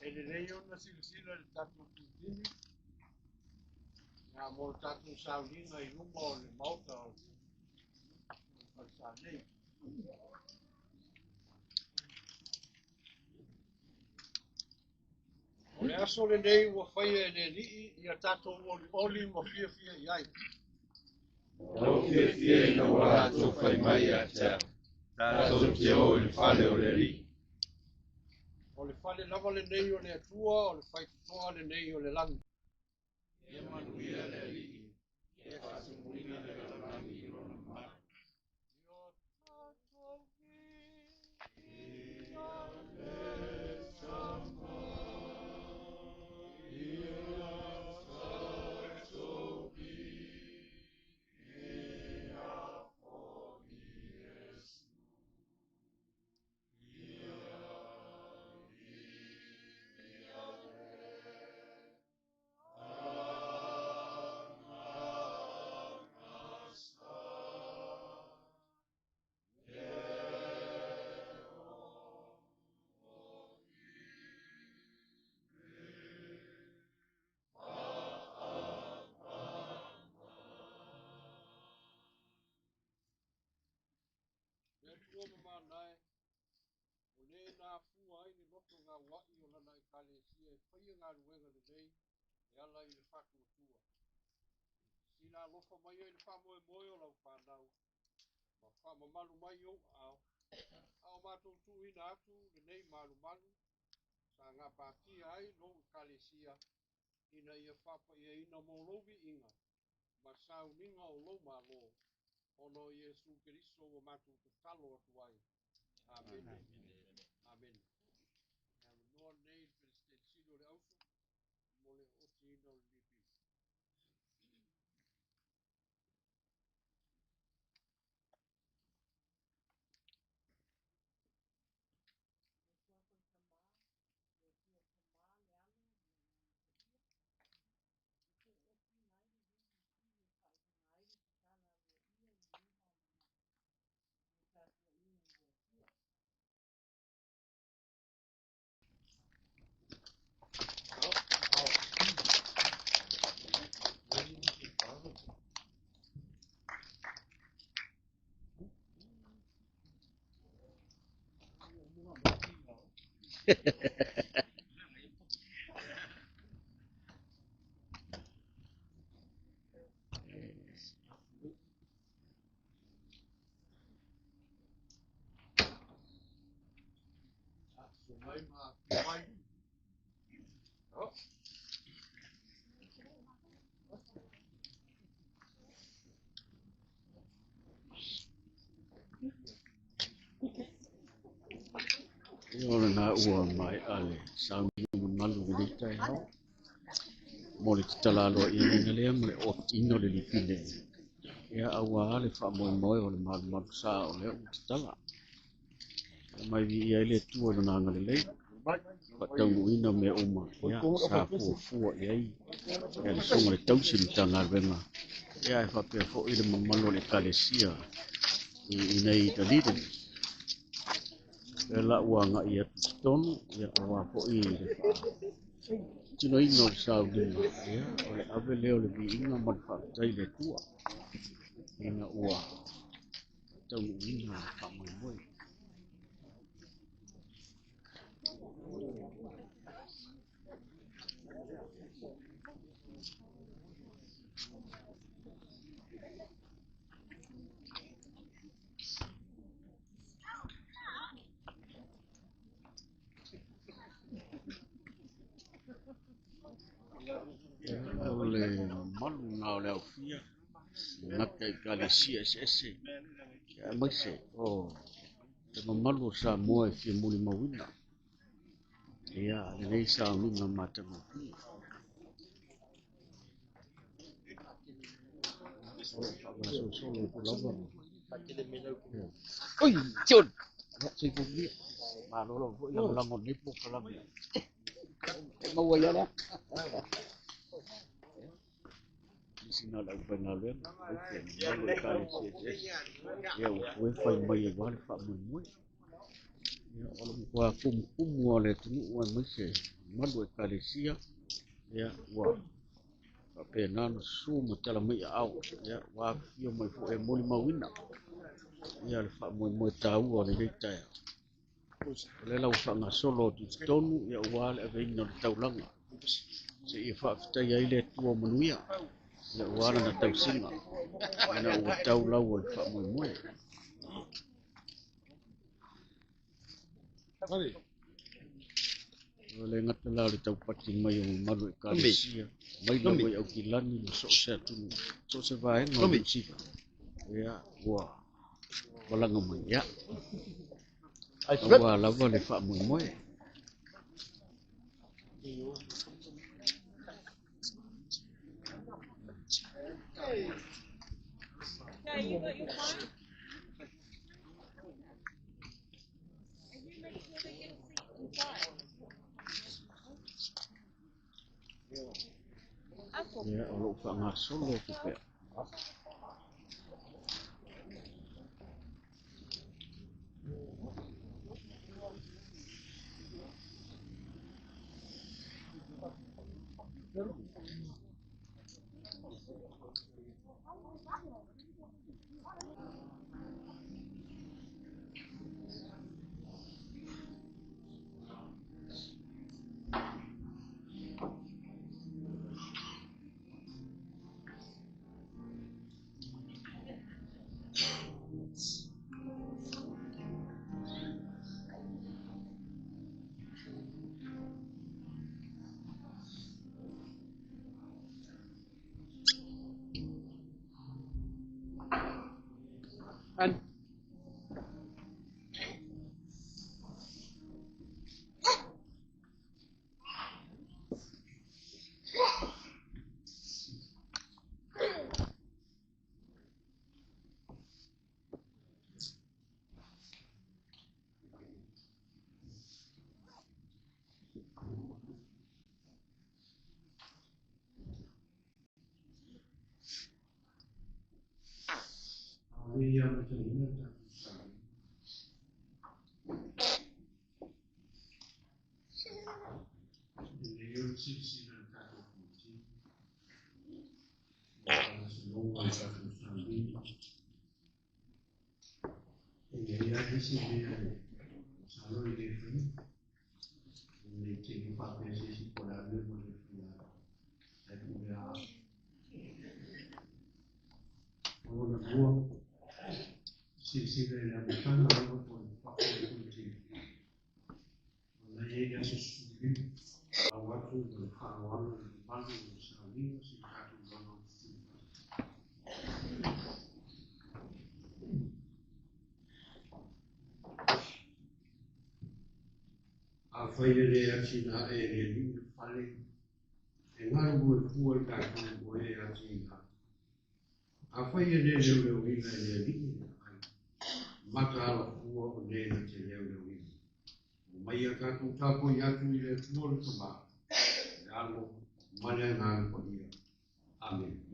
E lelei ona silasila i le tatou tulitini mo le tatou sauniga i luma o le Maota o le falesa nei. O le aso lenei ua faia e le Alii ia tatou olioli ma fiafia i ai. Lou fiafia ina ua latou fai mai ia te au, tatou te o i le fale o le Alii. O le fale lava lenei o le Atua, o le faitotoa lenei o le lagi. Ia manuia le Alii, ia faatumuina le lalolagi i lona mamalu. Ia tatou viia le Tama, ia tatou viia foi Iesu. Ia viia le Agaga Sa, e Le Atua mamanae, o le na afua ai le loto gauai o lana Ekalesia e faia galuega lelei e ala i le faatuatua. Sila alofa mai ai le faamoemoe o lau fanau, ma faamamalu mai ou aao, a o matou tuuina atu lenei malumalu sa gapatia ai lou Ekalesia ina ia faapaiaina mo lou viiga ma sauniga o lou Malo, ona o Iesu Keriso ua matou tatalo atu ai. Amene. Amene. E avanoa lenei i le Peresetene Sili o le Auso mo le ootiina o le lipisi. Afifio mai ma afifio mai. Ia o lena ua maea le sauniga mamalu i lenei taeao mo le tatala aloa'iaina lea ma le otiina o le lipine, ia auā le faamoemoe o le malumalu sa o lea ua tatala. Ia mai viia ai le Atua i lona agalelei faataunuuina mea uma ia sa fuafua i ai ia le susuga i le tausi o le Matagaluega, ia ae faapea foi le mamalu o le Ekalesia i inei i Dunedin. Lea la ua agai atu i totonu, ia auā foi le faatinoina o le sauniga, ia o le ave lea o le viiga ma le faafetai i le Atua ina ua faataunuuina le faamoemoe. O le mamalu lena o le aofia gata i Ekalesia eseese, aemaise o le mamalu o Samoa e fia molimauina ia lenei sauniga matagofie. O lo o faagasolosolo atu lava. Oi, John! Ia, soifua manuia. Malo lava foi lagolago i lenei polokalame. E maua ia lea. Nisi na o le aufaigaluega, aemaise le mamalu o Ekalesia eseese. Ia ua toe fai mai aua le faamoemoe. Ia, o le matua tumutumu lava o le atunuu aemaise Mamalu o Ekalesia, ia, ua faapena ona susu ma tala mai aao, ia, ua afifio mai foi e molimauina, ia, le faamoemoe taua o lenei taeao. O lea la ua faagasolo atu i totonu, ia, aua le aveina o le taulaga seia faafetaia ai le Atua manuia, ia, aua lana tausiga ina ua tau lau o le faamoemoe. Ua le gata la o le taupati mai o mamalu o Ekalesia mai lava i Aukilani ma so o se atunuu, so o se vaega o Niu Sila, ia, ua malaga mai, ia, aua lava le faamoemoe. Okay, you got your phone? And you make sure they get a seat inside. Uncle. Ia, o loo faagasolo atu pea. And Afai e le atina e le alii le fale, e galu e fua i tatou o e atina. Afai e le leoleoina e le alii le aai, mata alafua o le na te leoleoina. O mai a tatou tapuai atu i le Atua le Tama, le Alo ma le Agaga Paia. Amene.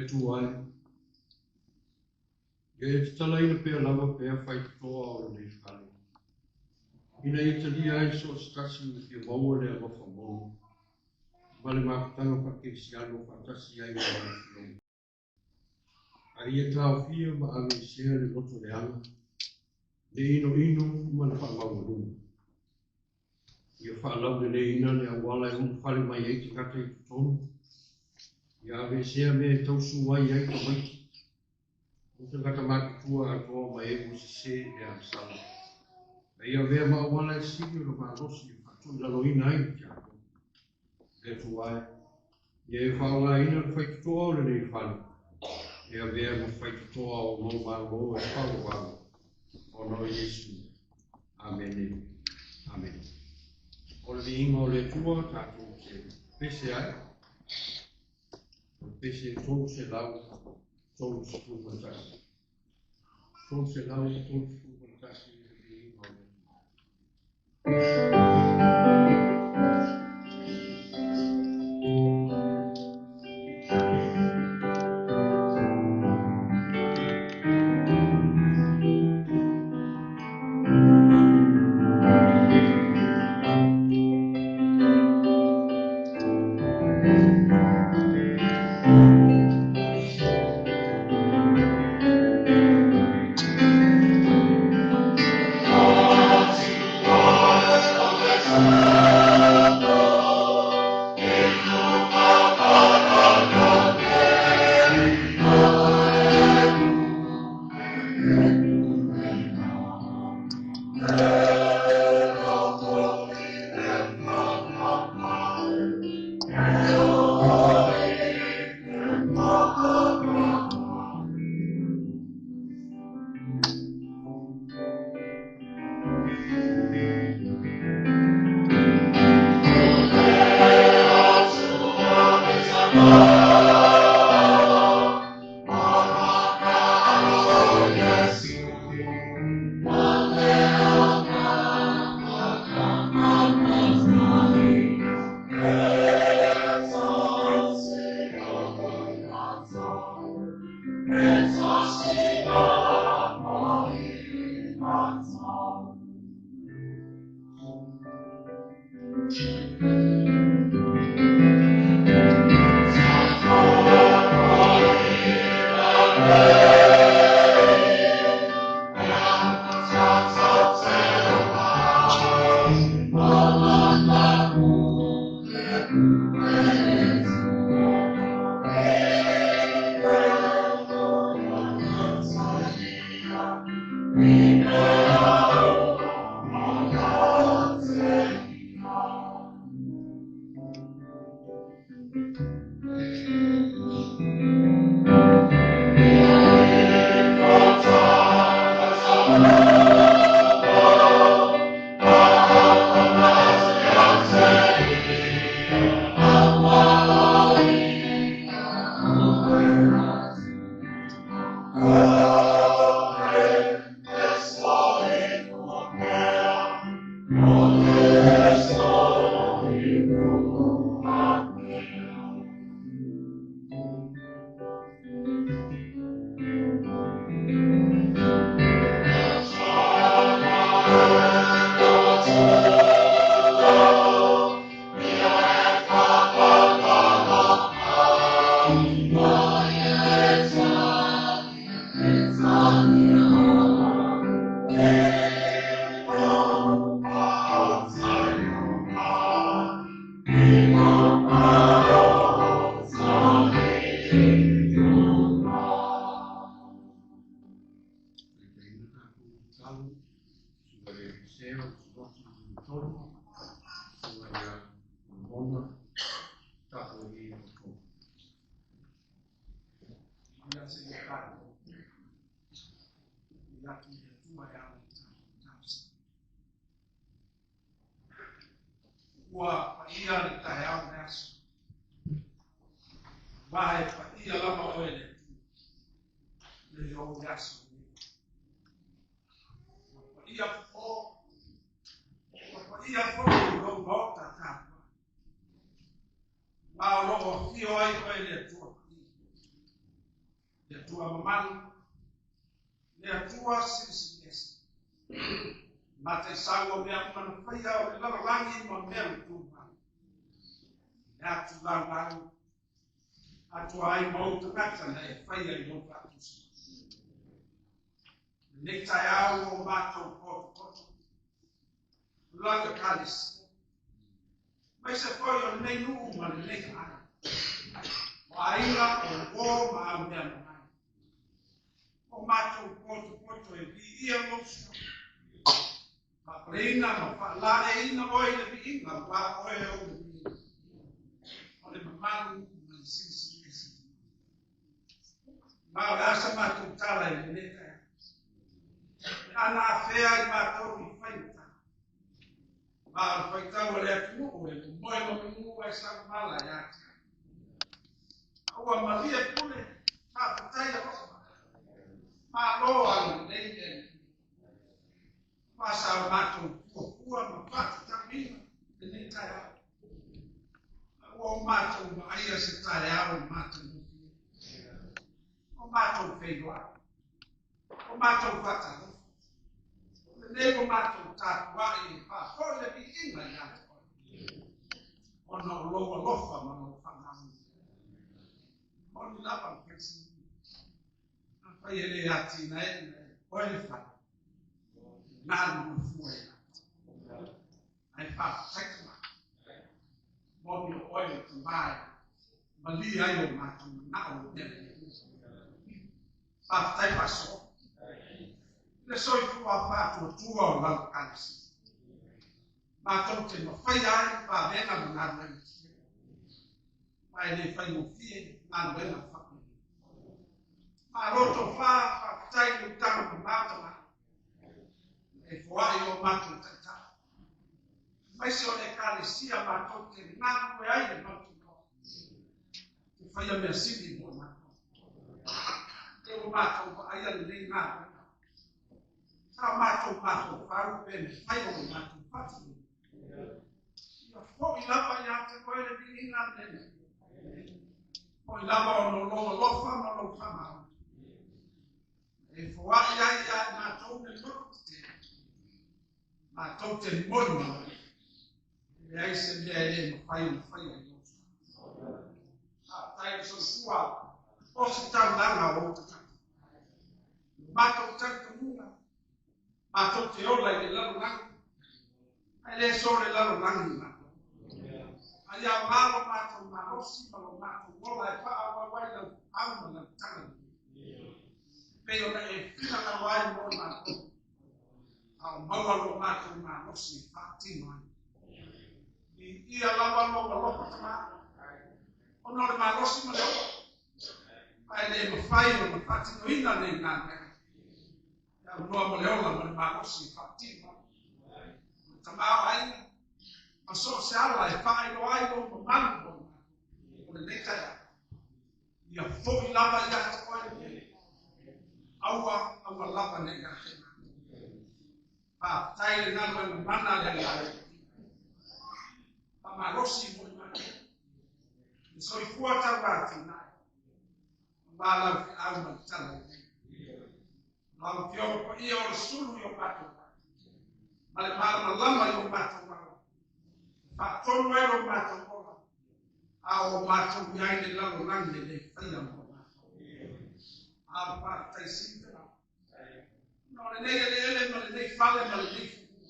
Atua e, ia e tatalaina pea lava pea faitotoa o lenei fale, ina ia talia ai so o se tasi ua fia maua le alofa moni, ma le mafutaga faakerisiano faatasi ai ma lana Afioga. A ia taofia ma aveesea le loto leaga, le inoino ma le faamaualuga. Ia faalauleleina le auala e ulufale mai ai tagata i totonu, ia aveesea mea e tausu ai ai tamaiti, o tagata matutua atoa ma e ua sesē i le agasala. A ia avea ma auala e sili ona malosi e faatuilaloina ai le tiakono. Le Atua e, ia e faaaogaina le faitotoa o lenei fale, e avea ma faitotoa o lou Malo e faavavau, ona o Iesu. Amene. Amene. O le viiga o le Atua tatou te pese ai, o le pese 331. 331 le viiga o le Atua. Ua paia le taeao le aso. Ma e paia lava oe le Atua, le ou le aso lenei. Ua paia popo, ua paia foi i lou maota tapuai. Ma o loo afio ai oe le Atua paia. Atua mamalu, le Atua silisiliese. Mataisau o mea uma na faia o le lalolagi ma mea ua tumau. Le atu laulau, atoa ai ma ou tagata na e faia i lou faatusatusa. Lenei taeao o matou potopoto, o lau Ekalesia, aemaise foi o lenei nuu ma lenei aai, o aiga, o uō ma aumeamamae. O matou potopoto e viia lou suafa, faapaleina ma faalaeiina oe i le viiga, aua oe ou le viiga, o le mamalu ma le silisiliese. Ma o le a sa matou tala i lenei taeao, pe ana afea i matou i faigata, ma o le faitau a le atunuu e momoe ma manu ai saumala ia te au. A ua malie pule, faafetai alofa, malo agalelei le Alii. Aua sa o matou fuafua ma faatatauina lenei taeao. A ua o matou vaaia se taeao matagofie. O matou feiloai, o matou faatalofa, o lenei ua matou tapuai e faafoi le viiga ia te oe, ona o lou alofa ma lou faamaoni. Moni lava le faisina, afai e le atinaeina e oe le fale, e galulue fua i latou. Ae faafetai Tama, moni o oe le Tama e malie ai o matou manao i mea lelei. Faafetai faasoa i le soifua faatuatua o lau Ekalesia. Matou te mafaia ai vavega ma galuega tetele, ma e le faigofie galuega faapenei. Malo tofa, faafetai i le utaga mamao Tama, e foai o matou taitai, aemaise o le Ekalesia matou te galulue ai le mautinoa, te faia mea sili mo matou. E ua matou vaaia lenei galuega, sa matou mafaufau pe mafai ona matou faatinoina. Ia foi lava ia te oe le viiga lenei. Foi lava ona o lou alofa ma lou faamaoni. E foai ai ia i matou le loto tetele, matou te molimau ai, e leai se mea e le mafai ona faia i lou suafa. Faafetai le soifua o se taulaga o ou tagata. O matou talitonuga, matou te ola i le lalolagi, ae le so le lalolagi i matou. A ia aoga lo matou malosi ma lo matou ola e faaauau ai lau au ma lau tagalelei, pei ona e finagalo ai mo i matou, a o maua lo matou malosi e faatino ai. Viia lava lou alofa Tama, ona o le malosi ma le ola, ae le mafai ona faatinoina nei galuega. E aunoa ma le ola ma le malosi e faatino ai. O le tamaoaiga, ma so o se ala e faailoa ai lou mamalu mo i matou, o lenei taeao, ia foi lava ia te oe le viiga. Aua, aua lava nei ia te matou. Faafetai le galuega mana a le Agaga. Faamalosi mo i matou. Le soifua tauatinae, ma lau feau ma le tala lelei. Lau Afioga paia o le sulu i o matou vai, ma le malamalama i o matou ala, e faatonu ai lo matou ola, a o matou i ai le lalolagi lelei faia mo matou. A o le faafetai sili te lava, ona o lenei eleele ma lenei fale ma lenei fanua,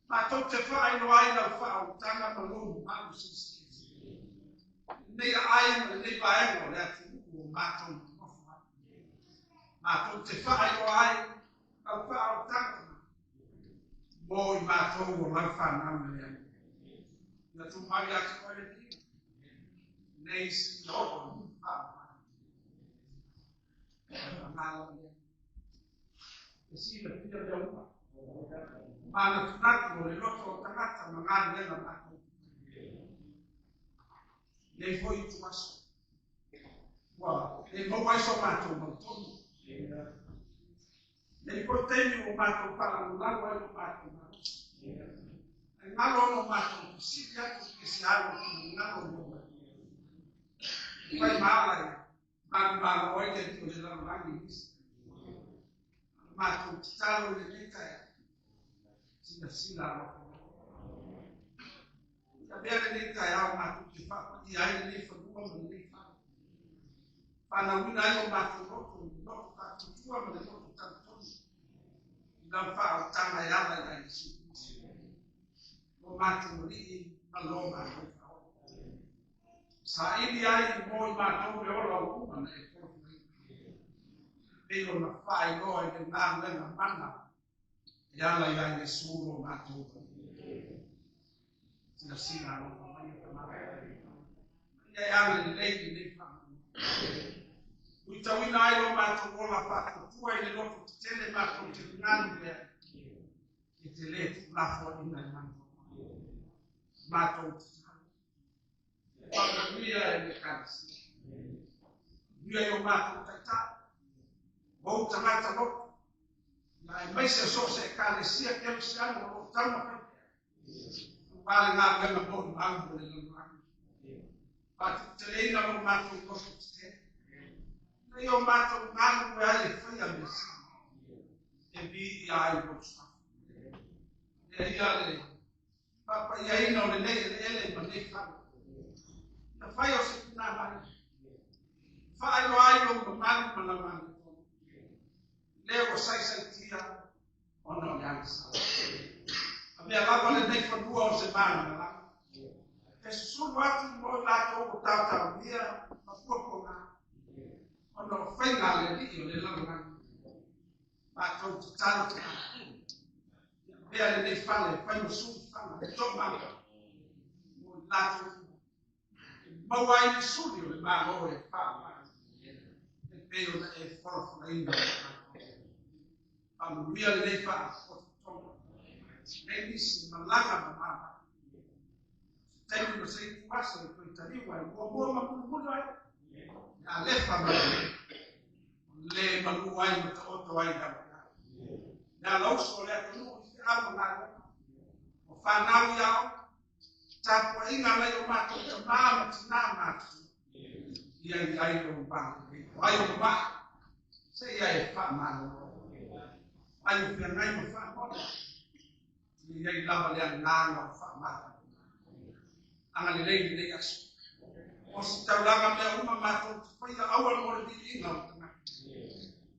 matou te faailoa ai lau faaolataga ma lou mamalu silisiliese. Lenei aai ma lenei vaega o le atunuu o matou nonofo ai, matou te faailoa ai lau faaolataga mo i matou o lau fanau na le Alii. Ia tumau ia te oe le viiga, nei seia oo i faavavau. Faamalo lea. E silafia mea uma, manatunatu o le loto o tagata ma galuega matou. Nei foi ituaso, ua le maua ai so matou mautonu. Nei foi taimi ua matou faalagolago ai lo matou malosi. Ae galo ona o matou fesili atu pe se a lou finagalo mo matou. Fai ma ala e Manumalo ai le Alii o le lalolagi i nisi. Matou tatalo i lenei taeao, silasila alofa mai. Ia avea lenei taeao matou te faapaia ai lenei fanua ma lenei fale. Faanauina ai o matou loto i le loto faatuatua ma le loto talitonu i lau faaolataga e ala ia Iesu Keriso. Lo matou Alii ma lo matou Faaola. Saili ai mo i matou le ola ua uma ona e folafolaina. Pei ona faailoa i le galuega mana e ala ia Iesu lo matou Alii. Silasila alofa mai e Tama. Ia e agalelei lenei faamoemoe. Uitauina ai lo matou ola faatuatua i le loto tetele matou te galulue ai. E te le tuulafoaiina e matou. Matou tatalo. Faamanuia e le Ekalesia. Manuia i o matou taitai. Ma ou tagata loto. Ia aemaise o so o se Ekalesia Kerisiano o lo o taumafai pea. Aua le galuega molimau mo le lalolagi. Faatuteleina lo matou loto tetele. Ina ia o matou galulue ai e faia mea sili. E viia ai lou suafa. Avea ia le faapaiaina o lenei eleele ma nei fale. Ia fai o se punavai. Faailoa ai lou mamalu ma lau amiotonu. Le ua saisaitia ona o le agasala. Avea lava lenei fanua o se malamalama. E susulu atu mo i latou ua taotaomia ma puapuaga ona o faiga a le Alii o le lalolagi. Matou tatalo Tama. Ia avea lenei fale e fai ma sulufaga e toamaga mo i latou uma. E maua ai le suli o le Malo e faaaoga e pei ona e folafolaina i matou. Faamanuia lenei faapotopotoga. Nei nisi e malaga ma mama. Se taimi ma se ituaso e toe taliu ai muamua ma mulimuli ai. E alefa mai o le malu ai ma taoto ai lau Le alauso o le atunuu i feau ma galuega. O fanau i aoga. Tapuaiga nai o matou tamā ma tinā matutua. Ia i ai lou agalelei. O ai o mamae, seia e faamalolo. O ai o feagai ma faamoni, ia i ai lava le agaga o faamalolo. Agalelei lenei aso. O se taulaga mea uma matou te faia aua mo le viiga o tagata.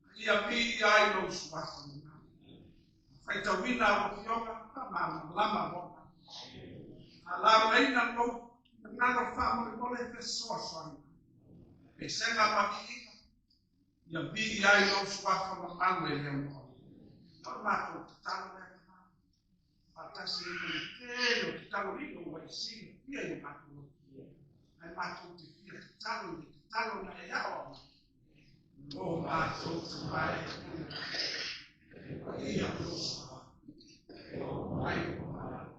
A ia viia ai lou suafa mamalu. Faitauina lau Afioga faamalamalama mo matou. A laugaina lou finagalo faamolemole fesoasoani mai. Pesega ma viiga, ia viia ai lou suafa mamalu e le aunoa. O le matou tatalo lea Tama. Faatasi ai ma le tele o tatalo lilo ua e silafia i o matou loto. Ae matou te fia tatalo i le tatalo na e aoao mai. Lo matou Tama e i le lagi, e paia lou suafa. E oo mai lou Malo.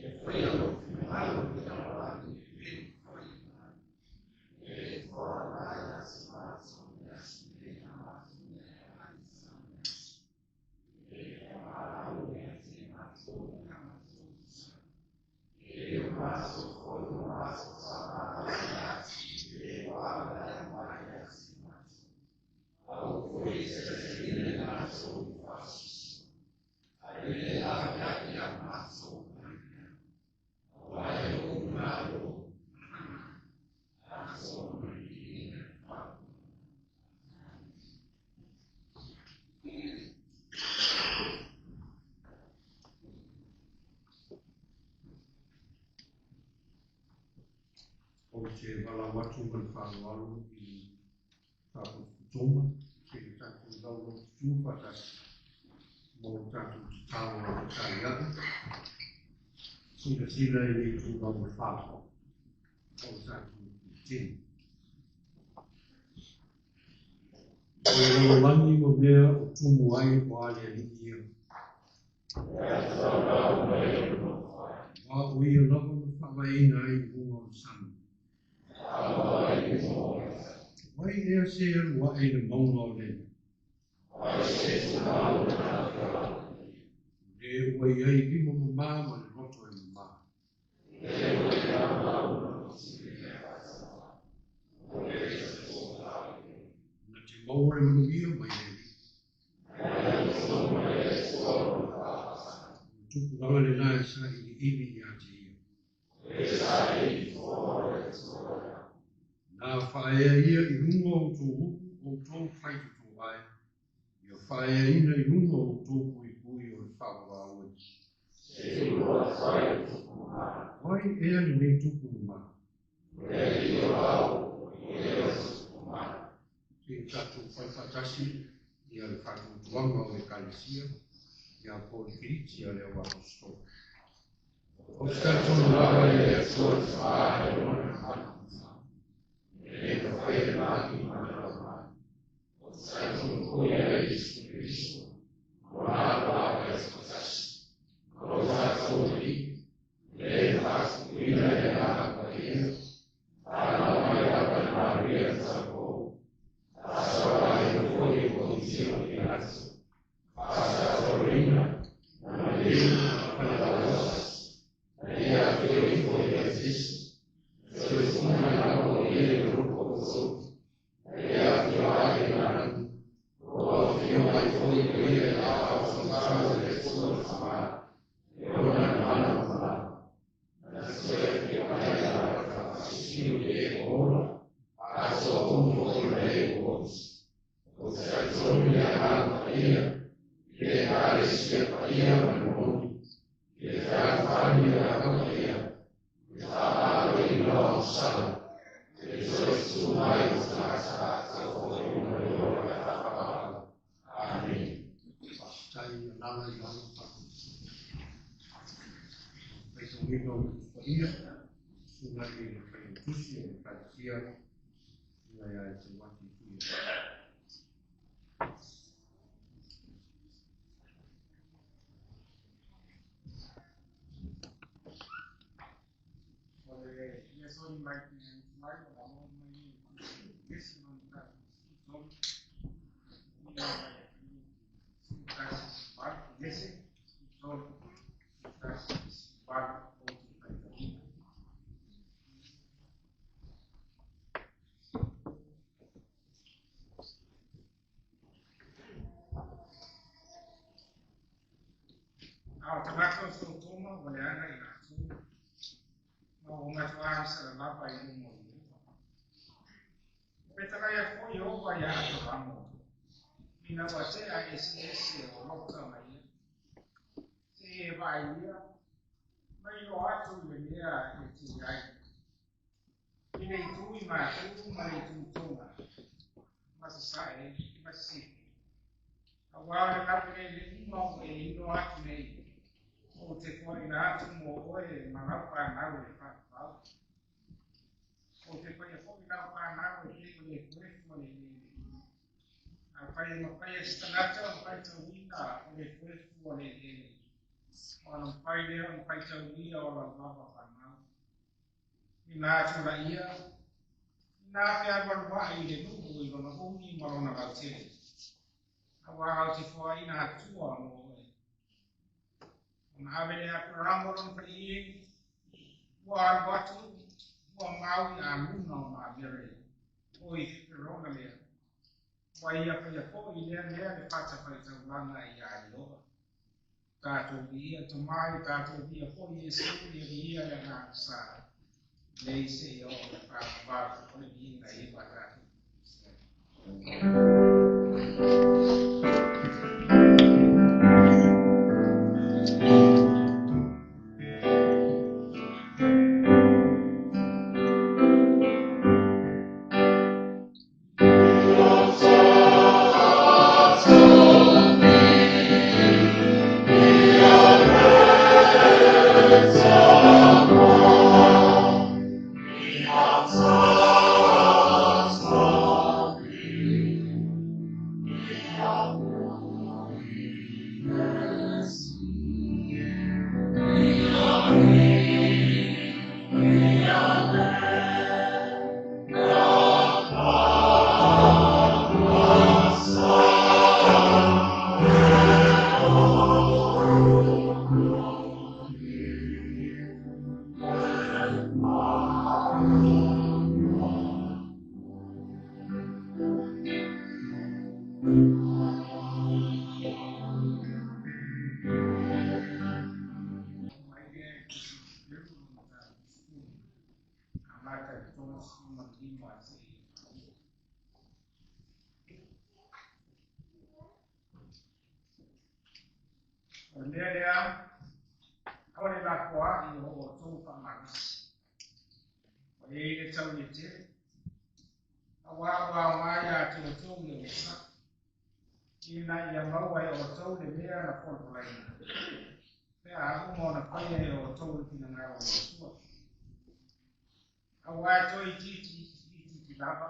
E faia lou finagalo i le lalolagi e pei ona fai i le lagi. E toa ai se matou i aso nei a matou mea e ai sa me aso. E whamaau ia te matou i a matou usa. E o matou foi o matou whamaau ia atu i le ua alalaia mai ia te matou. Aua foi e taitaiina i matou i faasoasoa. Ae ia e ave ia matou mai le ao. Aua e lou Malo, mana, atoa ma le viiga i faapea. Ou te valaau atu ma le faaaloalo i le faapotopotoga se i tatou laulaututu faatasi mo tatou tatalo amatalia ae. Silasila i le itulau e 4 o le tatou Puletini. O le lalolagi ma mea o tumu ai o a le Alii ia. Ma o ia lava na faavaeina ai i luga o le sami. O ai ea se alu ae i le mauga o le Le ua i ai lima mamā ma le loto e mamā. Maua le manuia mai le Alii. O le tupulaga lenā e sailiili ia te ia. Na faaeaia i luga o outou upu outou faitotō ai, ia faaeaina i luga o outou puipui o le faavavau e. O ai ea lenei tupu mamalu? Se i tatou fai faatasi ia le faatuatuaga o Ekalesia ia po o le kiliti a le au aposetolo. Ou te talitonu lava i le Atua le Fa e ona mamalu, e le mafai e lagi ma le lalolagi. Ou te talitonu foi ia Iesu Keriso, lona Alo lava e toatasi, o lo tatou Alii, le na faatupuina i le Agaga Paia, fanau mai lava i Maria le taupou, faatauaina foi e Ponitio Pilato, faatautaloina, na maliu na palalaosa, na ia afio ifo i Aitisi, na soifua mai lava o ia i loko o outou, na ia afio ae i lalagi, ua afio mai foi o ia i le aao taumatau o le Atua le Tama, e ona le mana ma malama. Na te toe afio mai ia faafasisiu i e ua ola, atoa uma foi ma e ua oti. Ou te talitonu i le Agaga Paia, i le Ekalesia paia ma le moni, i le fealofani o le Aga Paia, i le faamagaloina o agasala, i le toe tutū mai o tagata atoa foi uma le ola e faapavau. Amene. Faafetai alaala i lalo faitauina o Tusi Paia, susuga i le Failautusi o le Ekalesia, susuga ia Eteuati Tuiaana. O le lesoni mai te mai o la mo mai i esi no ta tolu i mai i tasi valu ese tolu tasi valu o te faitauina. A o tagata o Sotoma ua leaga i latou, ma ua matuā salalava i luma o Ieova. E petalaia foi Ieova ia Aperamo, ina ua tea eseese o Lota ma ia. Se e vaai ia, mai iloa atu i le mea e te i ai. I le itu i matu ma le itu toga, ma sasae ma sisifo. Auā o le laueleele uma ua e iloa atu nei, ou te foaina atu mo oe ma lau fanau e faavavau. Ou te faia foi lau fanau e pei o le efuefu o le eleele. Afai e mafai e se tagata ona faitauina o le efuefu o le eleele, ona mafai lea ona faitaulia o lau lava fanau. Ina atulaia, ina fealualuai i le nuu i lona umi ma lona lautele. Auā ou te foaina atua mo oe. Ona ave lea Aperamo lona faleie, ua alu atu, ua mau i aluna o Mamere, o i Heperona lea. Ua ia faia foi i lea mea le fatafaitaulaga ia Ieova. Tatou viia Tama, tatou viia foi Iesu, ia viia le Agaga Sa, nei seia oo i le faavavau o le viiga i ua tatou. Amata i le 35 seia paia. O le mea lea, aua le lafoa'i o outou faamalosi. Ua i ai le taui e tele, auā ua aoga iā te outou le onosai, ina ia maua e outou le mea na polopolaina, pe a uma ona faia e outou le finagalo o le Atua. Auā e toe itiiti itiiti lava,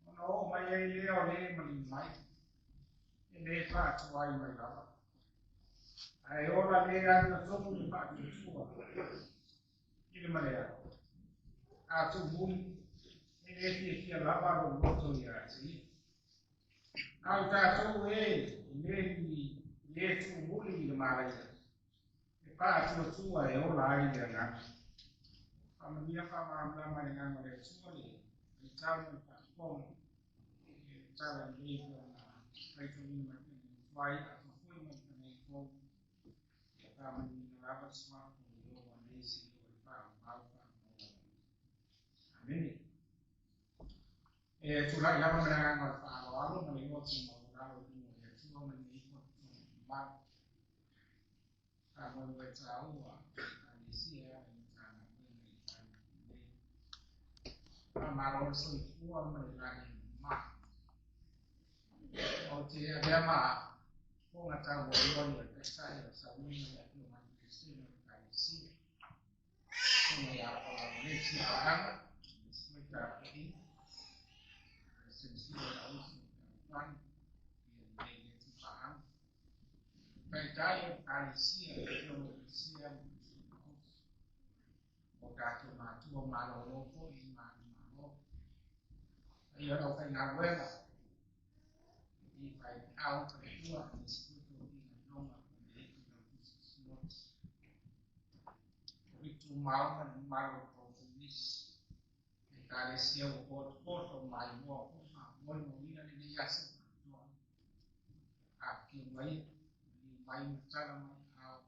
ona oo mai ai lea o le maliu mai, e lē faatuai mai lava. Ae ola lē amiotonu le faatuatua i le maleao. A tuumuli, e lē fiafia lava lou loto iā te ia. A o tatou e lē lē tuumuli i le malaia, e faatuatua e ola ai le agaga. Faamanuia faamalamalama i le agaga o le Atua le faitau ma le faafofoga i le tala lelei pei ona faitauina mai foi atoa foi ma le tagai fou. Ia faamanuiina lava le suafa o Ieova nei seia oo i le faavavau faavavau. Amene. E tulai lava ma le agaga o le faaaloalo ma le loto maualalo i luga o le Atua ma lenei potopotoga mamalu. Faamoemoe taua o le Ekalesia e ala i Matagaluega i taimi nei. Faamalo le soifua ma le lagi e mama. Ou te avea ma fofoga tauolioli o le Taitai o le Sauniga le Afioga i le Peresetene o le Ekalesia, Susuga ia Paula Leti Paaga, aemaise foi tapuaiga, Peresetene Sili o le Auuso Fealofani, ia Lelei Leti Paaga, Taitai o le Ekalesia, le Afioga i le Sea ma le Tumaoti, o tatou matua malolo foi i manumalo. Paia o le aufaigaluega, i faifeau faletua, aemaise foi tofiga iloga o le Lautusi Sinoti. O Tumau ma le mamalu o le Portuguese. Ekalesia ua potopoto maimoa foi ma molimauina lenei aso faapitoa. Afifio mai, maliu mai ma tala mai ao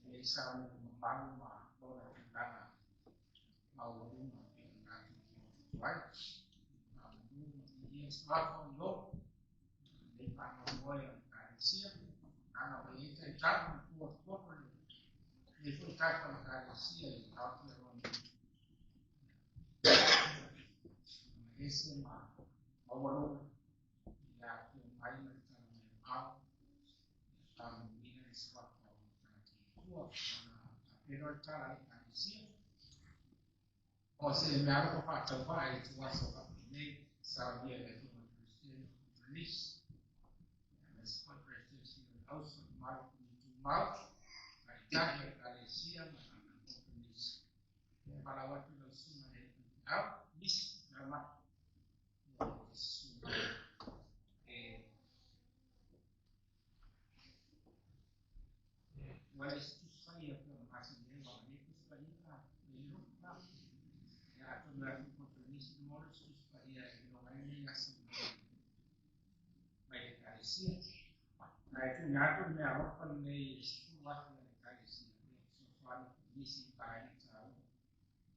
lenei sauniga mamalu ma lona tulaga maualuga pei ona tatou potopoto ai. Faamanu ma viia suafa o Ieova lenei faamoemoe o le Ekalesia. Ana ua i ai taitai ma potopoto lenei foi tafa o le Ekalesia i Aotearoa nei. Ese ma maualuga ia afio mai ma le tala mai o ao faamanuina le suafa o tatou Atua ona faapena le tala a le Ekalesia. O se mea alofa faatauvaa i ituaso faapenei saunia e le Afioga i le Peresetene o Bernice, aemaise foi Peresetene Sili o le Auso, le mamalu o Tumau, Taitai o le Ekalesia ma le Bernice. E valaau atu lau susuga i le faifeau, Nisi, Faimai, e susu e ua le se Tusi Paia pei ona masani ai, aua o lenei Tusi Paia e le loto ia atonu e afu foi Bernice mo le Tusi Paia e iloga ai lenei aso mai le Ekalesia. Ae tuuina atu le mea alofa lenei i le 10,000 a le Ekalesia e fesoasoani nisi i vaega taua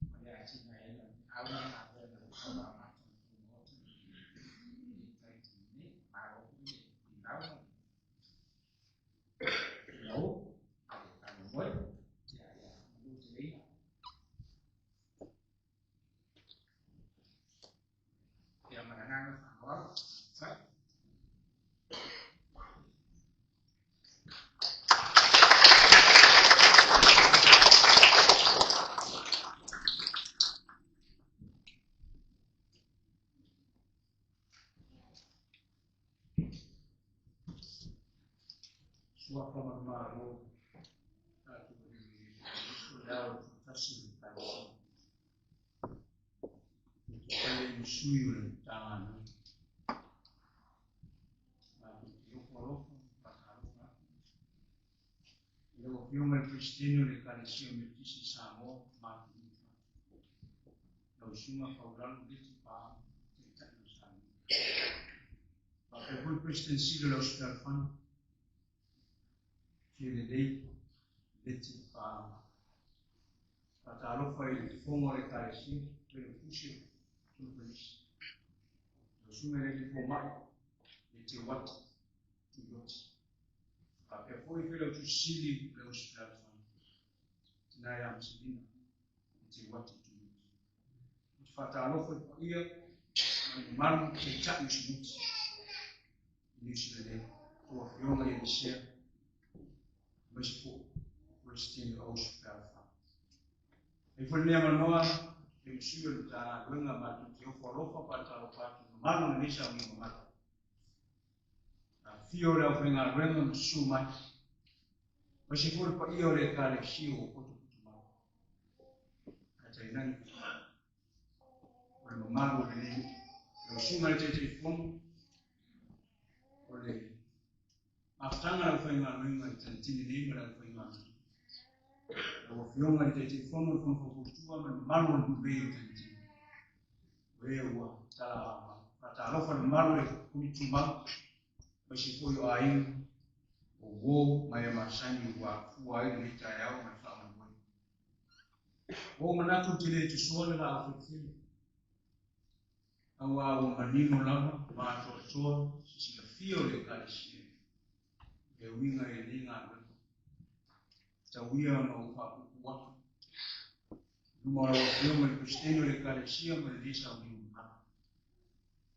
ma le atinaeina o le feau ma galuega tauamata o le Tumaoti i taimi nei. Malo foi le finau ma le finau ma le faamoemoe. Ia, ia, manuteleina. Ia, ma le agaga faaaloalo. Sai. Suafa ma le Malo, tatou Alii Iesu Keriso, le ao o le faatasi o le Ekalesia. E te faia i sui o le Matagaluega. Matou te ofo alofa ma faatalofa atu i lau Afioga i le Peresetene o le Ekalesia Metotisi i Samoa, Matutu, lau Susuga Faulalo Leti Paaga, Taitai o Samoa. Faapea foi le President Sili o le Auso Fealofani, Fialelei Leti Paaga. Faatalofa i le fofoga o le Ekalesia, Failautusi o Tonu Felisi. Lau Susuga i le Alii Fomai, le Teuati Tuioti. Faapea foi Failautusi Sili o le Ausi Fealofani, Tina ia Maselina, le Teuati Tuioti. Ou te faatalofa i le paia ma le mamalu taitai o Sinoti i Niu Sila nei, tou afioga i Elisea, aemaise foi Peresetene o Ausi Fealofani. Ai foi lenei avanoa e ma sui o le Matagaluega matou te ofo alofa faatalofa atu i le mamalu o lenei sauniga mamalu. Afifio o le aufaigaluega ma susu mai, aemaise foi le paia o le Ekalesia ua potopoto mai. Ae tainane o le mamalu o lenei nuu. Lau Susuga i le Taitaifono, o le mafutaga a le aufaigaluega i Tanitini nei ma le aufaigaluega. Lau Afioga i le Taitaifono o le Fono Faufautua ma le mamalu o le nuu nei o Tanitini. O e ua talavaou mai. Faatalofa i le mamalu o le Komiti Tumau, aemaise foi o aiga, o uo ma e masani ua afua ai lenei taeao ma le faamoemoe. Ua ou manatu ou te le tosoa le laau felefele, aua ua manino lava ma atoatoa se silafia o le Ekalesia e uiga i lenei galuega. Tau ia ona ou faapuupuu atu i luma o lau Afioga i le Peresetene o le Ekalesia ma lenei sauniga mamalu.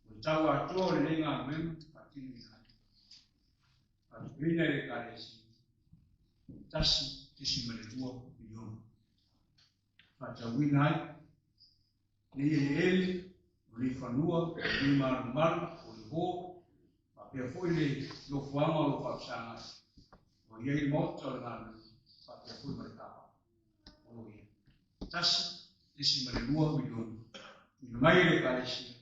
O le tau atoa o lenei galuega faatinoina ai, faatupeina e le Ekalesia, $1.2 miliona. Faatauina ai nei eleele, o nei fanua, o nei malumalu, o le ho, faapea foi le nofoaga o lo o faafesagai o i ai le maota o le galuega, faapea foi ma le kapa o lo o i ai. $1.2 miliona tuuina mai e le Ekalesia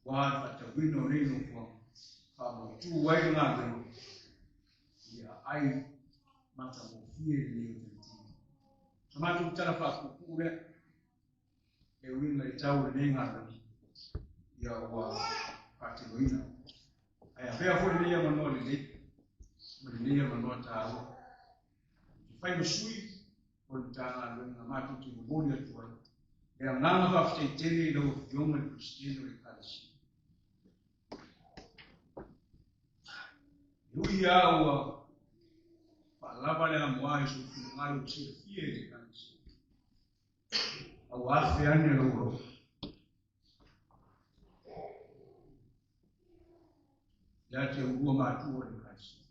aua le faatauina o nei nofoaga faamautu ai le galuega ia ai matagofie lenei o Tanitini. Sa matou tala faapuupuu lea e uiga i le tau o lenei galuega ia ua faatinoina. Ae avea foi lenei avanoa lelei ma lenei avanoa taua te fai ma sui o le Matagaluega matou te momoli atu ai le agaga faafetai tele i lau Afioga i le Peresetene o le Ekalesia. E ui lava ua faalava le amoa i sou finagalo ua silafia e le Ekalesia, a ua afe ane lou alofa. Ia te ulua matua o le Ekalesia.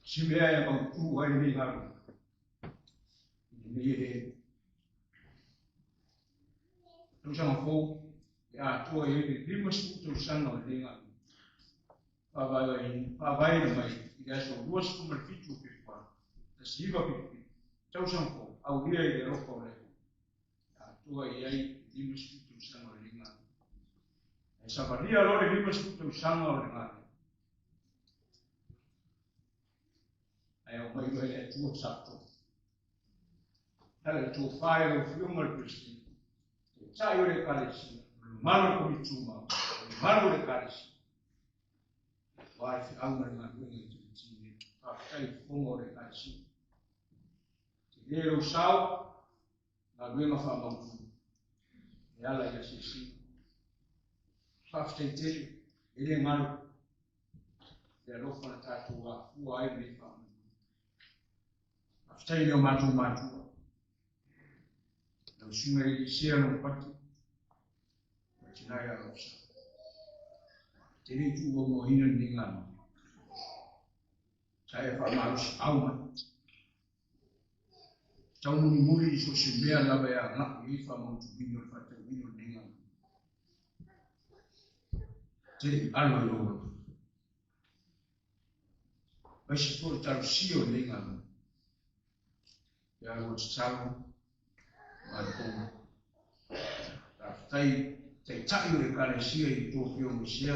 Se mea e mautu ai lenei galuega i lenei eleele. Tausaga fou e atoa i ai le 50 tausaga o lenei galuega. Faavaeina mai i le aso 27 o Fepuari, 1977, tausaga fou, aulia i le alofa o le Atua. E atoa i ai le 50 tausaga o lenei galuega. Ae savalia loa le 50 tausaga o le galuega, ae aumai loa e le Atua sapoto. Tala le tofa i lau Afioga i le Peresetene, Taitai o le Ekalesia, o le mamalu o le Komiti Tumau, o le mamalu o le Ekalesia, aua le feau ma le galuega i Tanitini nei. Faafetai i fofoga o le Ekalesia. Tele lou sao, galuega faamautu, e ala i asiasiga. Faafetai tele, e le galo le alofa na tatou afua ai lenei faamoemoe. Faafetai i le o matou matua, lau Susuga i le Elisea Lopati, ma tina ia Rosa. Te le tuuaunoaina lenei galuega. Sa e faamalosiau mai. Taumulimuli i so o se mea lava e agai i ai faamautuina o le faatauina o lenei galuega. Tele i alo i lou alofa. Aemaise foi o le talosia o lenei galuega. Ia lua tatalo ma le poga. Faafetai Taitai o le Ekalesia i tou afioga i sea,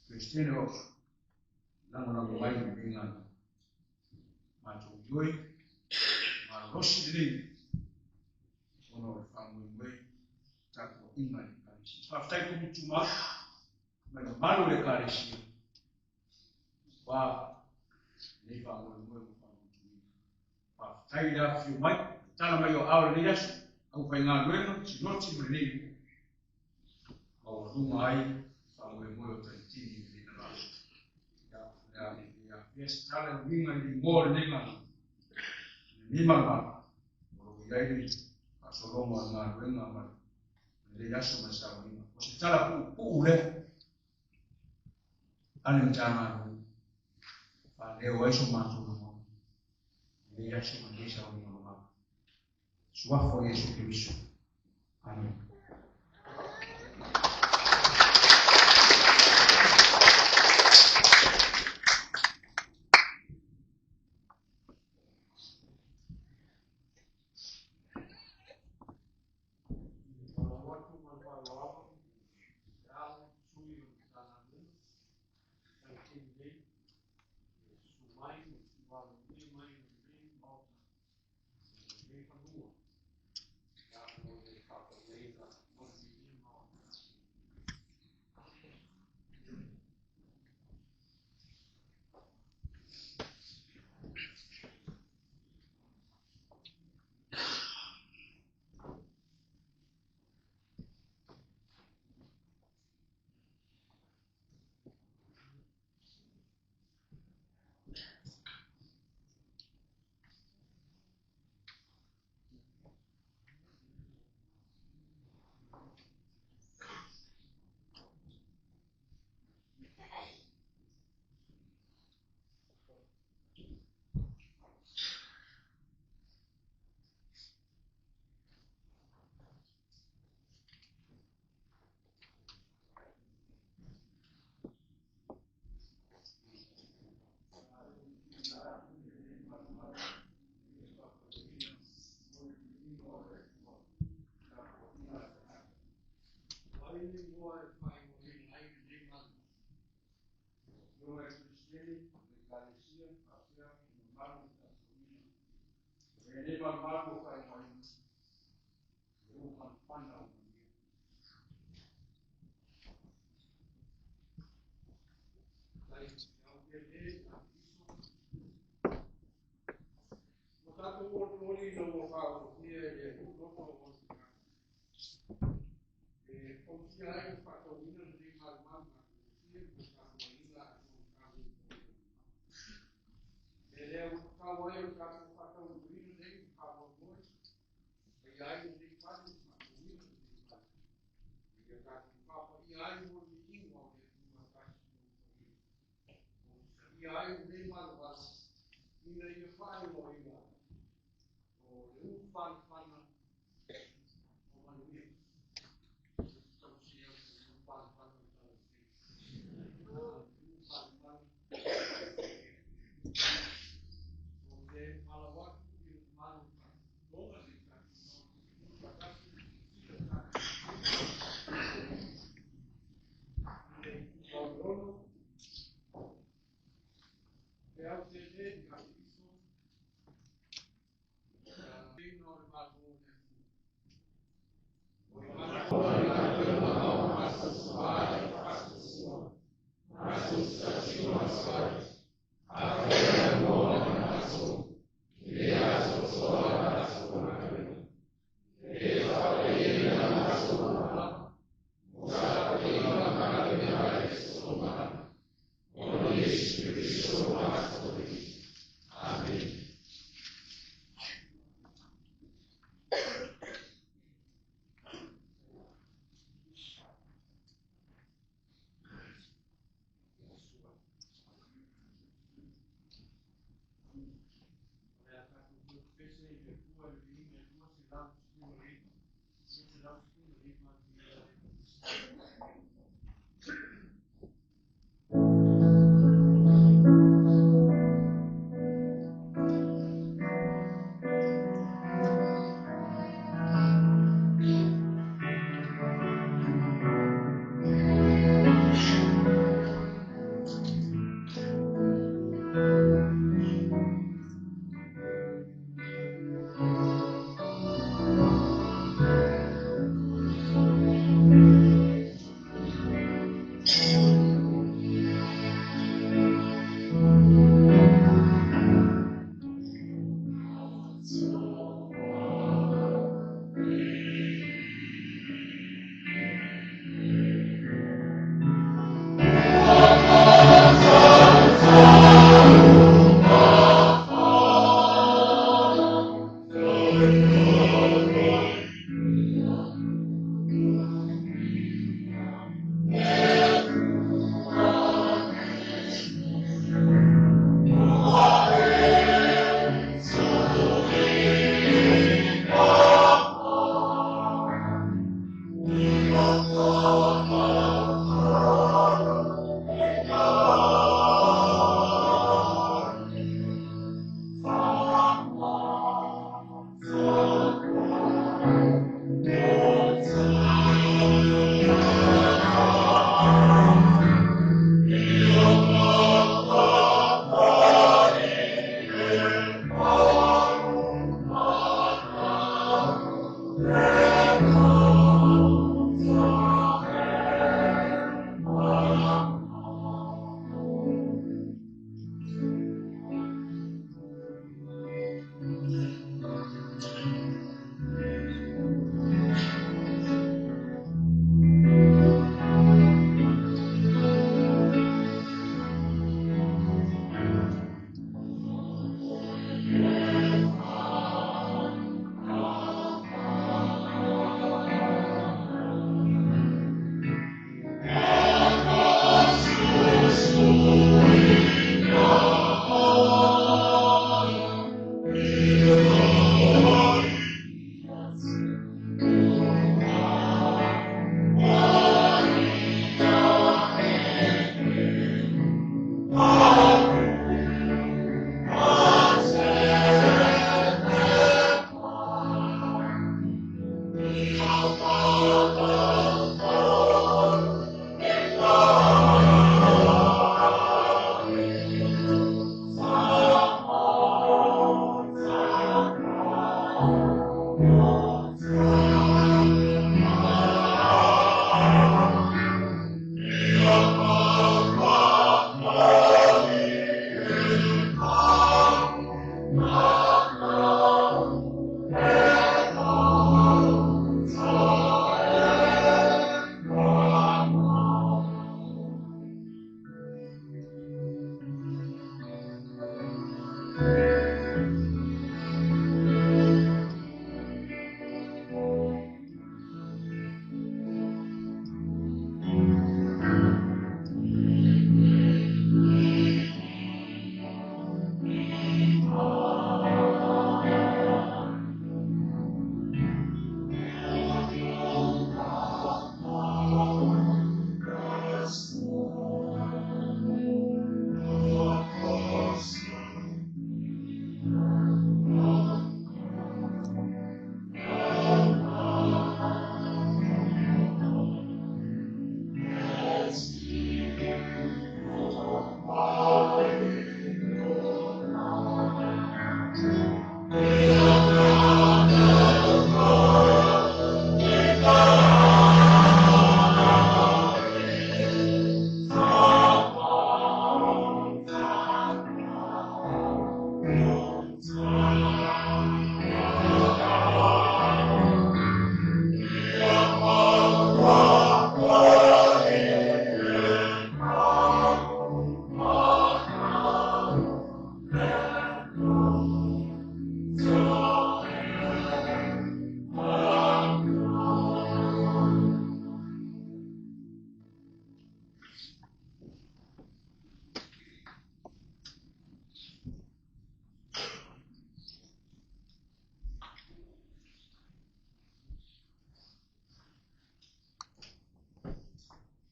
Peresetene o Ausu, lagolago mai i lenei galuega. Matou ioe, malolosi lenei ona o le faamoemoe tapuaiga a le Ekalesia. Faafetai Komiti Tumau ma le mamalu o le Ekalesia aua lenei faamoemoe ua faamautuina. Faafetai le afifio mai, tala mai o ao lenei aso, au faigaluega, sinoti ma lenei nuu. Maualuga ai faamoemoe o Talitini i lenei lava aso. Ia, o le a le afea se tala e uiga i le igoa o lenei galuega. Lenei malumalu, o lo o i ai le faasologa o le galuega ma lenei aso ma le sauniga. O se tala puupuu lea a le Matagaluega, faaleo ai so matou lagona i lenei aso ma lenei sauniga mamalu. Suafa o Iesu Keriso. Amen. Faalogo atu ma le faaaloalo i le ao sui o le Matagaluega taitini nei e susu mai ma le tuualogia mai o lenei Maota o lenei fanua ia mo le faapaiaina mo le viiga o le Atua. O ai le igoa e faaigoaina ai lenei malumalu? Afioga i le Peresetene o le Ekalesia faapea le mamalu o le tapuaiga. O lenei malumalu ua faaigoaina le ufanafana o manuia. Tai au tele na iso. Ua tatou olioli ina ua faaogofia e le Alii lona auaunaga. E fausia ai le faatauina lenei malumalu matagofie ma le tapuaiga a Matagaluega. E lea ua tatau ai o le tatou faataunuuina nei le faamoemoe, faia ai lenei fale ma faatauina lenei fale. Ia tatou faapaia ai mo le viiga o le Atua tasi ma paia. O salia ai lenei malumalu ina ia faaigoaina o le ufanafana o manuia. Tausia o le ufanafana o le ufanafana o te malo atu i le mamalu o le tatou faatasi i le i le itupa o le 6, te au tele i ate iso.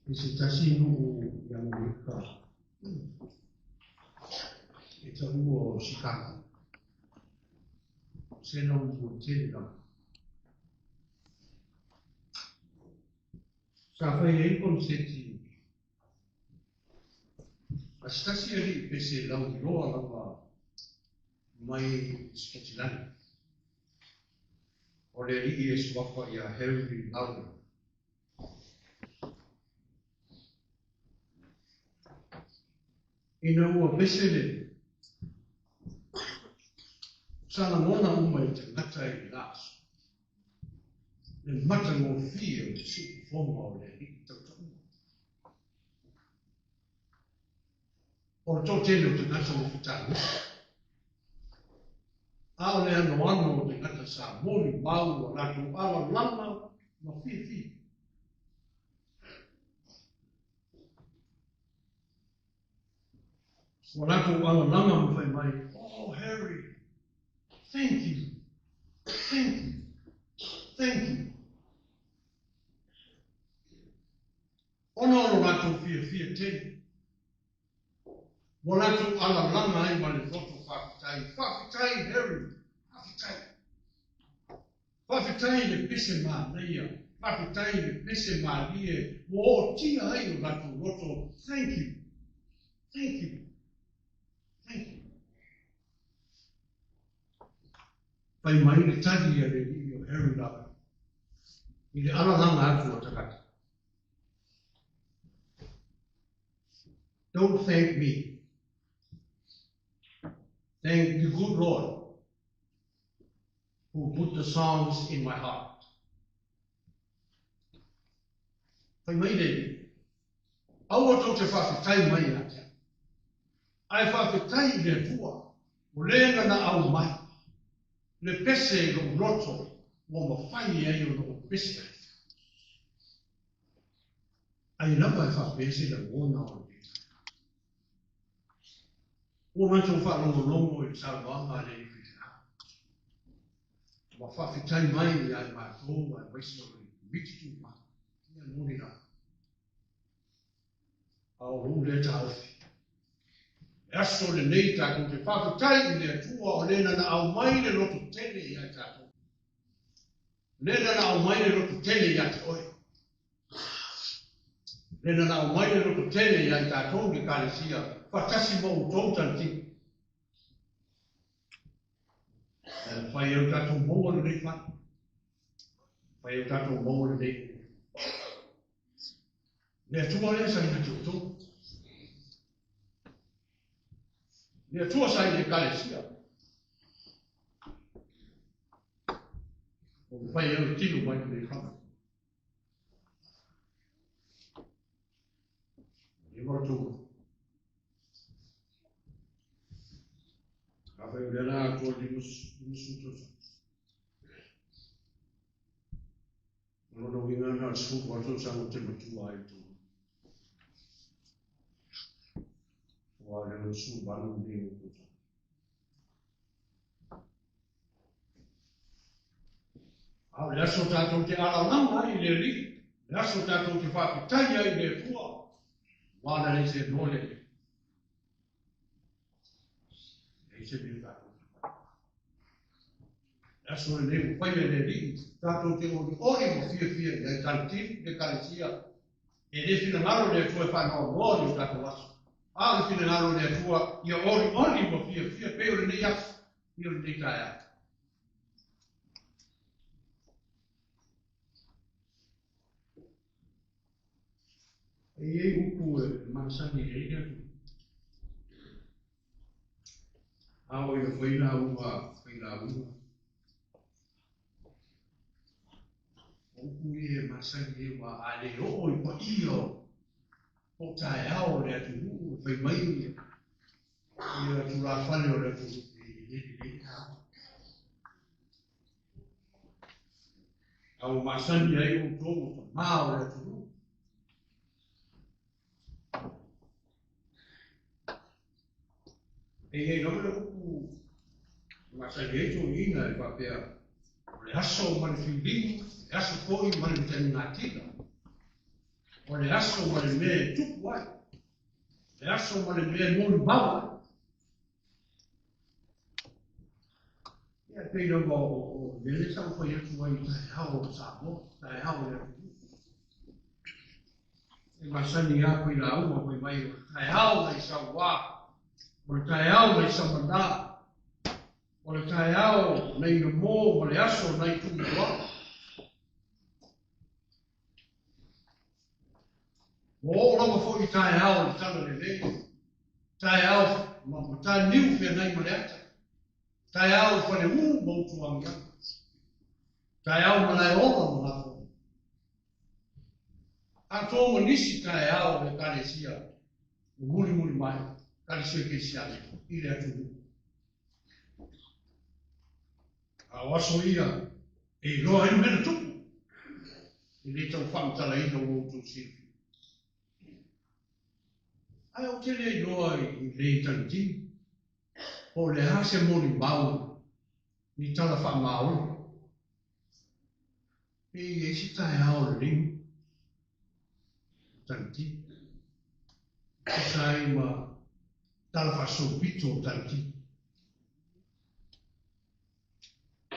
I se tasi nuu i Amerika e taua o Chicago. Se na ua tele lava. Sa fai ai koneseti a se tasi alii pese lauiloa lava mai Sikotilani. O le alii e suafa ia Henry Lowry. Ina ua pese le sa lagona uma i tagata i le la aso le matagofie o le siufofoga o le alii tautaua. O le toatele o tagata ua fetagofi. A o le anoano o tagata sa molimau ua latou alalaga ma fiafia. Ua latou alalaga ma fai mai, Oh Harry, thank you, thank you, thank you. Ona o lo latou fiafia tele, ua latou alalaga ai ma le loto faafetai. Faafetai Harry, faafetai. Faafetai i le pese manaia, faafetai i le pese malie ua ootia ai lo latou loto. Thank you, thank you, thank you. Fai mai le tali a le alii o Harry Love i le alalaga atu o tagata. Don't thank me. Thank the good Lord who put the songs in my heart. Fai mai le alii, aua tou te faafetai mai ia te au, ae faafetai i le Atua o le na na aumai le pese i lou loto ua mafai ai ona ou pese ai. Ai lava e faapea se lagona o lenei taeao. Ua matou faalogologo i le saunoaga a le Alii Faifeau. Ua faafetai mai ia i matou aemaise o le Komiti Tumau. Ia moni lava. A o lou lea taofi. Le aso lenei tatou te faafetai i le Atua o le na na aumai le loto tele ia i tatou. Le na na aumai le loto tele ia te oe. Le na na aumai le loto tele ia i tatou le Ekalesia faatasi ma outou talatini. E mafai ai o tatou maua lenei fale. Mafai ai o tatou maua lenei. Le Atua lea sa ia te outou. Le Atua sa i le Ekalesia. Ua mafai ai ona tino mai lenei fale. E matou. Afai o lea la atoa 50 tausaga. O lona uiga na o le 18 tausaga ou te matua ai i le tauga. Aua o le 68 lenei o ou tausaga. A o le aso tatou te alalaga ai i le Alii, le aso tatou te faafetai ai i le Atua, aua na leai se noa le Alii. Leai se mea tatou te fai. Le aso lenei ua faia e le Alii, tatou te olioli ma fiafia i ai talatini le Ekalesia. E le finagalo le Atua e faanoanoa ni o tatou aso. A o le finagalo o le Atua ia olioli ma fiafia pei o lenei aso, pei o lenei taeao. E i ai upu e masani ai le atunuu. A oo ina fai lauga failauga, o upu ia e masani ai aua a le oo i paia o taeao o le atunuu e fai mai ia tulafale o le atunuu e le lelei lauga. A ua masani ai outou o tamā o le atunuu. E i ai lava le upu e masani ai toeaiina e faapea, o le aso ma le filiga, o le aso foi ma le matanigatila, o le aso ma le mea e tupu ai, o le aso ma le mea e molimau ai. Ia, e pei lava o le mea lea sa ou fai atu ai i taeao o Samoa, taeao o le atunuu. E masani lava failauga fai mai o le taeao nai Sauā, o le taeao nai Samanā, o le taeao nai Namo ma le aso nai Tuiloa. Ua oo lava foi i taeao o le Talalelei, taeao ma Mataniu Feagai ma le Ata, taeao i Faleu ma Utuagiagi, taeao Malaeola ma Lafoa. Atoa ma nisi taeao o le Ekalesia ua mulimuli mai, Ekalesia Kerisiano i le atunuu. A o aso ia e iloa ai le mea na tupu, e le tau faamatalaina ua outou silafia. Ae ou te le iloa i lenei Tagitini, po o le a se molimau ni tala faamaoni, pe i ai se taeao o lenei nuu o Tagitini, e tusa ai ma tala faasolopito o Tagitini.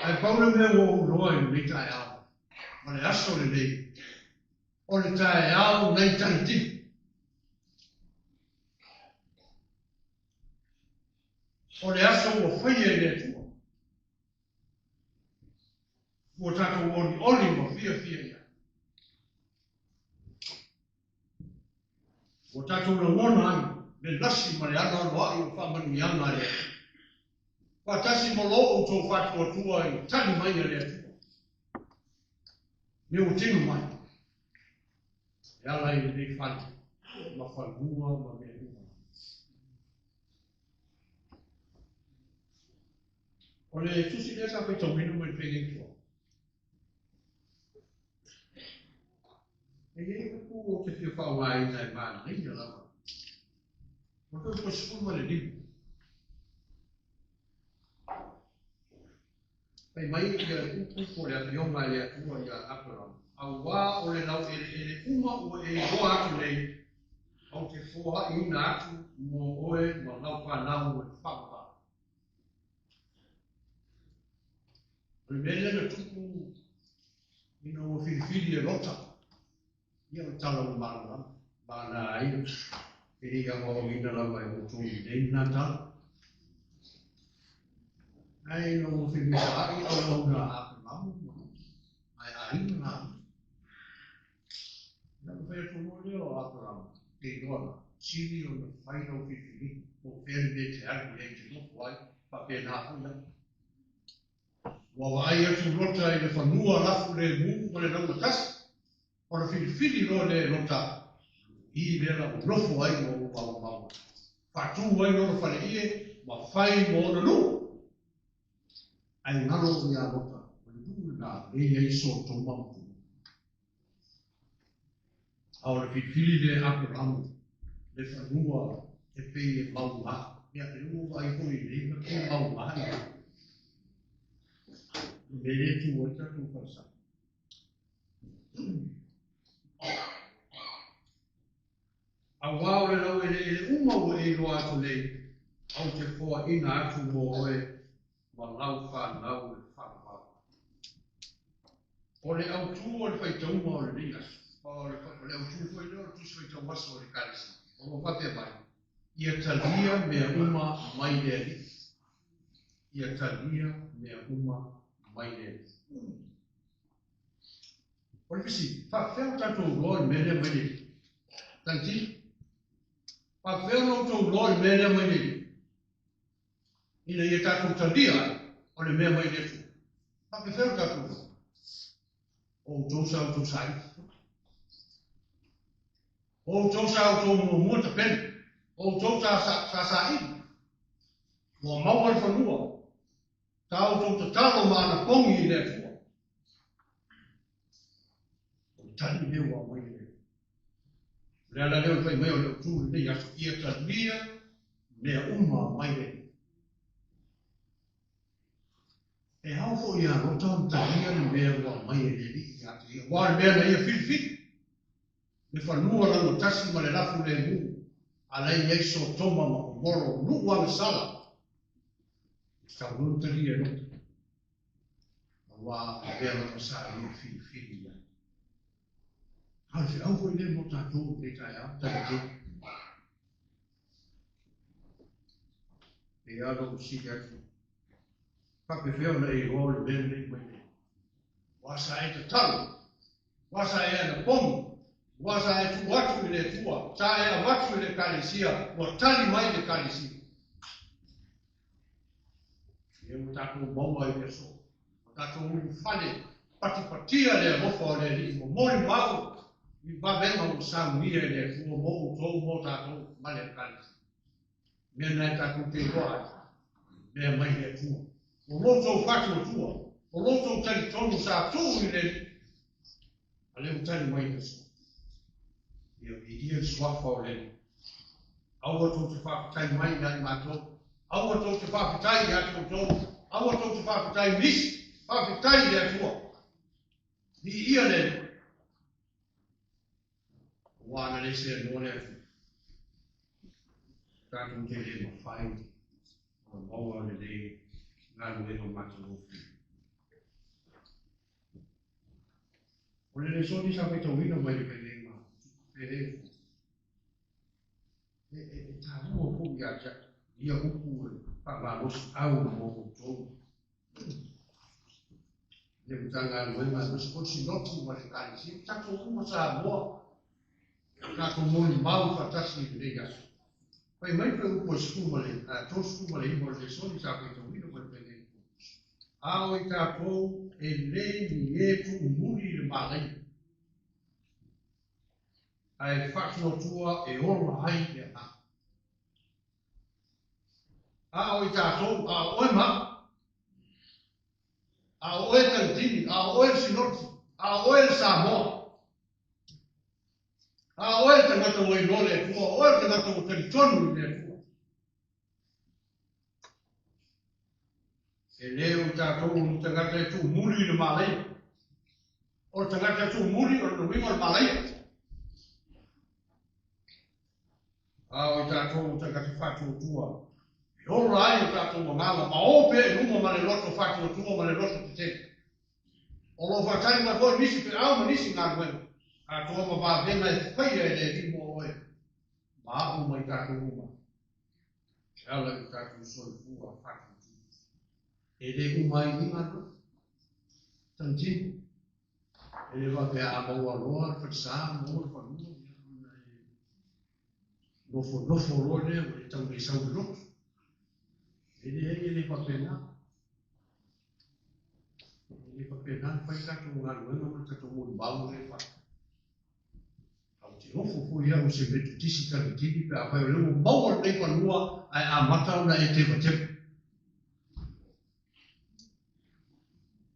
Ae pau le mea ua ou iloa i lenei taeao ma le aso lenei, o le taeao nai Tagitini. O le aso ua faia e le Atua. Ua tatou olioli ma fiafia i ai. Ua tatou lagona ai le lasi ma le anoanoai o faamanuiaga a le Atua. Faatasi ma lo outou faatuatua i tali mai a le Atua. Me ua tino mai. E ala i lenei fale ma fanua ma mea uma. O le tusi lea sa faitauina mai le Feagaitua. E i ai upu ou te fia faaaogaina e manaia lava. O le fuaiupu 15. Fai mai ia le upu po o le afioga e le Atua iā Aperama, Auā o le laueleele uma ua e iloa atu nei, ou te foaʻiina atu mo oe ma lau fanau e faavavau. O le mea lea na tupu ina ua filifili e Lota, ia o le tala ua malamalama, vagana ai e le i aoaoina lava e outou i lenei lena tala. Ae ina ua femesaai auauna a Aperamu ma Lota, ae aiga laua. Ia ona fai atu loa lea o Aperamu, Te iloa la, sili ona fai lau filifiliga, po o fea le mea e te alu i ai e te nofo ai, faapena foi au. Ua vaai atu Lota i le fanua lafu lemu ma le laugatasi, ona filifili loa lea e Lota i lea la ua nofo ai ma ua maumau ai. Faatu ai lona faleie ma fai ma ona nuu. Ae galo ia Lota, o le nuu lena lea i ai Sotoma ma Gomora. A o le filifili lea e Aperamu le fanua e pei e mauga. Ia, e ua vaai foi i lenei mea e mauga i le mea lea e tu ai le tatou falesa. Auā o le laueleele uma ua e iloa atu nei, ou te foaina atu mo oe ma lau fanau e faavavau. O le autū o le faitauga o lenei aso, o le autū foi lea o le Tusi Faitau Aso a le Ekalesia, o lo o faapea mai, Ia talia mea uma mai le Alii. Ia talia mea uma mai le Alii. O le fesili, faapefea ona tatou iloa le mea lea mai le Alii? Tagitini, faapefea ona outou iloa le mea lea mai le Alii? Ina ia tatou talia ai o le mea mai le Atua. Faapefea ona tatou iloa? O outou sa outou saili. O outou sa outou muamua tapena. O outou sa saili. Ua maua le fanua. Sa outou tatalo ma anapogi i le Atua. O le tali lea ua aumai e le Atua. O le ala lea o le fai mai o le autu lenei aso, ia talia mea uma mai le Alii. E ao foi ia Lota ona talia le mea ua aumai e le Alii ia te ia, aua o le mea na ia filifili, le fanua laugatasi ma le lafu lemu, a la e i ai Sotoma ma Gomoro, nuu agasala. E tatau loa ona talia e Lota, aua o le mea lava sa ia filifili i ai. A o le feau foi lea mo tatou i lenei taeao, taitei. E a lou sili atu, faapefea ona e iloa o le mea lenei mai le Ua sa e tatalo, ua sa e anapogi, ua sa e tuu atu i le Atua, sa e avatu i le Ekalesia, ua tali mai le Ekalesia. Ia ua tatou maua ai le aso, ua tatou ulufale patipatia le alofa o le Alii momoli mau i vavega ua saunia e le Atua mo outou, mo tatou ma le Ekalesia. Mea na e tatou te iloa ai, mea mai le Atua. Ua outou fatuatua. O lo outou talitonu sa tuu i le Alii, a lea ua tali mai le aso. Ia viilia le suafa o le Alii. Aua tou te faafetai mai ia i matou. Aua tou te faafetai ia te outou. Aua tou te faafetai i nisi. Faafetai i le Atua. Viia le Alii. Aua ana le seanoa le Atua, tatou te le mafai ona maua lenei galuega matagofie. O le lesoni sa faitauina mai le feagaiga e e taua foi ia te au ia upu e faamalosiau mo outou. Le Matagaluega aemaise foi le Sinoti ma le Ekalesia, o tatou uma Samoa, tatou molimau faatasi i lenei aso. Fai mai pe upu e 39 o le lesoni sa faitauina mai le feagaiga. A o i tatou e le ni e tuumuli i le malaia, ae faatuatua e ola ai le agaga. A o i tatou, a o oe ma au, a o oe Tautini, a o oe le Sinoti, a o oe le Samoa, a o oe le tagata ua iloa le Atua, o oe le tagata ua talitonu i le Atua. E le o i tatou o ni tagata e tuumuli i le malaia. O le tagata e tuumuli o le uiga o le malaia. A o i tatou o tagata faatuatua e ola ai o tatou agaga ma o pea i luma ma le loto faatuatua ma le loto tetele. O lo o faatali mai foi nisi feau ma nisi galuega atoa ma vavega e faia e le Alii mo oe ma au ma i tatou uma e ala i o tatou soifua faatuatua. E le uma ai i galuega. Tangitini, e le faapea a maua loa le falesa, maua le fanua, ona e nofonofo loa lea ua e tau le sau le loto. E leai, e le faapena. E le faapena na fai tatou galuega ma le tatou molimau lea e fai. Ou te ofo foi au i se Metotisi Tangitini pe afai o lea ua maua lenei fanua ae amata ona e tevateva.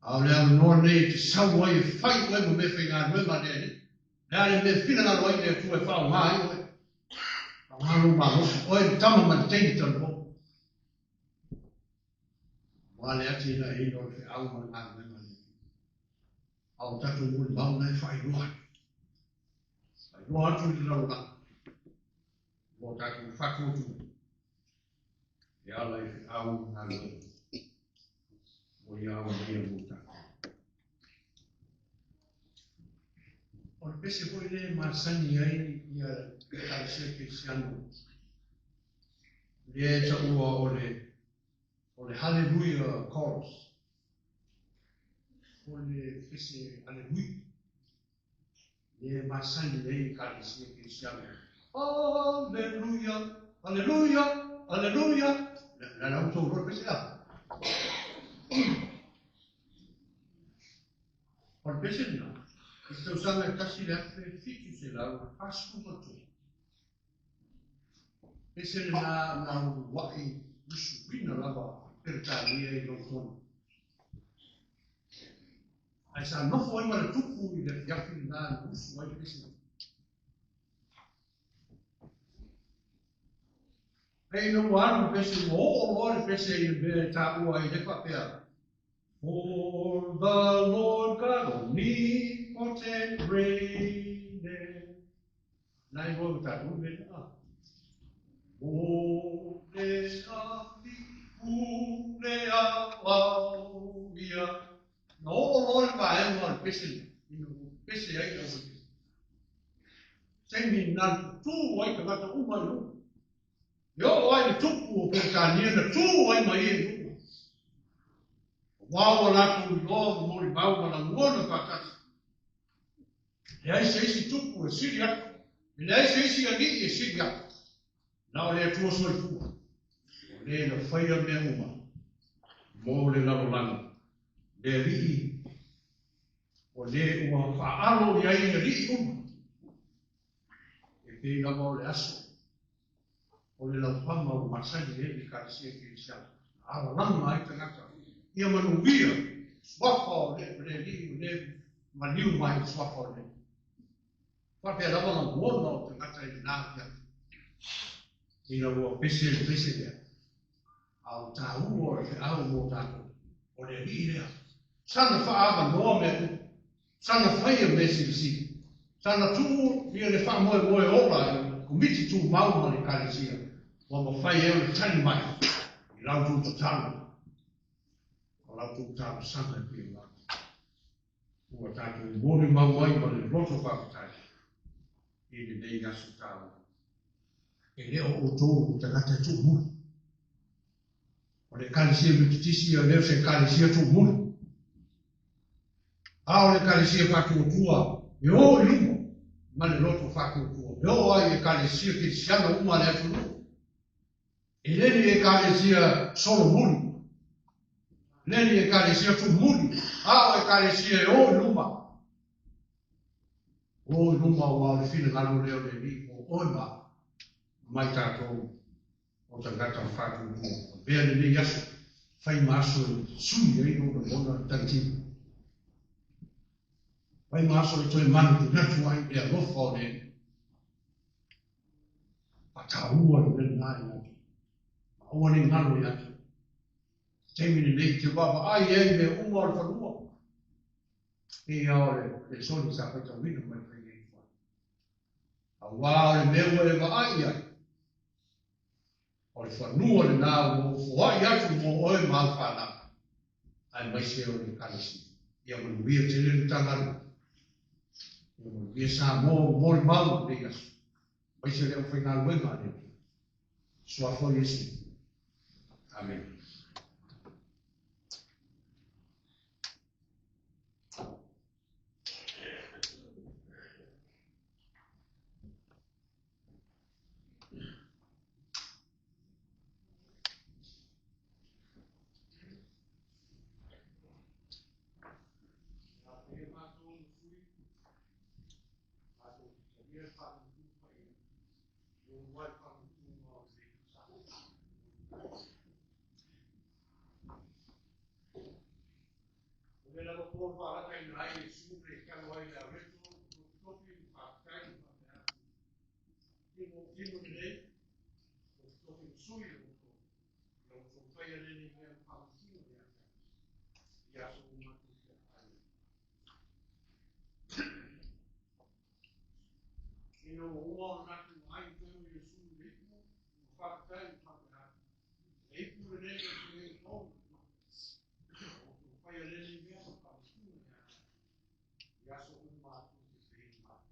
A o le avanoa lenei e te sau ai e fai oe ma meafaigaluega a le Alii. O le a le mea e finagalo ai le Atua e faaaoga ai oe? Faaaoga lou malosi, oe le tama ma le teine talavou. Aua le atinaeina o le feau ma le galuega a le Atua. A o tatou molimau na e faailoa atu. Faailoa atu i le lalolagi mo tatou faatuatua e ala i feau ma galuega ua ia aumaia mo tatou. O le pese foi lea e masani ai ia Ekalesia Kerisiano, lea e taua o le Hallelujah Chorus, o le pese Hallelujah, lea e masani ai Ekalesia Kerisiano. Hallelujah, Hallelujah, Hallelujah. La la outou loa le pese la. O le pese lena, i le tausaga e 1743, pese lena na uluai usuina lava Peretania i Londona. Ae sa nofo ai ma le tupu i le afiafi lena na usu ai le pese lena. Ae ina ua alu le pese, ua oo loa le pese i le mea e taua ai le faapea, For the Lord God omnipotent reigneth. Na i loa tatou mea na. O le ali le au ia. Na oo loa le vaega o le pese lea, ina ua pese ai le au taimi na tu ai tagata uma i luga. E oo ai le tupu o Peretania na tu ai ma ia i luga. Aua ua latou iloa ma molimau ma lagona faatasi. E leai se isi tupu e sili atu, e leai se isi alii e sili atu, na o le Atua soifua, o le na faia mea uma mo le lalolagi, le Alii o le ua faaalo i ai i alii uma. E pei lava o le aso o le laupama ua masani ai le Ekalesia Kerisiano, na alalaga ai tagata ia manuia Suafa o le le Alii ua le maliu mai i le Suafa o le Alii. Faapea lava lagona o tagata i lena afiafi ina ua pese le pese lea. A o le taua o le feau mo tatou, o le Alii lea. Sana faaavanoa mea uma, sana faia mea silisili, sana tuu ia le faamoemoe ola i le Komiti Tumau ma le Ekalesia ua mafai ai ona tali mai i la outou tatalo, o la outou talosaga e pei ona ua tatou molimau ai ma le loto faafetai i lenei aso taua. E le o outou o tagata e tuumuli. O le Ekalesia Metotisi e le o se Ekalesia tuumuli. A o le Ekalesia faatuatua e o i luma ma le loto faatuatua. E oo ai i Ekalesia Kerisiano uma a le atunuu. E le ni Ekalesia solomuli, le ni Ekalesia tuumuli, a o Ekalesia e o i luma. O i luma aua o le finagalo lea o le Alii mo oe ma au, mai tatou o tagata faatuatua. Avea lenei aso, fai ma aso e sui ai lou lagona le talitino. Fai ma aso e toe manatunatu ai le alofa o le Alii. Faataua le mea lena ia te ma aua ne i galo ia te. Taimi lenei te vaavaai ai mea uma o le fanua. Pei lava o le lesoni sa faitauina mai le faiga i tuai. Aua o le mea ua e vaai i ai, o le fanua lena ua ou foai atu mo oe ma au fanau, aemaise o le Ekalesia. Ia manuia tele le Matagaluega. Ia manuia Samoa ua molimau i lenei aso, aemaise le aufaigaluega a le Atua. Suafa o Iesu. Amene. O lea lava po faalataina ai Iesu le talo ai le areto, tofitofi ma faafetai ma faapea atu. Tino tino lenei, tofitofi ma sui o outou. La outou faia lenei mea ma faamasino ia te au. I aso uma tou te aai ai. Ina ua uma ona latou ai toe o Iesu i le ipu, ma faafetai ma faapea atu. Le ipu lenei o te le o outou faia lenei mea ma faamasino ia te au. I aso uma tou te feinu ai.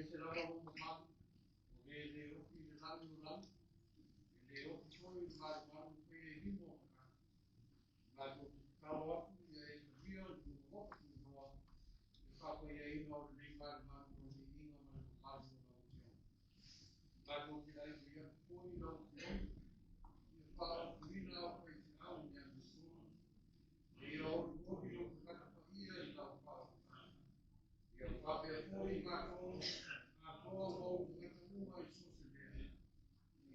Ese lava lou mamalu, o le le ofi i le lagi o lagi, e le ofi foi i le malumalu e faia i lima o tagata. Matou te tatalo atu ia e talia le tuugalofa tuuloa i le faapaiaina o lenei malumalu mo le viiga ma le mamalu o lau Afioga. Matou te aioi atu foi i lau Afioga ia faaautuina au faifeau i le amiotonu, ma ia olioli lou tagata paia i lau faaolataga. Ia faapea foi matou atoa ma ou tagata uma i so o se mea,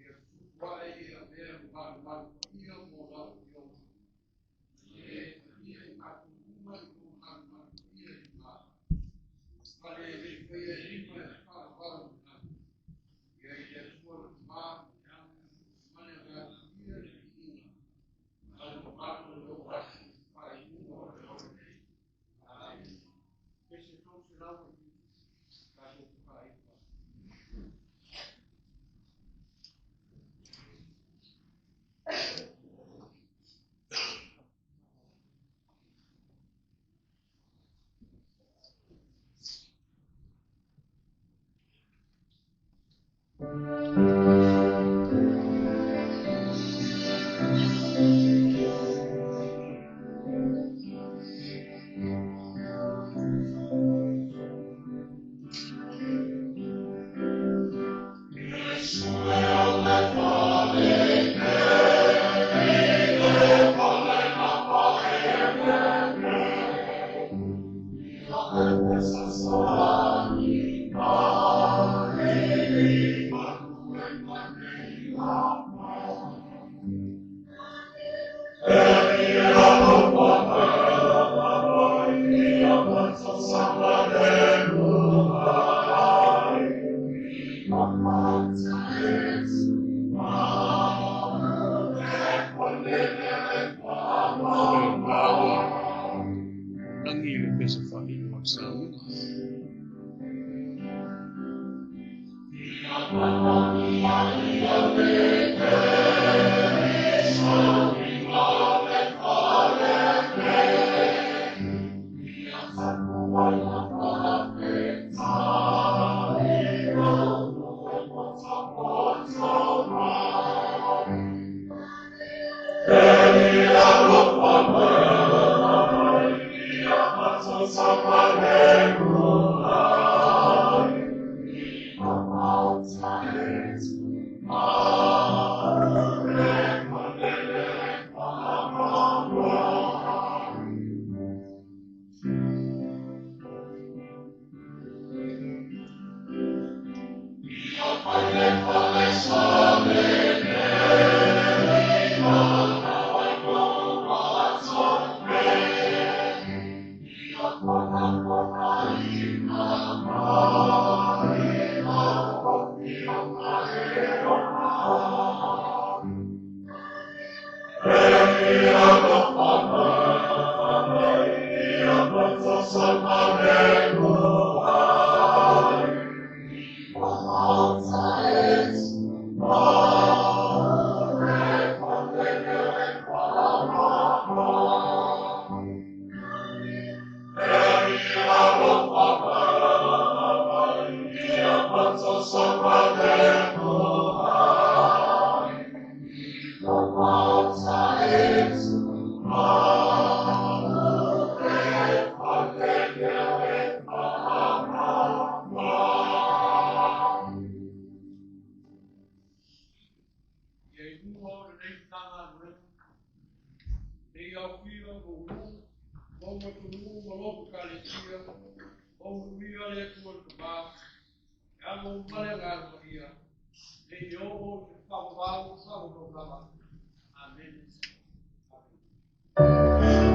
ia tutupu ae ia avea ma malumalu paia mo lau Afioga, ma ia e talia i matou uma i lou malumalu paia i luga. Fale e le i faia e lima e faavavau i le lagi. Ia i le Atua le Tama ma le Alo ma le Agaga Paia le viiga ma le mamalu o le oo atu i le faaiuga o le aso nei. Amene. Pese 307, tatou te faaiu ai. O maua lagi le pese faaiu o le sauiga. Ia i luma o lenei Matagaluega, nei aofia lou nuu, lou atunuu ma lou ekalesia, lou manuia le Atua le Tama, le Alo ma le Agaga Paia, seia oo i le faavavau faavavau lava. Amene. Amene.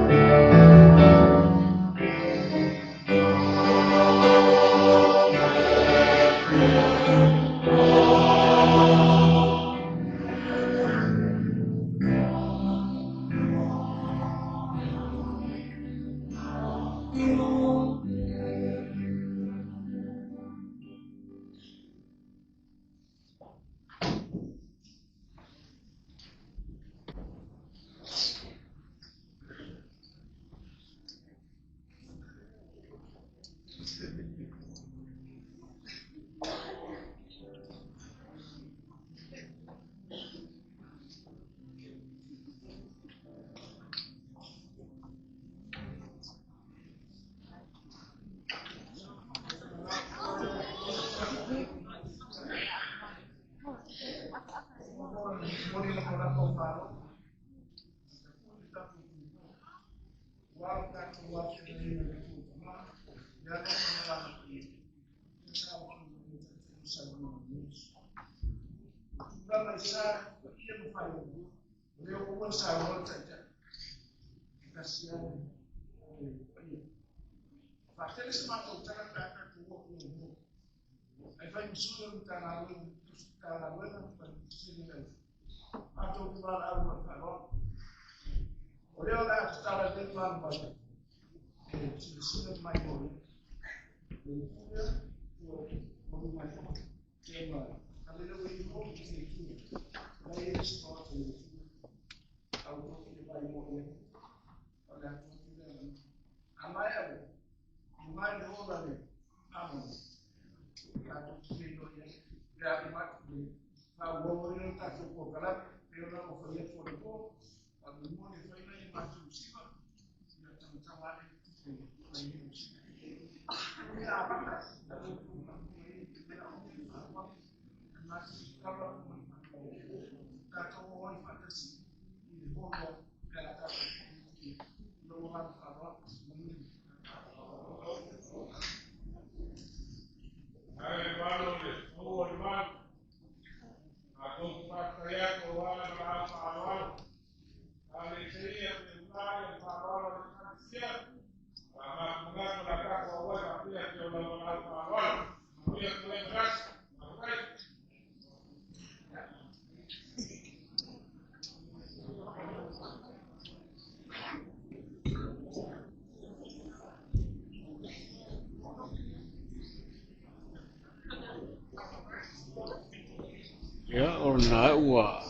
Ia, o lena ua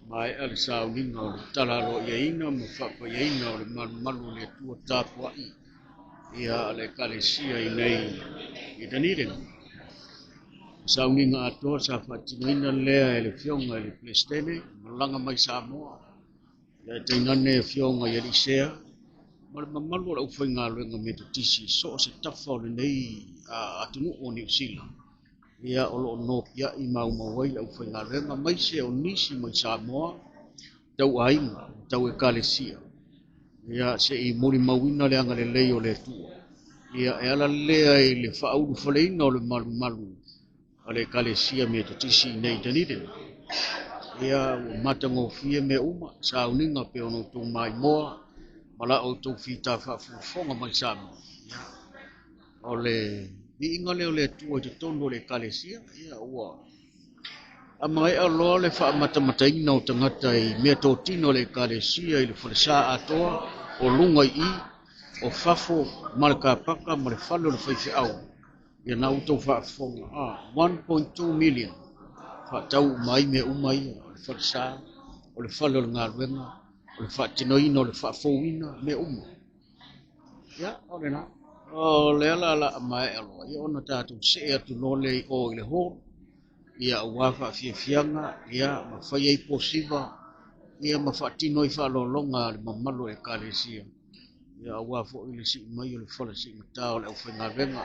maea le sauniga o le tatala aloaiaina ma faapaiaina o le malumalu o le Atua tapuai ia a le Ekalesia i nei i Dunedin. Sauniga atoa sa faatinoina lea e le Afioga i le Peresetene malaga mai Samoa, ia tainane Afioga i alii sea ma le mamalu o le aufaigaluega Metotisi i so o se tafa o lenei atunuu o Niu Sila. Ia o lo o nopiai maumau ai le aufaigaluega aemaise o nisi mai Samoa tau aiga tau Ekalesia. Ia se i molimauina le agalelei o le Atua. Ia e ala lea i le faaulufaleina o le malumalu a le Ekalesia Metotisi i nei i Dunedin. Ia ua matagofie mea uma, sauniga pei ona outou maimoa ma la outou fita faafogafoga mai Samoa. Ia, o le viiga lea o le Atua i totonu o le Ekalesia, ia ua amaea loa le faamatamataina o tagata i mea totino o le Ekalesia i le falesa atoa o luga i i, o fafo ma le kapaka ma le fale o le faifeau. Ia na outou faafofoga, 1.2 million faatau uma ai mea uma ia, o le falesa, o le fale o le galuega, o le faatinoina o le faafouina, mea uma. Ia, o lena. O le ala la a maea loa, ia ona tatou see atu loa lea i o i le hall, ia aua faafiafiaga, ia ma fai ai posiva, ia ma faatino ai faaaloaloga a le mamalu o le Ekalesia. Ia aua foi le sii mai o le fala siigatā o le aufaigaluega,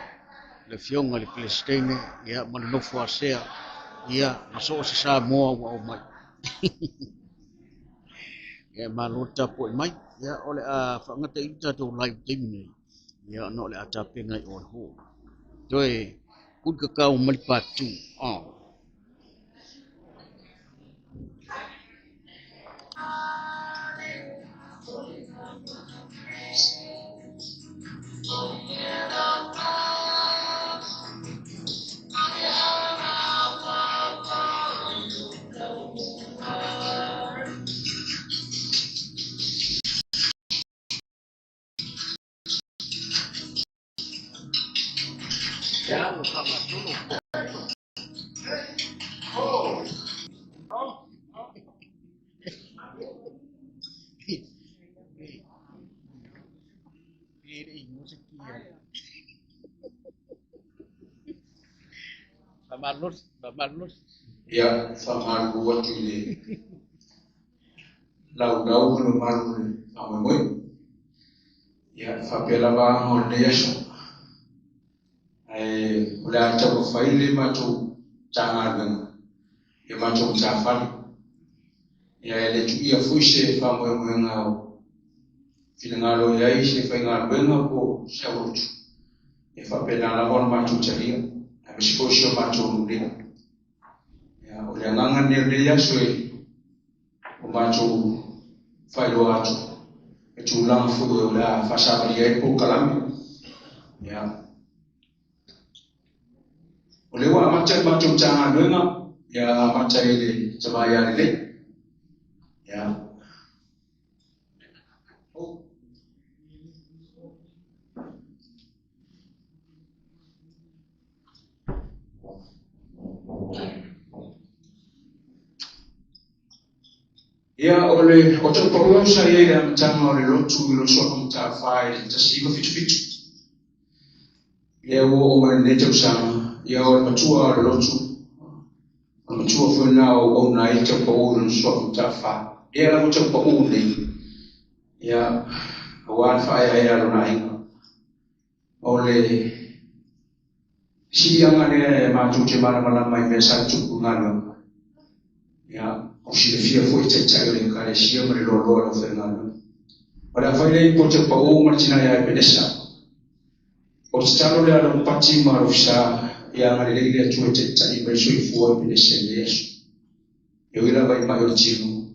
le Afioga i le Peresetene, ia ma le nofo a sea, ia ma so o se Samoa ua omai. Ia malo le tapuai mai. Ia o le a faagata i le tatou live taimi nei. Ia ona o le a tapena i o i le hall. Toe ulikakao mai le part 2. Oh. Ia, ua faagasolo. E le i mo se kia. Faamalosi, faamalosi. Ia, faamalulu atu i le laulau ma le mamalu o le faamoemoe. Ia, faapea lava aga o lenei aso. Ae o le a taumafai le matou Matagaluega ia matou matafale. Ia e le tuia foi se faamoemoega o finagalo i ai se faigaluega po o se aulotu. E faapena lava ona matou talia, aemaise foi si o matou nuu nei. Ia, o le agaga lenei o lenei aso e o matou faailoa atu e tulaga foi o le a faasavalia ai le polokalame. Ia, o lea ua amata le matou Matagaluega, ia amata i le tama ia lelei. Ia. Ia, o le o tau sa i ai le amataga o le lotu i lo Suafa Mata'afa i le 1977. Lea ua oo mai lenei tausaga, ia o le matua o le lotu, o le matua foi lena o auauna ai le taupau i lona Suafa Mata'afa. Lea lava taupau nei, ia, aua le faaeaea a lona aiga. O le siliaga lea e matou te malamalama i mea sa tutupu i galuega. Ia, o silafia foi taitai o le ekalesia ma le loaloa o le aufaigaluega. O le a fai lea i po taupau ma le tina ia Epenesa. O le tatalo lea a lou pati ma lou sa, ia agalelei le Atua e taitai mai le soifua o Epenesa i lenei aso. E ui lava i mai o le tino,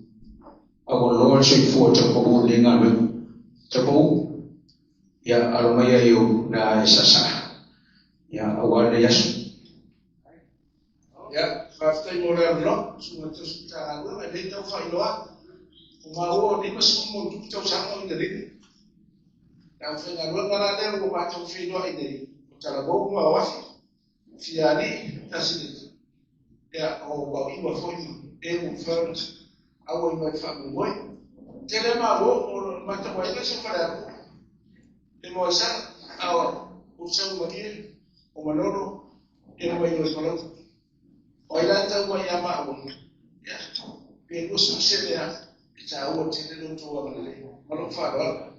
a ua loa le soifua o taupau i lenei galuega. Taupau, ia alo mai ai o le a e saasaa, ia aua lenei aso. Ia, faafetai mo le avanoa, susuga i le tausi Matagaluega, e lelei tau faailoa atu. O maua o 50 ma ono tupu tausaga o ina lima. Le aufaigaluega la lea ua matou feiloai nei, o Talavou ma Oafi, Fialii, tasi le ia o Mauiwa foi ma e ua mafai ona auai mai le faamoemoe. Tele malo o le matou aiga se Falealupo. E mo aisana, a o sau malie, o Manolo, e mai o Palau. O ai la tau mai ia maua, ia, pe 20 lea, e tāua tele lo tou agalelei. Ma lou faaaloalo.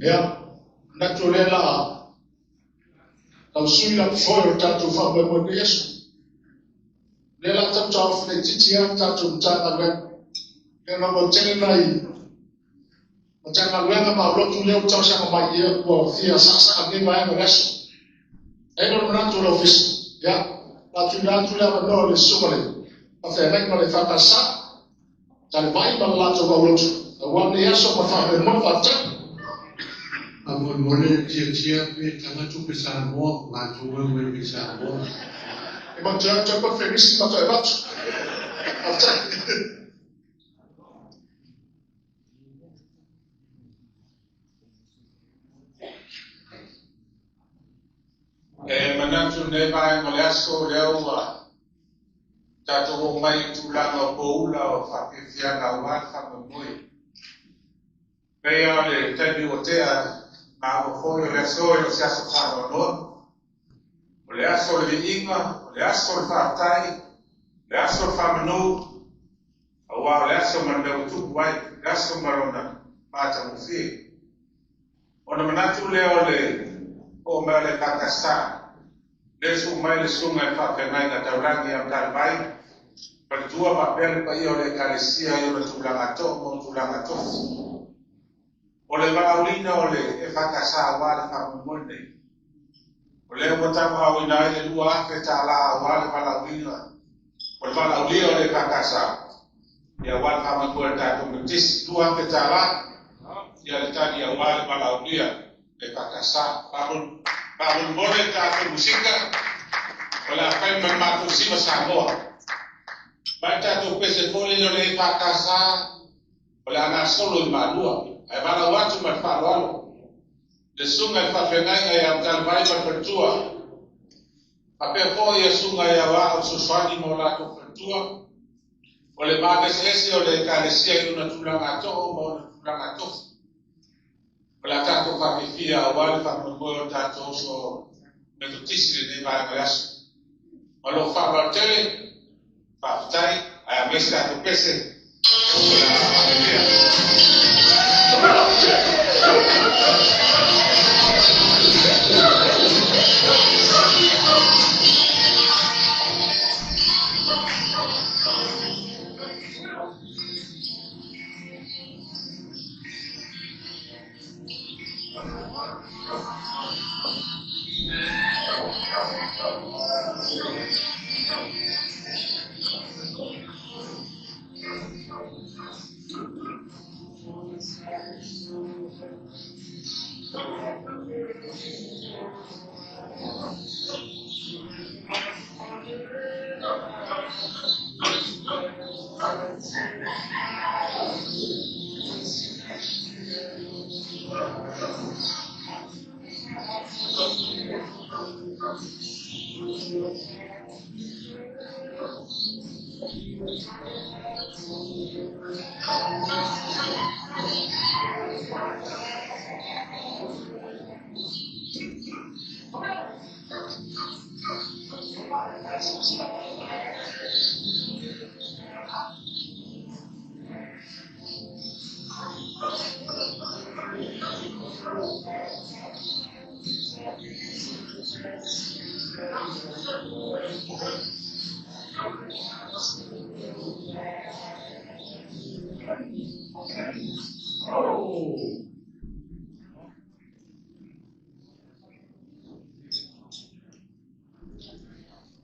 Ia, manatu o lea la tausui la foe o le tatou faamoemoe i lenei aso. Lea la tau taofi laitiiti lava le tatou Matagaluega. Lea na ua tele nai Matagaluega ma aulotu lea ua talosaga mai ia ua fia saasaa lenei vaega o le aso. E i ai le manatu o le ofisa, ia, la tuuina atu le avanoa i le susuga i le faafeagaiga o le EFKS, Talevai ma le latou aulotu. Aua nei aso ma faamoemoe faafetai. Faamolemole tiatia pe tagatu pe Samoa matou e ua i Samoa. E manatua atu ai po o le fenisi ma toe avatu. Faafetai. E manatu lenei vaega o le aso lea ua tatou oo mai i tulaga o poula o faafiafiaga aua le faamoemoe. Pei lava o le taimi ua tea maua foi o le aso e le o se aso faanoanoa. O le aso o le viiga, o le aso o le faafetai, o le aso o le faamanu, aua o le aso ma le mea ua tupu ai, le aso ma lona matagofie. Ona manatu lea o le oo mai o le EFKS, lea suu mai le susuga i le faafeagaiga taulagi ia Matalivai, faletua faapea le paia o le Ekalesia i ona tulaga too ma ona tulaga tofi. O le valaauina o le EFKS aua le faamoemoe lenei, o lea ua tauaaoina ai le $2,000 aua le valaauina o le valaaulia o le EFKS, ia aua le faamoemoe o le tatou Metotisi, $2,000 ia le tali aua le valaaulia le EFKS. Faamolemole le tatou musika, o le a fai ma le matou siva Samoa. Mai le tatou pese foi lele o le EFKS, o le a gasolo i Malua, ae valaau atu ma le faaaloalo le susuga i le faafeagaiga ia Matalivai ma le faletua, faapea foi ia susuga ia Aoao Fesoasoani ma o latou faletua, o le va eseese o le Ekalesia i ona tulaga too ma ona tulaga tofi. O le a tatou faafiafia aua le faamoemoe o le tatou uso Metotisi lenei vaega o le aso. Ma lou faaaloalo tele, faafetai, ae aumai se tatou pese o le a faafiafia.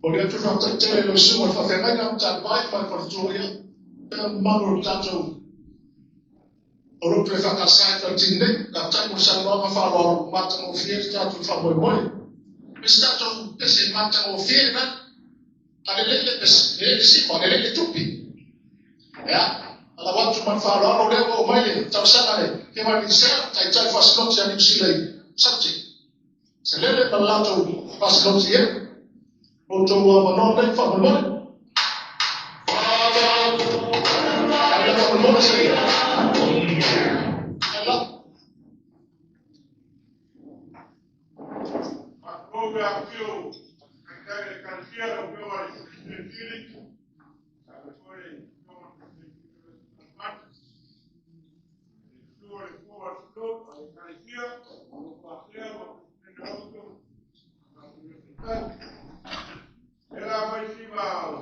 O le atu faafetai tele i lau susuga i le faafeagaiga Matalivai ma le faletua ia, le mamalu o le tatou o lotu e faatasa e tautini nei. Faafetai mo le saunoaga faaaloalo matagofie le tatou faamoemoe. Me se tatou pese matagofie lena. A lelei le pese, lelei le siva, lelei le tupi. Ia, alau atu ma le faaaloalo lea ua oo mai le tausaga le Afioga i le Minisita, Taitai Faasiloti a Niu Sila i subject. Se lele ma le latou faasiloti ia. O outou avanoa lenei faamolemole. Ae faamolemole se i. Ae la. Faatulou le afifio o Taitai o le Ekalesia, lau Afioga i le Peresetene Sili, faapea foi le Afioga i le Peresetene Tamati, le susu o le Fua o le Ekalesia, o lo o faasea ma Peresetene Loto, ma E la mai siva o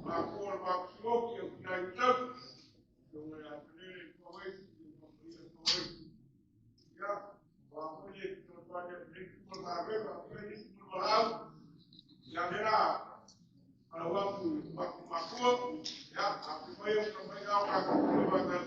matua o le Makusiloki o Tinai Tau, Afioga ia Pelele Tuawaisi, ma Paia Tuawaisi. Ia, ua foi le fesoasoani atu nei tuma le galuega, fai nisi mo le valaau. Ia, lea la, alau atu i matou matua, ia, afifio mai o mai ao tatou tulaga.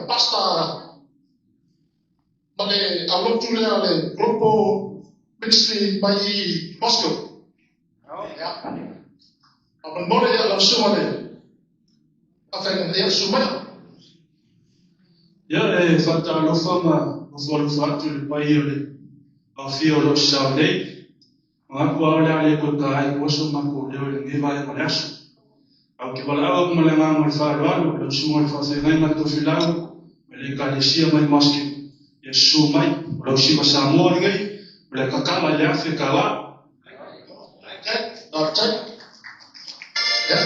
Pasta, ma le aulotu lea le Global ministry mai i Moscow. Ia. Faamolemole ia lau susuga le faafeagaiga ia susu mai. Ia e faatalofa ma nofo alofa atu i le paia o le aofia o lo o sao nei. Manatu lava o le a le toe taai ua so matou leo i lenei vaega o le aso. Ae ou te valaau atu ma le agaga o le faaaloalo i lau susuga i le faafeagaiga Tofilau mai le Ekalesia mai Moscow, ia susu mai, o lau siva Samoa lenei, o le a tatala i le $1,000. Faafetai. Ia.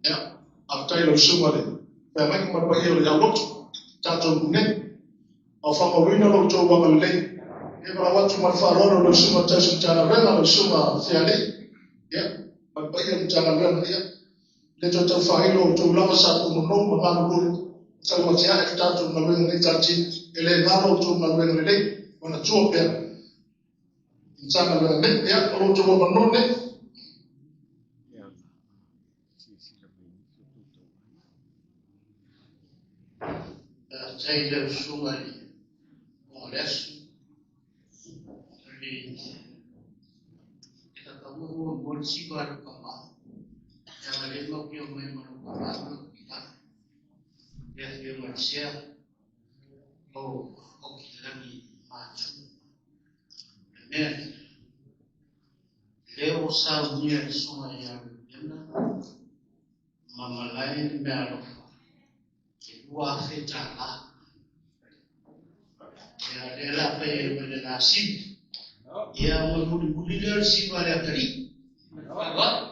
Ia, faafetai i lau susuga i le feagaiga ma le paia o le aulotu, tatou nei. A o faamauina lo outou agalelei, e valaau atu ma le faaaloalo i lau susuga tausi Matagaluega, lau susuga Fealii, ia, ma le paia o le Matagaluega, ia, le toe tau faailo o outou lava sa punonou ma galulue, tau atiae le tatou galuega nei tatou, e le galo outou galuega lelei, manatua pea Matagaluega nei, ia, o lo outou avanoa nei. Faafetai i lau susuga i le Fofoga o le Aso. Le tataua muamua le siva a lou tama. Leaga lea matou te omai ma lou tama ma lou tina. Le afioga i le Sea o Okilagi Matu. O le mea lea, lea ua saunia e le susuga ia Reubena ma malae le meaalofa e $2,000. Ia, lea la fai ai ma le lasili. Ia, ma mulimuli lea o le siva a le atalii. Faaaloalo.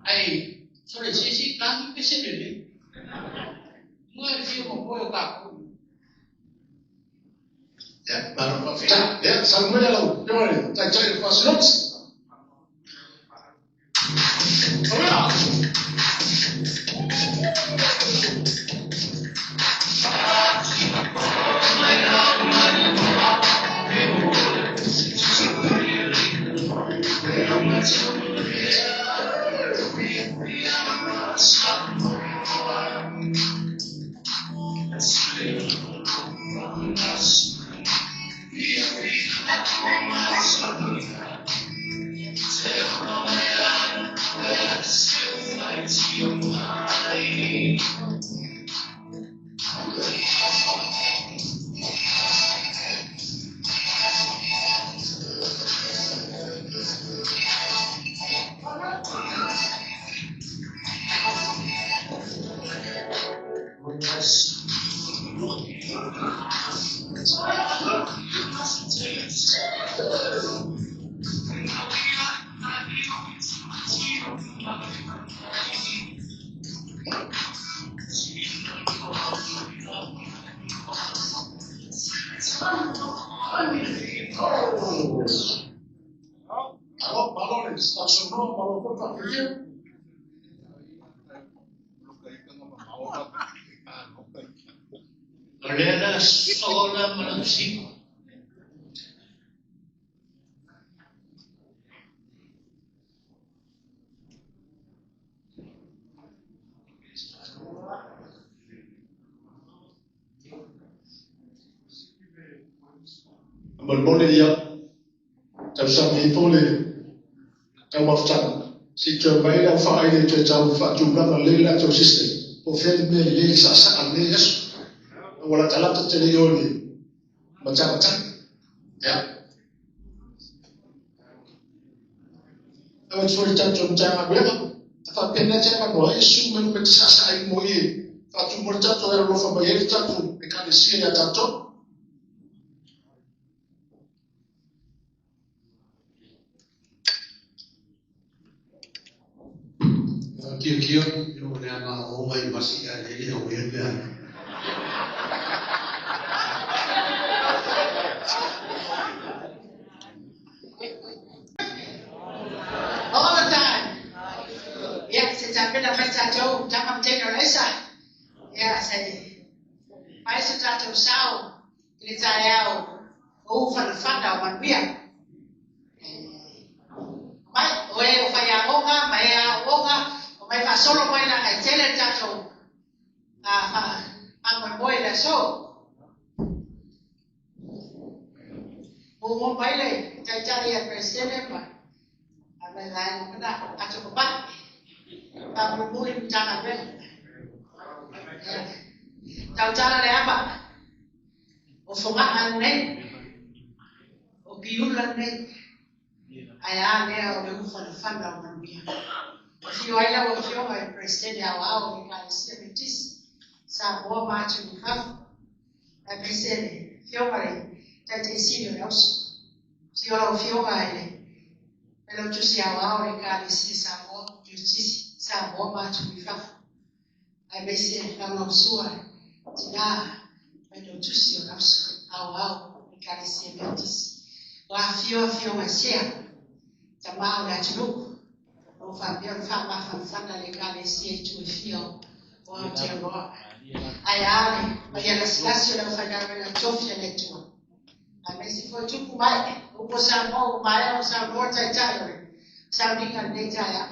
Ai, sole se isi lagi pe se lelei. Mua e le fia mamoe o tatou. Ia, malo faafetai. Ia, sau mai lau afioga i le Taitai o le Faamasinoga. Malo, malo le sausaunoa, malo foi le faafiafia. O lea la sola ma lau siva. Molemole ia, tausami ifo le Taumafutaga se i toe mai le aufaaile e toe tau faatulaga lelei le latou system po o fea le mea lelei le saasaa lenei aso ua latalata tele i o le matagataga. Ia. Lau foi le tatou Matagaluega, a faapena te avanoa ai e susu mai nuu e te saasaa ai uma i e faatumu le tatou e alolofa mai ai le tatou ekalesia ia tatou. Kia kia, yo le ama o mai masi a le le o e le ana. All the time. Ya, se tapena mai tatou, tama mtendo laisa. Ya, se mai se tatou sao, i le taeao, o ufanafana o manuia. Mai, o e o whaiaonga, mai e aonga, o mai whaasolo mai langa i tele tatou faamoemoe le aso. Mo mo mai le taitai a Presidente ma a mai lai mo kana ato ko pa. Pa mo muli mtanga vena. Tau tala le apa. O fonga'a nei. O piula nei. Ai a lea o le ufanafana o manuia. O fio ai lau afioga i Presidente Aoao o le Ekalesia Metisi, Samoa ma atunuu i fafo. Aemaise le afioga i le Taitaisini o le Auso. Afio lau afioga i le Failautusi Aoao o le Ekalesia Samoa, Metisi, Samoa ma atunuu i fafo. Aemaise le lagolagosua tina Failautusi o le Auso Aoao o le Ekalesia Metisi. Ua afio afioga i sea, tamā o le atunuu, o faapea ona faamafanafana le Ekalesia i itu e fia o Aotearoa. Ae a le paia lasilasi o le aufaigaluega tofi a le Atua. Aemaise foi tupu mai, upu o Samoa ua maea ona saunoa le Taitai o le sauniga i lenei taeao.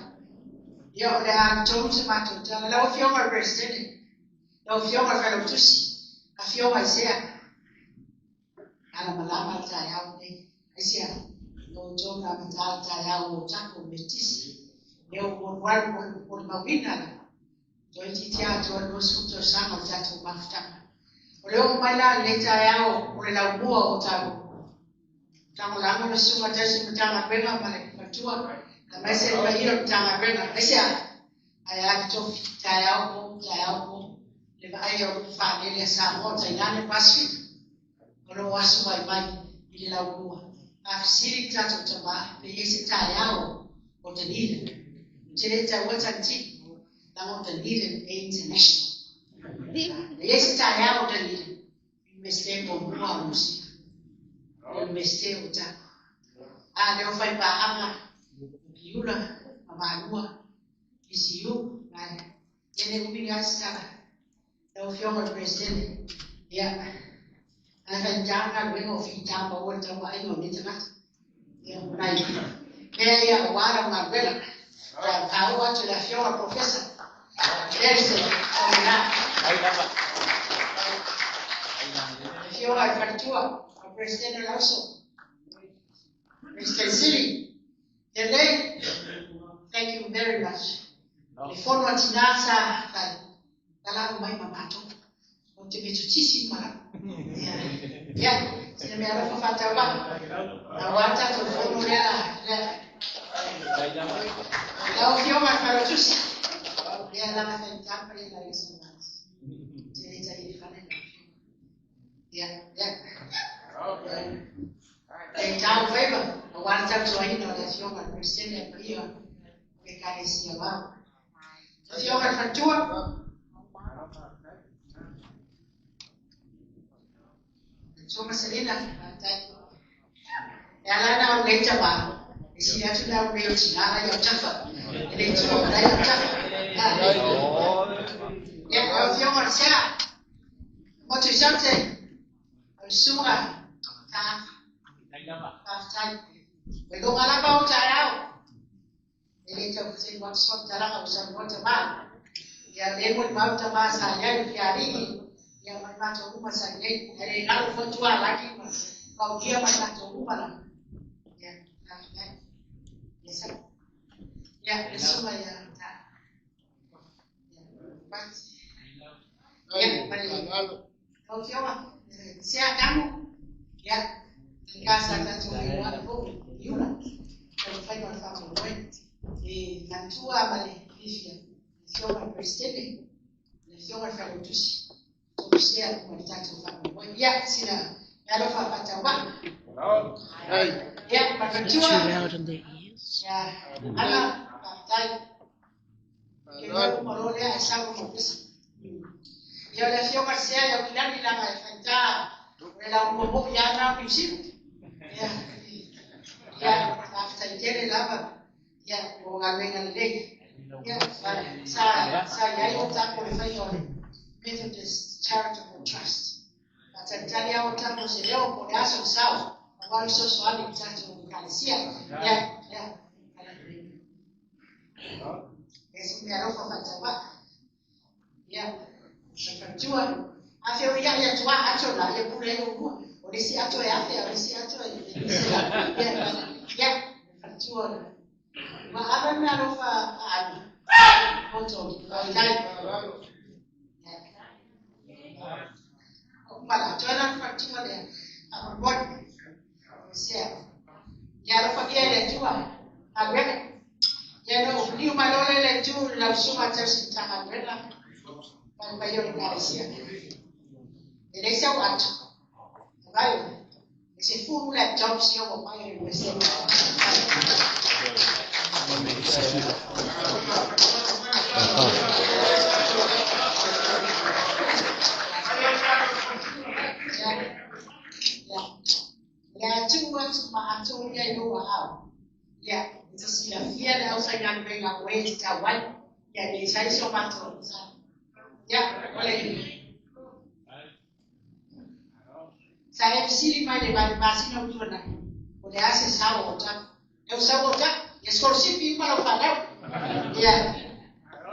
Ia o le a alu tonu se matou tala. Lau Afioga i le Peresetene, lau Afioga i le Failautusi, Afioga i sea, malamalama le taeao lenei. Aisea, o outou na amata le taeao o tatou Metisi. Lea ua molimau molimauina le toeitiiti atoa le 20 tausaga o le tatou mafutaga. O le oo mai la lenei taeao o le laumua o tatou lagolago le susuga tausi Matagaluega ma le faletua, aemaise le paia o le Matagaluega. Aisea, ae a le tofi, taeao po, taeao po, le vaaia o lupe faalele a Samoa tainane Pasifika. O lo o aso vaivai i le laumua. A fesili le tatou tamā, pe i ai se taeao o Dunedin. Ou te le taua Tanitini, leaga o Dunedin e international. E i ai se taeao o Dunedin, Iunivesite muamua o Niu Sila. Iunivesite o Otago. A lea o faipaaga o Piula ma Malua, TCU, ma e le umi lava se tala. Lau Afioga i le Peresetene, ia, ana faigata le galuega o fita maua i le tau vaaiga o nei tagata. Ia, o nai mea ia aua lau galuega. Ta faaoo atu i le Afioga i le Professor Elson Omena. Afioga i le Faletua, o le Peresetene o le Auso, President Sili, Lelei, thank you very much. Le fono a tina sa fai, tala'u mai ma matou. Ou te metotisi uma lava. Ia, sina mea alofa faatauvaa. Aua le tatou fono lea lea. Lau Afioga i le Failautusi, ia laga faigata le paia la ia Samoa. Te le tai i le fale lau Afioga. Ia, ia. E tau faiva, aua le tautuaina o le Afioga i le Peresetene a paia o le Ekalesia Vao. Afioga i le Faletua, Faletua Maselina, faafetai. E ala ona au nei tama, e sili atu le au nei o tina la i autafa. E le tua ma la i autafa. Ia, lau Afioga i le Sea, motu i Saute, o le susuga Taafa. Faafetai. Ua iloga lava ou taeao. E le tau feselu atu se faamatalaga ua saunoa tama. Ia le molimau tama sa i ai le fialii, ia ma le matou uma sa i ai. Ae le galo foi Tualagi ma Paulia ma le matou uma lava. Ia, faafetai. Ia, sa. Ya, le suga ya ta. Ya, male. Lau fioga, sea kamu. Ya, casa ta tu wa fo yula. Ko fai ma fa mo we. E mantua male fifia. Le fioga presidente. Le fioga fa lo tusi. O sea mo ta tu fa mo we. Ya, sina. Ya lo fa fa ta wa. Ya, Is it too mantua. loud in their ears? Ya, ala, tai. Ke le mo lo le a sa mo pesa. Ia le afioga sea ia kilani laga e faigā o le laumomoʻi a na o Niusila. Ia, ia, fa'afetaitele lava, ia, o galuega lelei. Ia, sa, sa iai o takou le faiga o le Methodist Charitable Trust. Fa'atalitali a o takou se leo po o le aso le sao, auā le fesoasoani i le tatou ekalesia. Ia, ia, e se mea alofa fa'ataua'a. Ia, faletua, afe o ia ia tua ato la ia pule ai ua. O le isi ato e afe, o le isi ato e se la. Ia, ia, faletua. Ua ave mea alofa a'anu. Poto, faafetai. Ia. O mala, toe la faletua lea. Fa'amolemole. Sea. Ia alofagia e le Atua. Galuega. Ia no liu mai loa le le tu le lausuga tausi Matagaluega ma le paia o le Ekalesia. E leai sau ato. Vai, e se fulu laptops ia ua mai e le University. Ia, ia. O le a tuu atu ma atoa ia i lou aao. Ia, e te silafia le aufaigaluega o e tatau ai. Ia, le i sai so matou sa. Ia, o le sa e fesili mai le masina ua tuanai, o le a se sao o taku. E o sau o taku, ia sikolasipi uma lau fanau. Ia,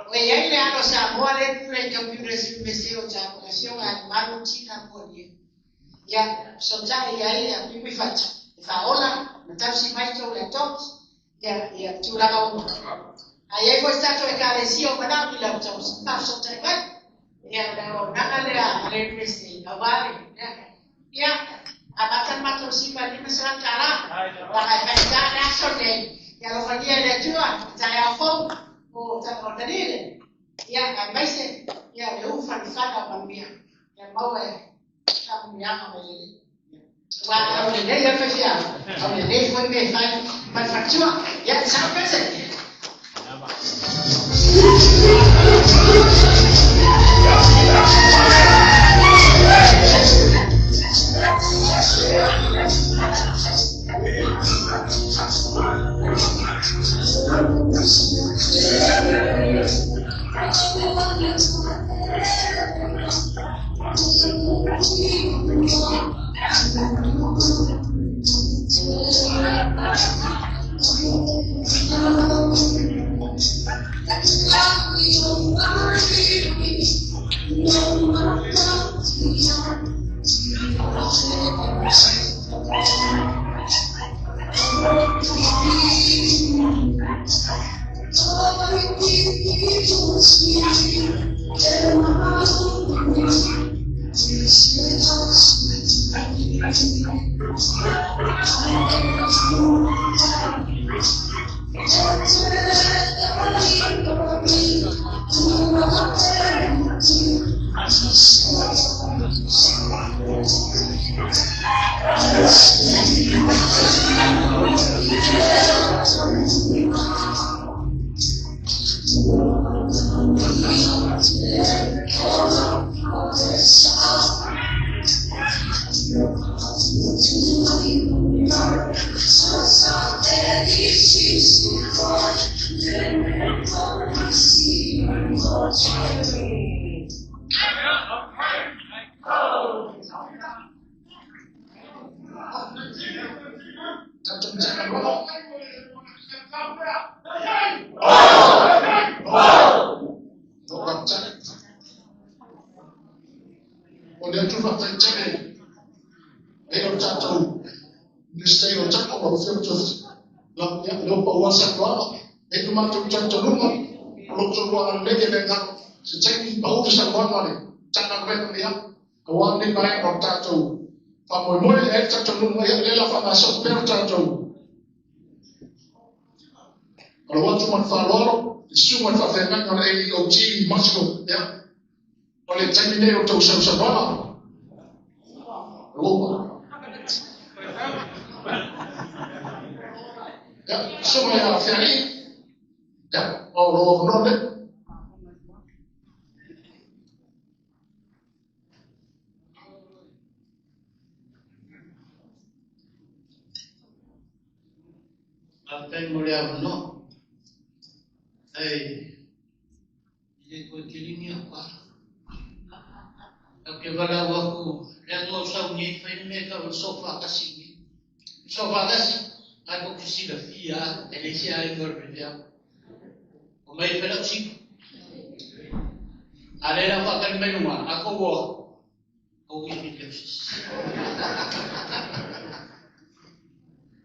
o e iai le alo Samoa lea e pule i computers i Iunivesite o taku, le afioga ia Alimalu Tina Pualia. Ia, fesootai i ai ia Pipi Fatu, e faaola, ma tausi mai tou laptops, ia, ia, tulaga uma. A i ai foi se tatou ekalesia o manao ni laptops, faafesootai mai. Ia, o le auaunaga lea a le Iunivesite, auā le, ia, ia, amata le matou sima i le $500, laga e faigata le aso lenei. Ia alofagia e le Atua, le taeao fou, o Taniele, ia, aemaise, ia, le ufanufana o manuia. Ia maua e faamanuiaga mai le Alii. Aua au lelei lava faifeau, au lelei foi mea e fai ma le faletua. Ia, sao pese. O le atu faataitele e o tatou Ministério o tatou lau Afioga Tofiti. Leo paua sa noaga. E i le matou talitonuga, o lo outou agalelei e le galo se taimi pau le saunoaga a le Matagaluega, ia, aua lenei vaega o le tatou faamoemoe. E i ai le talitonuga, ia, o lea o le a faagasolo pea le tatou alo atu ma le faaaloalo i le susuga i le faafeagaiga o le AEOT i Moscow, ia, o le taimi lenei o le tou sausaunoaga. Ia, susuga ia Fealii, ia, o lou avanoa lenei. Faafetai mo le avanoa. Ai, i le toe kiligi aku lava. Au te valaau aku, leaga o sau nei fai le mea e tau o le soofakasi i inei. Soofakasi, na e tou te silafia lava, e leai se aiga o le faifeau. Omai e fai lau sipu. A lea la faatali mai luga, a tou o atu, ou i i leo se isi.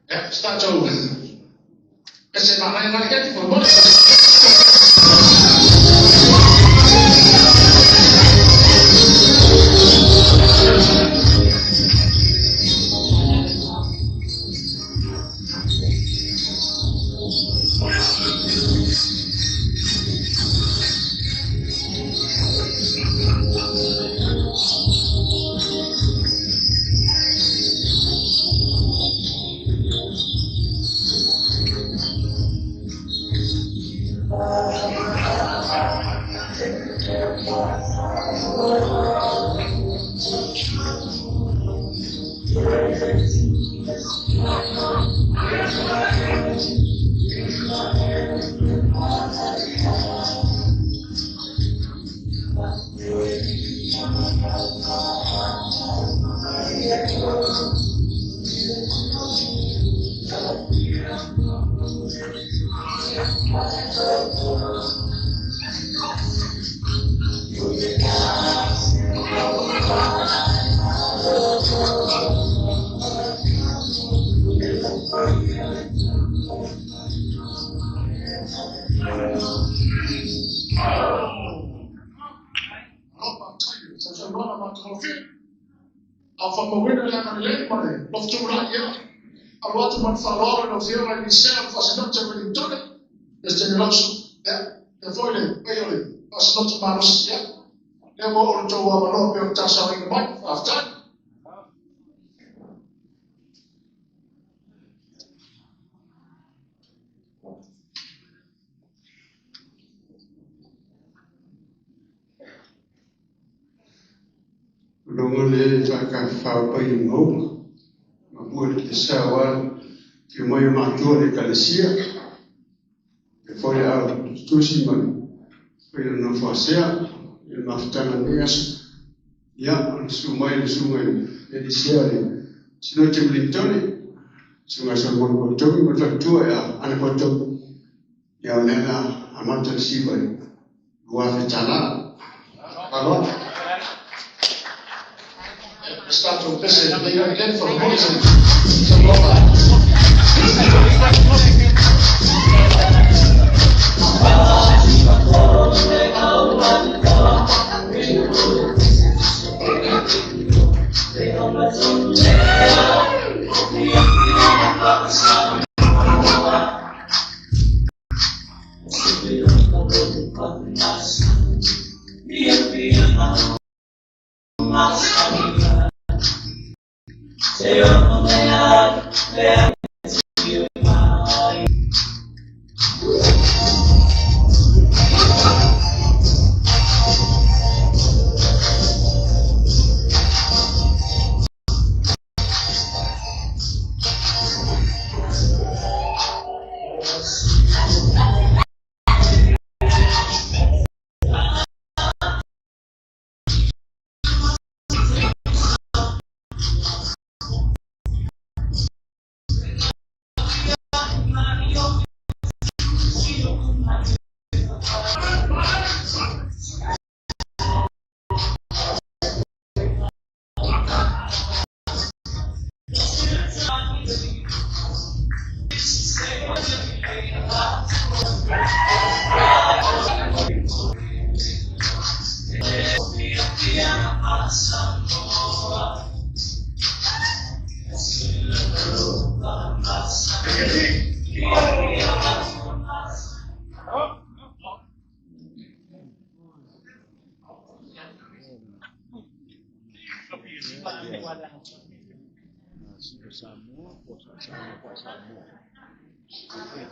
Ia, se tatou pese manaia na le keti, faamolemole. Malo faafetai i le sausaunoaga matagofie. A o faamauina le agalelei ma le lofu tumulai, ia, alo atu ma le faaaloalo i lau Afioga i le Minisita o le Faasinoti a Ueligitone, Peresetene Lausu, ia, faapea foi le paia o le Faasinoti malosi, ia, lea ua oo le tou avanoa pei ona talasaoina mai. Faafetai. Logo le whakawhau pai o ngau, ma pua le te sao a te mai o matua le kalesia, e foi le au tusi ma le foi le nofo asea, i le mafutanga nei aso. Ia, o le su mai le sunga i le Elisea le Sinote Wellingtone, sunga Solomon Kotomi, ma le whakatua ia Ana Kotomi, ia o lea amata le siva i 2000 tala. Faaaloalo. Se tatou pese lelei ai lea faamolemole se saunoaga.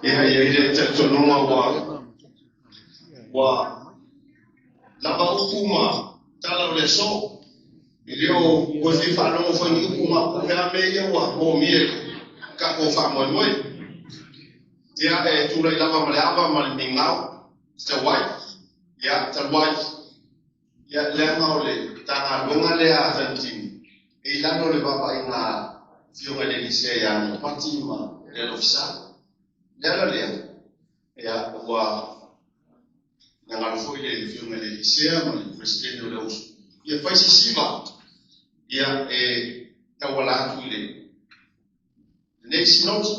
Ia ia ile talitonuga ua ua lava upu ma tala o le aso e le o koe fia faalogo foi ni upu mapu le a mea ia ua moomia i le tatou faamoemoe. Ia e tulai lava ma le ava ma le migao tauai ia talu ai ia leaga o le Matagaluega lea a Tanitini e i lalo o le vaavaaiga a Afioga i le Elisea ia Anapati ma le Alofisa. Le ala lea, ia ua finagalo foi le Afioga i le Elisea ma le Peresetene o le Auuso ia fai sisiva ia e tauala atu i le lenei sinoti.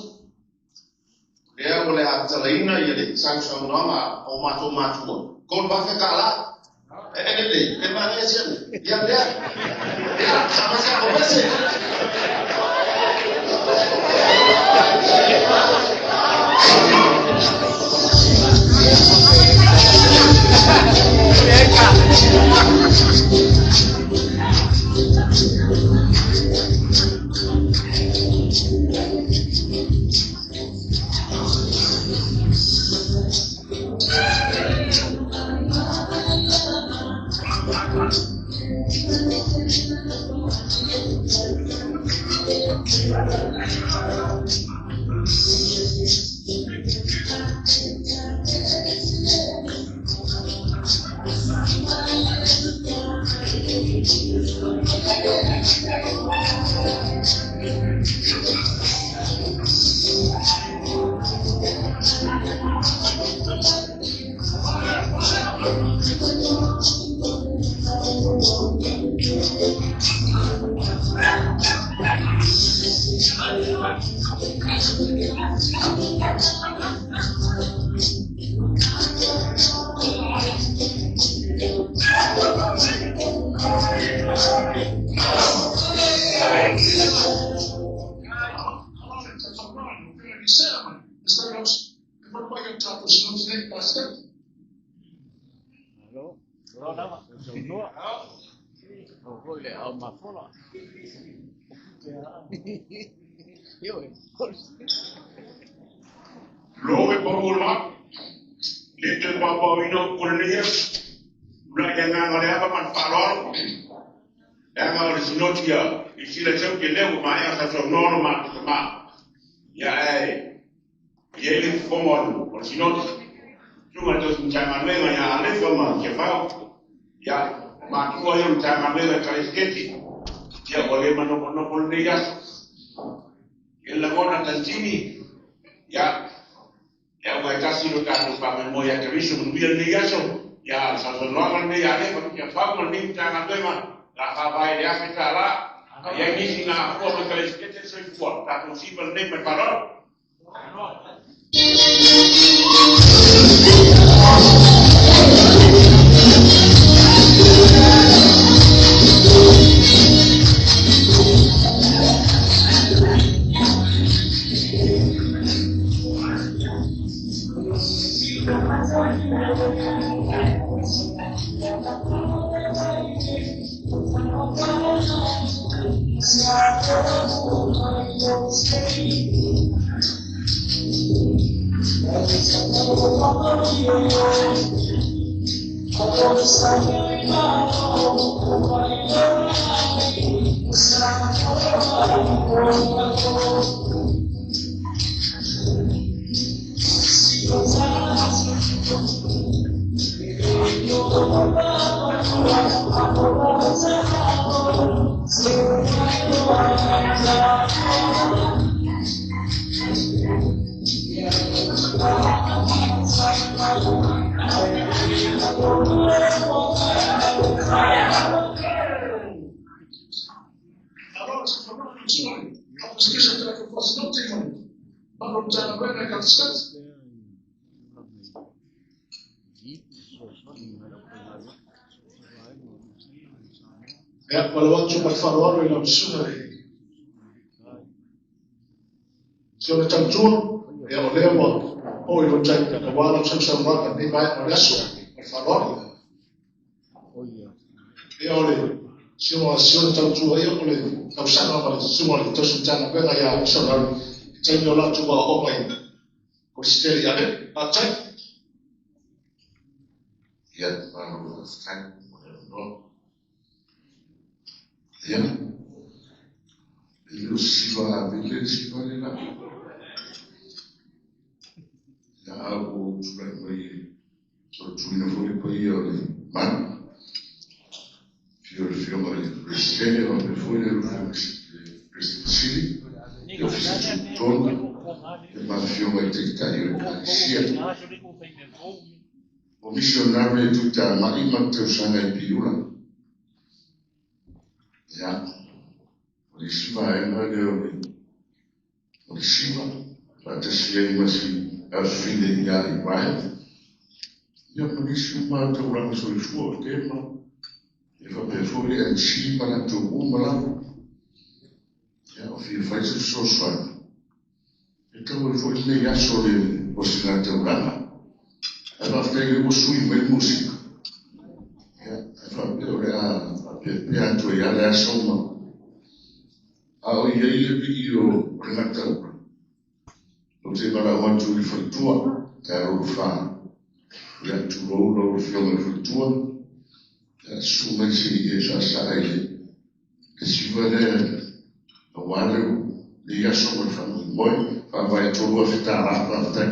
Lea ua le a tatalaina ia le sausaunoaga a o matou matua, $3,000. E lelei, e manaia sia mea. Ia lea, ia, sa mai sa komese. Lo e pau o le maa, le toe paopao ina upu o lenei aso. Tulai le agaga o le ava ma le faaaloalo, leaga o le sinoti ia i sila sau ke lea ua maea sausaunoa lo matou tama. Ia ae i ai le fofoga o le sinoti. Susuga i le tausi Matagaluega ia Alefa ma Tiafau, ia matua ia o le Matagaluega i Kalesetete, ia ua le manofonofo lenei aso. Ia lagona tantini, ia le auga e tasi lo tatou faamoemoe ia Keriso manuia lenei aso, ia le sausaunoaga lenei a Alefa ma Tiafau ma lenei Matagaluega, la faavae i le $1,000. A i ai nisi na afua mai Kalesetete le soifua, tatou siva lenei ma le faaaloalo. Ia, malo atu ma le faaaloalo i lau susuga i le Siona Tautua, ia o lea ua oo i lou taimi aua lau sausaunoaga i lenei vaega o le aso. Ma le faaaloalo. Ia o le Susuga Siona Tautua, ia o le tausaga ma le susuga o le tausi Matagaluega ia Saulauli i taimi o latou aoaoga i Kolisitele i Avele. Faafetai. Ia, malo faafetai mo le avanoa. Ia, e le o se siva Avele le siva lea la. Ia, a ua ou tulai mai e tautuina foi le paia o le malu. Afio le Afioga i le Peresetene faapea foi le Peresetene Sili, le Ofisa Tutotonu, ia ma Afioga i Taitai o Ekalesia. O misionare e tuitamai ma le tausaga i Piula. Ia, o le isi vaega lea o le o le siva, faatasi ai ma si afafine ia Ibrahim, ia ma nisi uma taulaga soifua o Tema, ia faapea foi le MC ma latou uma lava. Ia, o fia fai se fesoasoani, e tau ai foi lenei aso le osigataulaga. Ae faafetai lea ua sui mai le musika. Ia, ae faapea o le a faapeapea atu ai lava le aso ma a o i ai le vii o le gataula. Ou te valaau atu i le faletua ia Lolofa. Ia, tulou lau Afioga i le faletua. Ia, susu mai se i e saasaa i le siva lea aua lenei aso ma le faamoemoe. Faavae $3,000. Faafetai.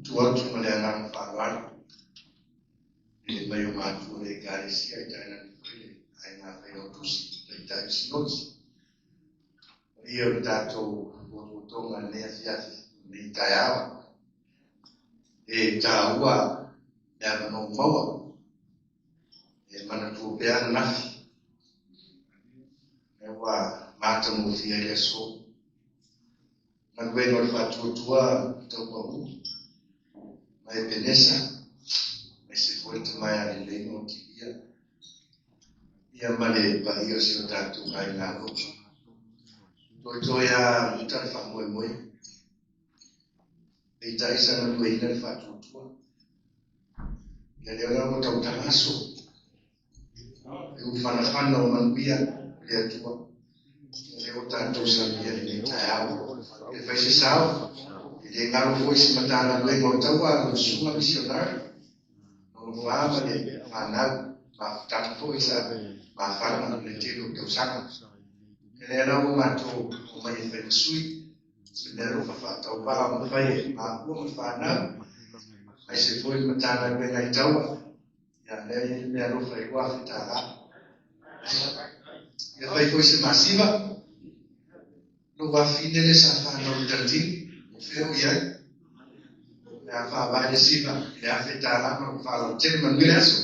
Tu atu ma le agaga faaaloalo i le mai o matua o le Ekalesia i tainane foi le aiga failautusi, taitai o sinoti. Paia o le tatou potopotoga i lenei afiafi, lenei taeao. E taua le avanoa maua e manatua pea ananafi. E ua matagofie ai le aso. Galuega o le faatuatua taupagu ma Epenesa, aemaise foi le tama ia Lelei ma Otilia, ia ma le paia o si o tatou aiga lotu. Toetoe a uta le faamoemoe, peitai sa galueina le faatuatua. Ia lea la ua tautaga aso, e ufanafana o manuia o le Atua. Ia lea ua tatou samia lenei taeao. E fai se sao, e le galo foi se Matagaluega o Taua a lau Susuga Misionari, Nolofa ma le fanau. Faafetai foi sa mafana ma le tele o tausaga. E lea la ua matou omai e fai ma sui, o le meaalofa faatauvaa ua mafai e mafua ma fanau, aemaise foi le Matagaluega i Taua, ia lea e i ai le meaalofa e $2,000. Ia fai foi se masiva, lou afafine lea sa fanau i Talatini, o fea o i ai? O le a faavae le siva i le $1,000 ma lou faaaloalo tele. Manuia le aso.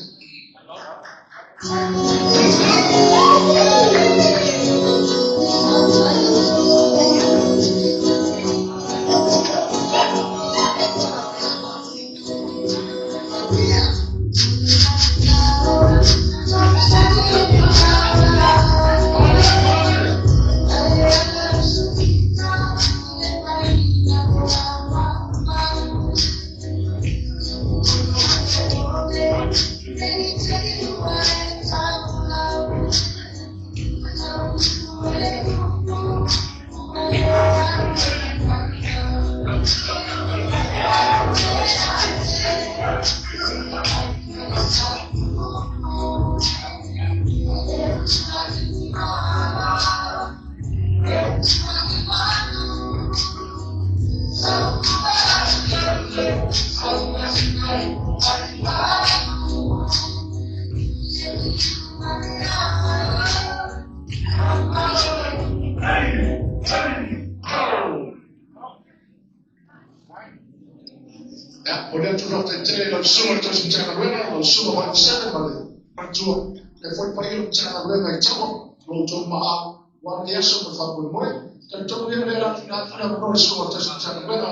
Ia, o lea tulaga tele i lau susuga i le tausi Matagaluega, lau susuga Vaevisele ma le faletua, le foi paia o le Matagaluega i Taua, lo outou maau, aua lenei aso ma le faamoemoe. Talitonu ia o lea o le a tuuina atu le avanoa i le susuga i le tausi Matagaluega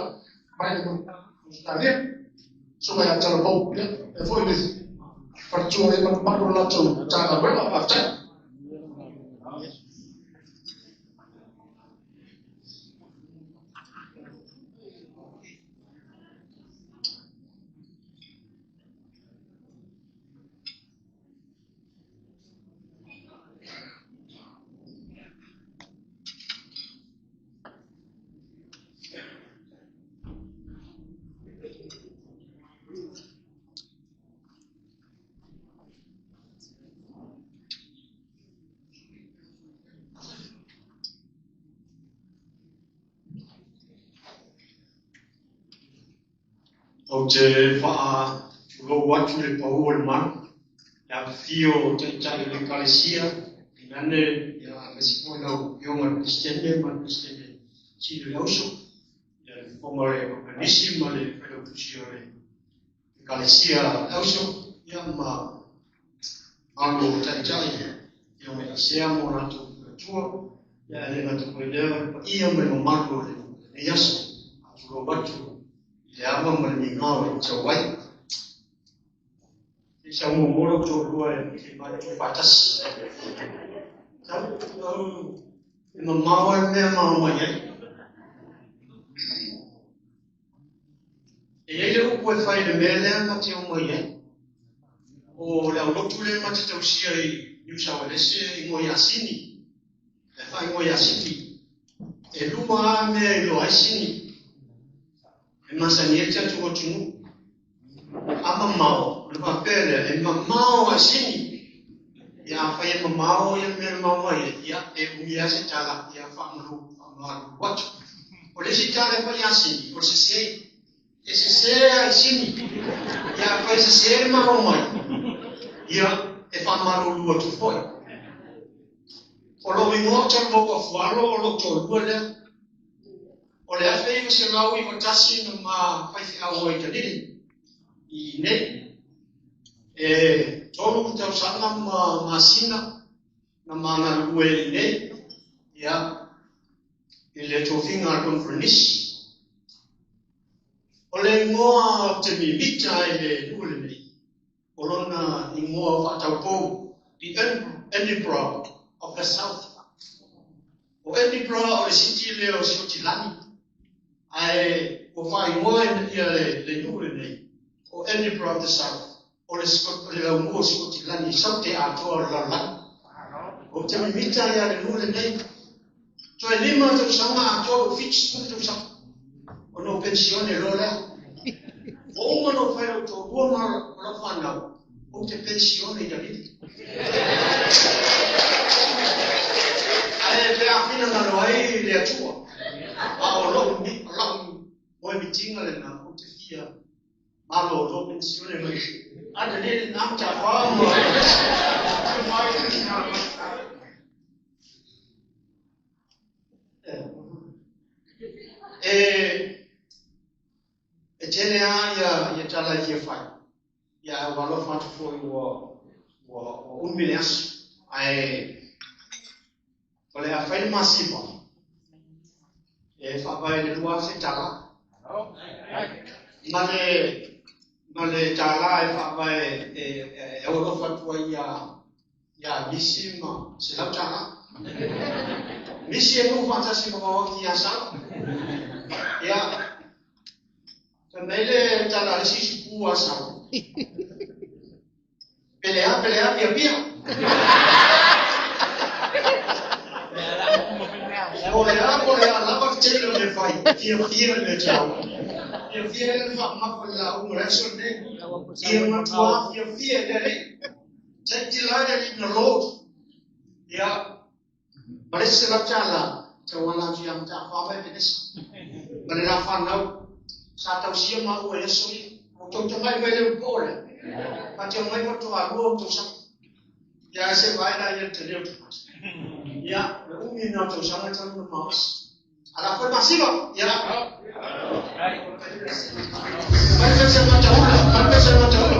mai le Ausetalia, susuga ia Talavou, ia, e foi le faletua ia ma le mamalu o le latou Matagaluega. Faafetai. Ou te faatulou atu i le pau o le malu, le afifio o Taitai o le Ekalesia, tainane ia aemaise foi lau Afioga i le Peresetene ma le Peresetene Sili o le Auso, ia le Fofoga o le Koneferenisi ma le Failautusi o le Ekalesia o le Auso, ia ma malu o Taitai Afioga ia Sea ma o latou faletua, ia e le gata foi i lea o le paia ma le mamalu o lenei aso. Faatulou atu i le ava ma le migao e tau ai. Se i sau muamua lou toalua e matou faatasi. Sau, au, e mamao lava le mea ma omai ai. E i ai le upu e fai i le mea lea ma te omai ai. O le aulotu lea ma te tausia i Niu Sauelese e igoa ia Sini. E faaigoa ia Sini. E lua lava mea e iloa ai Sini. E masani ai le tatou atunuu. A mamao, ona faapea lea, e mamao a Sini. Ia afai e mamao ia le mea e mamao mai ai, ia e umi lava se tala, ia faamalu atu. O le isi tala e fai ia Sini, o le sese. E sese a i Sini. Ia afai e sese le mamao mai, ia e faamalulu atu foi. O lou igoa Talavou Afualo o lou toalua lea. O le 1991 na ma faifeau ai i Dunedin i nei. E 3 tausaga ma masina na ma galulue ai i nei, ia, i le tofiga a le Conferenisi. O le igoa ou te mimita ai i le nuu lenei, o lona igoa faataupou, The Edinburgh of the South. O Edinburgh o le city lea o Sikotilani, ae ua faaigoa ia le nuu lenei o Edinburgh of the South, o le, le laumua o Sikotilani i Saute atoa o le lalolagi. Ou te mimita ia le nuu lenei. Toe 5 tausaga atoa ua 70 tausaga. Ona ou penisione loa lea. Ua uma ona ou fai lau toalua ma lau fanau. Ou te pensione i alii. Ae pe afina nalo ai le Atua. A o lou mi o lau moe mitinga lena ou te fia malōlō penisione mai. A le le na Mataafa ma e tele a ia tala i fia fai. Ia ua alofa atu foi ua umi le aso. Ae o le a fai le masima e faavae le 2,000 tala. Ma le tala e faavae e alofa atu ai ia misi ma 100 tala. Misi e nuu faatasi ma vaoaki ia Sala. Ia, fai mai le tala a le isi pu a Sala. Pelea, pelea, pia, pia. O le a lava tele o le fai, fia fia le mea tau. Fia fia le whaamafa le la unga le aso nei. Ia matua fia fia le alii. Take delight in the Lord. Ia, ma le se lau tala, tau ala atu ia Mataafa mai Penesa. Ma le la whanau, sa tausia ma ua e aso ia. O tau tamai mai le upo le. Ma te mai watoa lua o tau. Ia se vai la ia te leo te mata. Ia, le umi na tau sanga tau na maos. Ala foi masima. Ia. Mai pese mata ula, mai pese mata ula.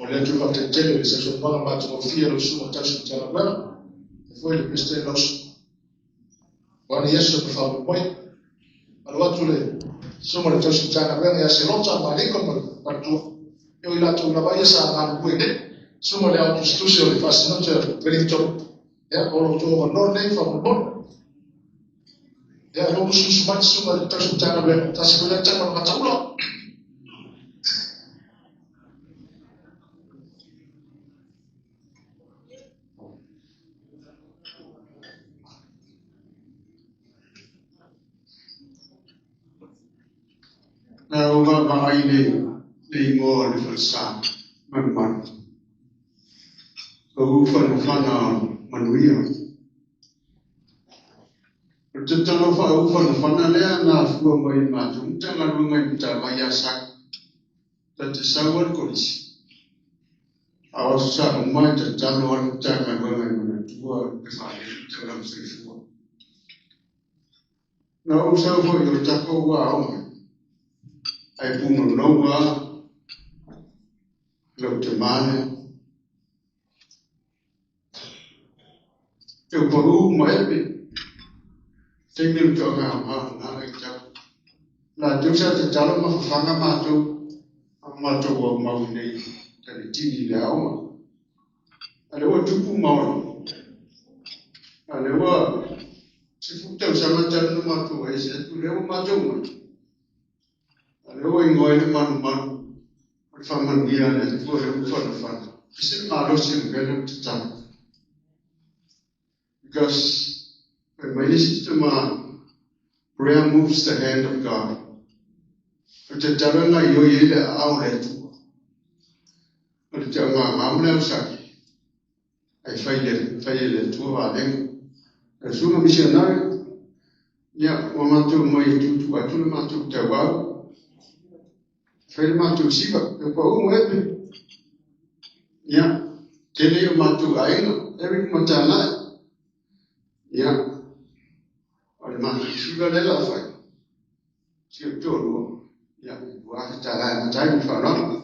O le atu whakatetele le sa somaga matagofie lau susuga tausi Matagaluega, e foi le Peresetene Lauso. O ana Iesu e faamoemoe. Alo atu le susuga le tausi Matagaluega ia Selota ma Lincoln ma le faletua. E o i latou lava ia sa galulue nei. Susuga le ao tusitusi o le faasinota Wellington. Ia, o lo outou avanoa lenei faamolemole. Ia, o lo musumusu mai le susuga le tausi Matagaluega. Tasi foi lea tama o le Mataula. Na o vaavaai le igoa o le falesa malumalu. O ufanafana manuia. O le tatalo faaufanafana lea na afua mai i matou Matagaluega i Matavai ia Saka. Ta te sau ai le kolisi. A o aso sa uma e tatalo ai le Matagaluega i manatua le faalele taulaga soifua. Na ou sau foi o le tatou aoga. Ai punonou a lau te male. Te uparu ma epe. Te miru toa ngā ngā ngā ai tau. La tau sa te talo ma whawhanga mātou. A mātou au mau nei. Ta le tini le aoga. A le ua tupu maola. A le ua se fu tau sanga talo na mātou ai se atu le ua mātou mai. A le ua ingoa i le malumalu. O le whamanuia le atua le ufanafana. I se malosi le mea le tatalo. Because Fai mai le isi tama, prayer moves the hand of God. O le tatalo e gaoioi ai le aao o le Atua. O le taugamā ma le ausaki, ae fai le fai e le Atua vavega. O le susuga misionare, ia, ua matou omai e tuutuu atu le matou tauau, fai le matou siva, e pau mo epe. Ia, tele ia o matou aiga, Eric Matanai. Ia, o le matou siva lea la fai. Si o toalua, ia, ua afe tālā e amata ai ma le faaaloalo.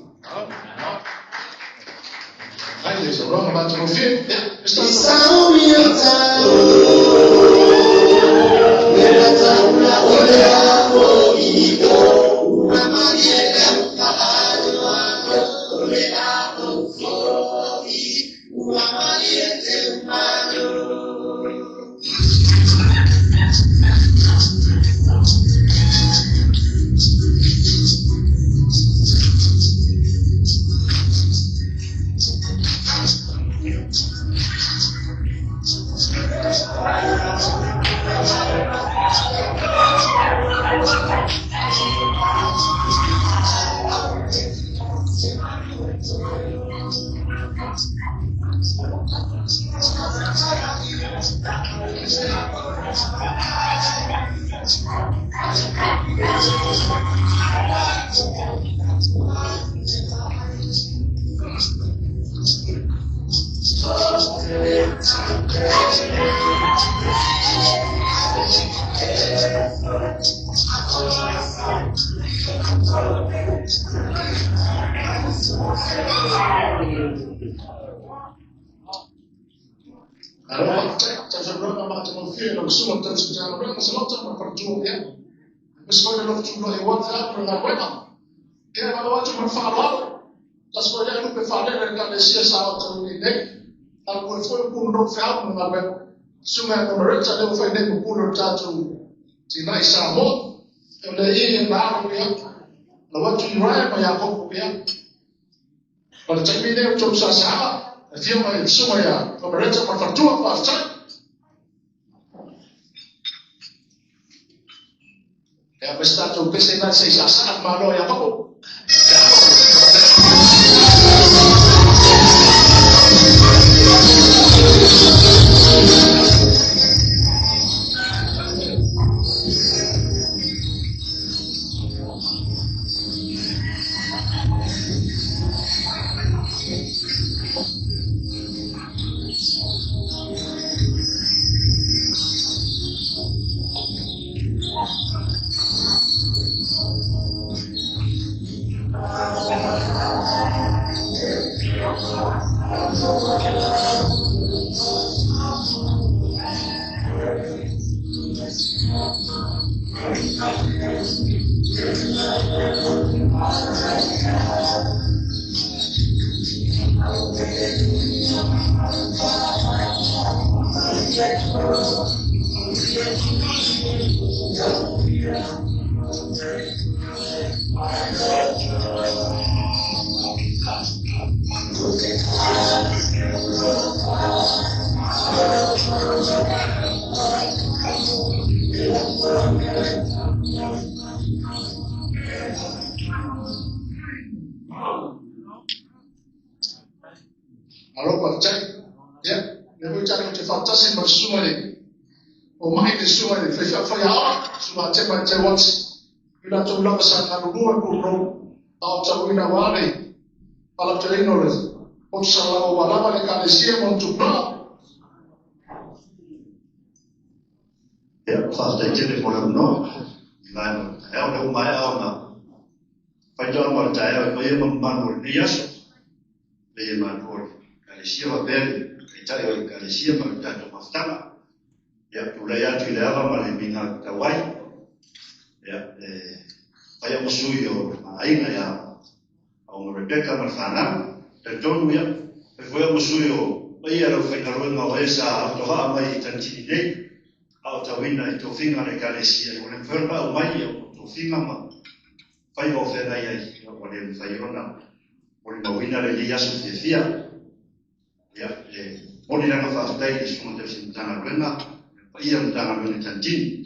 Paia o le Matagaluega Tanitini.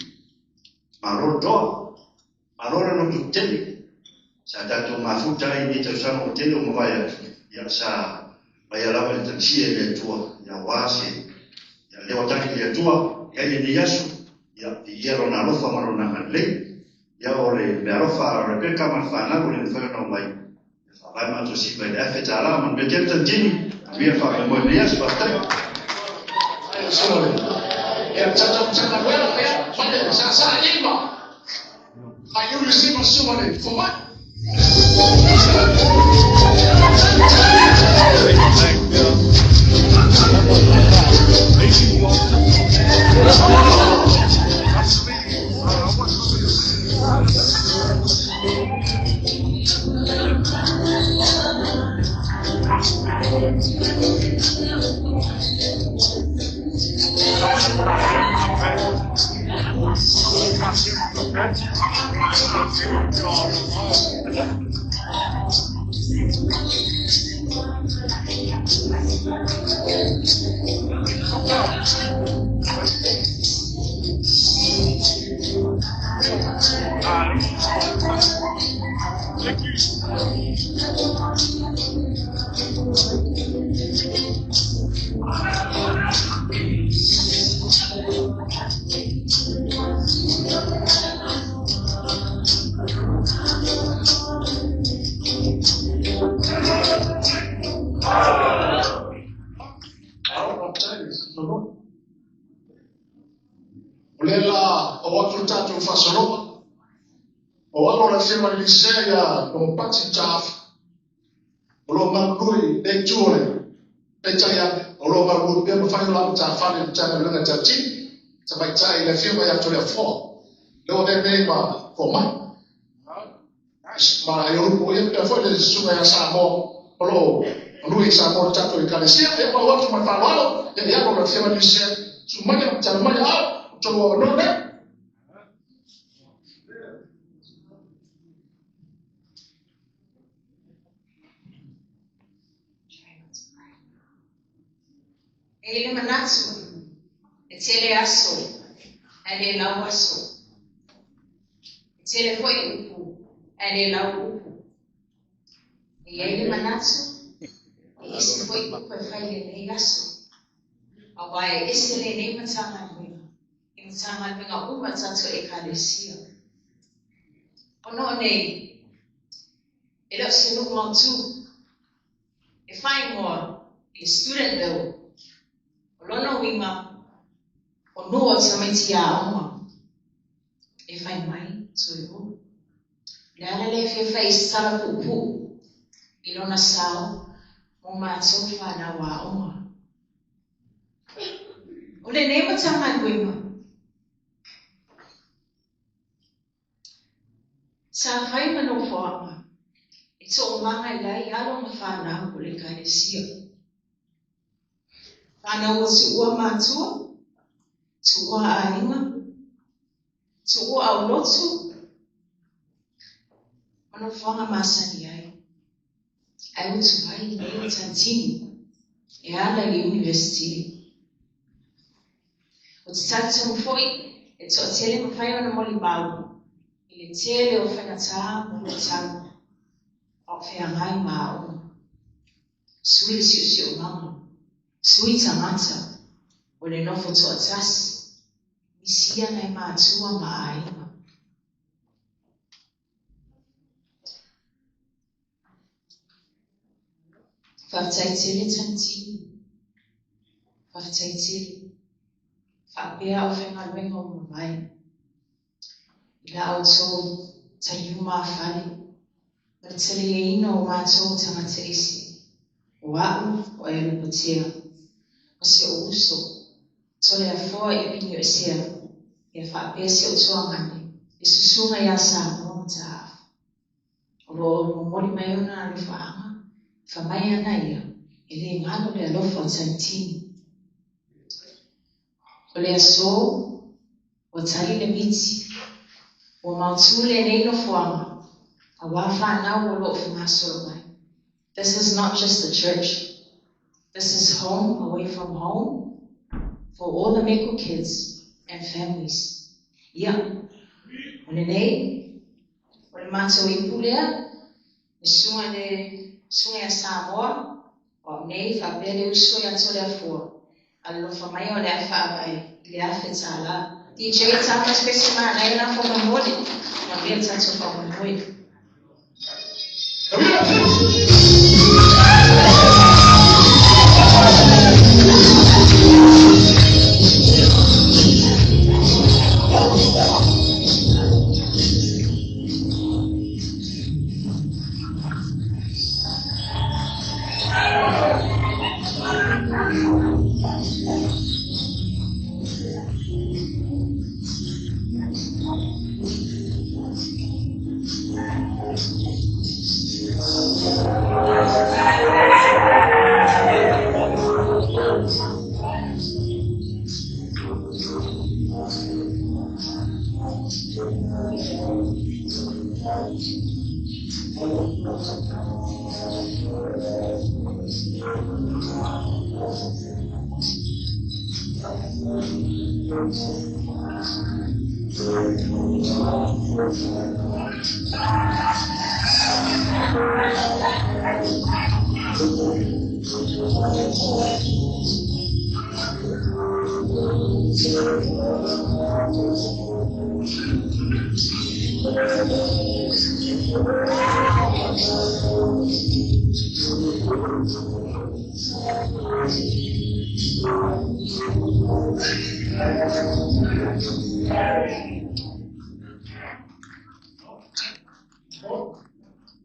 Malo le toa, malo le loto tetele. Sa tatou mafuta ai i nei tausaga ua tele ua mavae atu, ia sa maia lava le tagisia e le Atua, ia aua se ia leo atali le Atua i ai lenei aso, ia viia Lona alofa ma Lona agalelei. Ia o le meaalofa a Rebecca ma le fanau ua le mafai ona omai, ia faavae matou siva i le $1,000. Manuia tele Tanitini, manuia le faamoemoe i lenei aso. Faafetai. Ia tatou Matagaluega, ia, fale sa sa ima. Ai uli sima suma le fomai. O lea la o atu le tatou faasologa. O alo o le Afioga i le Lisea ia Lomopati Taafi. O lo o galulue i le itu o le peitai ane, o lo o galulue pea ma fai o la matafale i le Matagaluega Tautini, tamaitai i le Afioga ia Toleafoa. Lea ua avea nei ma fomai. Ma e ulupu ia pea foi le susuga ia Samoa o lo o galue i Samoa i le tatou Ekalesia. Ia ua atu ma le faaaloalo, ia i alo o le Afioga i le Lisea, susu maia, tali mai au, o tolu avanoa nei. E i le manatu, e tele aso, ae le lau aso. E tele foi upu, ae le lau upu. E i ai le manatu, e ese foi upu e fai i lenei aso. Aua e ese lenei Matagaluega i Matagaluega uma a tatou Ekalesia. Ona o nei, e le o se nuu mautū e faaigoa i le Student Bill. O lona uiga, o nuu o tamaiti aoga e fai mai toe o. O le ala lea e fia fai i se tala puupuu i lona sao mo matou fanau aoga. O lenei Matagaluega, sa fai ma nofoaga e toomaga i ai alo ma fanau o le Ekalesia. Fanau ua tuua matua, tuua aiga, tuua aulotu ma nofoaga masani ai. Ae utu ai i nei tantini e ala i le University. Ou te talitonu foi e toatele mafai ona molimau i le tele o faigata ma luitau a o feagai ma aoga. Sui le siosiomaga, sui tagata o le nofo toatasi, misia nai matua ma aiga. Faafetai tele Tanitini, faafetai tele. Faapea au faigaluega ua mavae i la outou taliu mafale ma le taliaina o matou tagata ese, o a'u o Aelupotea ma si ou uso Toleafoa i Pinioesea, ia faapea si ou tuagane le Susuga ia Samoa Mataafa. O lo o momoli mai ona alofaaga, fa mai ana ia, e le galo le alofa o Tanitini. O le aso, ua tali le miti, ua mautū lenei nofoaga, auā fanau o lo o fegasolo mai. This is not just a church. This is home away from home for all the Meko kids and families. Ia, o lenei, o le matou ipu lea, le susuga i le susuga ia Samoa, o au nei faapea le uso ia Toleafua, alolofa mai o le a faavae i le $1,000. DJ, tapa se pese manaia la faamolemole, manuia le tatou faamoemoe.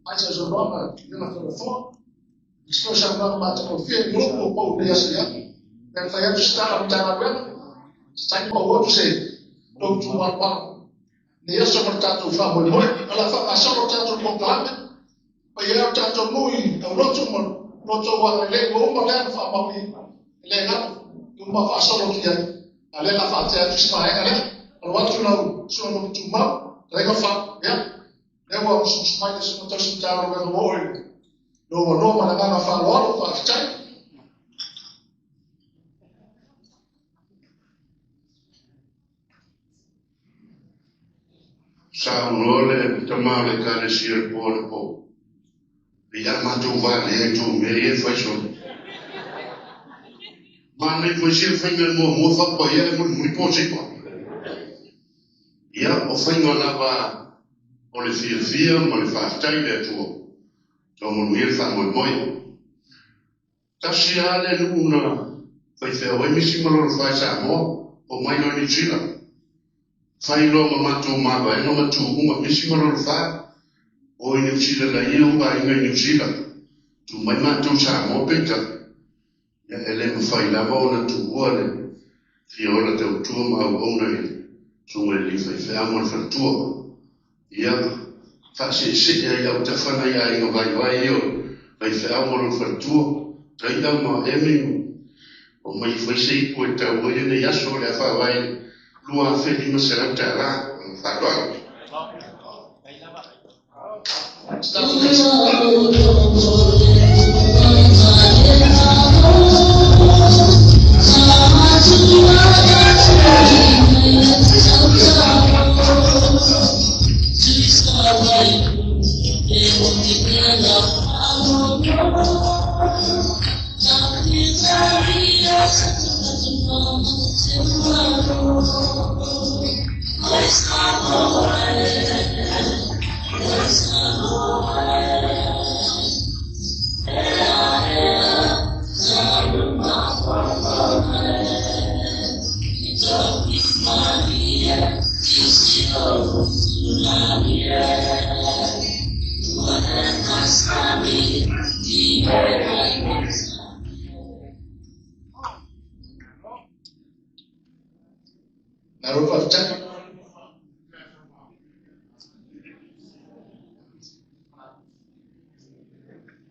Ai sa saunoaga i lona falefoa, i se saunoaga matagofie i lotu o pau nei aso ia. Pe fai atu se tala Matagaluega, se taimi pau atu se tou tumalapala. Nei aso ma le tatou faamoemoe, o le a faagasolo le tatou polokalame, paia ai o tatou nuu i taulotu ma lotu agalelei ua uma lea na faamau i e le galo, i uma faasolo atu i ai. A lea la faatea atu si vaega lea, alo atu lau susuga lotu tumau, talaiga fa, ia, lea ua musumusu mai le susuga tausi Matagaluega ua oo i lou aloa ma le agaga faaaloalo, faafetai. Saunoa le tama o le Ekalesia i le po anapo, e ia matou valea i tou mea ia e fai solo. Manaia foi se faiga e muamua faapaia e mulimuli po sipa. Ia, o faiga lava o le fiafia ma le faafetai i le Atua, tau manuia le faamoemoe. Tasi lava le nuu na faifeau ai misi ma lona fa i Samoa, o mai loa i Niu Sila. Fai loa ma matou mavaega ma tuuga misi ma lona fa, o i Niu Sila laia o aiga i Niu Sila. Tu mai matou Samoa peitai, ia e le mafai lava ona tuua le fia ola tautua ma auauna i le susuga i le alii faifeau ma le faletua. Ia, faaseesee ai autafa nai aiga vaivai ia o faifeau ma lona faletua, Taia ma Emi, o mai fai se ipu e tau ai lenei aso o le a faavae i le $2,500. Ma le faaaloalo. Malo faafetai.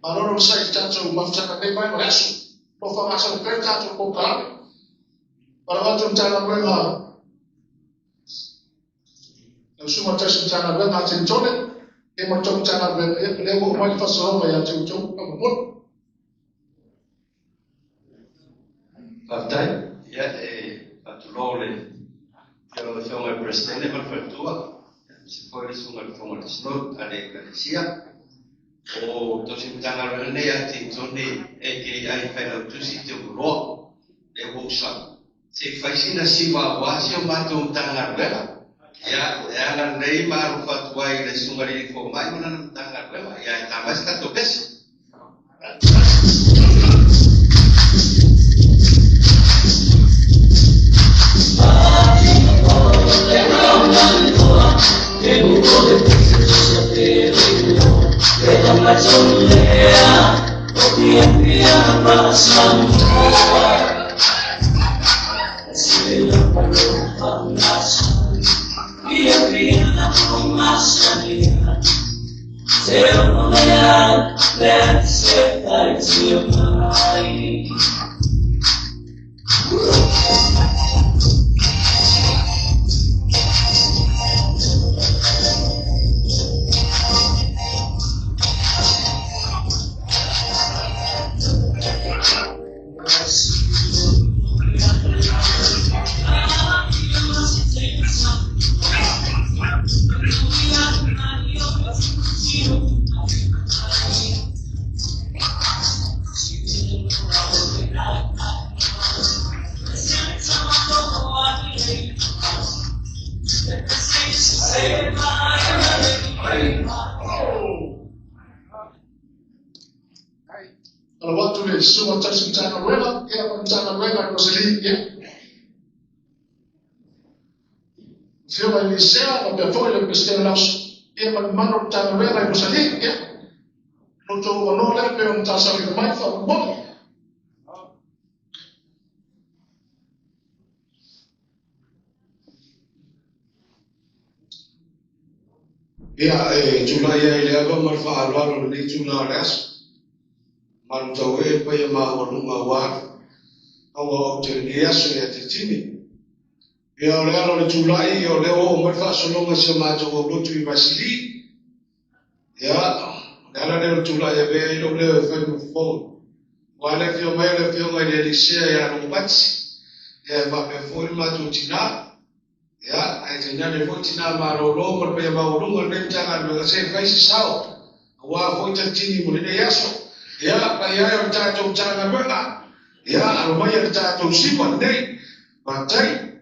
Malo le onosai i le tatou mafutaga nei mai ma le aso. O lo o faagasolo pea le tatou polokalame. Valaau atu le Matagaluega lau Susuga i le Tausi Matagaluega a Tenitone, ia ma le tou Matagaluega, ia, o lea ua oo mai le faasologa ia te outou faamolemole. Faafetai. Ia, e faatulou le faletua, aemaise foi le susuga i le Fofoga o le Sinot a le Ekalesia. O tausi Matagaluega lenei a Titone AKI Failautusi Teumaloa, lea ua ou sau, se i fai sina siva aua si o matou Matagaluega. Ia, e ala lelei ma alofa atu ai i le Susuga i le Alii Fomai ma lana Matagaluega, ia ae ta mai se tatou pese. Ala atu le susuga tausi Matagaluega, ia ma Matagaluega i Rosalie, ia. Afioga i Elisea, faapea foi le Peresetene o le Aso, ia ma le mamalu o le Matagaluega i Rosalie, ia. Lo outou avanoa lea pei ona talosaga mai faamolemole. Ia, e tulai ai i le ava ma le faaaloalo i lenei itula o le aso. Malutau e le paia maualuga aua le auaote i lenei aso ia te Timi. Ia, o le ala o le tulai, ia o lea ua oo mai le faasologa i si o matou aulotu i Vasili. Ia, o le ala lea o le tulai avea ai lou leo e fai ma fofoga. Aua le afio mai o le afioga i le Elisea ia Logomati, ia e faapea foi le matou tina. Ia, ae tainane foi tina malolo ma le paia maualuga o lenei Matagaluega se i fai se sao aua foi talitini mo lenei aso. Ia, paia e o le tatou Matagaluega, ia, alo maia le tatou siva lenei. Faafetai.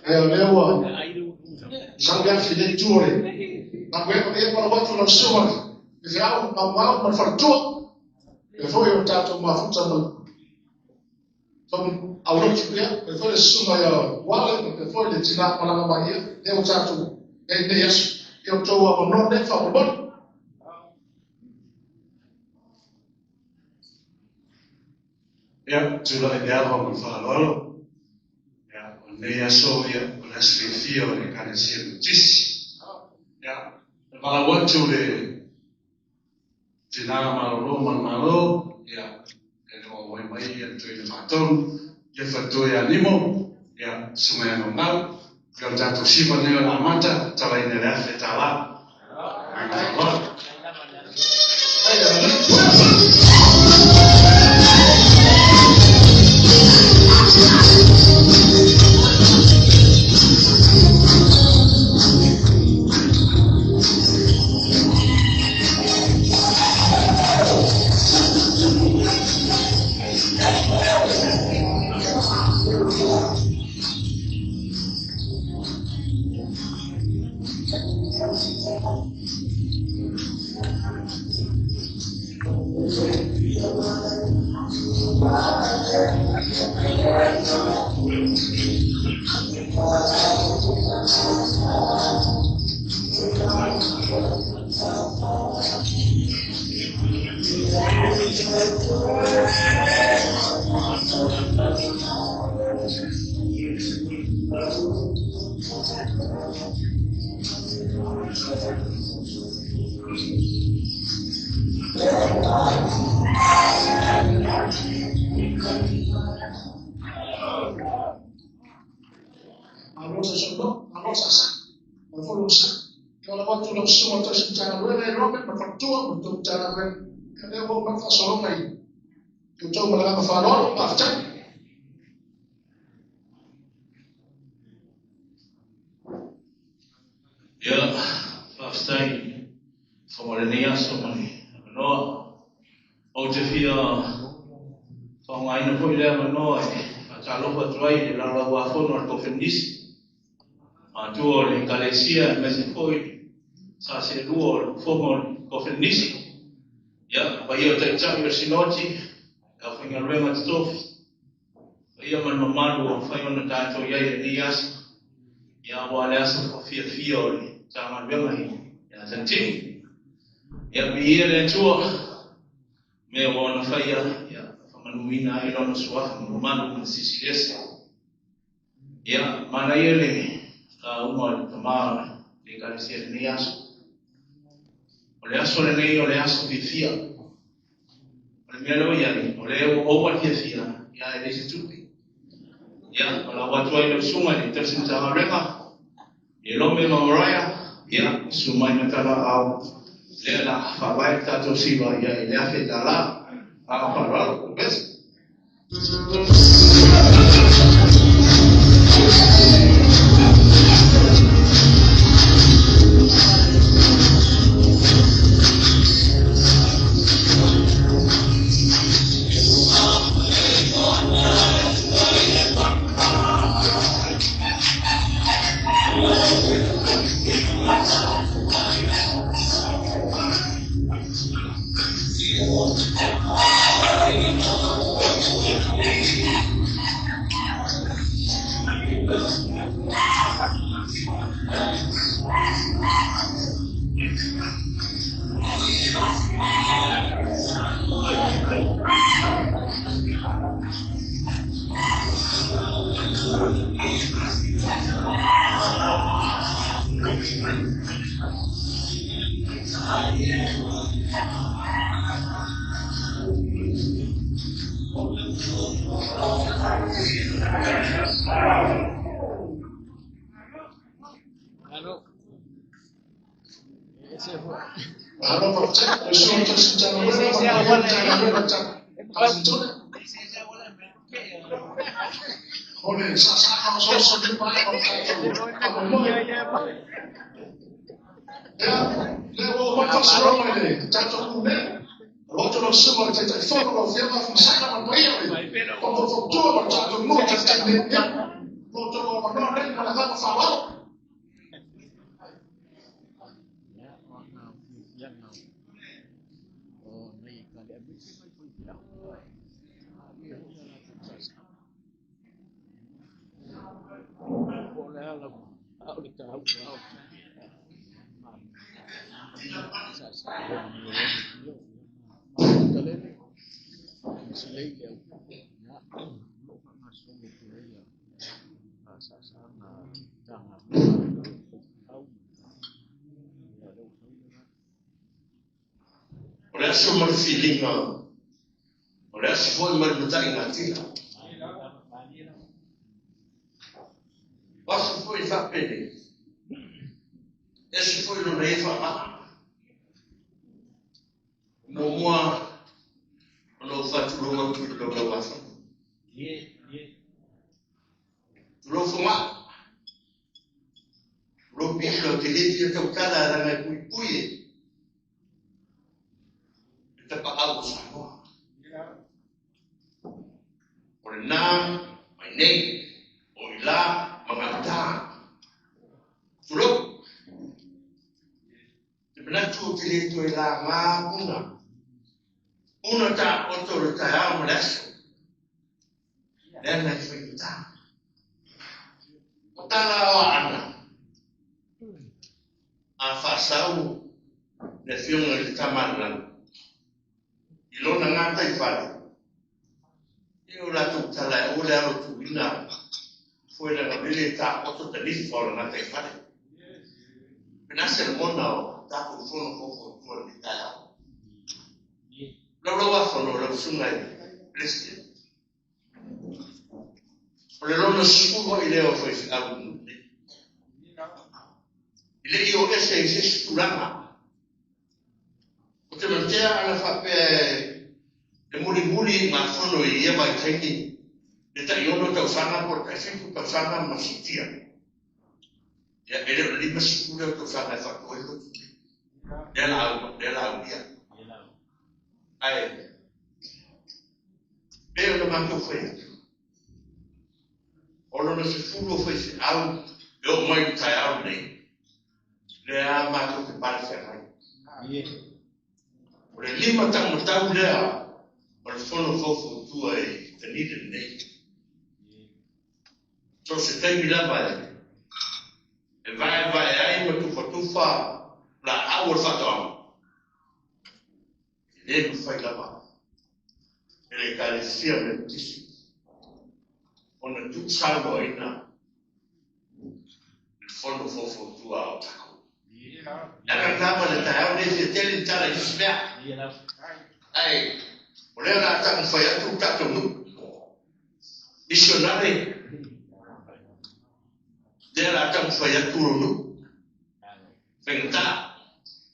Ia o lea ua sau le afi i le itu o le galuega, ia ma lau atu lau susuga i le feau maumau ma le faletua, e foi o tatou mafuta ma tau aulotu, ia, e foi le susuga ia Wale, e foi le tina malaga mai, ia, lea ua tatou i ai lenei aso. Ia o outou avanoa nei faamolemole. Ia, tulai le ava ma le faaaloalo. Ia, o lenei aso, ia, o le aso fiafia o le Ekalesia Metotisi. Ia, e valaau atu le tina malolo ma le Malo, ia, e le o auai mai ia le toeaina faatonu, ia le faletua ia Nimo, ia, susuga ia Gaugau, ia o le tatou siva lenei o le amata, talaina i le $1,000. Agaga faaaloalo. Malo sa sono, malo sa sa, malo sa. Kalau waktu nak semua tu secara boleh robek berfaktur untuk cara kerana mau berfasolong lagi. Itu melanggar kefalon, maaf cak. Ia, faafetai mo lenei aso ma le avanoa. Ou te fia faaaogaina foi le avanoa e faatalofa atu ai i le laulauafono a le Kofenisi, matua o le Ekalesia aemaise foi sa selua o le fofoga o le Kofenisi. Ia, paia o taitai o le Sinoti, le aufaigaluega totofi, paia ma le mamalu ua mafai ona tatou i ai i lenei aso, ia aua le aso faafiafia o le Matagaluega ia Tantini. Ia, viia le Atua, mea ua ona faia, ia, faamanuina ai lona suafa ma mamalu ma le Silisiliese. Ia, manaia le lauga o le tama o le Ekalesia i lenei aso. O le aso lenei o le aso fiafia. O le mea lea ua i ai, o lea ua ova le fiafia, ia e leai se tupe. Ia, valaau atu ai lau susuga i le tausi Matagaluega, i Lome ma Mariah, ia, susu mai ma talaau, lea la faavae le tatou siva, ia, i le $1,000. A o faaaloalo, best. Malo faafetai, le susuga i le tausi Matagaluega ma le Matagaluega O le saasaa masoso ni mai o le tatou faamoemoe. Ia, lea ua oo mai faasologa i le tatou pule. Alo atu lau susuga i le Taitaifono, lau Afioga Afamasaga ma le paia o le faufautua ma le tatou nuu taitai nei. Ia, lo outou avanoa nei ma le agaga faaaloalo. Ia, o ana fiafiaga o nei ekalesia aemaise mai faifeau e ave foi a latou saasaa. Po o le a lava, a o le taua o tupe ma saasaa e talele silei le au ia o lo o faagasolo pea ia saasaaga Matagaluega faifeau ia lea ua sau le O le aso ma le filiga, o le aso foi ma le mataigatila. O aso foi faapenei, ese foi lona ia faamaa. Muamua ona ou faatulou atu i le laulauafono. Tulou Fogaa, tulou Pisa, ou te le fia tautala leaga e puipui e le tapaau o Samoa. O lena mai nei, o i la ma gauta. Tulou. Te manatu ou te le toe laga puna. Puna taoto o le taeao ma le aso. Lea na e faigata. O tala o ana, a faasau le afioga i le Tamalelagi i lona gataifale, e o latou tala e aua le alo tuuina foe leaga o lele e taoto tanifa o le gataifale. Pena se lagona o tatou fono faufautua i lenei taeao. Laulau afono lau susuga i le Peresetene. O le lona 10 ai lea o faifeau i le nuu nei. I le i o ese i se isi tulaga. O te matea ana faapea e mulimuli i mafono i ia vaitaimi le tai 6 tausaga po o le tai 7 tausaga ma siitia. Ia, e le o le 50 lea o tausaga e faatu ai le lotu nei. Lea la au, lea la aulia. Ae, pei ona matou fai atu, o lona 10 o faifeau e oo mai i le taeao lenei, lea matou te pale feagai. O le 5 taumatau lea o le fono faufautua i Tanile lenei. So se taimi lava e vaevae ai ma tufatufa laau o le faatoaga. E le mafai lava e le Ekalesia Metotisi ona tuusaunoaina le fono faufautua a o tatou. Le aga lena ma le taeao nei fia tele ni tala i isi mea. Ae o lea o le a taumafai atu le tatou nuu misionare, lea o le a taumafai atu lo nuu. Faigata.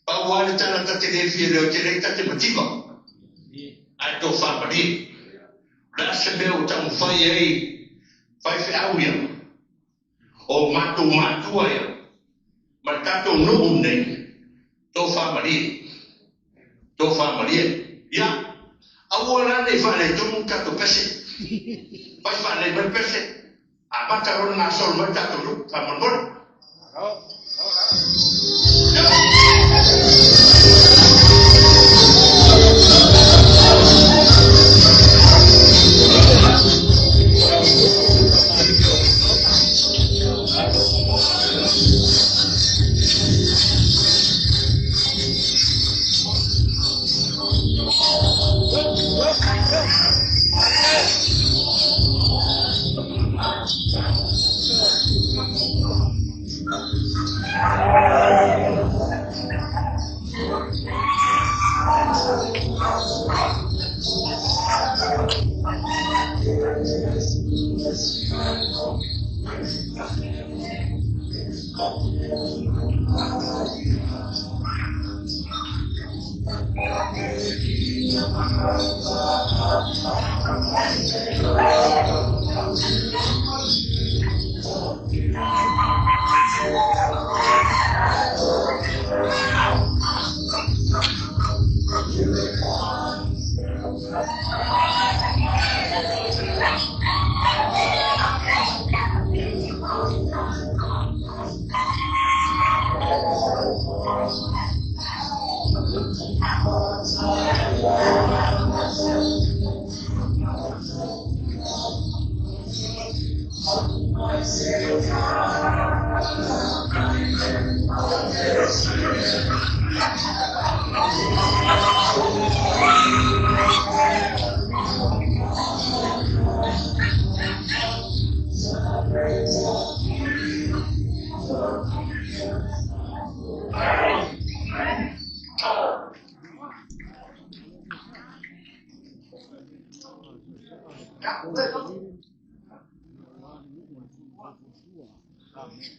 Pau lava le tala ta te le fia leo tele ai ta te mativa. Ae tofa malie. O le a se mea ua taumafai ai faifeau ia, o matou matua ia, ma le tatou nuu nei, tofa malie. Tofa malie. Ia, aua la nei faaletonu tatou pese. Fai faalelei mai le pese. Amata loa ona gasolo mai le tatou nuu, faamolemole.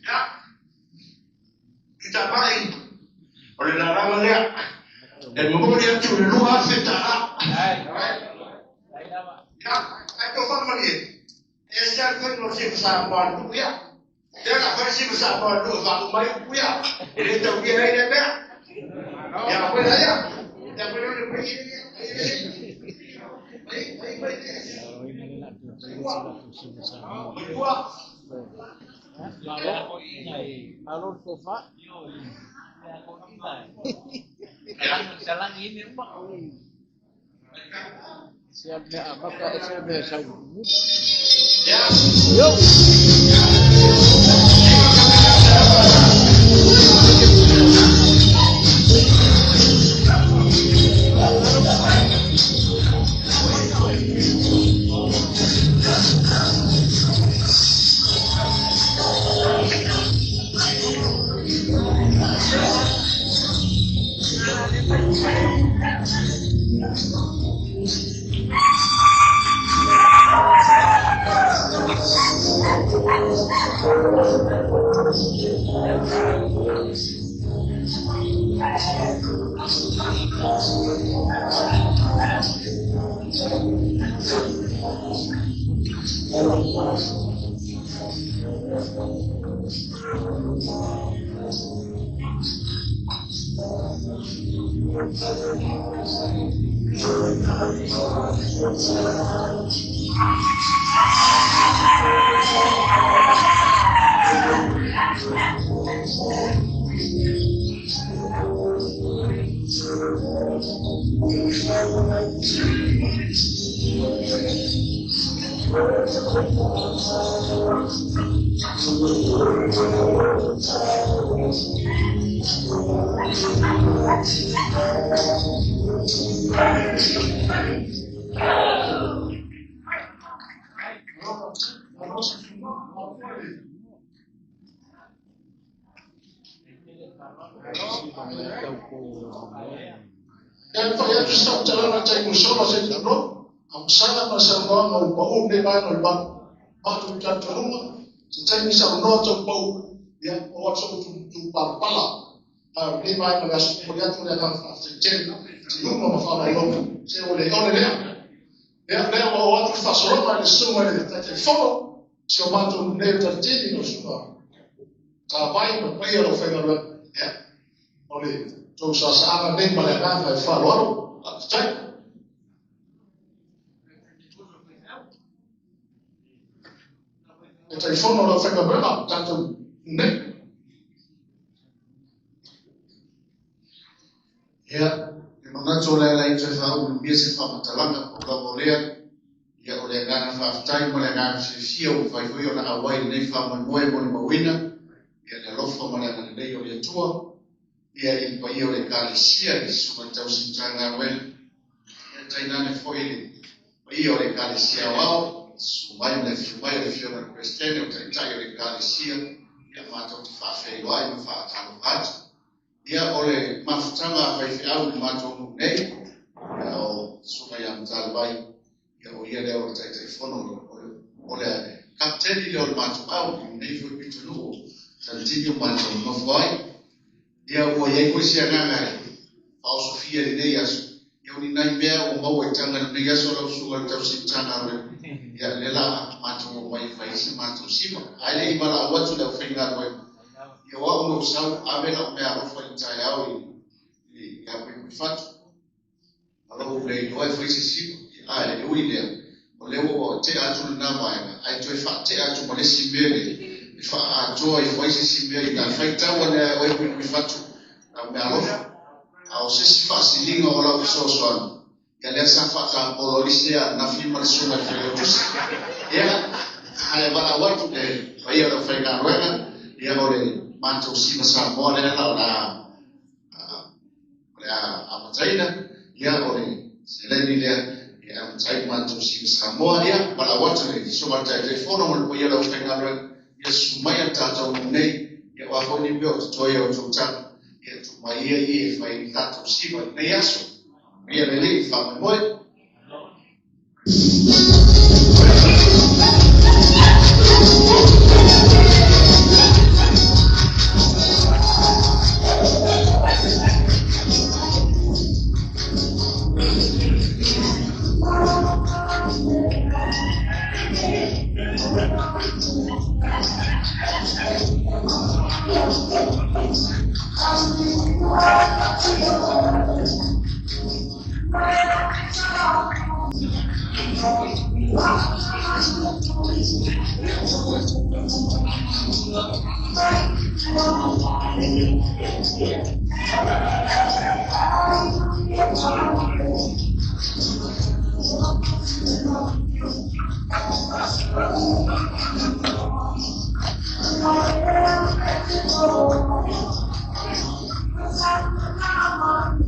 Ia, Tuitapai, o le lalaga lea, e momoli atu le $2,000. Ia, ae tofa malie, e ese lava le faiga o le sifa Samoa a le nuu ia. Lea o le a fai le sifa Samoa a le nuu e faauma ai upu ia. E le taulia ai lea mea. Ia, koe la ia. Ia, koe lea o le mai, mai, mai, mai, mai, ua. Malo le tofa. Se a mea amata e se mea sau muli. Yo!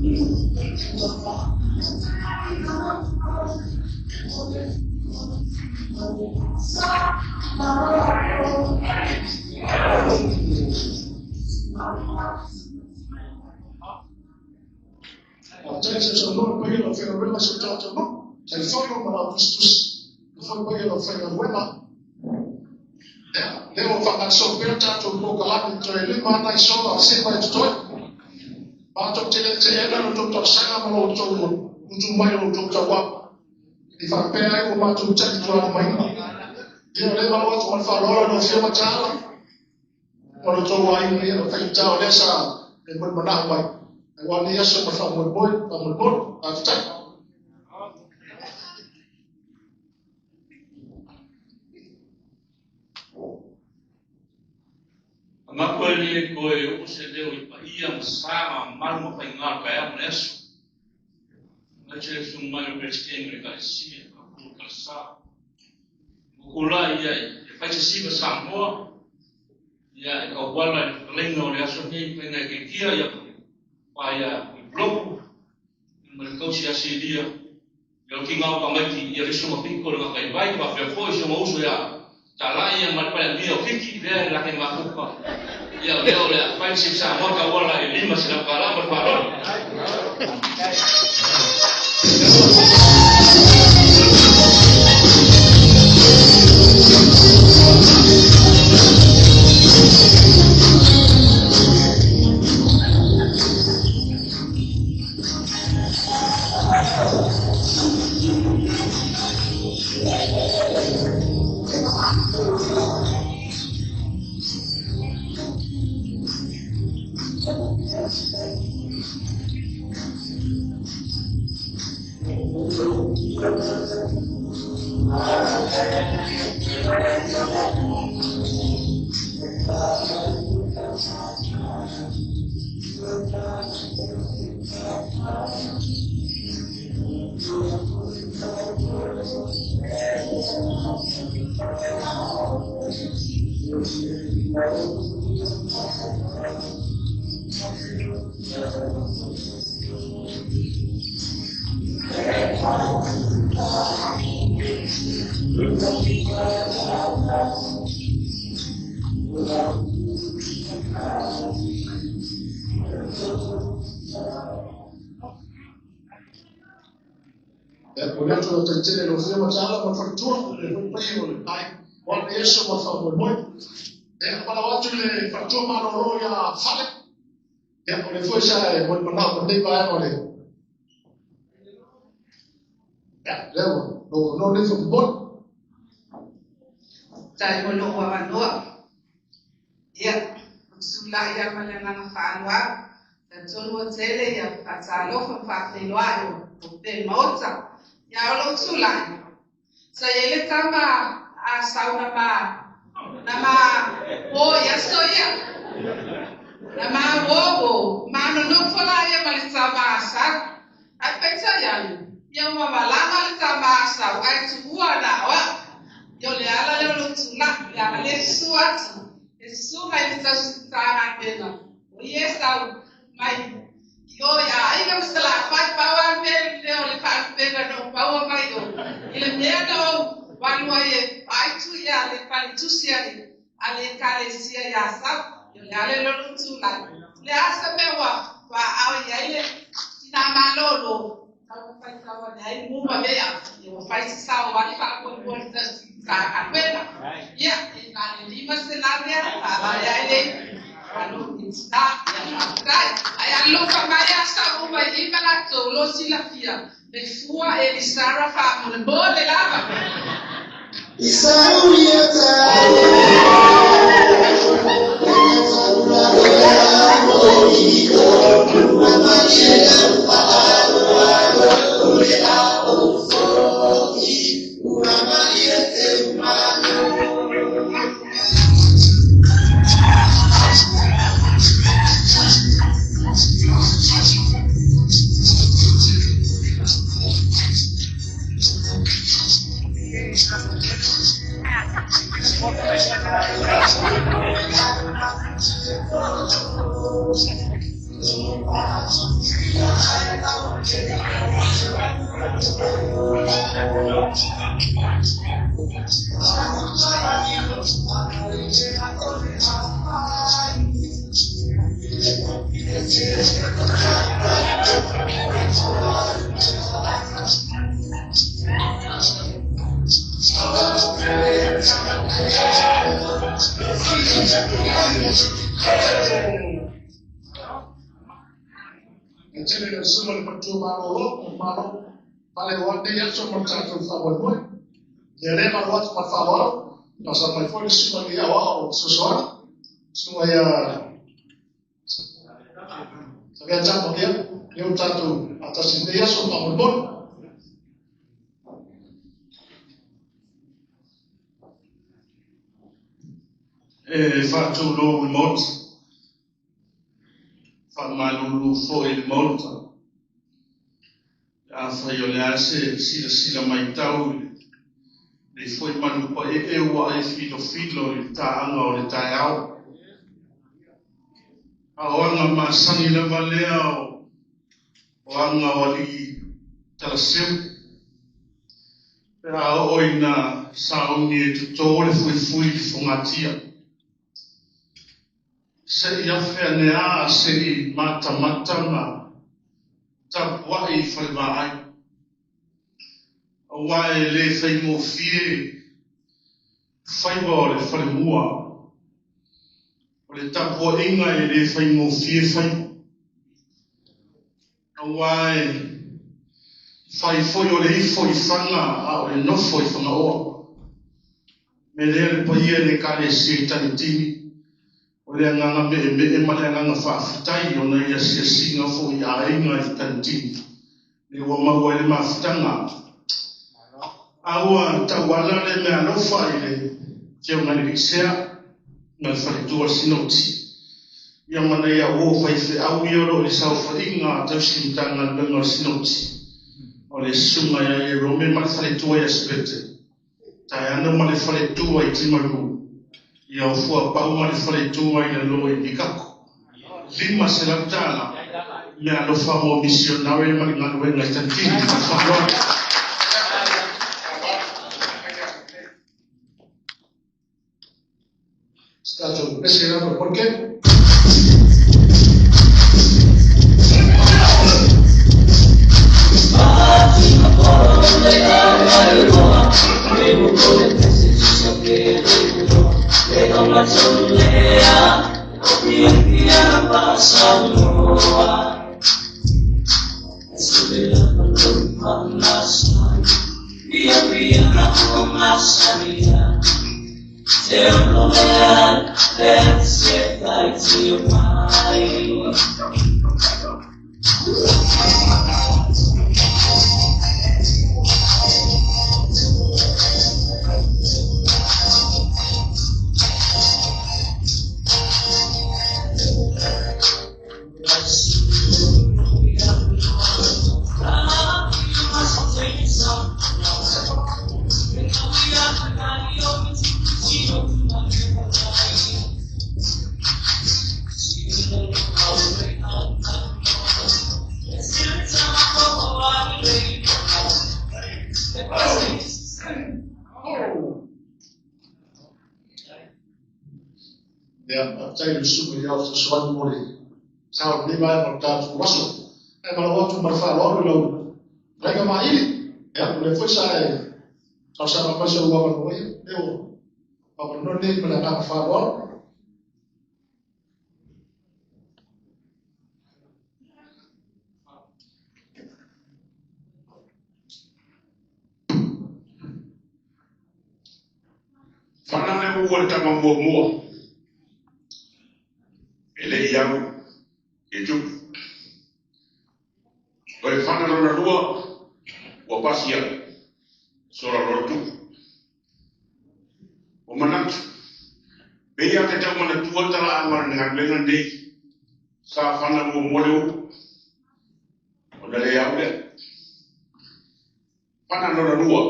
Thank you. E tele le suma le matua malolo, malo, pale o ane aso ma le tatou faamoemoe. Ia lea malo atu ma le faaaloalo, talosaga mai foi le susuga i le aoao o fesoasoani, susuga ia Savea Tama, ia, lea ua tatou faatasi i lenei aso faamolemole. E faatulou i le Maota, faamalulu foi i le Maota. Afai o le a se silasila matau i lenei foi manupaee ua ai filofilo i le taaga o le taeao. A o aga masani lava lea o aga o alii talaseu. Pe a oo ina sauni e toto le fuifui i le fogatia. Se'i afe ane a se'i matamata ma tapuai i falevaai. Aua e le faigofie faiva o le falemua. O le tapuaiga e le faigofie faiva. Aua e fai foi o le ifo i faga a o le nofo i Fagaoa. Me lea le paia i le Ekalesia i Tanitini, o le agaga meemee ma le agaga faafetai ona i asiasiga foi i aiga i Tanitini, le ua maua ai le mafutaga. A ua tauala le meaalofa i le Afioga i le Alii ma le faletua o le Sinoti. Ia ma nai au uo faifeau ia o lo o i le saofaiga a tausi Matagaluega o le Sinoti, o le susuga ia Ierome ma le faletua ia Sipete, Taeano ma le faletua i Timaru, ia o Fuapau ma le faletua i lalo i Mikako. $500 meaalofa mo misionare ma le galuega i Tanitini. Ma le faaaloalo. Se tatou pese lava poloketi. Ia, faafetai i le susuga i le Ao Fesoasoani mo le sao o lenei vaega o le tatou aso. Ae valaau atu ma le faaaloalo i lau fetalaiga Maili. Ia, o lea foi sa e talosaga mai sou avanoa ia, lea ua avanoa lenei ma le agaga faaaloalo. Fana le ua le tama muamua. E le i au i tupu. O le fana lona lua, ua pasi ai. Sola loa le tupu. Ua manatu, pei lava te tau manatua le talaaga o le galuega lenei, sa fana muamua le ulu, ona le au lea. Fana lona lua,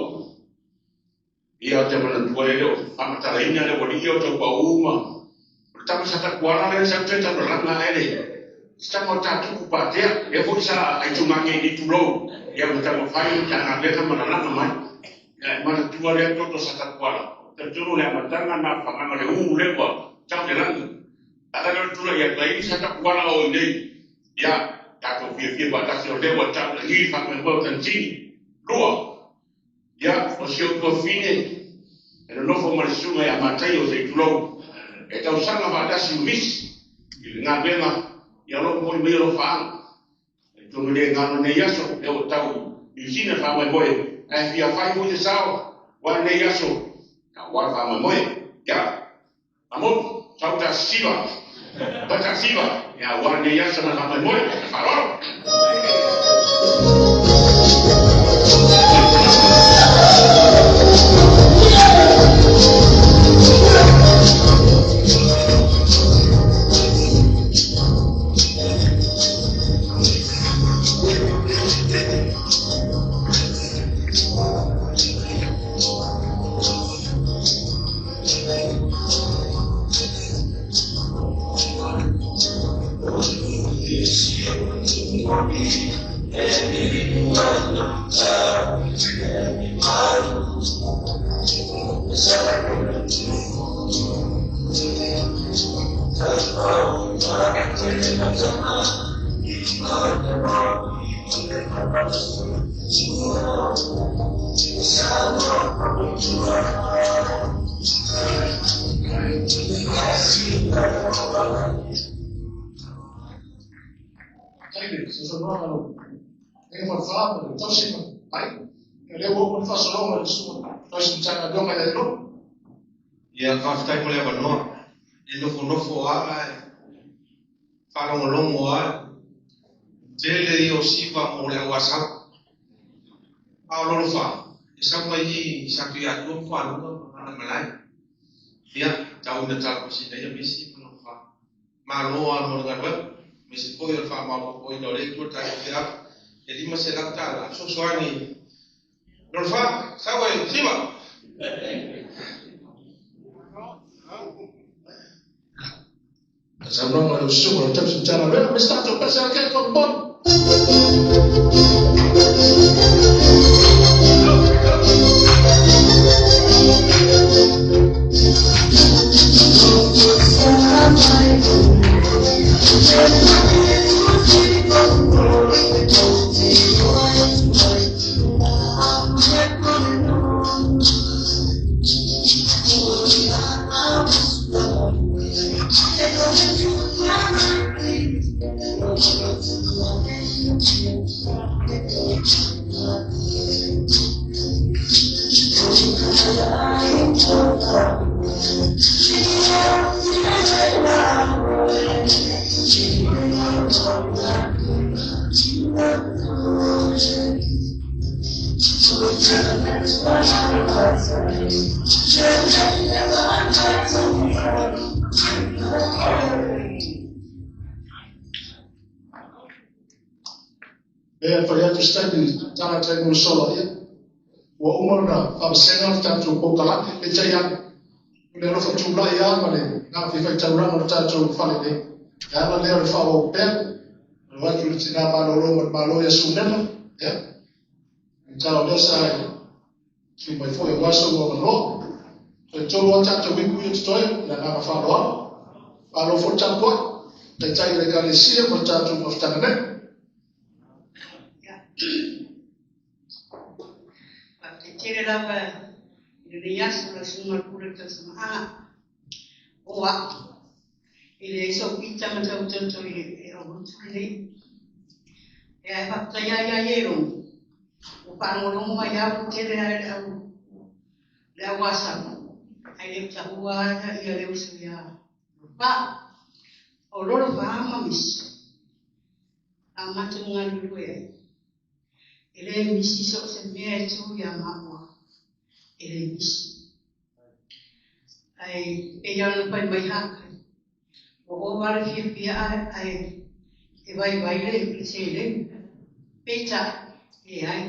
ia ou te manatua e le o faamatalaina le ualii o tau paū ma o le tama sa tapuala lea sa toe taulalaga ae le Se tama o tatupu patea, e foi sa ai tunga nge ni tulou, ia ma tama whai, ta ngā leka mana langa mai. Ia e mana tua lea toto sa tapuala. Te tunu le amatanga nā whanganga le uu lewa, tau te langi. Tata leo tula ia tai sa tapuala o nei. Ia, tātou fia fia patasi o lewa tau le hi whanganga mo tantini. Lua, ia, o si o tua fine, e no nofo ma le sunga ia matai o se tulou. E tau sanga patasi o misi, i le ngā venga, ia lo mo mai lo fa e to le ngā no nei aso e o tau i sina fa mai moe e fia fai mo te sao wa nei aso ka wa fa mai moe ya amo tau ta siva ta ta siva ya wa nei aso na fa mai moe fa ro. Ia whawhitai mo le awanoa, e nofo nofo a, whalongolongo a, tele i o siva mo le awasau. A o lolo wha, e sau mai i sa tui atua whalunga ma ngana malai. Ia, tau ina tala pasina ia misi ma lolo wha. Maloa mo le ngalua, misi poi o le wha maopopo ina o le tua tai te ap, e lima se lau tala, so soani. Lolo wha, sau e, siva! Saunoaga le usuga o le tausi Matagaluega ma se tatou pese a ke faamolemole. E fai atu se taimi tagata i mo solo ia. Ua uma ona faavasega le tatou poukalame, peitai ane. O le alofa tulai a ma le ngā fifaitaulaga o le tatou fale nei. E ala lea o le faaauau pea. O le atu le tinā malōlō ma le malo ia Sunema. Ia. I tala o lea sa e tui mai foi auā sou avanoa. Toe tolu a tatou ipu ia totoe, le agaga faaaloalo. Malo foi le tapuai. Taitai i le Ekalesia ma le tatou mafutaga nei. Faafetai tele lava i lenei aso lau susuga le pule o le tausamaaga o a'u e leai sou pita ma tau toto i le aulutu lenei. E ae faafetai ai ia ie logo ua faalogologo mai au tele ae le au le au asau ae le taua ia le uso ia Lopa. O lolo faa ma misi a matou galulue ai. E le misi so o se mea e tu ia maua. E le misi. Ae pei ona fai mai Hakai. Ua ova le fiafia ae e vaivai le seleni. Peitai, leai,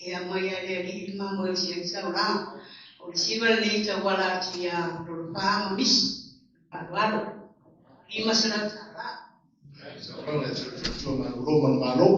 e aumai lava e le Alii le mamoe o si ai saulaga. O le siva lenei tauala atu ia Lolofā ma Misi, faaaloalo, $500. Saunoaga e soifua malolo ma le Malo.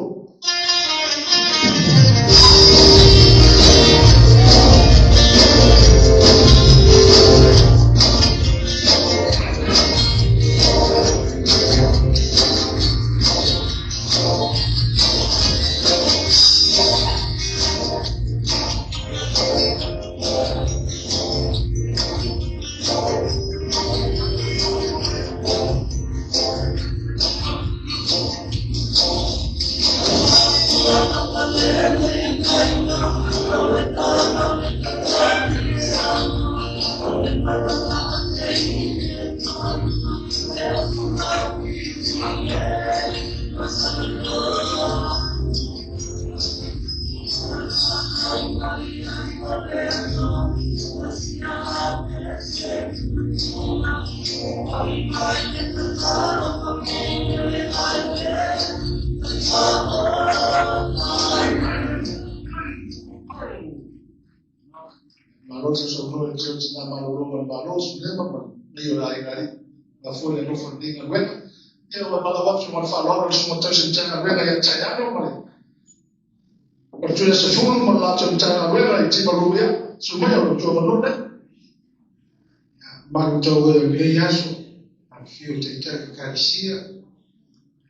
Malo se saunoa e teo tina malolo ma le Malo sulema ma nei o le aiga alii na foi le alofa o lenei galuega. Ia ua malau atu ma le faaaloalo i le susuga tausi Matagaluega ia Taiano ma le ma le Tuiasefulu ma le latou Matagaluega i Timalu ia susu mai o le matua manu lenei. Malu tau e o lenei aso, afifio o Taitai o Ekalesia,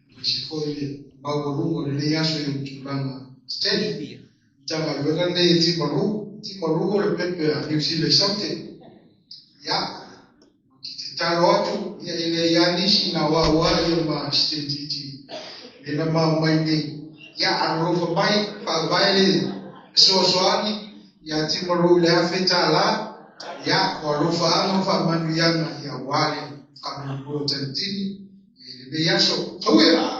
aemaise foi le maualuga o lenei aso i ona tulaga tetele. Matagaluega lenei e Timalu, Timalu o le pepe a Niu Sila i Saute. Ia, ou te tatalo atu, ia e leai lava nisi na o au lava ia ma Sitentiti lea na mao mai nei. Ia, alolofa mai, faavae le fesoasoani ia Timalu i le $1,000. Ia, o alofaaga ma faamanuiaga ia aua le faamoemoe o Tanitini i lenei aso. Tauia!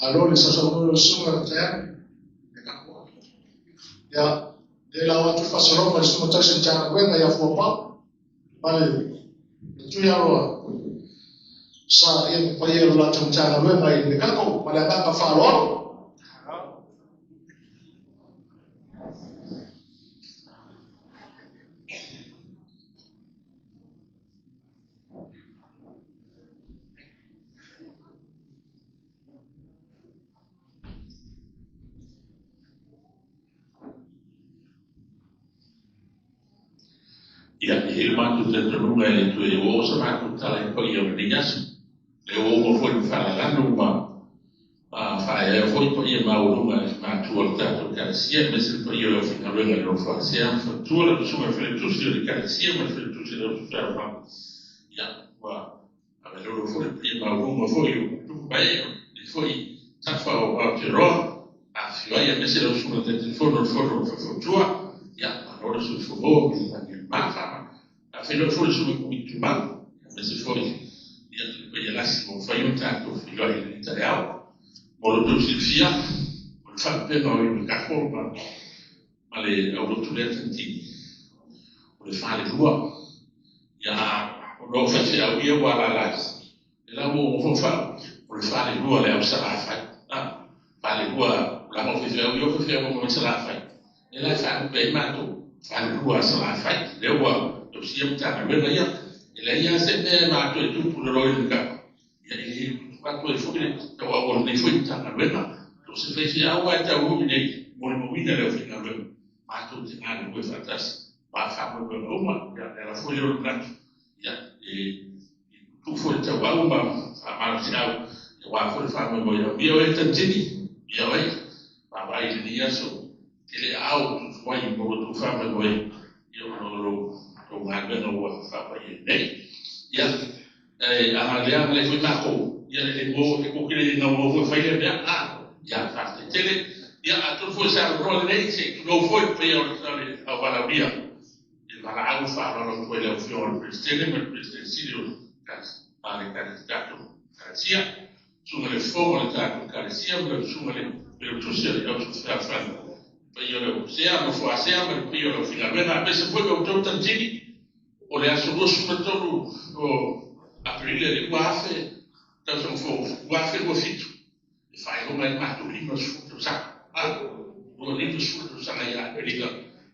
Malo le sausaunoa o le susuga i le Taiano. Ia, le lau atu faasologa i le susuga tausi Matagaluega ia Fuapao ma le Tuiaroa sa ia ma paia o le latou Matagaluega i le kako ma le agaga faaaloalo. Ia, e i ai le matou talitonuga e le toe oo se matou tala i paia o lenei aso. E oo uma foi le faalalanu ma faaeaea foi paia maualuga i matua o le tatou Ekalesia, aemaise le paia o le aufaigaluega i le nofo asea ma faletua, lau Susuga i le Faletusi o le Ekalesia ma le Faletusi o le Aufaigaluega. Ia, ua avelolo foi le paia maualuga foi o tupu ma ee o lenei foi tafa o Aotearoa, afifio ai, aemaise lau Susuga i le Taitaifono o le Fono o Faufautua. Ia, malo le soifua maua ma le lagi e mama. Faafeiloai foi le Susuga i Komiti Tumau, aemaise foi ia le paia lasi ua mafai ona tatou feiloai i lenei taeao. Mo lo outou silafia, o le faalupega o Iulekako ma le aulotu lea Tanitini, o le falelua. Ia, o lo o faifeau ia ua alaala ai, le la ua oo foi faa, o le falelua o le au Salafai. Falelua, leaga o faifeau ia o faifeau uma mai Salafai. Lea la e faalupe ai matou, falelua a Salafai. Lea ua tausia Matagaluega ia. E leai lava se mea e matou e tupu i lalo i le kapa. Ia e le atu ai foi le tauau o lenei foi Matagaluega. So o se faifeau lava e taunuu i inei, molimauina le aufaigaluega. Mātou te galulue faatasi ma faamoemoega uma. Ia le ala foi lea o le manatu ia e tuu foi le tauau ma faamalosiau auā foi le faamoemoe aumia oe Tanitini ia oe vaavaai i lenei aso tele aao tutuai mo lo tou faamoemoe ia ona o lou galuega ua faapaia nei. Ia a lea foi matou ia e le mo e tou te le naunau foi fai lea mea a ia faafetai tele. Ia atonu foi se avanoa lenei se i tulou foi le paia o le auvalaaulia i le valaau faaaloalo atu ai le afioga o le Peresetene ma le Peresetene Sili o le tatou Ekalesia, susuga i le Fofoga o le tatou Ekalesia ma le susuga i le Failautusi o le Aususu Fealofani, paia o le Sea ma Foasea ma le paia o le aufaigaluega, aemaise foi o outou Tanitini o le aso 23 o Aperila le 2000 tausaga fou 2027 e faailoga ai matou 50 tausaga. Ua 50 tausaga ia Aperila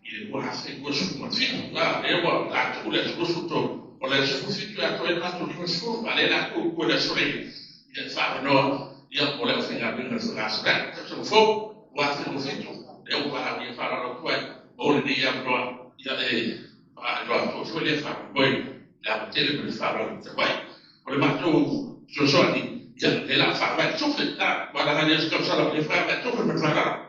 i le 2027. Lea ua tatou le aso 23, o le aso 17 e atoa ai le matou 50, a lea la tuu le aso nei ia faavanoa ia mo le aufaigaluega o le fegasoloai. Tausaga fou 2027, lea ua valaaulia faaaloalo atu ai mo lenei avanoa ia e faailoa atu foi lea faamoemoe le ava tele ma le faaaloalo talu ai. O le matou fesoasoani ia lea la faavae tupe, ua laga lea se tausaga le faavae tupe ma le faaaloalo.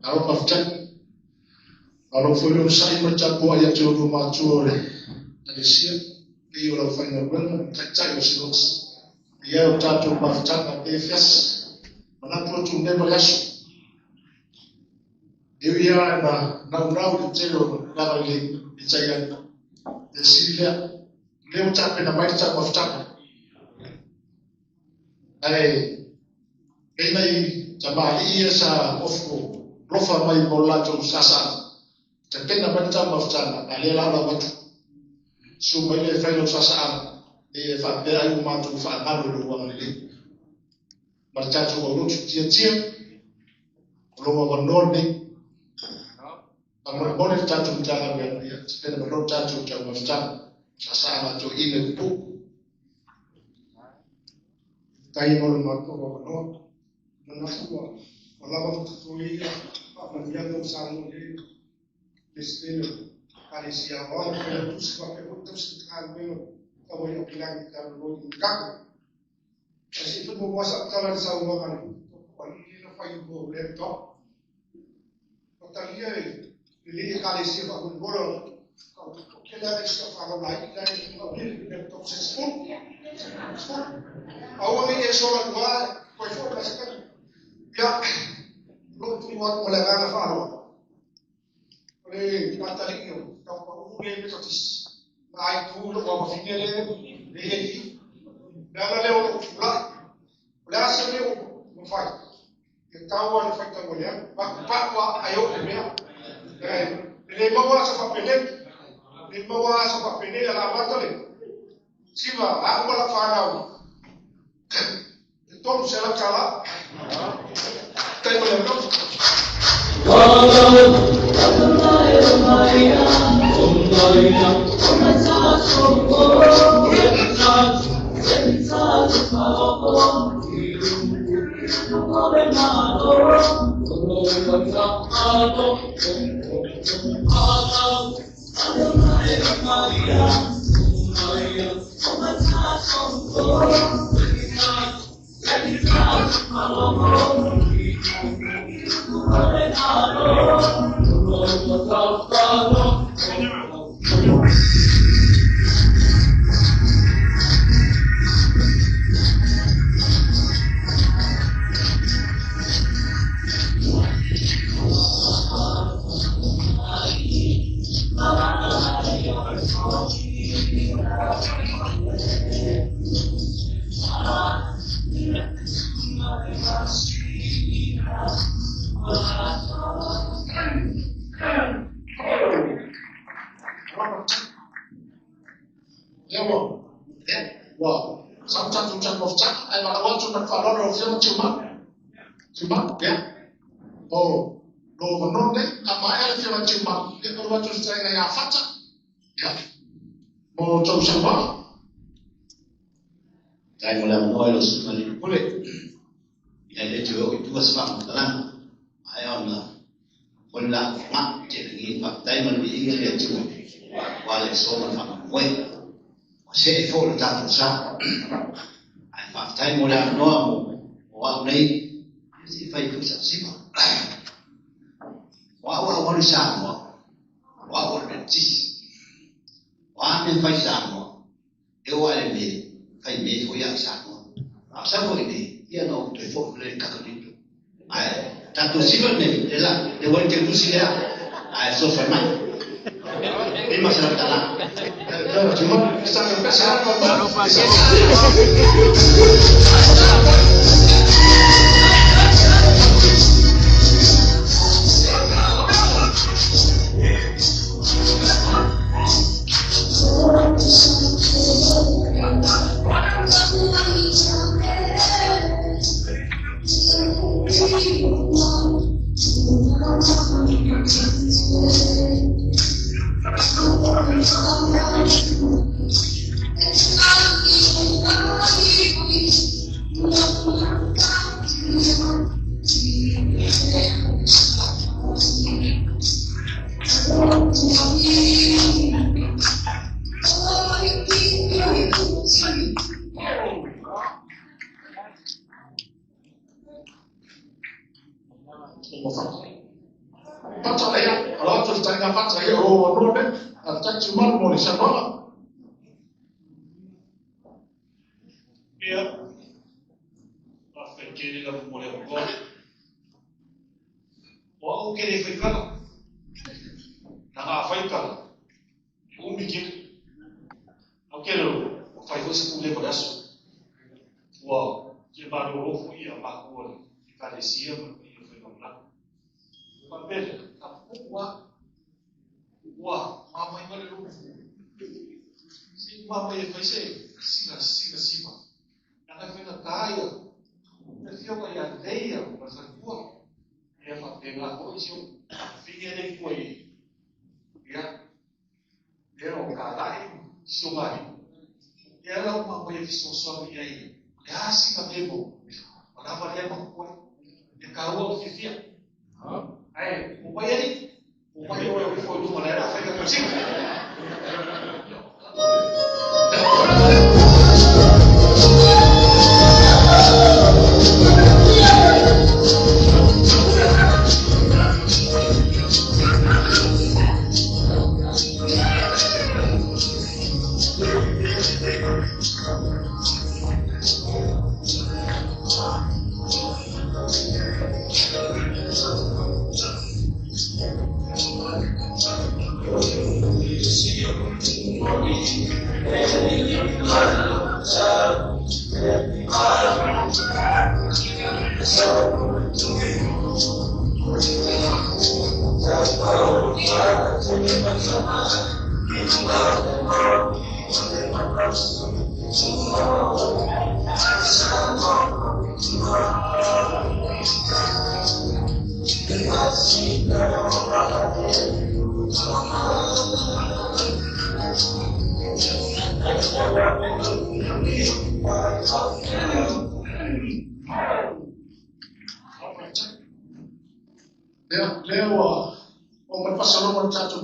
Alo pafetai. Alo foi le sai ma tapu ai atu o matua o le Ekalesia, le o lau faigaluega, taitai o Sinoti. Ia o tatou mafutaga pe fiasi. Manatu atu nei ma le aso. E ui lava na naunau le tele o lava i le tai ai. Le sili lea, lea ua tapena mai le taumafutaga. Ae pei nai tamalii ia sa ofo lofa mai mo latou sasana. Tapena mai le taumafutaga, a lea la lau atu. Su mai le fai lau sasaaga, e faapea ai ua matou faagalo i lou agalelei. Ma le tatou aulotu tiatia, o lou avanoa lenei. Faamolemole le tatou Matagaluega, ia tapena mai loa le tatou taumafutaga. Sasaaga a toeaiina i puupuu. Tai mo le matou avanoa. Manatu ua lava totoe ia faamanuiaga o Samoa nei. Presidente Ekalesia Aoao, Failautusi faapea foi tausi Matagaluega tau ai Aukilagi Kaloloi i Makaku. Ae se i fai muamua sau tala i le saunoaga a le totoalii lea na fai mo laptop. Ua talia e lenei Ekalesia faamolemole o tele lava isi au fanau laiti la e au le laptop se 10. 10. Aua nei e sola tua koe foi ma se taimi. Ia, lou tumu atu ma le agaga faaaloalo. O le atalii o taupau le Methodist. Na ai tu lou avafine le le e Le ala lea o lou tulai. O le a se mea ua mafai. E tau a le faitau o le alu. Paku a ai o le mea. E le maua asa faapenei. Le maua asa faapenei ala amata le. Siva, a uma la whanau. Te 300 tala. Tai mo le ano.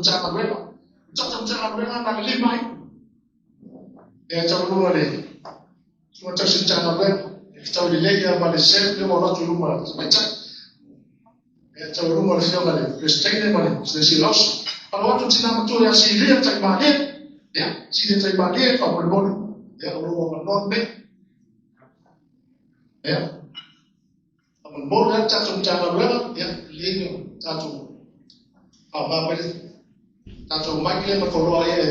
tatou Matagaluega. O tatou Matagaluega na le lima ai. E taualuga le susuga tausi Matagaluega, e tau lelei lava ma le selu lea ua alu atu i luma tamaitai. E taualuga le afioga i le Peresetene ma le Selesi Lausa. Alo atu tina matua ia Silia Taimalie. Ia, Silia Taimalie, faamolemole. Ia, o lou avanoa lenei. Ia, faamolemole lava le tatou Matagaluega. Ia, lelei le tatou faaaoga mai le tatou mic lea ma toloa ia e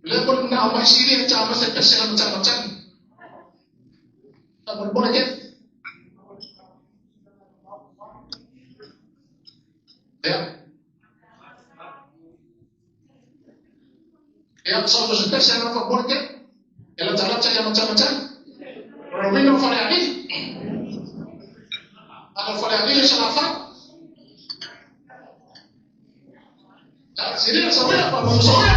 lea mo le manao mai Silia ta ma se pese na matamatagi. Faamolemole ke. Ia. Ia, sa mo se pese na faamolemole ke. E latalata ia matamatagi. O le uiga o Falealili. Ana o Falealili sa lafai. Silia, sawia, sawia.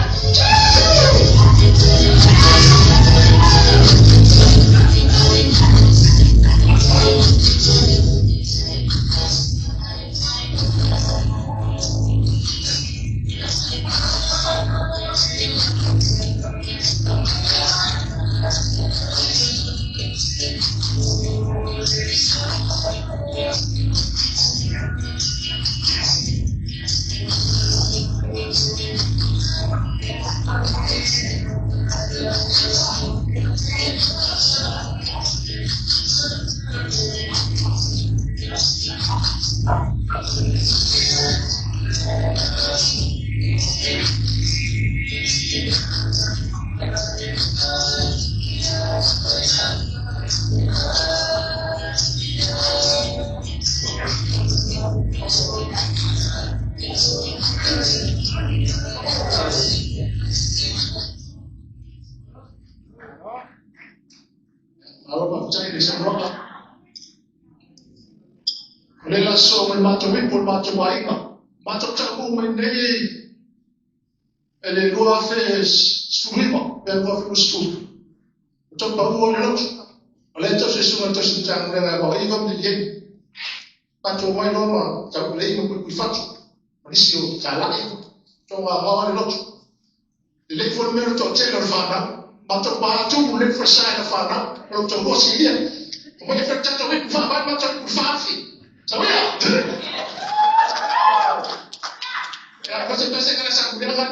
Malo faafetai i le saunoaga. O le laso ma le matou ipu o le matou aiga. Matou taunuu mai nei e le 2019 pe 2020. O tau pau o le lotu. O lea tau se susuga tausi Matagaluega e vaoiva ma lilieni. Matou omai loa ma tau lelei ma puipui fatu. Ma nisi o talai tonga gaoa le lotu. Lelei foi le mea o le toatele o le fanau. Matou paatumu le falesa i le fanau. O lo taulua silia. O mai e fai tatou ipu faavae matou ipu faafi. Sawia! Ya, pese pese kana sa kulia kan.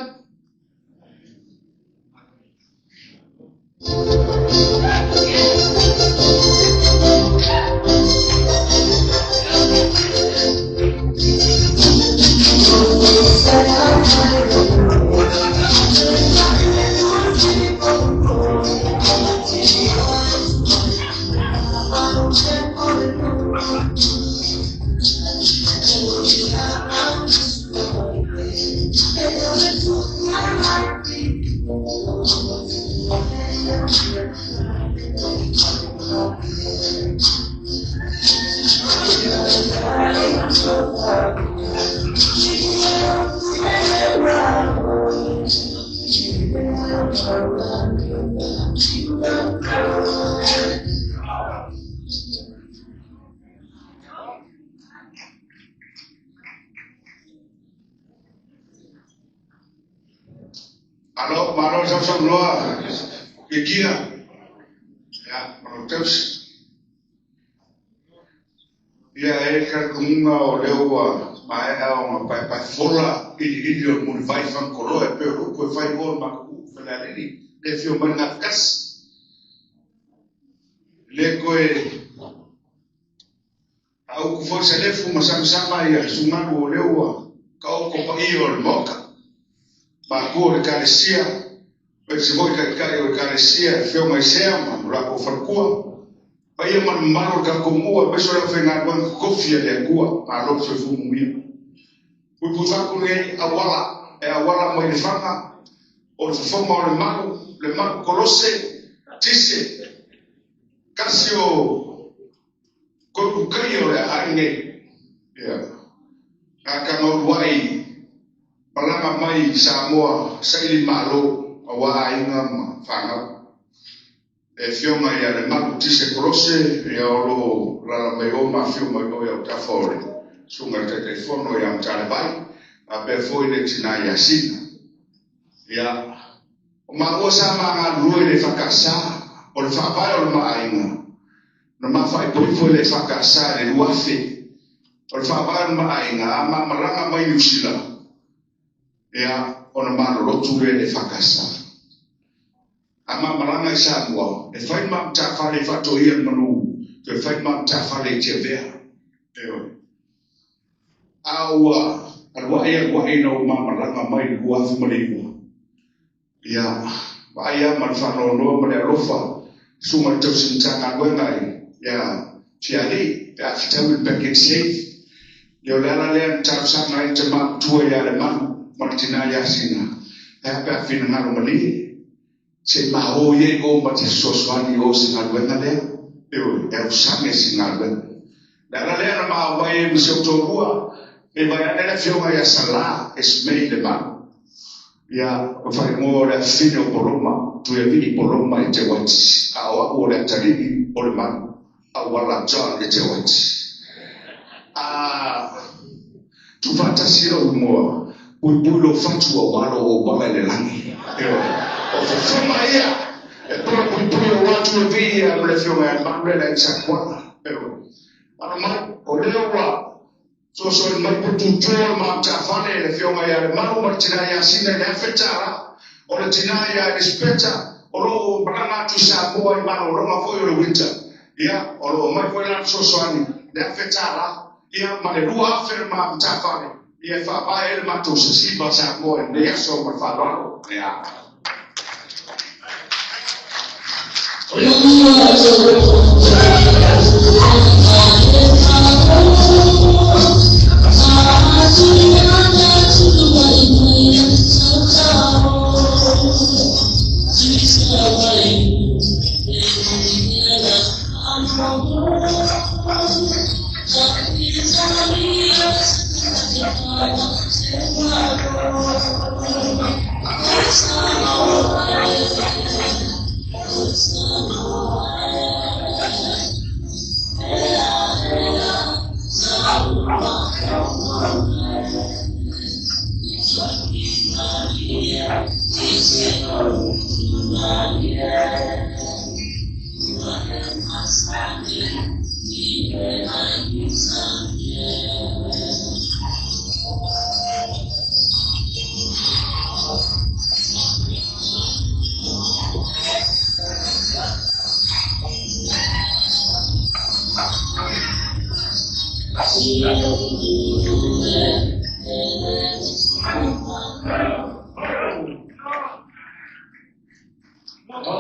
Alo, malo sausaunoa ke kia. Ia, malo tausi. Ia e kalikumunga o lea ua maea ona paepae fola iliili o le mulivai fagukoloa e pei o le upu e fai mo le matou uu Falealili le afio mai le gafatasi. Le koe auku foi salefu ma samasama ia sugalu o lea ua kaoko paia o le Maota. Matua o le Ekalesia, aemaise foi taitai o Ekalesia, afioga i Sea ma lo latou faletua, paia ma le mamalu o le tatou nuu, aemaise o le aufaigaluega totofi a le Atua, malo le soifua manuia. Puipui fatu lenei auala, e auala mai le faga o le fofoga o le malu, le malu kolose, tise, tasi o koipukaia o le aai nei. Ia, gata malaga mai i Samoa saili malo aua aiga ma fanau. Le afioga ia Lemalu Tise Kolose, ia o lo o alaala mai o ma afio mai o i autafa o le Susuga i le Taitaifono ia Matalevai. Faapea foi le tinā ia Sina. Ia, o maua sa magalulue i le EFKS, o le faavae o le ma aiga, na ma faaipoipo i le EFKS i le 2000. O le faavae o le ma aiga, a ma malaga mai Niu Sila, ia, ona malolotu lea i le EFKS. A ma malaga i Samoa, e fai le ma matafale i Faatoia le manu, toe fai le ma matafale i Tiavea. Ioe. A ua alua'i alua'i ina ua ma malaga mai i le 2009, ia, vaai lava ma le faanoanoa ma le alofa, susuga i le tausi Matagaluega ia Fialii, pe a fetaui le package safe. Ia o le ala lea na talosaga ai le tama matua ia Lemalu ma le tinā ia Sina, ae a pe a finagalo malie, se i ma o ia i o ma te fesoasoani i o i se galuega lea, ioe, e ausage se galuega. Le ala lea na ma omai ai ma si ou toalua, e vaai ane le afioga ia Sala Esmei Lemalu, ia, o le faaigoa o le afafine o Poloma, Tuialii Poloma Eteuati, a o au o le atalii o Lemalu, Auala John Eteuati. A tuufaatasi lou igoa, puipui lou fatu aua lou auala i le lagi. Ioe, o fofoga ia e polo puipui aua Tuialii ia ma le afioga ia Lemalu lea le Aisakuala. Ioe, alo mai, o lea ua soasoani mai pututu o le mamatafale le afioga ia Lemalu ma le tinā ia Sina i le $1000. O le tinā ia Elisapeta o lo o malaga atu i Samoa i malologa foi o le winter. Ia, o lo o mai foi lana fesoasoani le $1000, ia ma le 2000 le mamatafale, ia e faavae ai le matou sasiva Samoa i lenei aso ma le faaaloalo. Ia.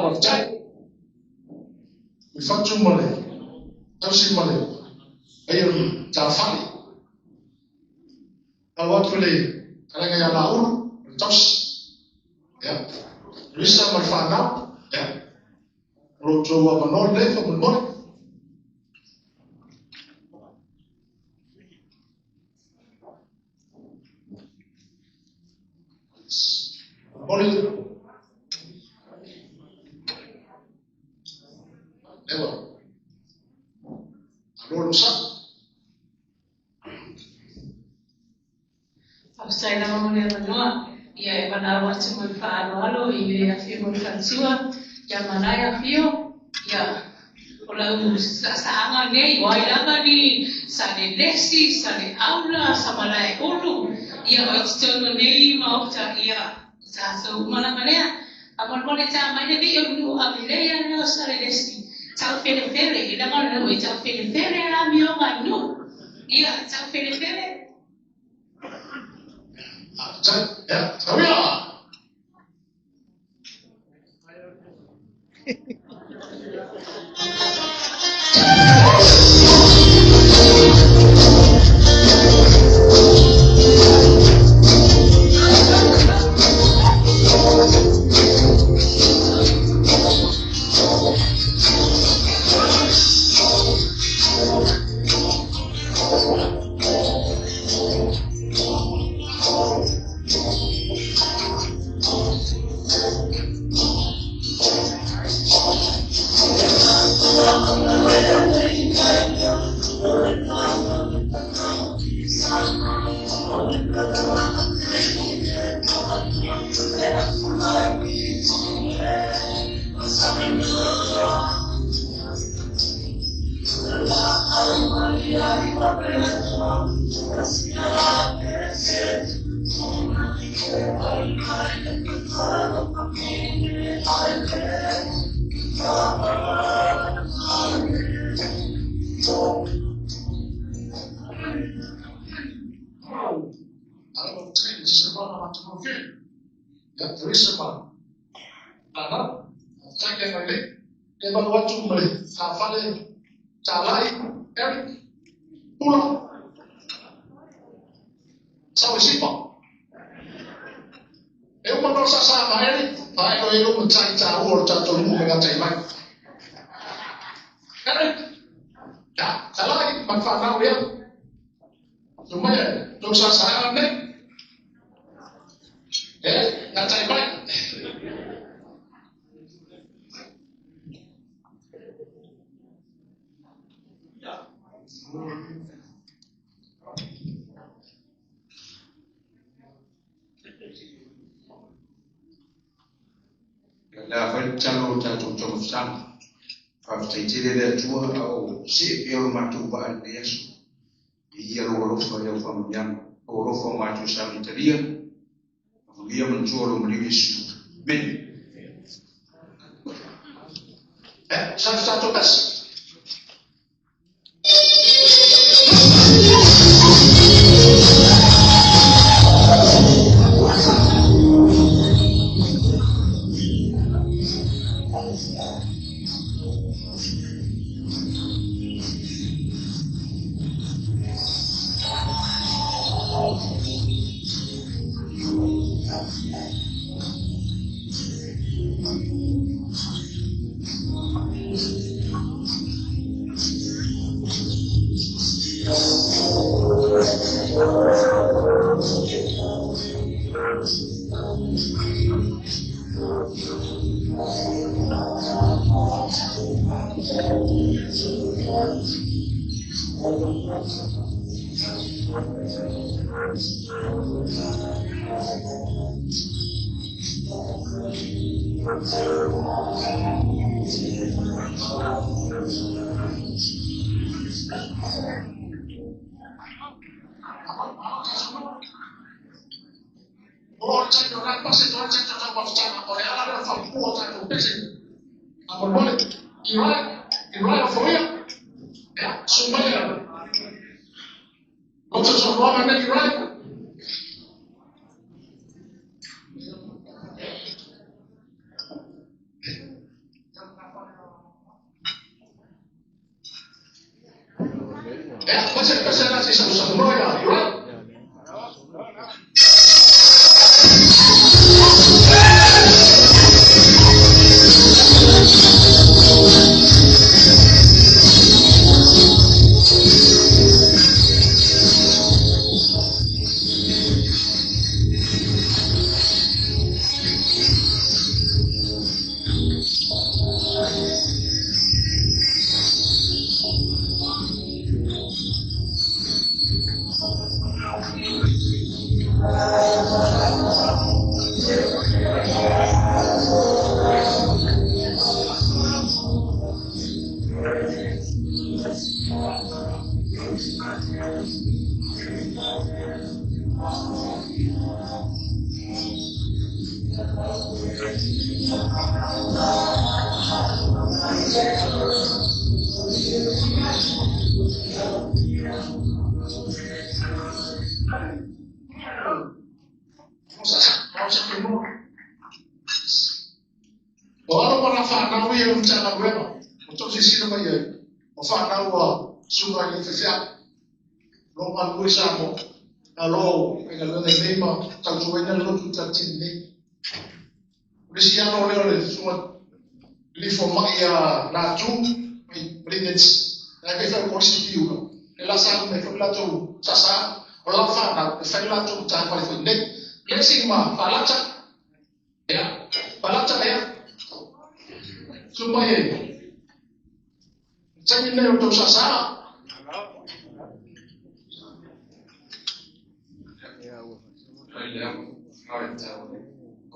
Faafetai. I fatu ma le tausi ma le paia o le tafale. Alo atu i le talaga ia Laulu ma le tausi. Ia. Luisa ma le fanau. Ia. O lo outou avanoa lenei faamolemole. Momoli. Ewa. Alo lo sa. Faafetai lava mo le avanoa. Ia e valaau atu ma le faaaloalo i le afioga o le faletua ia Malae Afio. Ia, o lau saasaaga nei, o ai lava ni Salelesi, Saleaula, Samalaeulu, ia o i totonu o nei maota, ia, o tatou uma lava lea. Faamolemole ta mai le vii o le nuu avilea lea o Salelesi, taufelefele, i laga o le nuu e taufelefele a amioga a le nuu. Ia, taufelefele. Faafetai. Ia, tauia. La fai talo tatou togafisana faafetaitele le Atua ao see pea lo matou vaa i lenei aso i ia lou alofa i au faamanuiaga o alofa o matou sa italia afulia manatua lo maliu Iesu. Amene. Sa tatou tasi.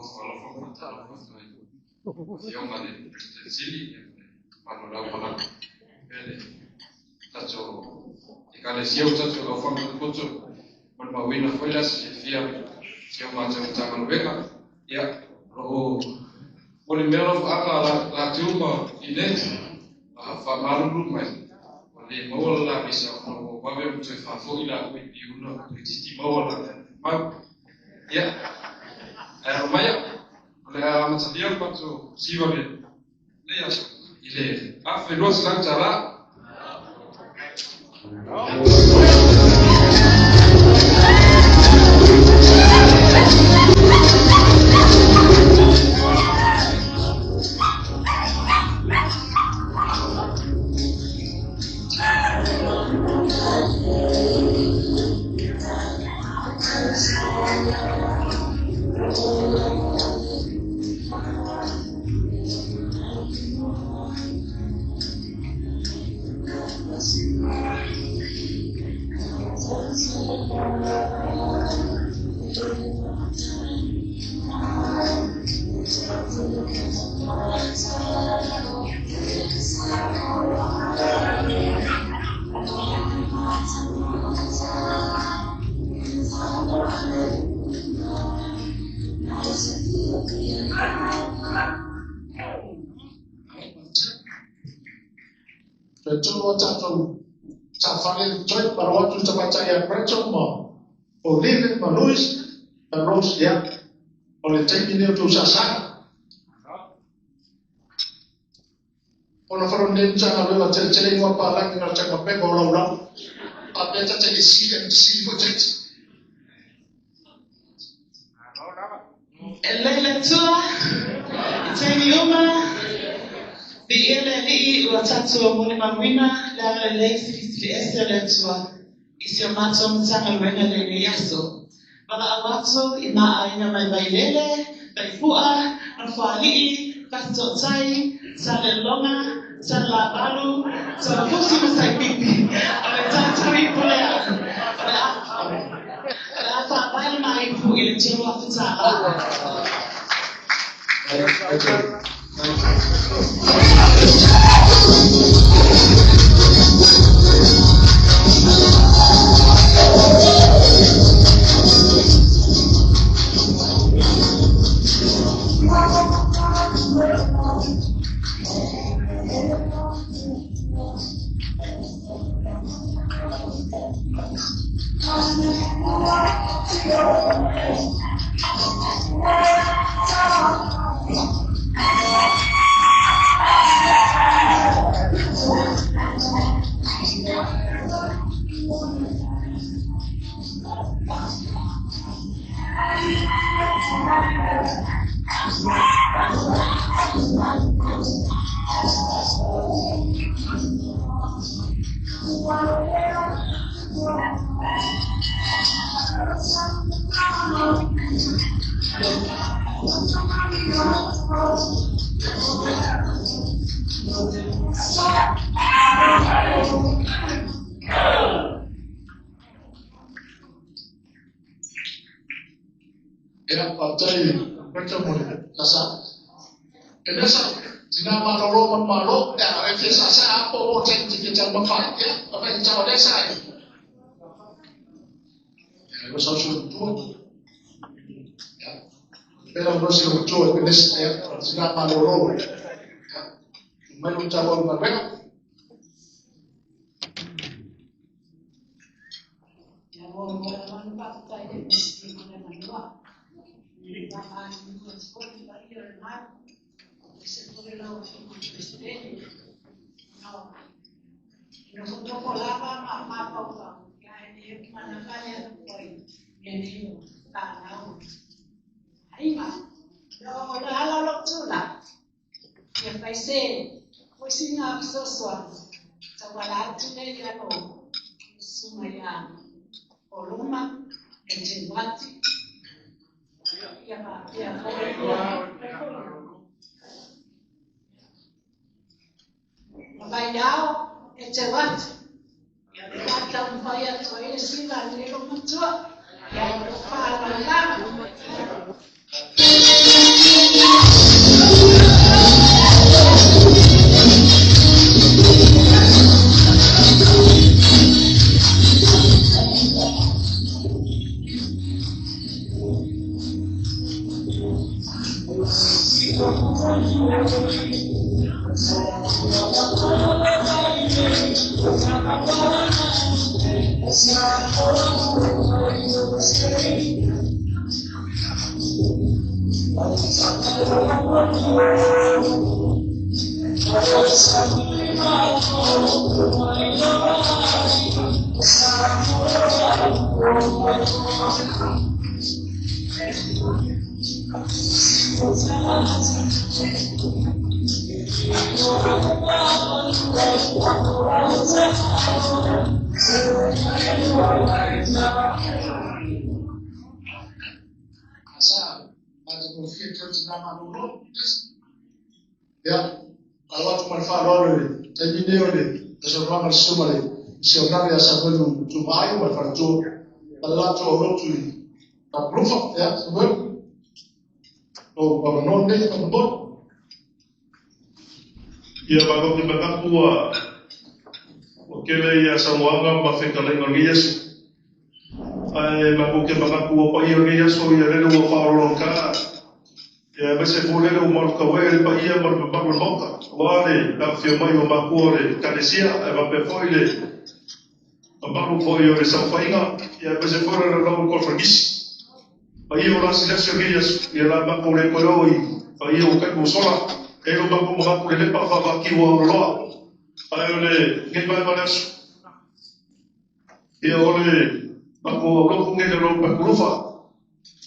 Nofo alofa ma faatalofa atu i le Afioga i le President Sili ma le mamalu o le auaunaga faapea le tatou Ekalesia ua tatou aofaga poto molimauina foi le aso fiafia o si o matou Matagaluega. Ia, o lo o molimea alofaaga a latou ma Fineti faamalulu mai, ua le maua le la visa ona ua vave ona toe faafoi laua i Piula toeitiiti maua le latou mau. Ia, ae alo maia, o le a amatalia le matou siva lenei aso i le $1,200. Toe tolu o tatou sa fale toe malo atu i tamaitai ia Gretchen ma Olive ma Louis ma Rose ia. O le taimi lenei o tou sasaga. Ona falo nei Matagaluega tele tele ingoa palagi na o taumapega o laulau. Faapea ta te le CMC foi taiti. E lei le Atua i taimi uma, viia le Alii ua tatou molimauina le agalelei silisili ese o le Atua i si o matou Matagaluega i lenei aso. Valaau atu i ma aiga mai Vailele, Vaifua, Nofoalii, Fasitootai, Salelologa, Salelavalu, Tuafusi ma Saipipi, o le tatou ipu lea, o le a O le a faavae lena ipu i le $3,000. Ia, faafetai Brenda mo le sasa. E mea sa, tina malolo ma le malo, ia, e fia sasa a po o te te te taumafai, ia, o fai te tau lea sa e. Ia, e sa usu tua. Ia, pera o se o tua e penesi, ia, tina malolo. Ia, mai lo tau au galuega. Ia, mo mo la manu faafetai le Peresetene o le Manua. Faamanu atu foi i le paia o le malu, aemaise foi o lau Afioga i le Peresetene. No, e nofonofo lava ma mafaufau, ia e le manava le alofa i mea nei o fanau aiga. No, o le ala o lou tulai, ia fai se foi sina fesoasoani tauala atu lea i lalo o le susuga ia Oloma e Teuati ia faapea foi ma Vaiao e Teuati ia lea o le a taumafai atu ai le siva a lenei lou matua ia o lou faaaloalo lava. Sa matagofie tau tina malolo. Ia, alo atu ma le faaaloalo i le taimi nei o le saunoaga a le susuga i le misionare ia Samuelu Tumaai ma le faletua ma le latou aulotu i Tapulofa. Ia, Samuelu, lou avanoa lenei faamolemole. Ia matou te manatu ua tele ia saunoaga ma fetalaiga o lenei aso. Ae matou te manatu ua paia o lenei aso ia lele ua faaoloologata ia aemaise foi lele ua malutaue le paia ma le mamalu o le Maota aua le afifio mai o matua o le Ekalesia ae faapea foi le mamalu foi o le saofaiga ia aemaise foi le laulau o le koneferenisi. Paia o lasilasi o lenei aso ia la matou le toe o i paia o taimi ua sola e lo matou manatu lelepa faavakiu ua auloloa ae o lenei vaega o le aso ia o le matou aulotu nei le laulau Pakulufa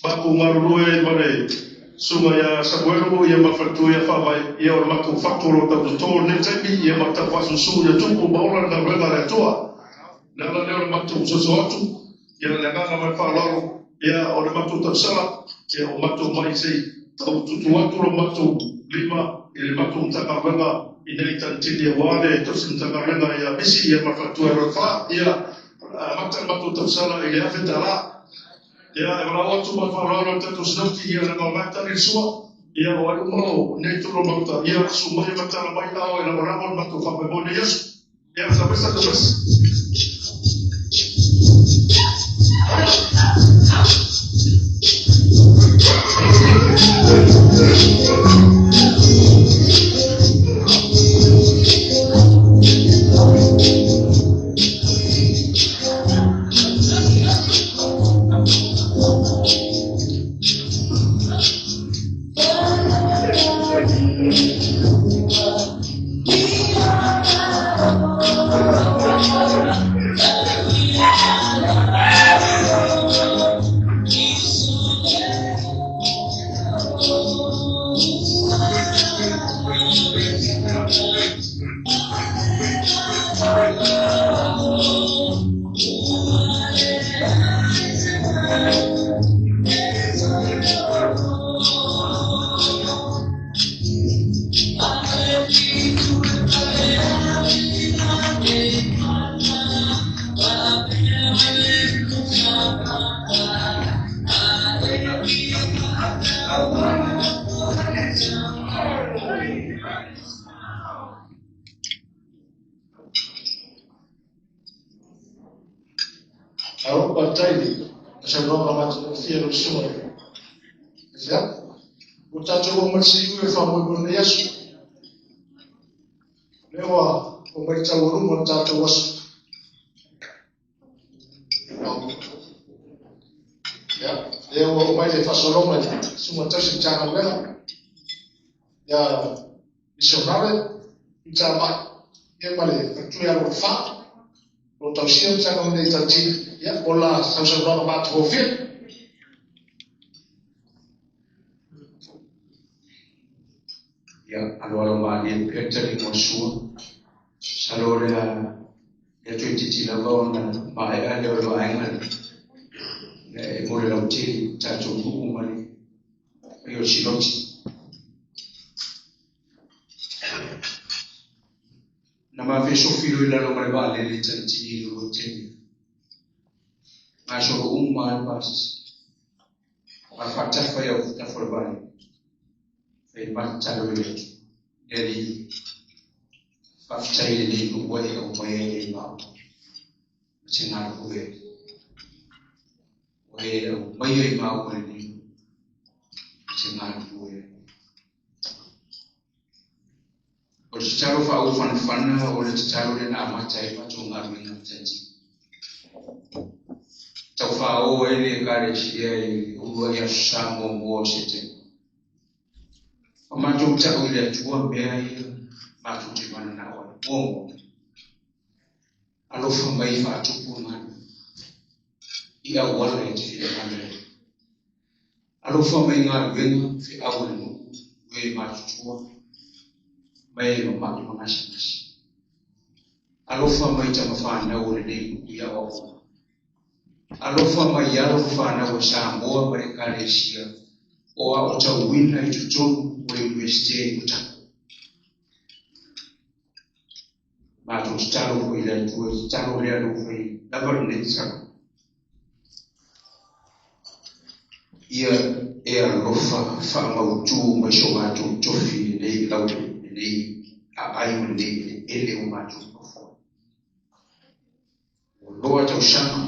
matou galulue ai ma le susuga ia Samuelu ia ma le faletua ia Faavae ia o le matou fatu o lo o tau toto i lenei taimi ia ma le tau faasusu ia tupu ma ola le galuega a le Atua. O le ala lea o le matou soso atu ia le agaga ma le faaaloalo ia o le matou tausala ia o matou mai se i tau tutu atu lo matou lima i le matou Matagaluega ina i Tanitini aua le tausi Matagaluega ia Misi ia ma le faletua ia Lofa ia amata le matou tausala i le $1,000. Ia, e valaau atu ma le faaaloalo i le tatou sinoti, ia leaga o la e tali le sua, ia o ai uma o lenei itu o le Maota, ia susu mai ma tala mai ao e lagolago le matou faamoemoe i lenei aso. Ia, tabesa, tabesa. Alo, faafetai i le saunoaga matagofie a lau susuga i le Feapo. Ua tatou oo mai i le siui o le faamoemoe o lenei aso. O lea ua oo mai le taualuga o le tatou aso. Ia, lea ua oo mai le faasologa i le susuga tausi Matagaluega. Ia, misionare, Peter Mai, ia ma le faletua ia Lofa, o lo o tausia Matagaluega nei Tanitini, ia, mo le la sausaunoaga matagofie. Ia, aloalo malie pea le taliga o le sua. Masalo o le a le toeitiiti lava ona maea lea o le vaega lea e mo le lautele i tatou nuu ma le paia o le Sinoti. Na mafesofi loa i lalo ma le vaalele i Tanitini i le lua taimi. Gasolo uma lava le pasese. Ma faatafa i autafa o le vaalele. Fai mai tatalo i le Atua. Le Alii, faafetai i lenei nuu ua e aumaia ai nei maua. Ma te galulue ai. Ua e aumaia i maua i lenei nuu. Ma te te galulue ai. O le tatalo faaūfanafana o le tatalo lea na amata ai matou galuega matati. Taufāō ai le Ekalesia i le uluai aso sa muamua o Setema. Ma matou ta'u i le Atua mea ia matou te mananao ai. Muamua, alofa mai faatupu le galuega i auala e te finagalo ai. Alofa mai i galuega feau a le nuu, o e matutua, ma e mama'i ma gasegase. Alofa mai tama fanau o lenei nuu i aoaoga. Alofa mai i alo ma fanau a Samoa ma le Ekalesia o aotauina i totonu o le Iunivesite i Otago. Matou tatalo foi i le Atua i tatalo lea na ou fai lava lenei tatalo. Ia e alofa faamautū mai so matou tofi i lenei lau lenei aai ma lenei eleele ua matou nonofo ai. Ua loa tausaga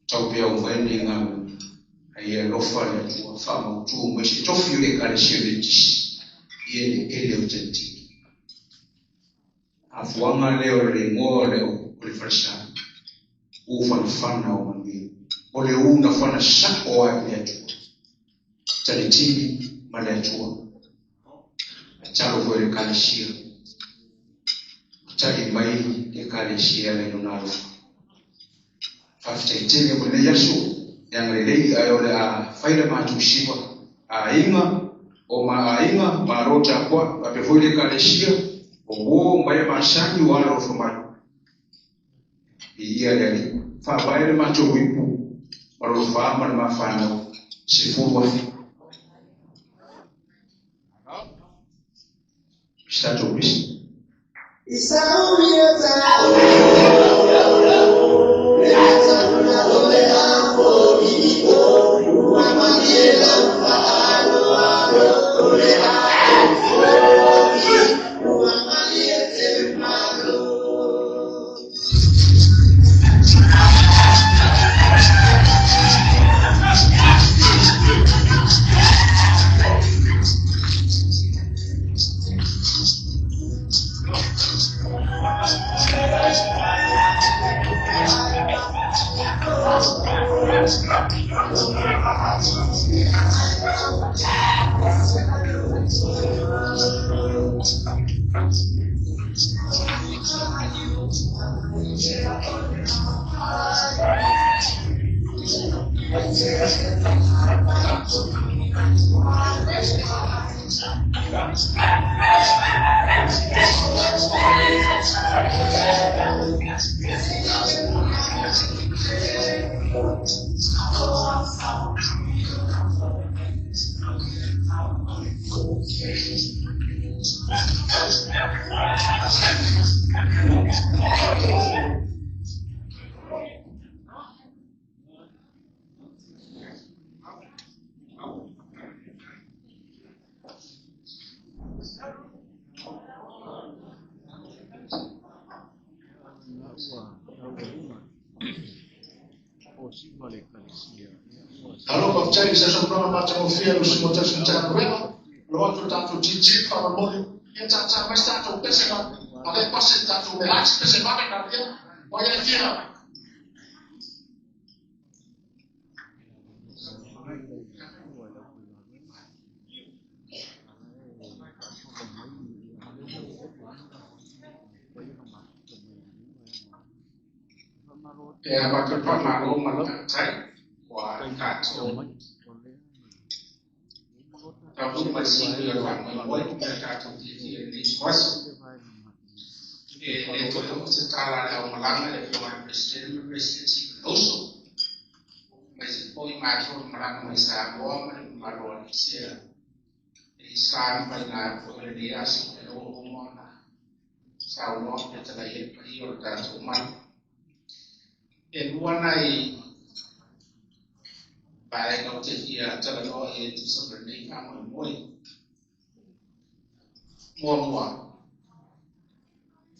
tau peau mai lenei galuega, ae ia alofa le Atua faamautū mai se tofi o le Ekalesia Metotisi i eleele o Tanitini. Afuaga lea o le igoa o le o le falesa, ufanafana o manuia. O le unafana sa'o ai i le Atua. Tanitini ma le Atua. Tatalo foi i le Ekalesia. Tali mai le Ekalesia e ala i lona alofa. Faafetai tele mo lenei aso, e agalelei ae o le a fai le matou siva aiga o ma aiga, malo tapua'i, faapea foi le Ekalesia, o uo ma e masani ua alolofa mai. Viia le Alii. Faavae le matou ipu ma lona fa ma le ma fanau, 10,000. Se tatou pese. Alo faafetai i se saunoaga matagofie a le usufono tausi Matagaluega. Alo atu le tatou GG faamolemole. Ia tātā mai se tatou pese na ave pasi le tatou relax pese vave na ia. O ia e fia. E avatu le faamalo ma le faafetai ua tatou taunuu mai sili o le faamoemoe ma le tatou fiafia i lenei ituaso. E le toe oo se tala a le aumalaga i le Afioga i le Peresetene ma le Peresetene Sikulauso, aemaise foi matou le malaga mai Samoa ma le mamalu o Alisia e i sa ma faiga foi o lenei aso e ua uma ona saunoa ma fetalai ai le paia o le tatou malu. E lua nai vaega ou te fia talanoa i ai e tusa ma lenei faamoemoe. Muamua,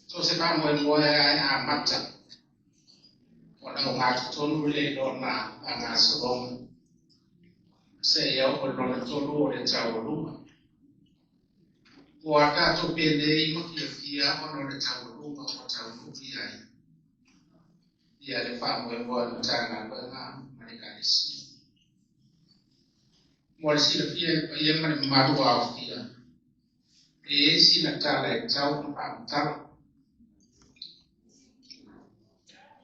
so o se faamoemoe lava e amata ona ogatotonu lea i lona faagasologa. Seia oo i le lona tolu o le taualuga. Ua tatou penei ma fiafia ona o le taualuga ua taunuu i ai ia le faamoemoe o le Matagaluega ma le Ekalesia. Mo le silafia e le paia ma le mamalu ua aofia, e i ai sina tala e tatau ona faamatala.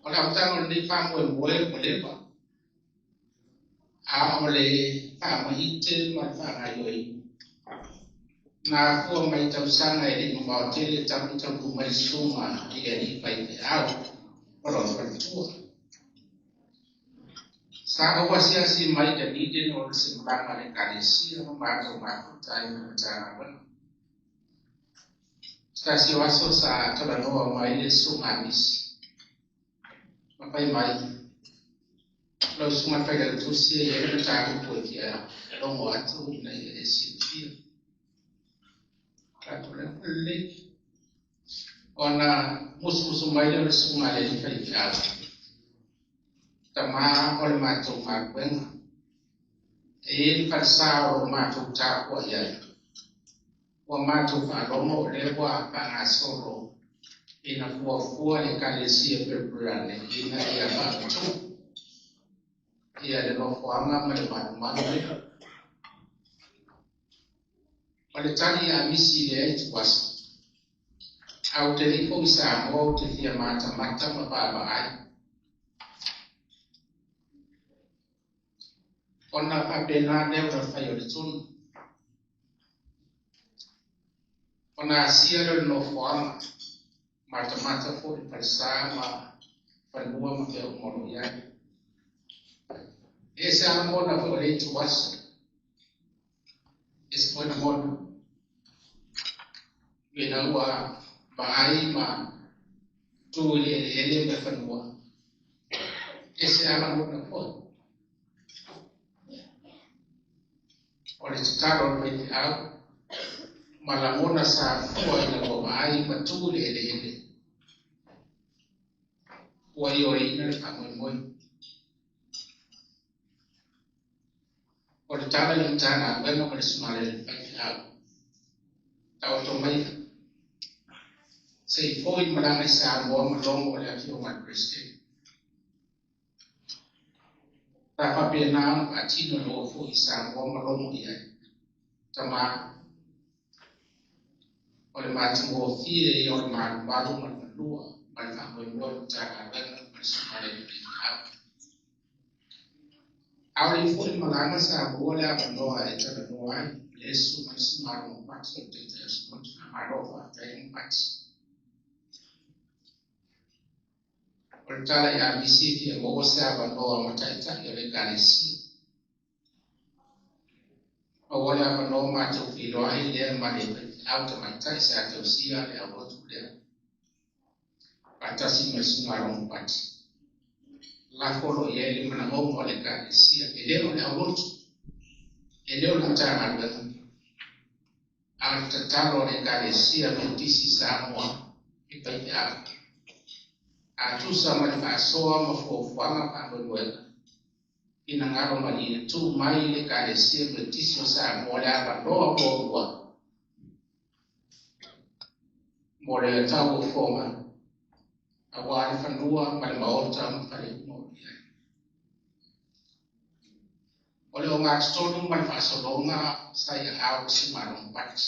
O le amataga o lenei faamoemoe ua leva, a o le faamaite ma le faagaoioiga na afua mai tausaga e le i mamao tele talu taunuu mai le susuga i le alii faifeau ma lona faletua. Sa ou asiasi mai i Dunedin ona o se malaga a le Ekalesia ma matou mafuta ai ma le Matagaluega. Se tasi o aso sa talanoa mai le susuga a Misi ma fai mai, Lau susuga i le Failautusi e i ai le mataupu e fia logo atu ina ia e silafia. Tatou lea, lelei. Ona musumusu mai lea o le susuga a le alii faifeau, Tama o le matou galuega, e i ai le falesa o lo o matou tapuai ai. Ua matou faalogo o lea ua faagasolo ina fuafua le Ekalesia Pereperane ina ia faamatuu ia le nofoaga ma le malumalu lea. O le tali a Misi i lea ituaso, Ae ou te le i foi i Samoa ou te fia matamata ma vaavaai. Ona faapena lea ona fai o le tonu. Ona asia lea o le nofoaga, matamata foi i le falesa ma fanua ma mea uma o lo o i ai. E ese lava lagona foi o lea ituaso. E ese foi lagona. Ina ua vaai ma tu i le eleele ma le fanua, e ese lava lagona foi. O le tatalo a le faifeau ma lagona sa fua ina ua vaai ma tu i le eleele, ua ioeina le faamoemoe. O le tala i le Matagaluega ma le Susuga i le Faifeau, taoto maia, se i foi le malaga i Samoa ma logo le Afioga i le Peresetene. Sa faapena ona faatino e oo foi i Samoa ma logo i ai. Tama, o le matagofie ia o le malumalu ma le fanua ma le faamoemoe o le Matagaluega ma le Susuga i le Faifeau. A o le i foi malaga sa maua le avanoa e talanoa ai le susuga i le Susuga Logopati o le Taitai o Sinoti. Faamalo faafetai Logopati. O le tala ia Misi e fia maua se avanoa ma Taitai o le Ekalesia. Maua le avanoa matou feiloai lea ma le faifeau tamaitai sa tausia le aulotu lea faatasi ma le Susuga Logopati. Lafo o lo o i ai le manaoga o le Ekalesia, e le o le aulotu, e le o le Matagaluega, a o le tatalo a le Ekalesia Metotisi i Samoa i faifeau. A tusa ma le faasoa ma fuafuaga faamoemoega, finagalo malie tuu mai i le Ekalesia Metotisi o Samoa le avanoa muamua mo le tauofoga aua le fanua ma le maota ma fale uma o i ai. O le ogatotonu ma le faasologa sa i aao o le Susuga Logopati.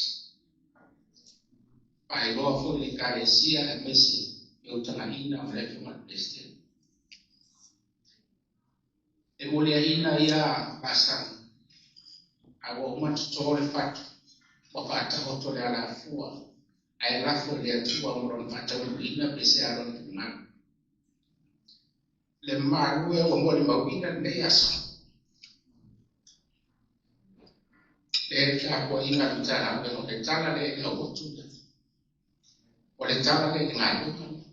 Faailoa foi i le Ekalesia aemaise le utagaina ma le Afioga i le Peresetene. E muliaina ia laasaga, a ua uma toto le fatu, ua faataoto le alafua, ae lafo i le Atua mo lona faataunuuina pe se a lona finagalo. Le malu e ua molimauina lenei aso. Le tapuaiga a le Matagaluega, o le tala lea i le aulotu lea. O le tala lea i le galuega lea.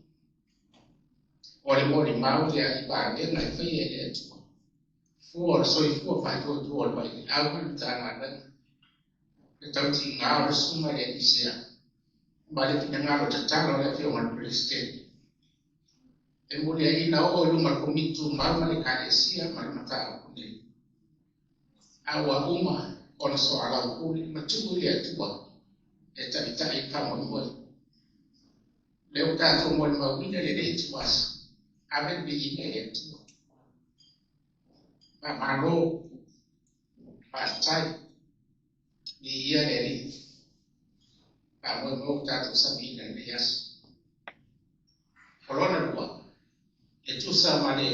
O le molimau lea i vavega e faia e le Atua. Fua o le soifua faatuatua o le faifeau ma le Matagaluega. Le tautiga o le susuga i le Elisea ma le finagalo tatalo o le Afioga i le Peresetene. E muliaina oo i luma o le Komiti Tumau ma le Ekalesia ma le mataupu nei. A ua uma ona soalaupule ma tuu i le Atua e ta'ita'i i le faamoemoe. Lea ua tatou molimauina lenei ituaso, ave le viiga i le Atua. Faamalo, faafetai, viia le Alii. Faamoemoe ua tatou samiina i lenei aso. O lona lua, e tusa ma le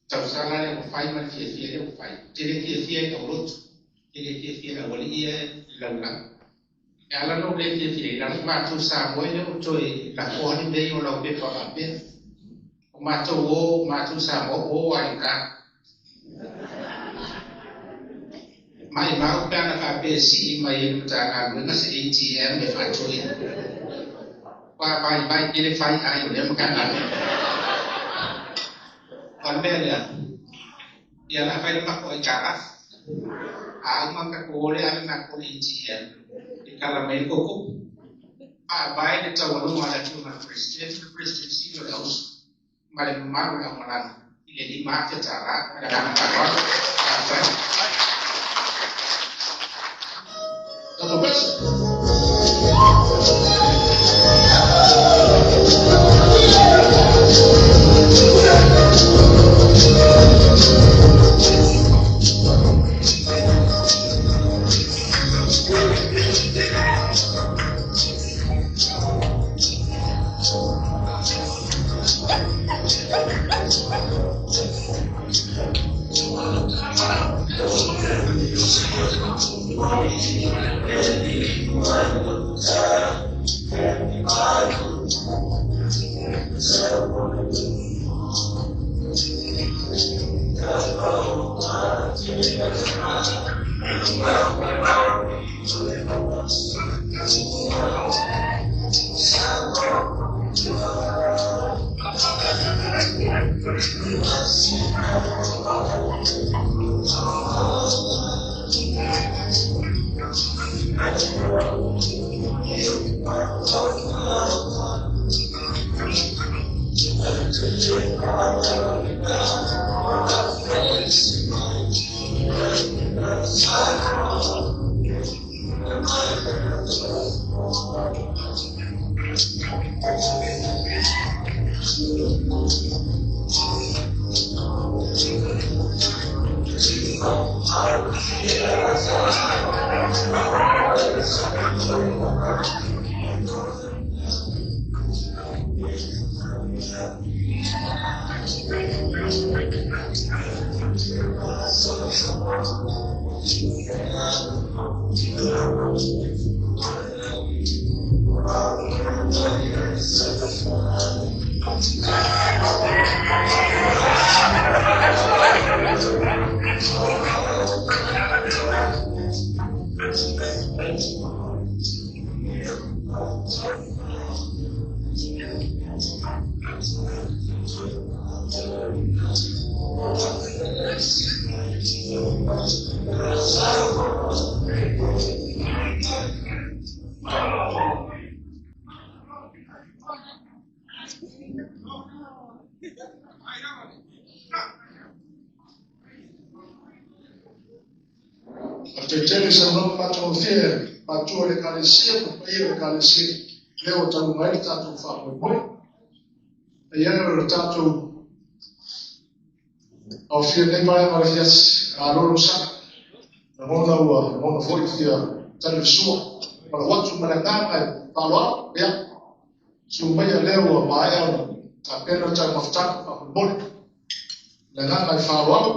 tausala lea ua fai ma le fiafia lea ua fai. Ou te le fiafia i aulotu, ou te le fiafia i le aualii ia e laulau. E ala ona ou le fiafia ai, leaga o matou Samoa e le o toe lafoa ni mea ia o laupepa faapea. O matou o, matou Samoa o lava i uta. Maimau pe ana faapea e sii mai e le Matagaluega se ATM e faatoina. Ua vaivai tele fai ai o lea Matagaluega. O le mea lea, ia o le a fai le matou aitalafu. A uma ona tatou o lea ave matou i le ATM e tala mai ai le tou tupe. Faavae le taualuga a le Afioga i le Peresetene, le Peresetene Sili o le Auso ma le mamalu o le aumalaga i le $5,000. Ma le agaga faaaloalo. Faafetai. Faafetai tele i saunoaga matagofie matua o le Ekalesia ma paia o le Ekalesia lea ua talu mai le tatou faamoemoe. E ia o le tatou aofia nei vaega o le afiafi, malo le osaga. Lagona ua lagona foi fia tali le sua. Ma lau atu ma le agaga e faaaloalo, ia, susu maia lea ua maea ona tapena le taumafataga faamolemole. Le agaga e faaaloalo.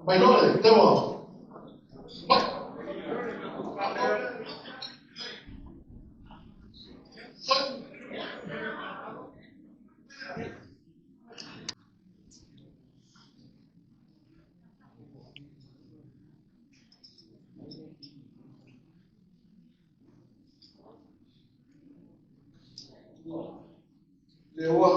Mai loa le teua. Mai. Le ua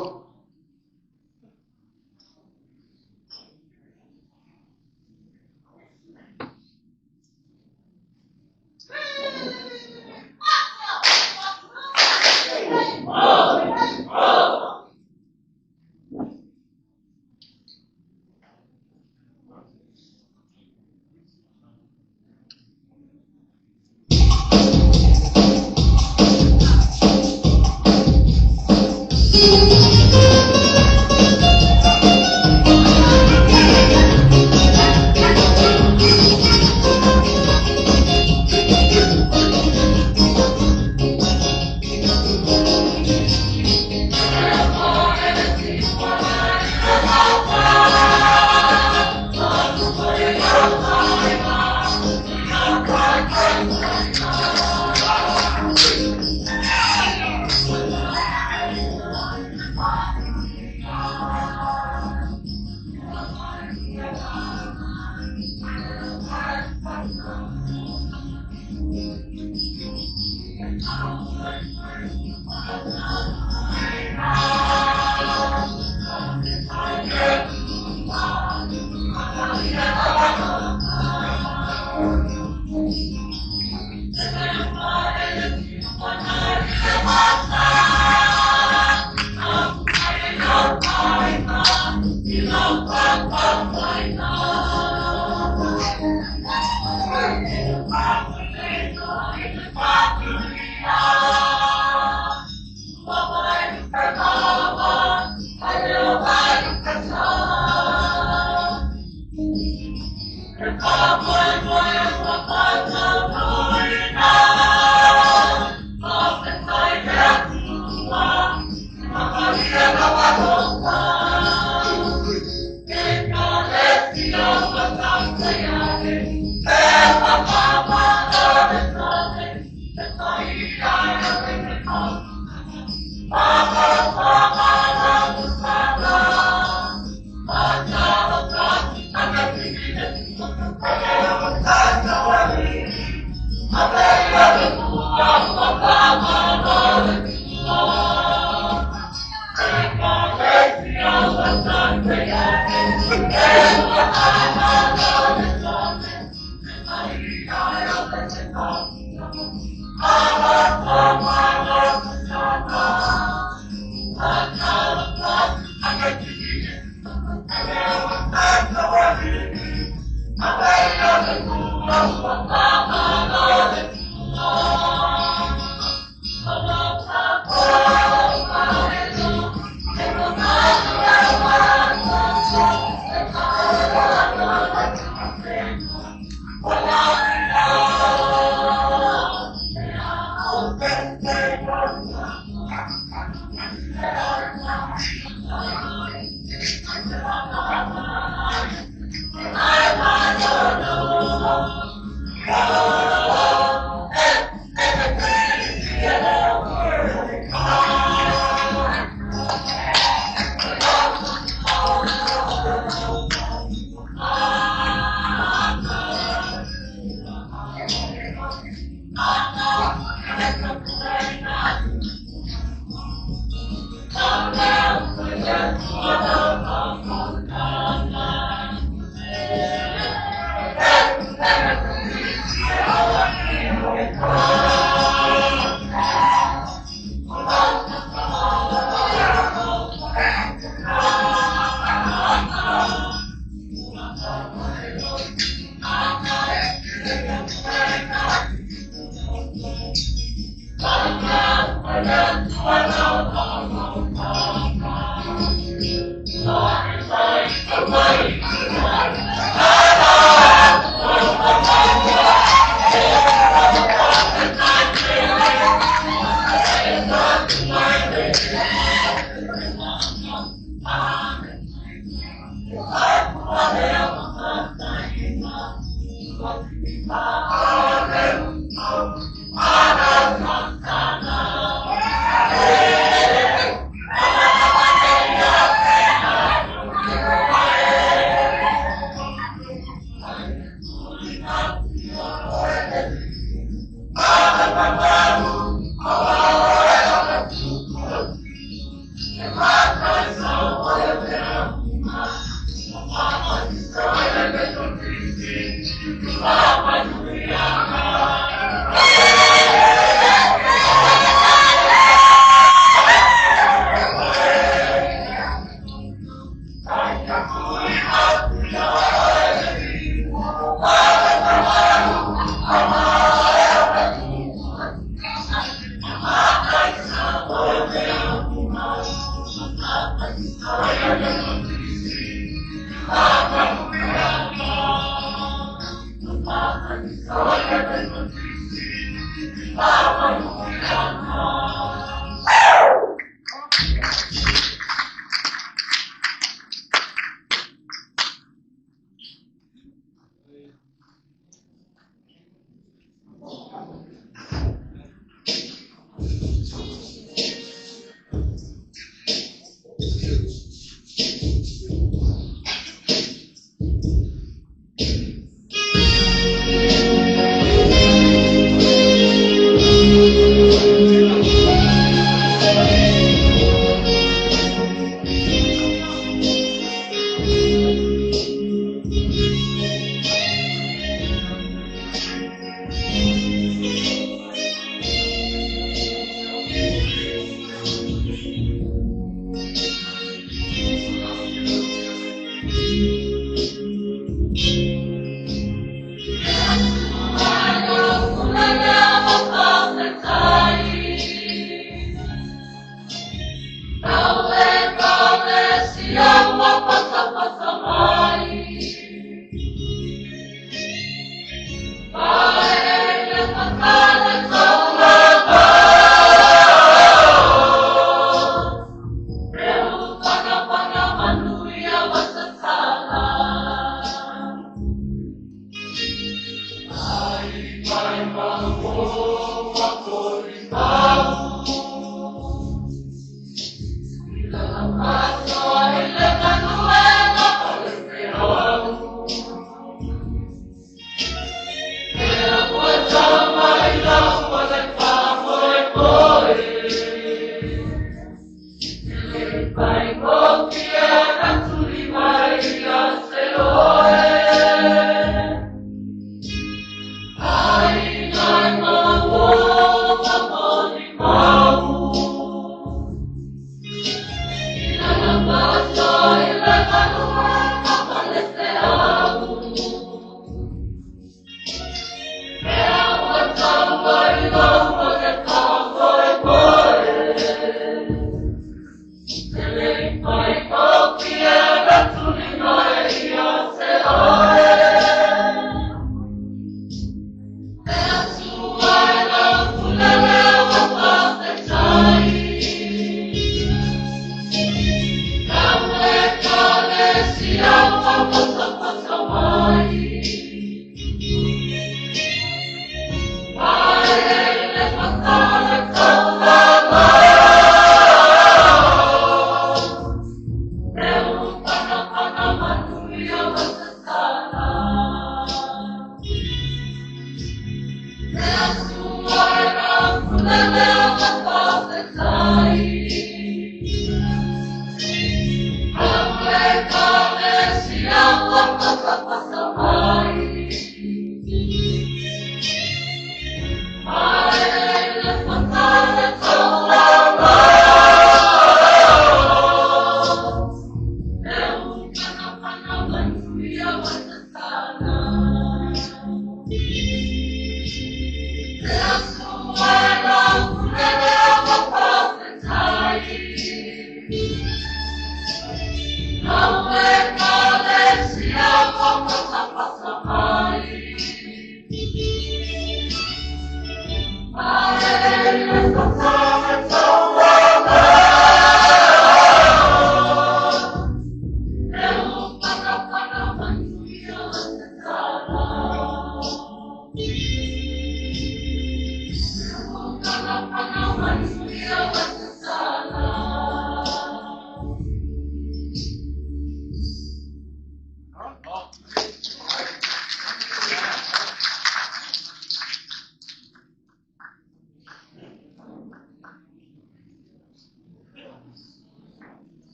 Mai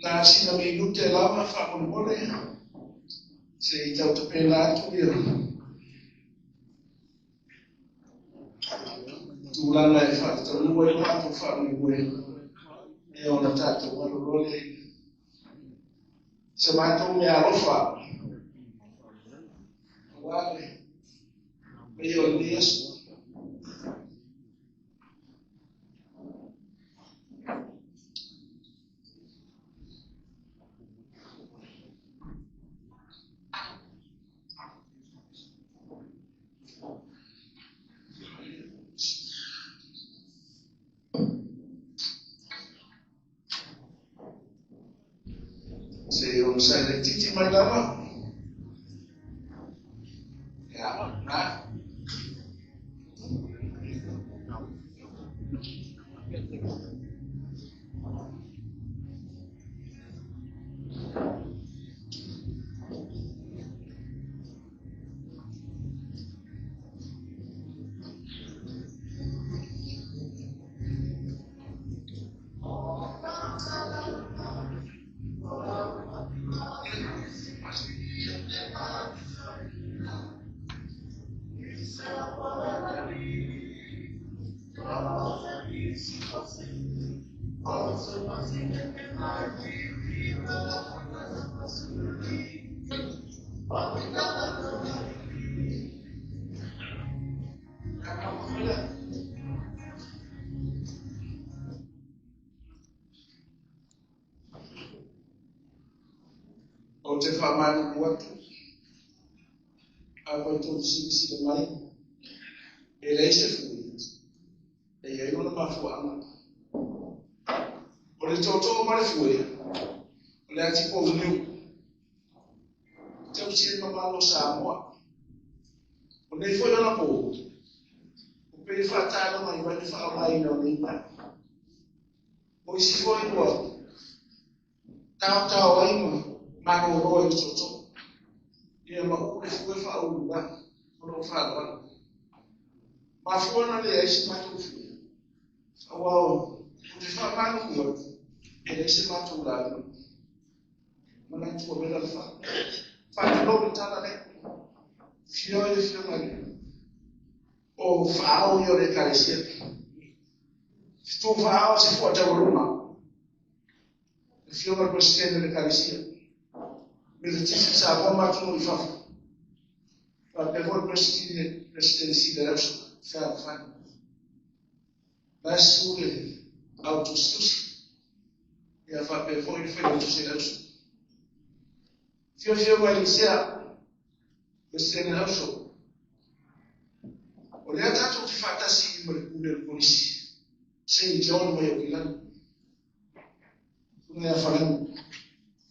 Na sina minute lava faamolemole se i tautapena atu ia tulaga e faataunua ai matou faamoemoe e ona tatou alolole se matou mea alofa aua le paia o lenei aso. Se onosai laitiiti mai lava. Ia, na. Ou te faamalulu atu afai tou te silasila mai e leai se fui e i ai ona mafuaaga. O le tootoo ma le fue o le atipouniu tausi ai mamalu o Samoa. O nei foi ona po o pei e faataaloga ai mai le faaaogaina o nei mea. O isi foi ua taotao ai ma malolo ai le tootoo. Ia ma uu le fue faaulula o loo faaaloalo. Mafua na leai se matou fue. Aua ou te faamalulu atu e leai se matou lauga. Manatu o mela le fa. Faatulou le tala lea. Fio i le fioga i o faao ia o le ekalesia. Fitu faao se fua taualuga. Le fioga le presidente o le ekalesia. Metotisi Samoa ma atunuu i fafo. Faapea foi le presidente sili a le auso fealofani. La e susu le au tusitusi. Ia faapea foi le failautusi o le auso. Fio fioga Elisea, presidente o le auso. O lea tatou te faatasi ma le pule o le polisi. Saint John mai Aukilani. Susuga ia Falani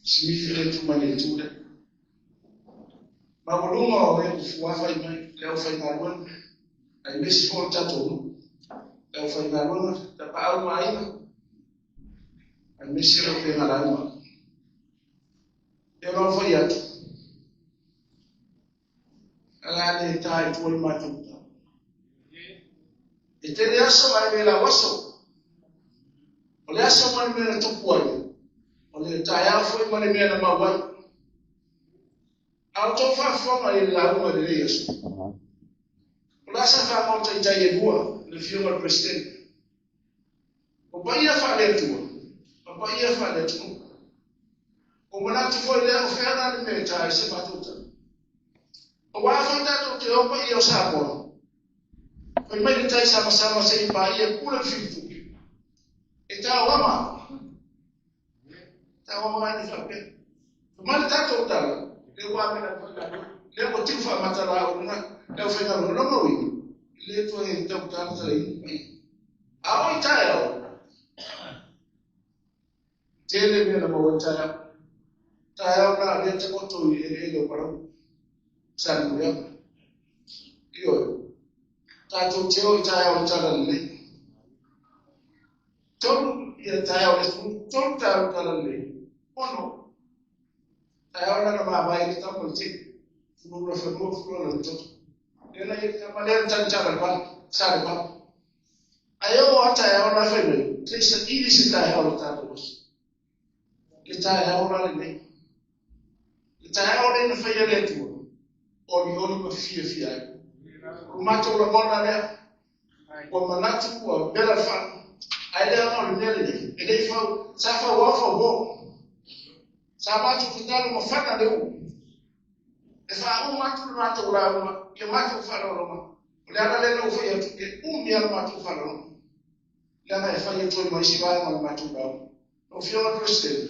Simifi lea e tu mai le itu lea. Maualuga o e ua fuafa i mai le aufaigaluega, aemaise foi o le tatou nuu, le aufaigaluega, tapaau ma aiga, aemaise o le aufaigaluega. E ona ou fai atu, a le ta i tua i matou tau. E tele aso ae le lau aso. O le aso ma le mea na tupu ai, o le taeao foi ma le mea na mau ai. A o tou faafofoga i le lauga i lenei aso, o le a sa faamaota i tai e lua le Afioga i le Peresetene. O paia faale-Atua ma paia faale-atunuu. Ua manatu foi lea o fea la le mea e ta ai se matou tala. Aua foi tatou te o paia o Samoa. Fai mai le tai samasama se i paia pule ma filituki. E taoama. Taoama ai le faapea. Fai mai le tatou tala, le ua amena foi la. Le ua tiu faamata la o luna, le au faigaluega lona uiga, e le toe tau talatalaina paia. A o i taeao, tele mea na maua i taeao. Taeao na lea takoto i eleele o Palauli. Salemuliaga. Ioe. Tatou te o i taeao i tala lelei. Tolu ia taeao le atunuu, tolu taeao i tala lelei. Ono. Taeao na na mavae le tama le tele. Fulula fanua, fulula le toto. Lea na ia tama lea na tali tala le vale, sa le vale. Ae oo a taeao la fai mai, tlei saili se taeao o le tatou aso. Le taeao la lenei. Le taeao lea na faia le Atua, olioli ma fiafia ai. O le matou lagona lea, ua manatu ua mela le fale. Ae leaga o le mea lenei, e le i fau, sa fau ao fau o. Sa matou tatalo ma fana le uu. E faauma atu le matou lauga i a matou faaaloaloga. O le ala lea na ou fai atu, e umi lava le matou faaaloaloga. Leaga e fai atu ai ma isi vaega o le matou lauga. Lau Afioga i le Peresetene,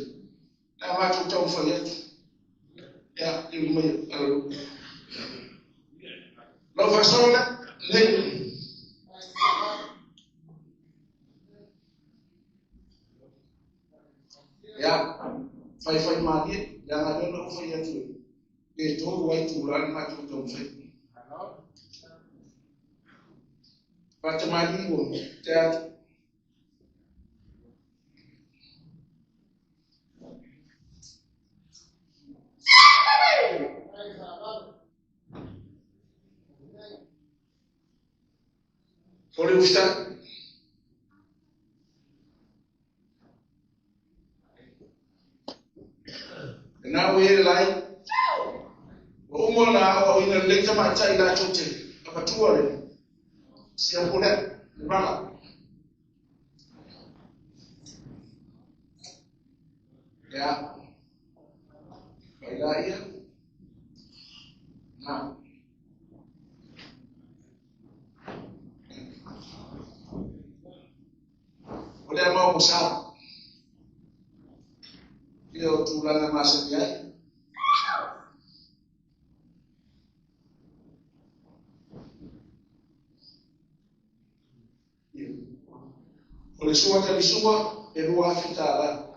le a matou taumafai atu. Ia, liuli mai alalou. Lau faasoa lea, lelei. Ia, faifai malie, leaga lea na ou fai atu e pe tolu ai itula le matou taumafai. Faatamalii ua tea atu. O le ufita. Lena ua i ai le lai. Ua uma ona aoaoina lelei tamaitai latou te avatua le siapo lea, le vala. Ia, mai laia. Na. O lea mau mo sa. Ia o tulaga masani ai. O le sua talisua e $2,000.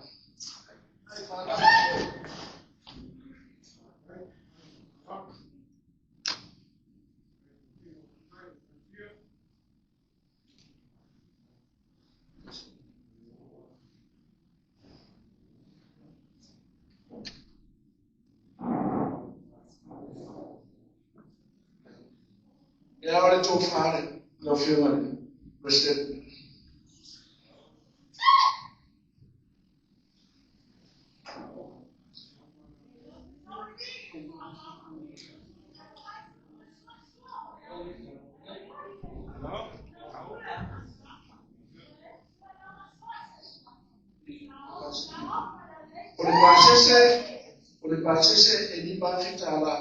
Ia o le tofa le lau Afioga i le President. O le pasese, o le pasese e 5,000 tālā.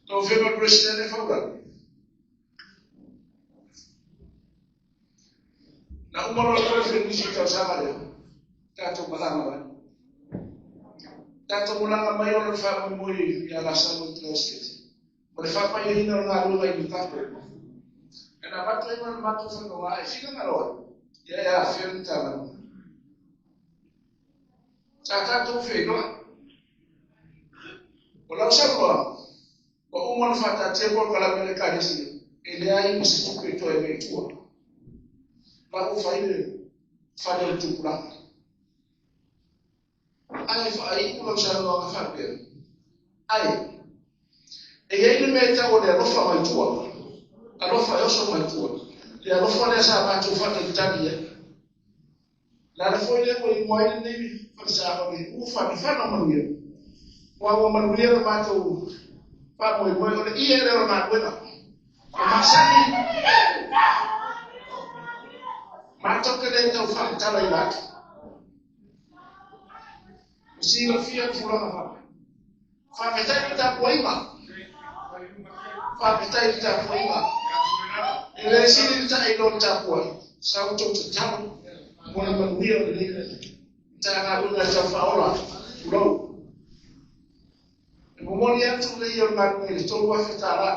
Lau Afioga i le Peresetene Faulalo. Na uma loa le Koneferenisi i le tausaga lea, tatou malaga mai. Tatou malaga mai ona o le faamoemoe ia Lasalo i Christchurch ma le faapaiaina o le galuega i Mutapo. Ae na avatu ai ma le matou fanoga e finagalo ai, ia e afea le Matagaluega. Sa tatou feiloai. O lau saunoaga, ua uma ona faataatia polokalame a le Ekalesia, e leai ma se tupe e toe aumai i tua. La ua fai le fale o le tupulaga. Ae faaiu lau saunoaga faapea, Ae, e i ai le mea e tau o le alofa mai tua, alofa e oso mai tua, le alofa lea sa matou faatalitali i ai. O le ala foi lea ua iu ai lenei falesa o le ua fanafana manuia. Aua ua manuia le matou faamoemoe, o le ie lea o le galuega. O masani, matou te le tau faamatala i atu. Ua silafia tulaga faapea. Faafetai i le tapuaiga. Faafetai i le tapuaiga. E le sili le tailo o le tapuai. Sa outou tatalo mo le manuia o lenei Matagaluega e tau faaola. Tulou. E momoli atu le ia o le galuega i le $3,000 tālā.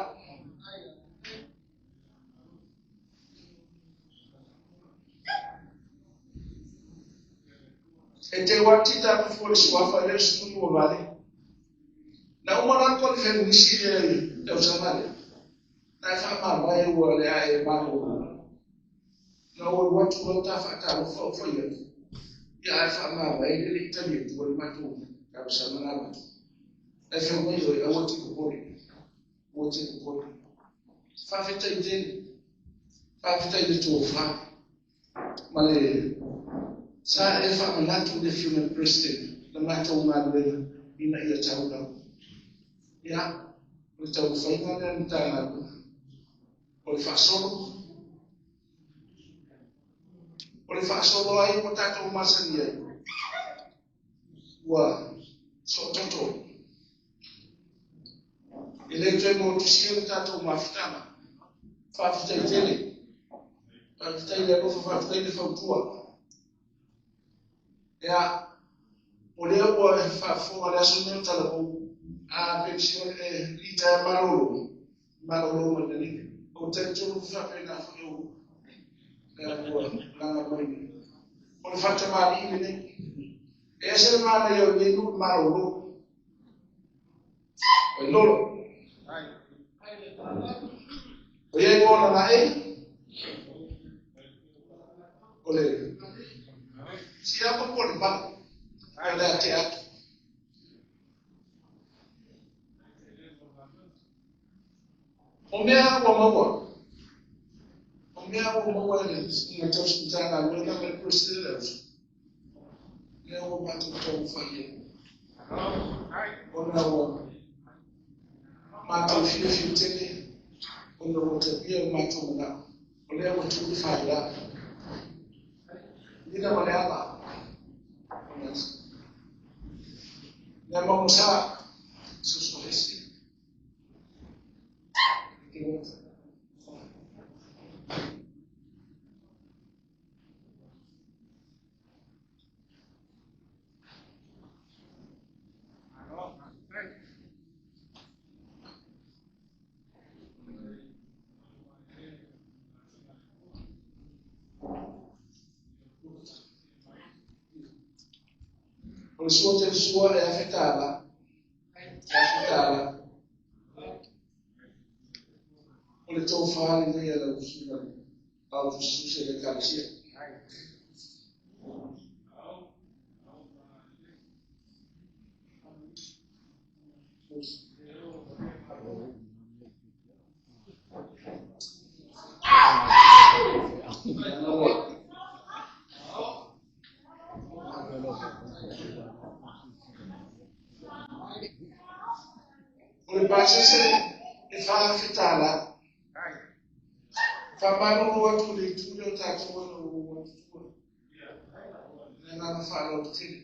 E te uati taku fua le suafa e le o se tunu ua vale. Na uma loa le konifenisi i le tausaga lea. Na e faamavae ua le ae malolo. Na ua alu atu loa ta faatalofa o fai atu. Ia ae faamavae le le i tali atu le matou talosaga na avatu. Ae fai mai oe, aua te popole. Aua te popole. Faafetai tele. Faafetai i le tofa. Ma le sa e faamanatu le Afioga i le President le matou galuega ina ia taulau. Ia, o le taumafaiga lea a le Matagaluega. O le faasolo. O le faasolo ai ua tatou masani ai. Ua soototo. E le toe motusia le tatou mafutaga. Faafetai tele. Faafetai le alofa, faafetai le fautua. Ia, o lea ua faafofoga le aso lenei o talavou a penisione e litaea malolo, malolo mai lenei. Ou te talitonu faapena foi o le ua laga mai nei. O le fatamalii lenei. E ese le manaia o lenei nuu malolo. O i lolo. O ia igoa na nae. O le siapa po le pala. O le ate atu. O mea ua maua. O mea ua maua e le susuga i tausi Matagaluega ma le President le auso. Lea ua matou taumafai ai. Ona ua matou fiafia tele ona ua talia o matou manao. O lea ua tuu le faila. Lina ma le ala. Lea mamosa susuhesi. O le sua te sua e afe tālā. E afe tālā. O le tofa lenei a lau susuga le ao tusitusi a le Ekalesia. O le pasese e 4,000 tālā. Whamaruru atu le itu leo tātou ana o atu. Le ngana whaarau te tele.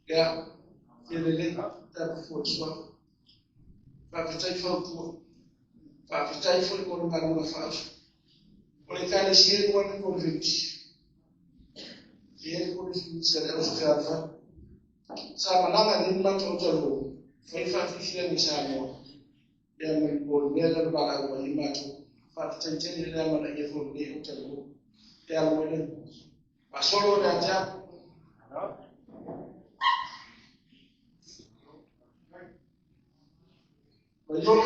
Ia, ia le le, tāpu fua tua. Whaapitai whautua. Whaapitai fo i mona ngalunga whaasu. O le kale si e wana konventi. E kone fi sa le osu wha. Sa malanga ni mata o talo. Whai whaafifia ni Samoa. Ia mai po le la ba la wa i mato. Whaapitai tele le amana ia fo le o talo. Te alo ele. Pasolo le atia. Vaiolo.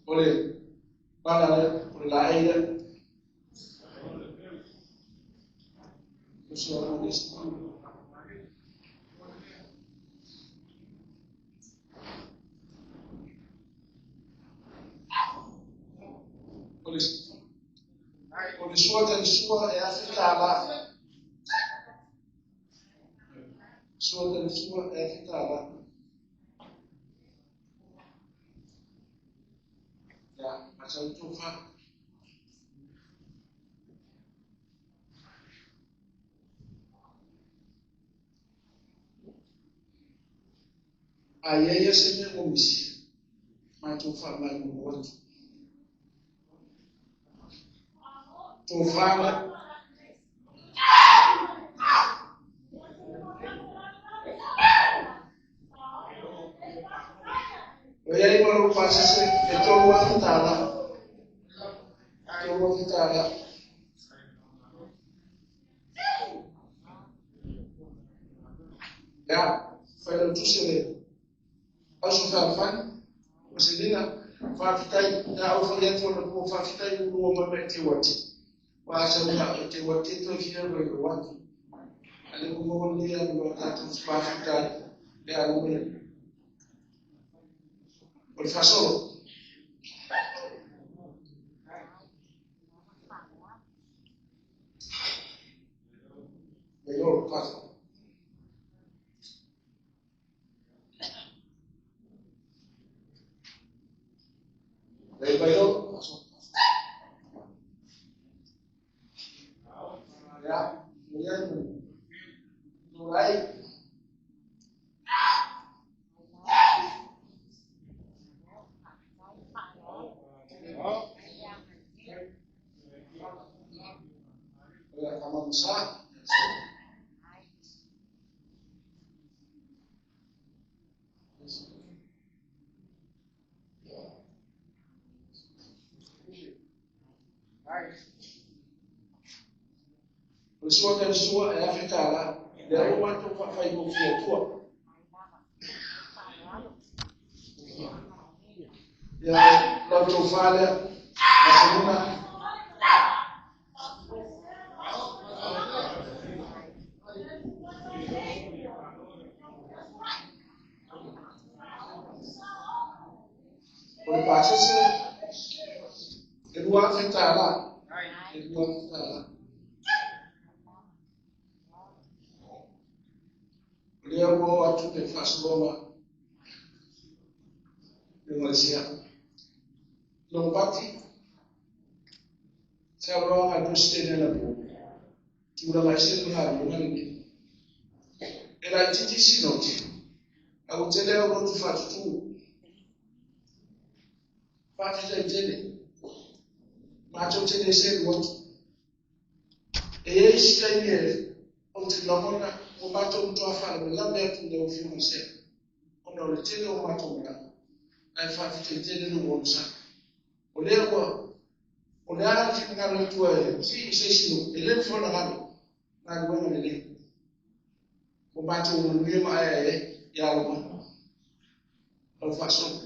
Ole, bala le, ole la eira. Ole sua tani sua e afi tāla. Sua tani sua e afi tāla. Ya, macam tu fa. Aia ia se mea o misi. Mai tō wha mai mo watu. Tō whanga. O ia i maro pasese e tō wafi tāla. Tō wafi tāla. Ia, whai tuse le. Ausu whawhani, o se nina, whawhitai, nā au whai atu ana po whawhitai urua mai mai te wati. Wa asa una e te wati e toi whia roi o wati. Ale mo mo le a mo tātou whawhitai, le a mo O le whasolo. Le oro, whasolo. Le bailo, ya, ya, mulai. Ya, kamu bisa. O sua tani sua e afi tāla, le au matou whawhai mo fia tua. Ia, lau tō whalea, masaluna. O le pāsese, e lua afi tāla. E lua afi tāla. Lea ua atu te whasaloma le Malaysia. Longpati, te aroa ngā presidente na po. Tūra mai se ngā runga ni. E lai titi sinoti. A o tele au rotu whatutu. Whatutu i tele. Mātou tele se ruatu. E e isi ai e o te lamona o mātou mtoa whala me lambe atu le o whiunga se. Ona o le tele o mātou mea. Ai whawhite i tele no wonsa. O lea ua, o lea ara whiunga le tua e, si i se sino, e le mwhona ngalo, ngā ruenga le le. O mātou manuia ma aia e, i alo mai. Lau whaasolo.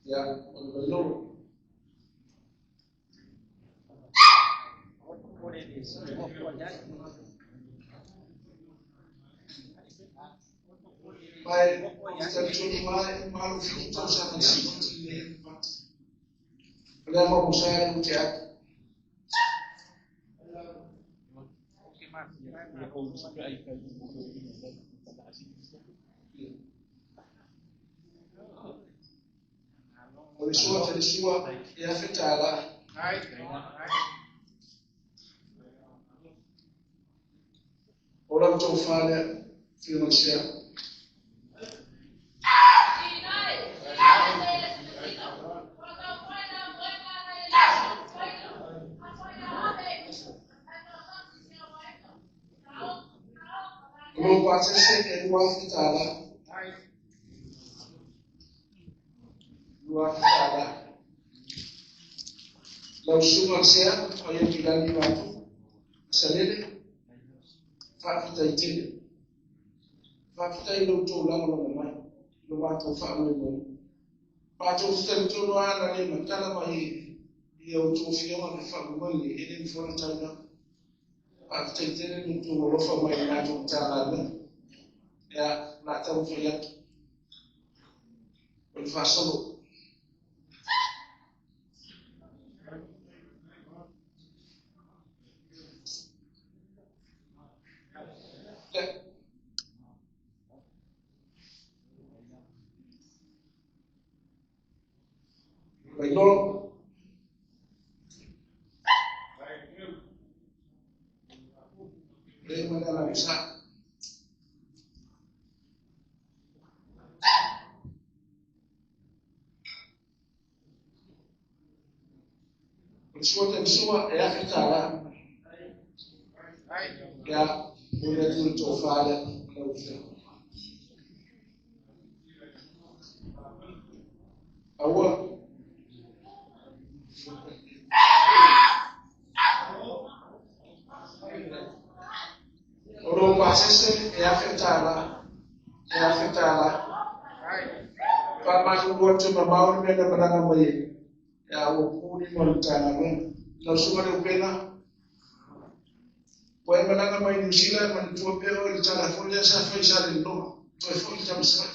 Ya, o le vailolo. Mai talitonu lava e uma lou 7 tausaga i le sinoti lenei e pati. O le ama mosa e ute atu. O le sua tele sua e afe tālā. O lau tofā lea, Afioga i le Sea. O lou pasese e $2,000. $2,000. Lau susuga i le Sea, o ia Kilani Matu, Salele, faafetai tele. Faafetai i lo outou lagolago mai, i lo matou faamoemoe. Matou te talitonu lava ana le matala mai i a outou afioga le faamoemoe lenei, e le mafai ona taulaga. Faafetai tele lo outou alofa mai i le matou Matagaluega. Ia, o le a taumafai atu. O le faasolo. Vailolo. Le ma le ala sa. O le sua tele sua e $1,000. Ia, momoli atu le tofa lea lau Afioga. Aua. O lou pasese e $1,000. E $1,000. Faamalulu atu e mamao le mea na malaga mai ai. Ia, ua puli ma le Matagaluega. Lau susuga le upega, ua e malaga mai Niu Sila manatua pea oe i le tala foi lea sa fai sa Leleloa, toe foi le tama Savaii.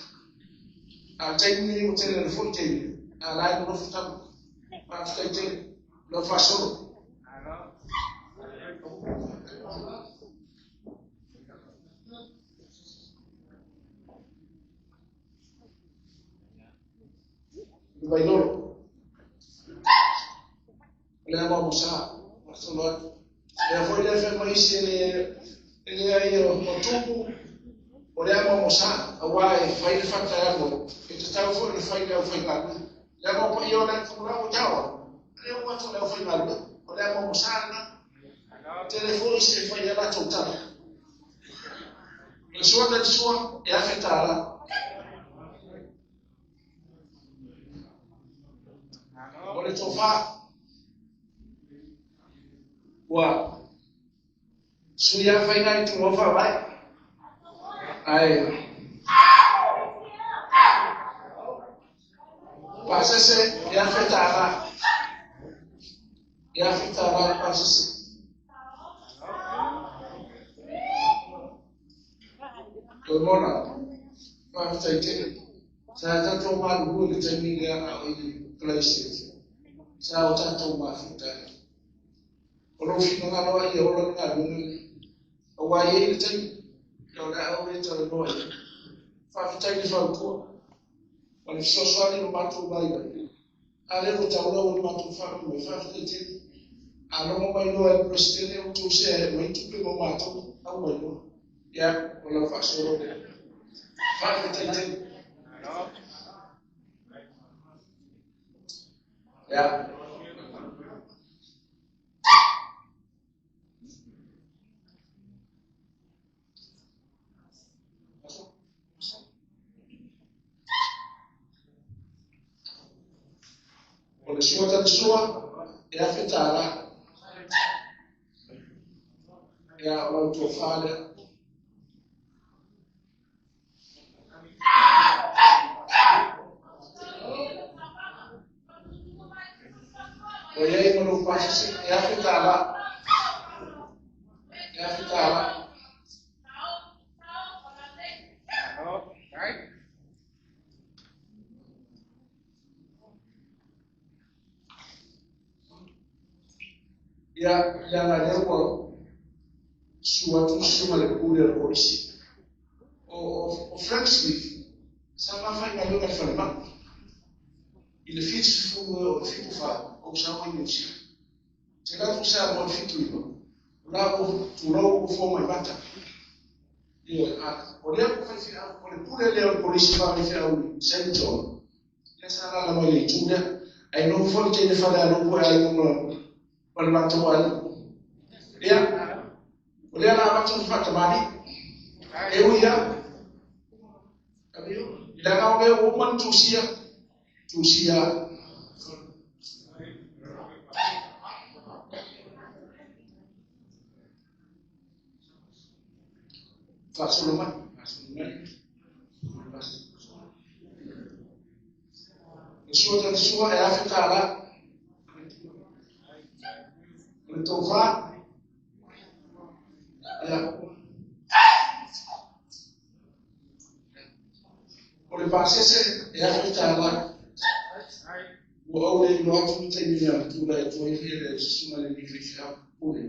A o le taimi lenei ua tele ina foi taimi, a o la e nonofo tama. Faafetai tele, lau faasolo. Le Vailolo. O le ama o sa, faasolo atu. Lea foi lea fai mai isi e le e leai o tupu o le ama o sa, aua e fai le fata e alu ai, e tatau foi ona fai le aufaigaluega. Le ama o paia o le itulau o taoa, lea ua atu le aufaigaluega, o le ama o sa lena. Tele foi isi e fai a latou tala. O le sua tali sua e $1,000. O le tofa ua sui lava faiga i tua o faavae. Ae pasese e $1,000. E $1,000 le pasese. Toe mona, faafetai tele. Sa tatou malulu i le taimi lea a o i le Kalaisia. Sa o tatou mafuta ai. O lou finagalo a ia ola le galuega lenei. Aua e i ai le taimi, ia o le a ou le talanoa i ai. Faafetai i le fautua ma le fesoasoani i lo matou vaivai. A lea ua taula ua le matou faamoemoe, faafetai tele. A logo mai loa e le Peresetene outou sea e aumai tupe mo matou, aumai loa. Ia, o lau faasolo lea. Faafetai tele. Ia. O le sua tali sua, e $1,000. Ia, o lau tofa lea. O i ai ma lou pasese, e $1,000. E $1,000. Ia, leaga lea ua susu atu le susuga i le pule o le kolisi. O Frank Smith, sa mafaigaluega i le falemai. I le 74 ou sau ai Niu Sila. Te alu atu i Samoa i le 79, o la ua tulou ua fua mai mata. Ioe, a o lea ua faifeau, o le pule lea o le kolisi faafaifeau i Saint John, lea sa alaala mai i le itu lea. Ae noho foi le teine falealupo e aiga ma le matou aiga. Ia, o lea la avatu le faatamalii. E ui lava, leaga o lea ua uma ona tusia, tusia faasolo mai, faasolo mai. Le sua tali sua e $1,000. O le tofa, ia. O le pasese e $1,000. Ua ou le iloa atu le taimi na tulai atu ai le susuga i le alii faifeau pule.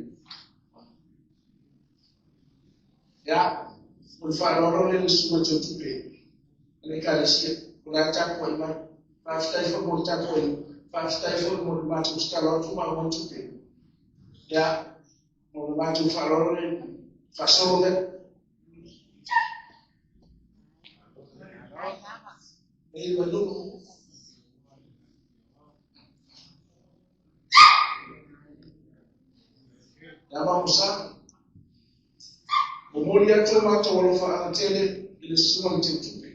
Ia, o le faaaloalo lea i le susuga i le tautupe a le Ekalesia, o la e tapuai mai. Faafetai foi mo le tapuaiga, faafetai foi mo le matou tatalo atu ma aumai tupe. Ia, o le matou faaaloalo lea, faasolo lea. E mai lolo. Ia ma sa. Momoli atu o matou alofaaga tele i le susuga i le teutupe.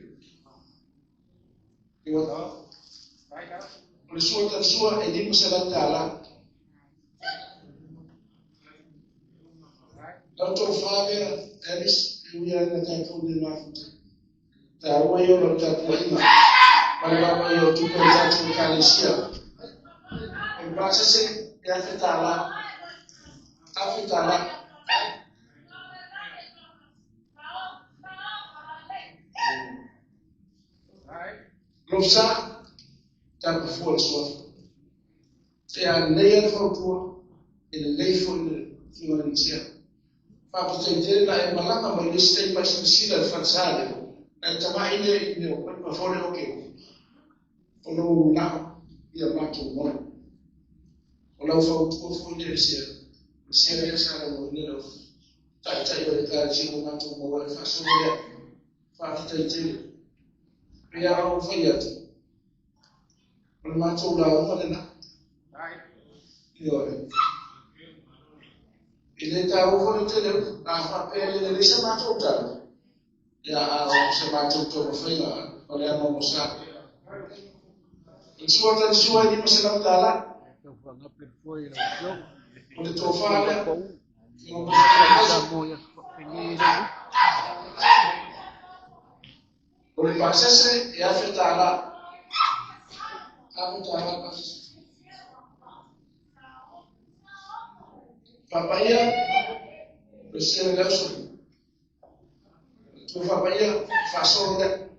O le sua talisua e $500. Lau tofa lea, Alice, e ui lava ina tatou le mafuta. Taua ia o lau tapuaiga ma le vaavaia o tupe a le tatou Ekalesia. O le pasese e $1,000. $1,000. Lofsa, tapafua le suafa. E a lelei lava le fautua, e lelei foi le afioga i le Tia. Faafetai tele na e malaga mai le isi taimi mai silasila i le falesa lea, na e tamai lea i mea o paipa fole oke o lou manao ia matou moe. O lau fautua foi lea i le sea, o le sea lea sa lauaina lau taitai o le Ekalesia ua matou maua ai le faasolo lea. Faafetai tele. Pei lava ona ou fai atu, o le matou lauga lena. Ioe. E le taua foi le tele upu, a faapea e le lelei sa matou tala, ia a o se matou taumafaiga o le ama mo sa. Le sua tali sua e $500. O le tofa lea. O le pasese e $1,000. $1,000 pasese. Papaia, le sele le uso. Tu papaia, faasolo lea.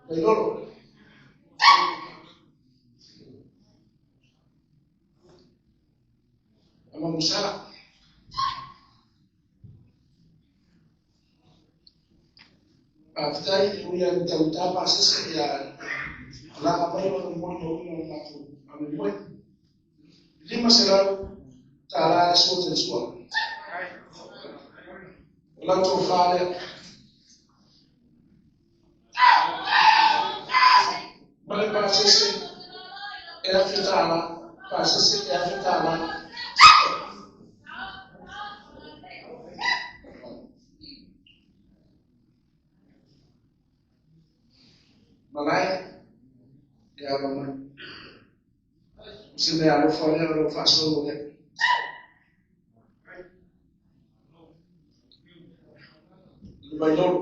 Vailolo. Ama Musa. Faafetai e ui lava ina taugata pasese ia laga mai o le momoli mauina o le matou faamoemoe. $500 le sua tele sua. O lau tofa lea. Ma le pasese e $1,000, pasese e $1,000. Malae e alo mai. O se mea alofa lea o lau faasolo lea. Le Vailolo.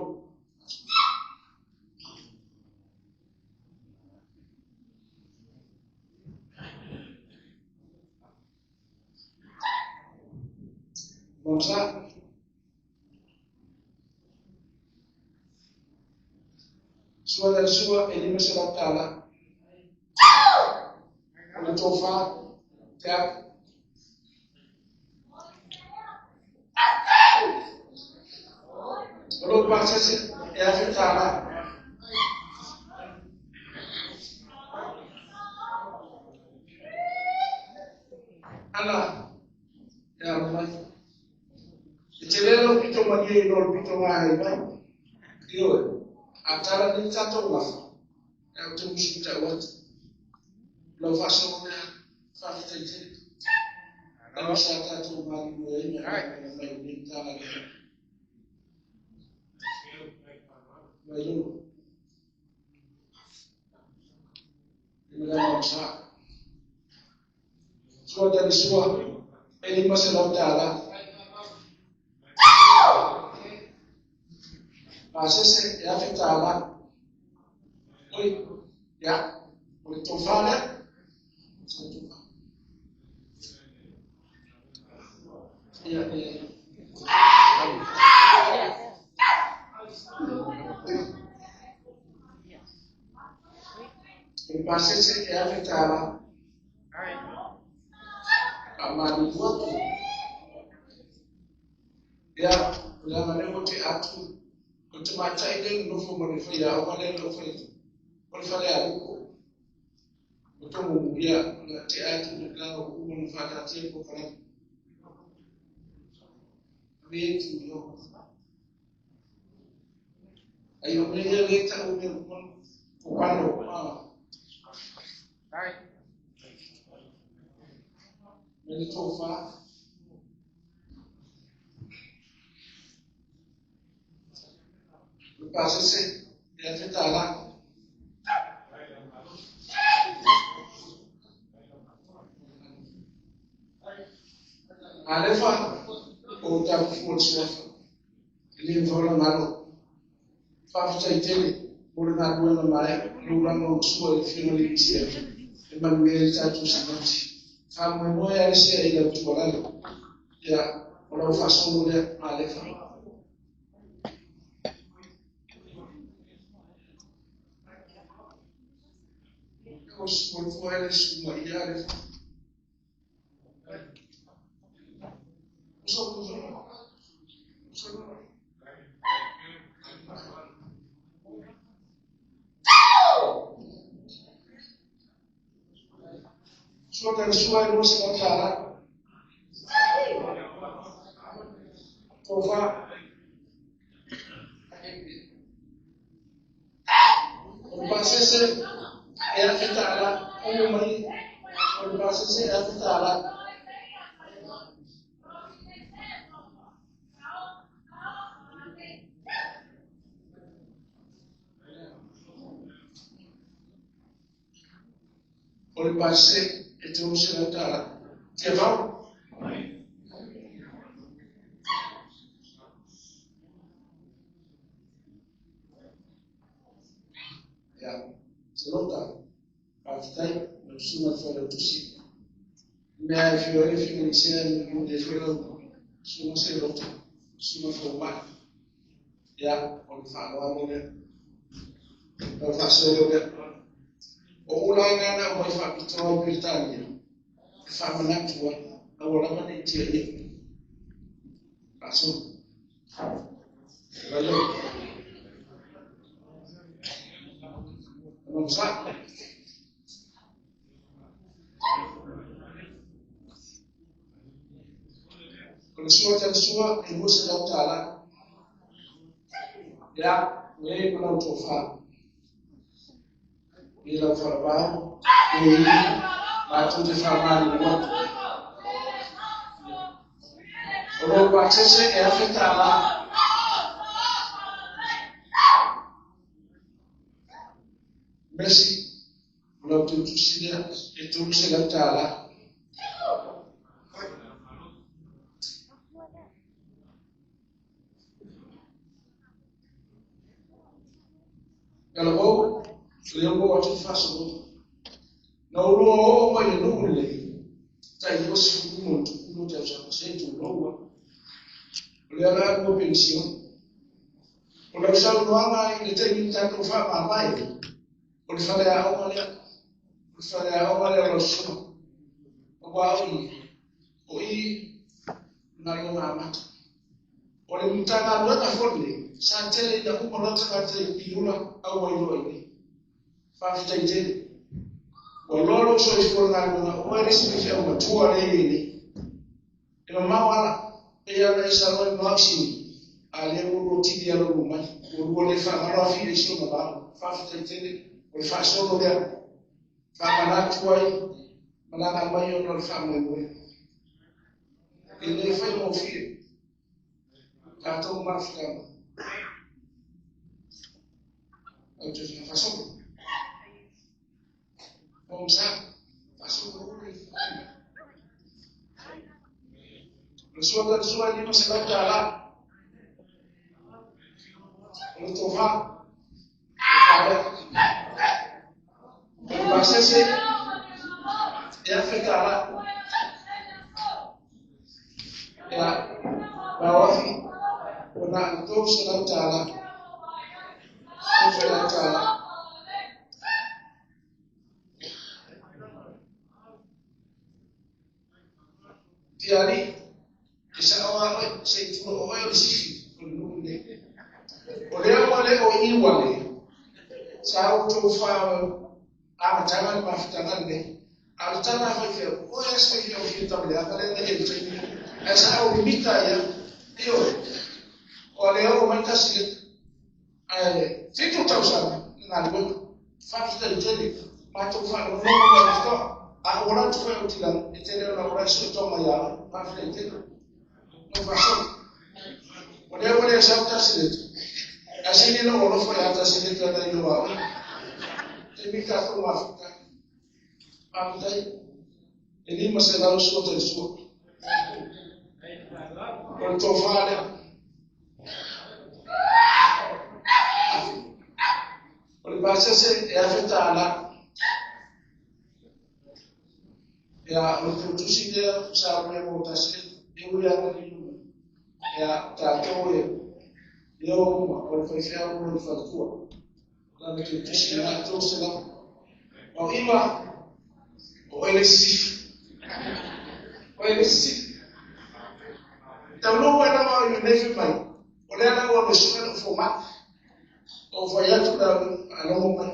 Mamsa. Sua tali sua e $500. O le le tofa te atu. O lou pasese e afe tālā. Ana, e alo mai. E te lele o pito mania i lolo pito ngā hei mai. Ioe, a tala ni tātou wafa. E au te musu te atu. Lau whaasoro mea, whawhitai te. Lau sa tātou mali mua e mea, mai nei tāla lea. Mai lolo. E mea mau sa. Sua tani sua, e lima se lau tāla. Pasese e afe tāla. Oi, ia, o le tōwha lea. Sa tōwha. Ia, e. O le pasese e afe tāla. Ka mani atu. Ia, o le anga leo te atu. O te mātai le nofo ma le whai a o le lo whai. O le whale a uko. O tongo ia, o le te atu le langa o uma no whakatia ko whare. Ave e tu yo. Ai o mea le ta o mea ko pano. Ai. Me le tōwha. Le pasese e afe tāla. Alefa o taku fuo te sefa. E le mfaola ngalo. Whawhitai tele mo le ngā mai luranga o sua i whinga le isia. E manu e le tātou sinoti. Wha moe moe a isia i lau tualalo. Ia, o lau whasolo lea alefa. O sua fua ele suma ia alefa. Uso, uso. Uso. Sua tani sua e lua se lau tāla. Tōwha. O le pasese e afe tāla. O mai. O le pasese e afe tāla. O le pasese e te ose lau tāla. Tia vau. Ia, se lota, whawhitai, me usunga te whare tusi. Mea e whio e whio ni sea ni le whio lau, sunga se lota, sunga whao mai. Ia, o le whaaloalo lea. O le whaasolo lea. O ula ai ngana o mai whapitoa o Peretania. E whamanatua, aua lava nei tia ia. Whaasolo. Vai leo. Vamos lá. O le sua tani sua e lua se lau tāla. Ia, le ma lau tōwha. I lau wharapau, e i, mātou te whamari atu. O lou pasese e afe tāla. Messi, o lau te utusi lea, e tolu se lau tāla. Kalavou, le o atu whasolo. Na uloa o mai le nuu le, tai osi fukumo tukuno te au se tu loa. O le ala atu o pension. O lau saunoaga i le taimi tātou whaamāmae. O le whale a aoga lea. O Faleaoga lea o lau susuga. Aua o i galuega amata. O le Matagaluega foi lenei, sa tele ina uma loa tagata i Piula auai loa i inei. Faafetai tele. Ua loa lou soifua i le galuega, o oe le isi faifeau matua lea e i ai nei. E mamao ala, pei lava ona e saunoa i mamao i Sini, a o lea ua lua tili alolo mai, ua lua le faagalo afia i si ona vao. Faafetai tele, o le faasolo lea. Faamanatu ai, malaga mai ona o le faamoemoe. E le faigofie tatou mafutaga. Au te faasolo. O sa, faasolo ule. O le sua tali sua e $500. O le tofa, o le faalea. O le pasese, e $1,000. Ia, Lauafi, ua na o le $300. $300. Tialii, e sao lava oe, se i tulou o oe o le sifi o le nuu lenei. O lea ua le o i uale, sa outou amataga le mafutaga lenei. A o le tala a faifeau, o oe lava se faifeau fia tauleaga lea na i ai i le taimi lea. Ae sa ou limita ai lava. Ioe, o lea ua omai tasi leta. Ae 7 tausaga le galuega. Faafetai tele. Matou faalogologo mai le totoa. A ou alu atu foi Aotilaga, e tele ona ou lae soitoga ia oe. Faafetai tele. Lau faasolo. O lea ua le sau tasi leta. Ae sili lou alofa ia tasi leta nai lo a oe. Taimi tatou mafuta. Faafetai. E 500 sua tali sua. O le tofa lea. O le pasese e $1,000. Ia, o le tusi lea sa mea mo tasi e ui ana lilu. Ia, tatou e e o uma, o le faifeau mo le faletua. Lana tusi na 300. O ima, o oe le sisifu. O oe le sisifu. Taunuu ai lava o i nei mai. O lea la ua mesue lou fomai. O fai atu la alogo mai.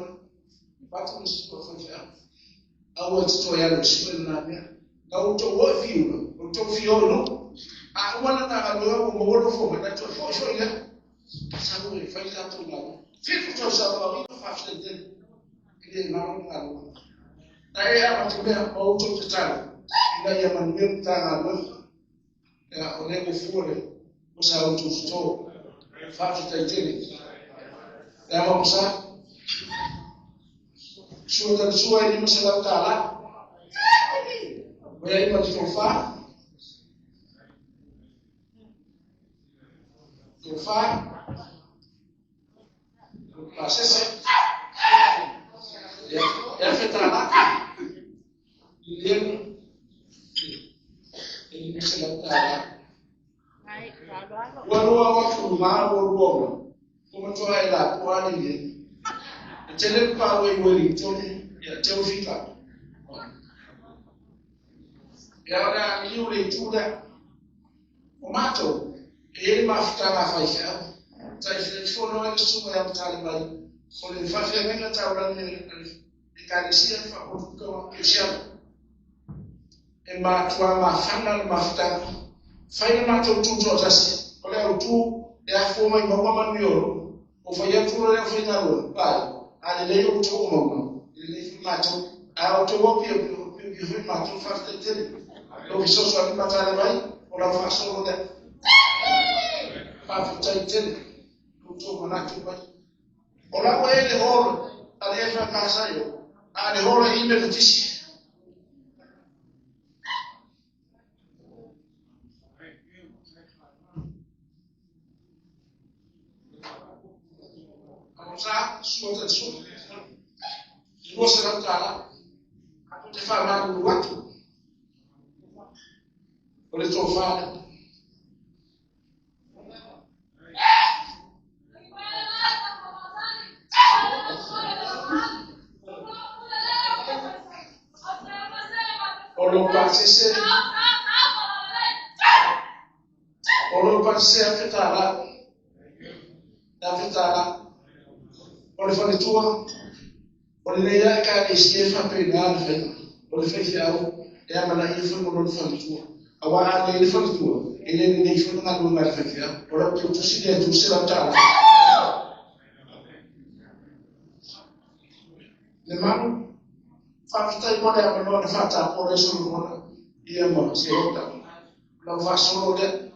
Fatu le sua faifeau. Aua te toe alu sue lena mea. Na outou o i fiula, o outou fio i nuu. A uma lana galuega ua maua lou fomai, na toe foi foi lea. Sau e fai tatou galuega. 7 tausaga o ina faafetai tele. E le galo le galuega. Na e amata mea ma outou tatalo ina ia manuia le Matagaluega. Ia, o lea ua fua le ua sa outou toto. Faafetai tele. Ia ma sa. Sua tali sua e $500. O ia ma le tofa. Tofa. Pasese. Ia, e $1,000. Liliana. E $500. Ua lua wa fuluma ua lua ua. Ko matua e la pua ni le. E tele le pau e Wellington ia te ufika. Ia o lea miu le itu lea. O matou, e i ai le mafutaga a faifeau. Tai fono ai le susuga ia matale mai. O le faafeagaiga taulagi a le Ekalesia Faapotopotoga Kerisiano. E matua mafana le mafutaga. Fai le matou tu toatasi. O le autu e afua mai mauga manuia o loo. O fai atu loa le aufaigaluega, vai, a lelei outou o mauga, e lelei foi matou. A outou o pio pio, pio pio foi matou, faafetai tele. Lou fesoasoani matale mai, o lau faasolo lea. Faafetai tele, outou manatu mai. O lau e le holo, a le FKS i o, a le holo i Methodist. Sa, sua tali sua. $200. Ou te faamalulu atu. O le tofa lea. O lou pasese. O lou pasese $1,000. $1,000. O le faletua. O le lea e ka e stefa pe na le fai. O le fai fiau. E ama na ia fai mo le faletua. Awa a le faletua. E le nei fai nga lunga le fai fiau. O le tu si le tu se la tala. Le manu. Whakatai mo le amanoa na whātāpora i Solomona ia ma se ota. Lau whasolo lea.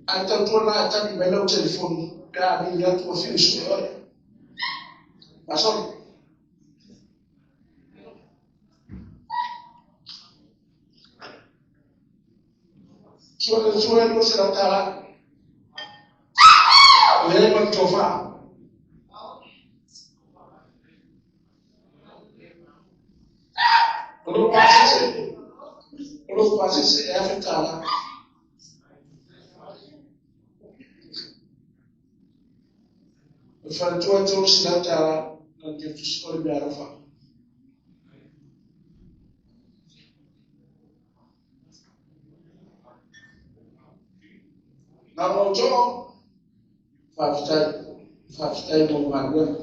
Ai tautua nā e tani mai lau telefoni pe a ni atu a whiu sui oe. Whasolo. Sua le sua e lua se lau tāla. O le ma tō wha. O lou pasese e $1,000. O faletua e $300 na te tusi o le mea alofa. Nā mau tō, whawhitai mō galuega.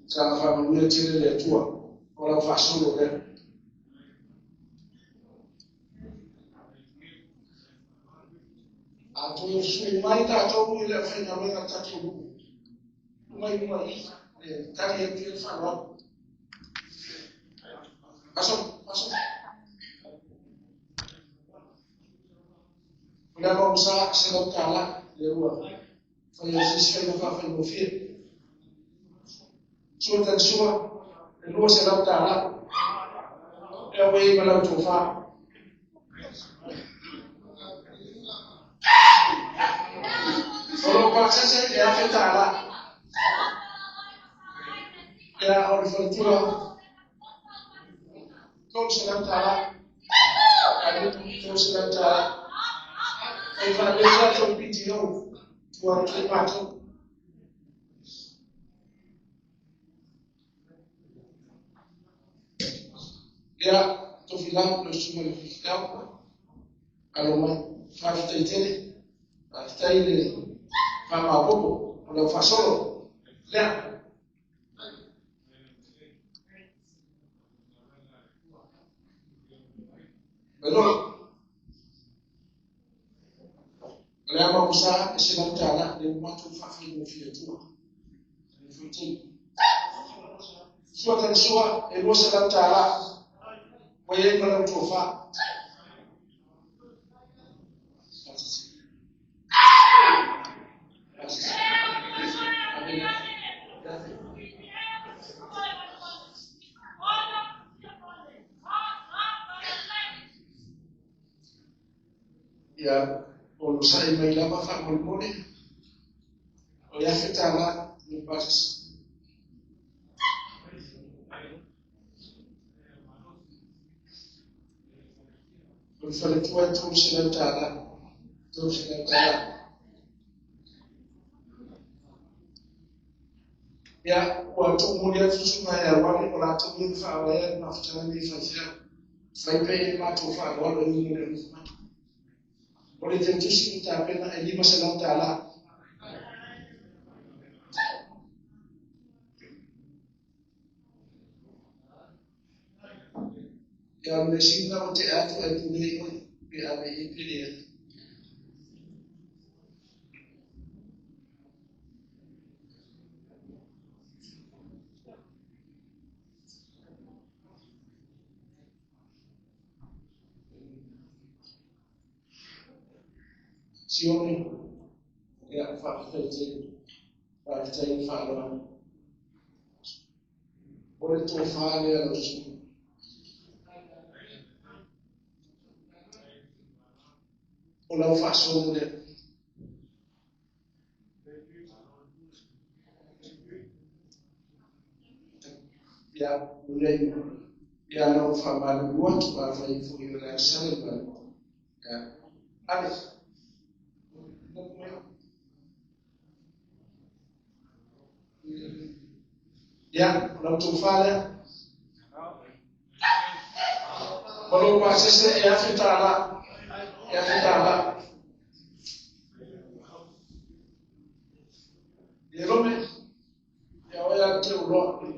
Sa nga whamanuia tele le atua, o lau whasolo lea. A tō sui mai tātou i le whaingaluega tātou nuu. Mai mai, e tari e pia whanau. Aso, aso. O le ama msa se lau tāla, le ua. Whai o sisi whai mawha whai mawhia. Sua tani sua, le lua se lau tāla. E au e ma lau tōwha. O lou pasese e $1,000. Ia o le faletua $300. Ai $300. E whanau tātou PTO tua ki mātou. Ia, tō whilau, no suma le whilau. Alo mai, whawhitai tele. Whawhitai le whamāpopo, o lau whasolo. Lea. Melo. Le ama musa e se lau tāla, le umatu whawhai mo whia tua. Le whitei. Sua tani sua, e lua se lau tāla. Wai ei ma lau tōwha. Ia, o lo sa'i mai lava whamolemole, o le $1,000 le pasese. O le faletua e $300, $300. Ia, ua tūmuli atu sunga e awale o lātou ia whaawaya le mafutanga nei whaiwhea. Whai pe e mātou whaaloalo e unga le alofa mai. O le teutusi i tāpena e $500. Ia o le sina o te atu e pule i oi, pe ave i pele atu. Sione, ia whawhitai te, whawhitai i whaaloa. O le tō whālea lau sui. O lau whaasolo lea. Ia, ulei, ia lau whaamalu atu a whai fui o le asale mai. Ia, ave. Ia, o lau tō whālea. Ma lou pasese e afe tālā. E afe tālā. E rome, e oe a te uroa.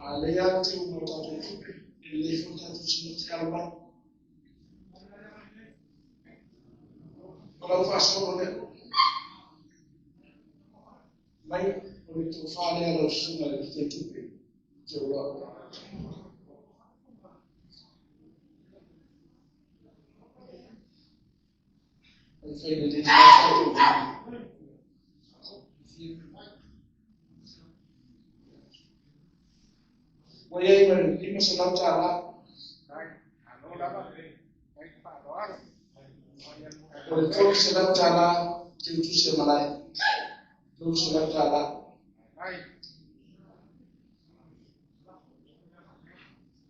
A le a te umo tātou tupe, e le fo tātou sino te alamai. O lau whaasolo lea. Mai, o le tō whālea lau sunga le te tupe, te uroa. O le whai le le te tātou. Ua iai ma le 500 tālā. O le 300 tālā te utusi a malae. 300 tālā.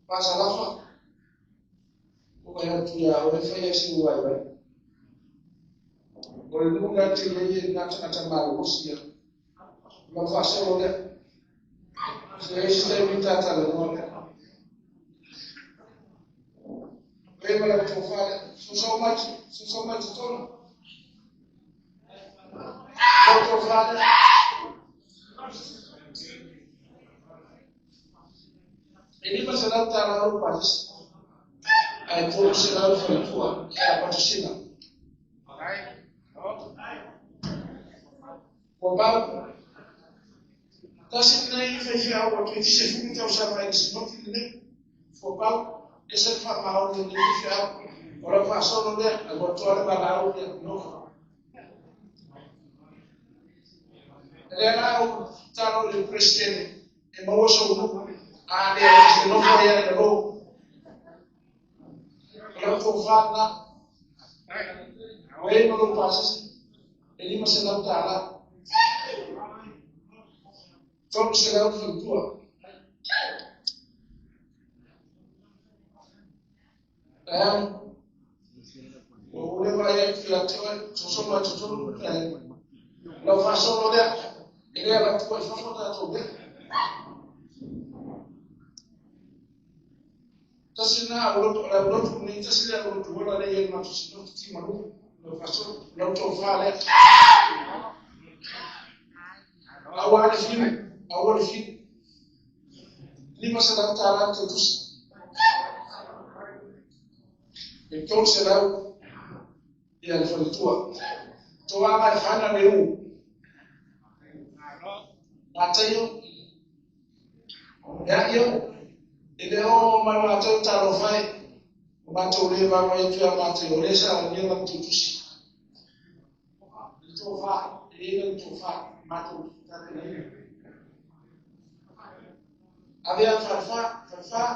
Pasa lafa. O kai atu ia, o le whai ai se uai vai. O le nuna te lei e ngā tangata malo mosi ia. La whaasolo lea. Se ei se taimi tātala noa lea. E ma la tō whale. So mai, so mai te tonu. O tō whale. E 500 tāla ro patis. Ai 300 whalitua. E a patusina. Ua pau. Tasi nei whai au o te se fumi tau sa mai se noti nei. Fo pau e se fa mau ni ni whai au. O la whaasolo lea, a kua toa le malau lea, no. Lea la au talo le presidente e maua sou nu. A lea e se nofo ia le lou. O la tō whāna. O e malo pasisi. E 500 tāla. 300 whalitua. Ea, o le vai ai ki a te oe, soso mai totonu, lau whaasolo lea, e lea la tua i whawha tātou lea. Tasi nā au lotu nei, tasi lea au lotu wala lea i matu sinoti ti malu, lau whaasolo, lau tō wha lea. Aua le fiu, aua le fiu. 500 tālā te tusi. E 300 ia le whalitua. Tō anga e whana le u. Mātaio. Ea ia. E le o mai mātou tālo whai. O mātou le vāma i tua mātou. O le sa o nia lang tō tusi. Le tō wha, e ina le tō wha. Mātou tātou. Avea wharwha, wharwha.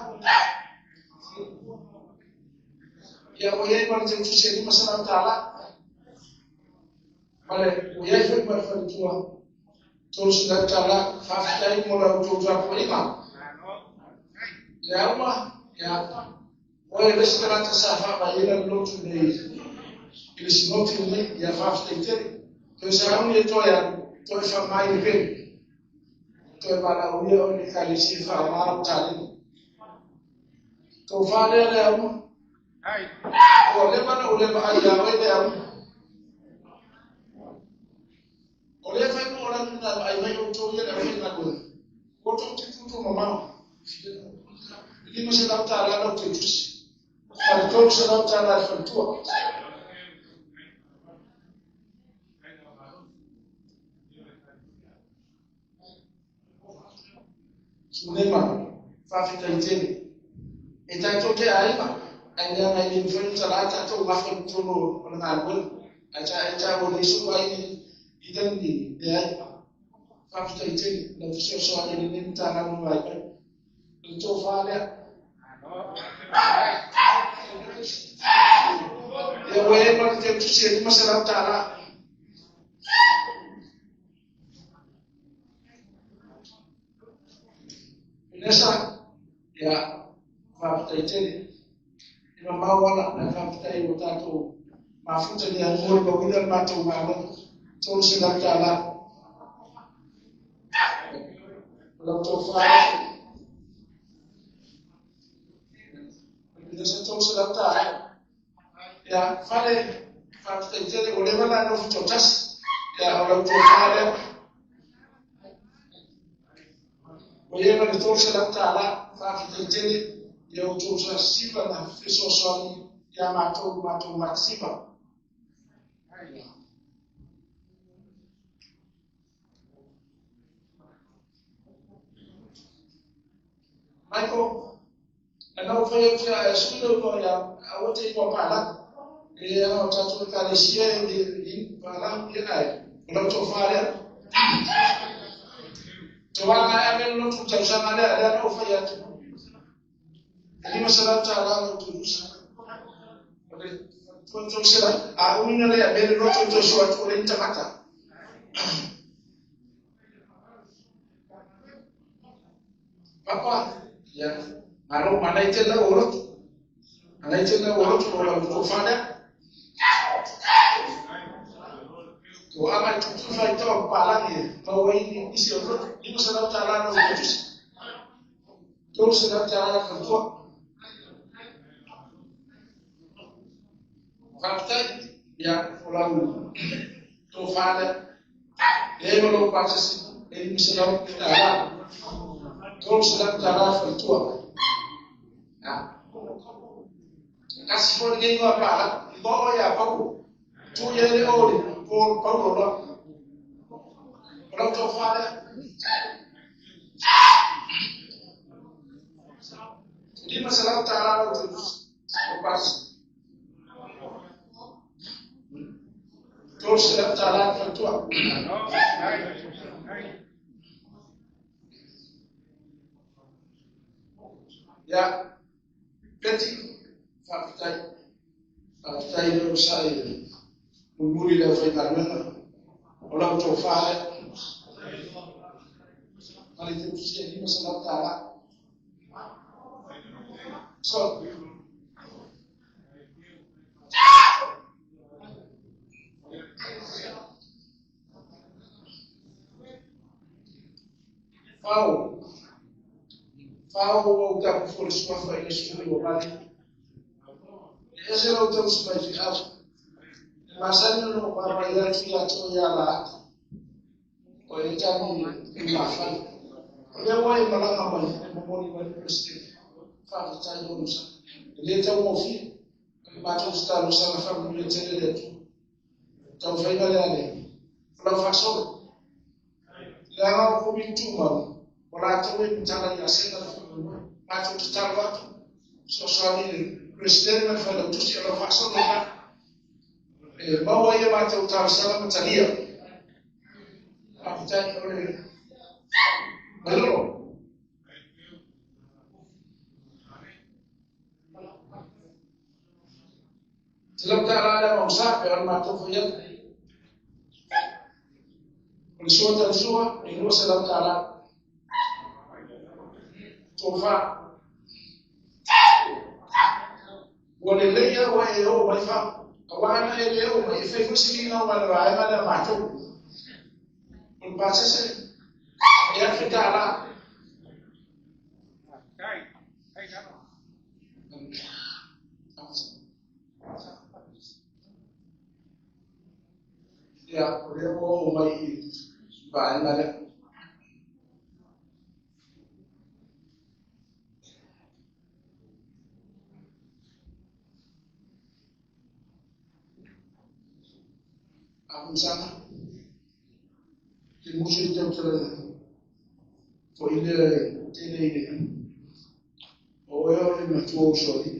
Ia o iai mara te utusi e 500 tālā. Mare, o iai whai mara wharitua. 300 tālā, whawhitai mo lau tō tāpua ima. Le auma, ia, o e lesi karata sa whaapa i ena lotu nei. I le sinoti nei, ia whawhitai tere. Toi sa auni e toi anu, toi whamai le peni. Toi wala uia o ni kalisi whamau tālini. Tō whārea le auma. O le mana o le maa ia oe le auma. O le whai mo ora nuna ai mai o tō ia le awhi ngā koe. O tō te tūtō mamao. 500 tālā lau te tusi. Whare 300 tālā e wharitua. Sunema, whawhita i tēne. E tātou te aima, ai nea ngai le mwhai tala tātou ngawha ni tono o ngā ngāluena. Ai tā o le isu ai i tani le ai. Whawhita i tēne, lau whisoso ai le nemi tā ngā nunga ai pai. Le tō whālea. Ia oe e mara te utusi e 500 tālā. Nessa, ia, whawhitai tene. I ma mauala, na whawhitai o tātou mafuta ni a ngōri mawina le mātou mālo, 300 tālā. O lau tō whālea. alofi totasi. Ia o lau tofa lea. O ia ma le $300 faafetai ia outou sasiva na fesoasoani ia matou matou matasiva. Michael, ana o fai atu ia sui le utoa ia aua te iwa pala. E ana o tātou e kalesia e le i pala ia ai. O lau tofa lea. Te wanga e ame lotu tausanga lea, lea na o fai atu. E $500 lau turusa. O le tuan a umina lea mele lotu tausu atu o le intamata. Papa, ia, malo manai te lau o lotu. Manai te lau o lotu o lau tofa lea. O ama i tutu whai tau palangi e, maua i nisi o lotu, $500 lau turusa. $300 lau tua. Faafetai, ia, o lau tofa lea. E ma lau pasese, e $500. $300 faletua. Ya. Kasi fo ni ngā pala, i o ia pau. Tu ia le ole, po pau lo. O lau tofa lea. $500 lau turusa. O pasese. $300 faletua. Ia, peti, faafetai. Faafetai leo sa i mulimuli leo faigaluega. O lau tofa lea. Ma le teutusia $500. So, Fao. Fao o tapu fo le suafa i le sui o mali. E ese lau tausi mai fi au. E masani no pa mai atu ia to ia la atu. O e tani i mafai. O lea ua e malaga mai e momoli mai le president. Faafetai o nusa. E le tau mofia. O le matou talosaga faamanuia tele le atu. Tau faiga lea le. O lau faasolo. Le aga o komiti tumau. O latou e matala ia sena le whanau. Mātou te talo atu. Sosoani le president ma le whailautusi o lau faasolo na. E maua ia mātou talosaga matalia. Faafetai o le malolo. Te lau tāla lea mausa pe o le mātou whai atu. O le sua tausua, e $200. Tofa. Ua lelei au e o mai fa. A wana e le o mai e fai foi se liga o mana vaega lea matou. O le pasese, e $1,000. Ia, o lea ua oo mai i vaega lea. Amusana. Te musu i tautala fo i le tele i le. O e o le matua usoali.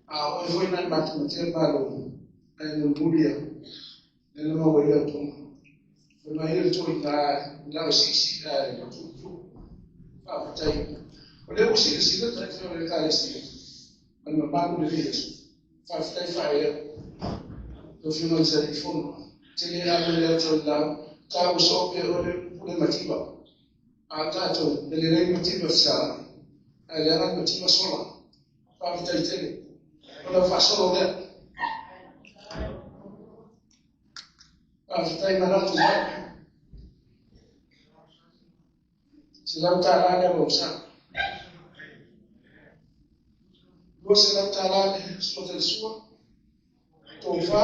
A o e foi nai matumatea malo ai mulimulia. Nena maua i lau tonga. Foi mai le toi ngā lau sisi ai le tutu. Faafetai. O lea ua silasila tai o le ekalesia. Ma le mamalu le lea. Faafetai faea. Tau fioga i talifono. Te le alo le ato i lau. Tā ua so pe o le pule mativa. A tātou, e le lei mativa sa. A le aga mativa sola. Faafetai tele. O lau faasolo lea. Faafetai manatu mai. $100 lea mausa. $200 le sua talisua. Tofa.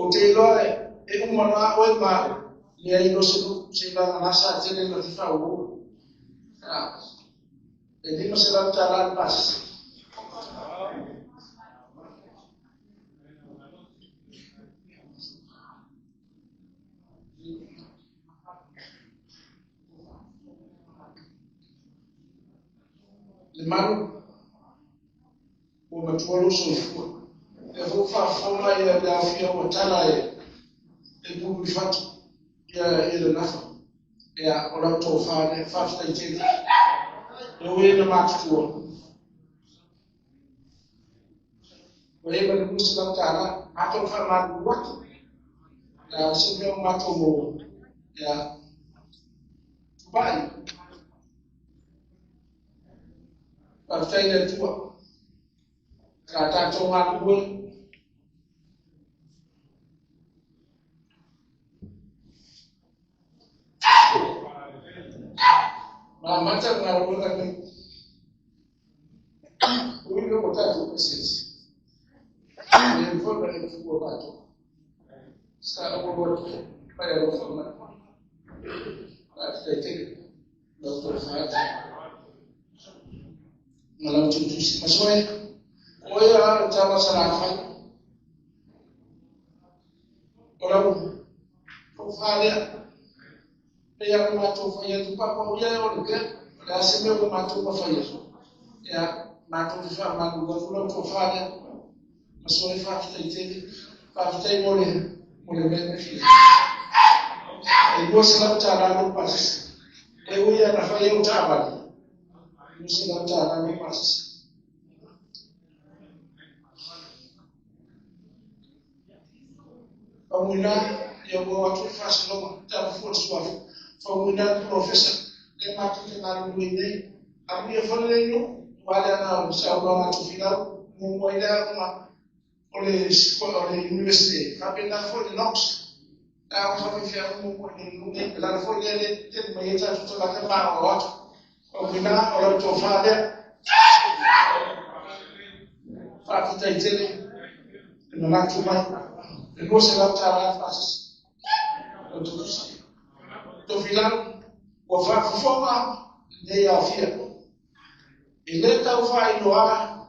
O te iloa e uma noa oe ma lea i se nu se ilaga gasa tele na te fauo. E $500 le pasese. Le malu ua matua lou soifua. Lea foi ua faafofoga ia le aofia ua tala e pulu i fatu ia le nafa. Ia o lau tofa lea faafetai tele. E ui na matutua. Ua e ma le $200 matou faamalulu atu. Ia se mea o matou maua. Ia tupai. Faafetai le Atua. Sa tatou galulue. Ma amata le galuega nei. Ui le ua tatou pasese. E foi na e fua matou. Sa ua atu pai alofa mai. Faafetai tele. Lau tofa atu. Ma lau tutusi. Masoe, o ia a o tama sa la fai. O lau tofa lea. E ia matou fai atu papa o ia o le pea. O le a se mea ua matou mafai atu. Ia, matou te faamalulu atu lau tofa lea. Masoe faafetai tele. Faafetai mo le mea na fia. E $200 lou pasese. E ui ana fai au taavale. $200 lou pasese. Faumuina ia ua atu le faasologa tala fua le suafa. Faumuina le profesa le matou te galulue nei. Amuia foi lenei nuu ua le ana o saunoaga a Tofilau muamua i le aoga o le university. Faapena foi le Knox. A o faafefea muamua i le nuu nei. Le ala foi lea le tele mai ai tatou tagata ma o atu. Faumuina o lau tofa lea. Faafetai tele le manatu mai. Le $200 pasese. O tutusi. Tofilau, ua faafofoga lenei aofia. E le tau faailoa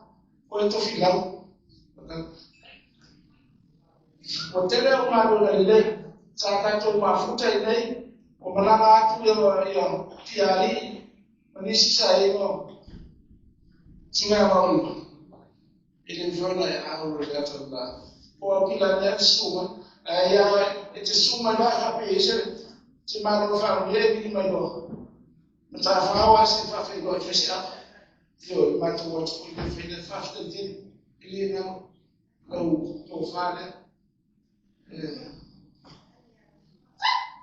o e Tofilau. Ua tele au galuega lelei. Sa tatou mafuta i nei. Ua malaga atu ia tialii ma nisi sa iga suga mauli. E le mafai ona e aolo i le ata o le la. Po au kila lea te susu mai. Ae ia e te susu mai loa e faapea se se malo faamulia e vili mai loa. Ma tafao a se faafeiloa i faiseau. Io e matou atu foi le faila faafetai tele. E le galo lau tofa lea.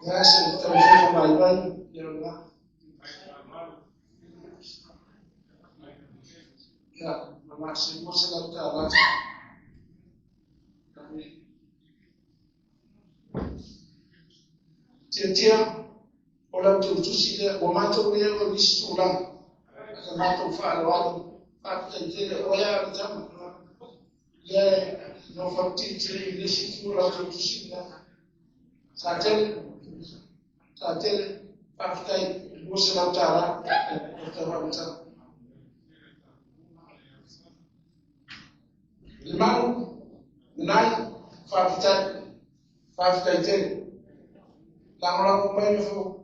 Ia se taumafaiga vaivai ia o lena. Ia, ma se $200. Tia o lau tautusi lea, ua matou lea o nisi tulaga. Ata matou faaaloalo, faafetai tele, o ia le tama. Lea no fautitili i nisi tu o lau tautusi lea. Sa tele, faafetai, $200, o tau. Le malu, nanai, faafetai tele. Lagolago mai le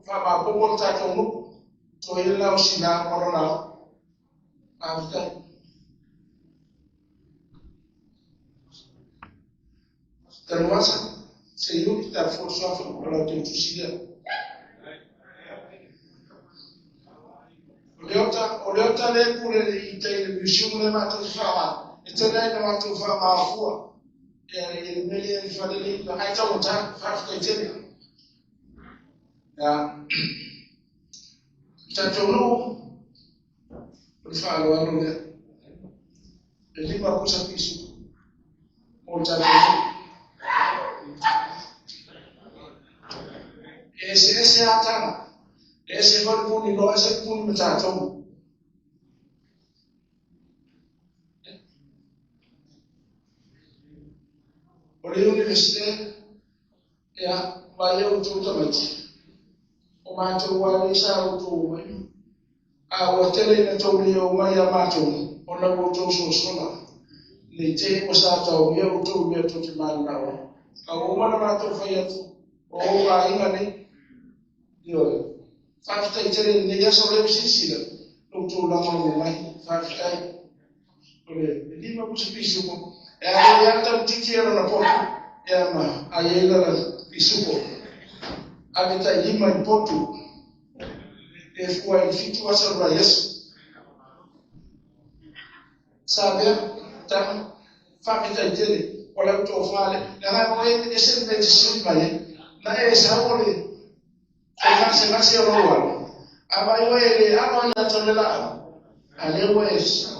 faamaopopo le tatou nuu. Toe ia lau sina ma lona faafetai. Tanuasa, se iuli ta fua suafa o lau tautusi lea. O le ota le pule i tai le museum le matou te faama. E tele ai na matou faamaafua. Ia le mea lea i fale le ai taugata, faafetai tele. Ia, tatou nuu, o le faaaloalo lea. E 5 pusa pisu mo le tatou nuu. E eseese ataga. E ese foi le puni loa, ese le puni ma tatou. O le universite, Ia, vai au tou tamaiti. O mātou wale sa o tou mai. A ua tele ina tou le o mai a mātou, ona ua tou sosola. Nei te o sa tau mea o tou mea tou te mana o. A o mana mātou whai atu, o o inga nei. Ioe. Whaafitai tele nei aso leo sisila, lo tou langa o mai. Whaafitai. O le lima pusa pisupo. E a le ata utiti e lona poto. Ia ma a ia la pisupo. Ave tai lima i potu. E fua i fitu asa rua yesu. Sa mea, tama, whaafitai tele. O lau tō whale. Na ngai o e e se me te sui mai e. Na e sa o le o ngase ngase o roa. A vai o e le alo ina tau le lao. A le ua e sa.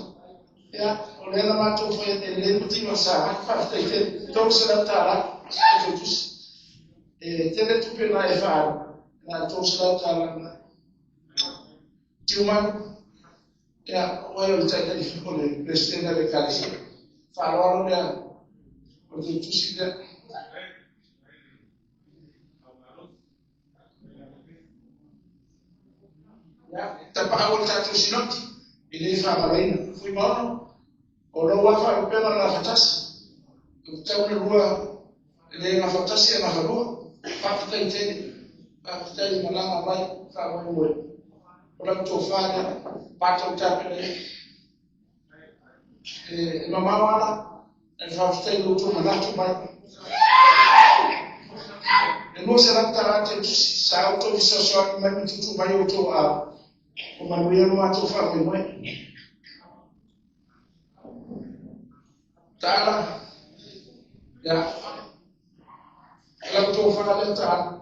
Ia, o le na mātou whai e le muti ma sa, whaafitai tele. Tō se lau tāla, e tō tusi. E tele tupe na e whaaro, na tō se lau tāla na. Tiumanu, ia, o e o le taitai o le presidente le kalesi. Whaaro lea, o te tusi lea. Ia, tapa au le tātou sinoti, i le whaamalaina. Fui maono, o lo wafa o pena na fatasi. O te tau rua, le na fatasi e na halua. Whaafitai tele, whaafitai malanga mai, whaamoi moe. O lau tō whaare, pātau tāpere. E mamau ala, e whaafitai lo tō manatu mai. E no se rata a te tusi, sa o tō visasoa mai mitutu mai o tō au. O manuia no mātou whaamoi moe. Tāla, ia, lau tō whaare tāla.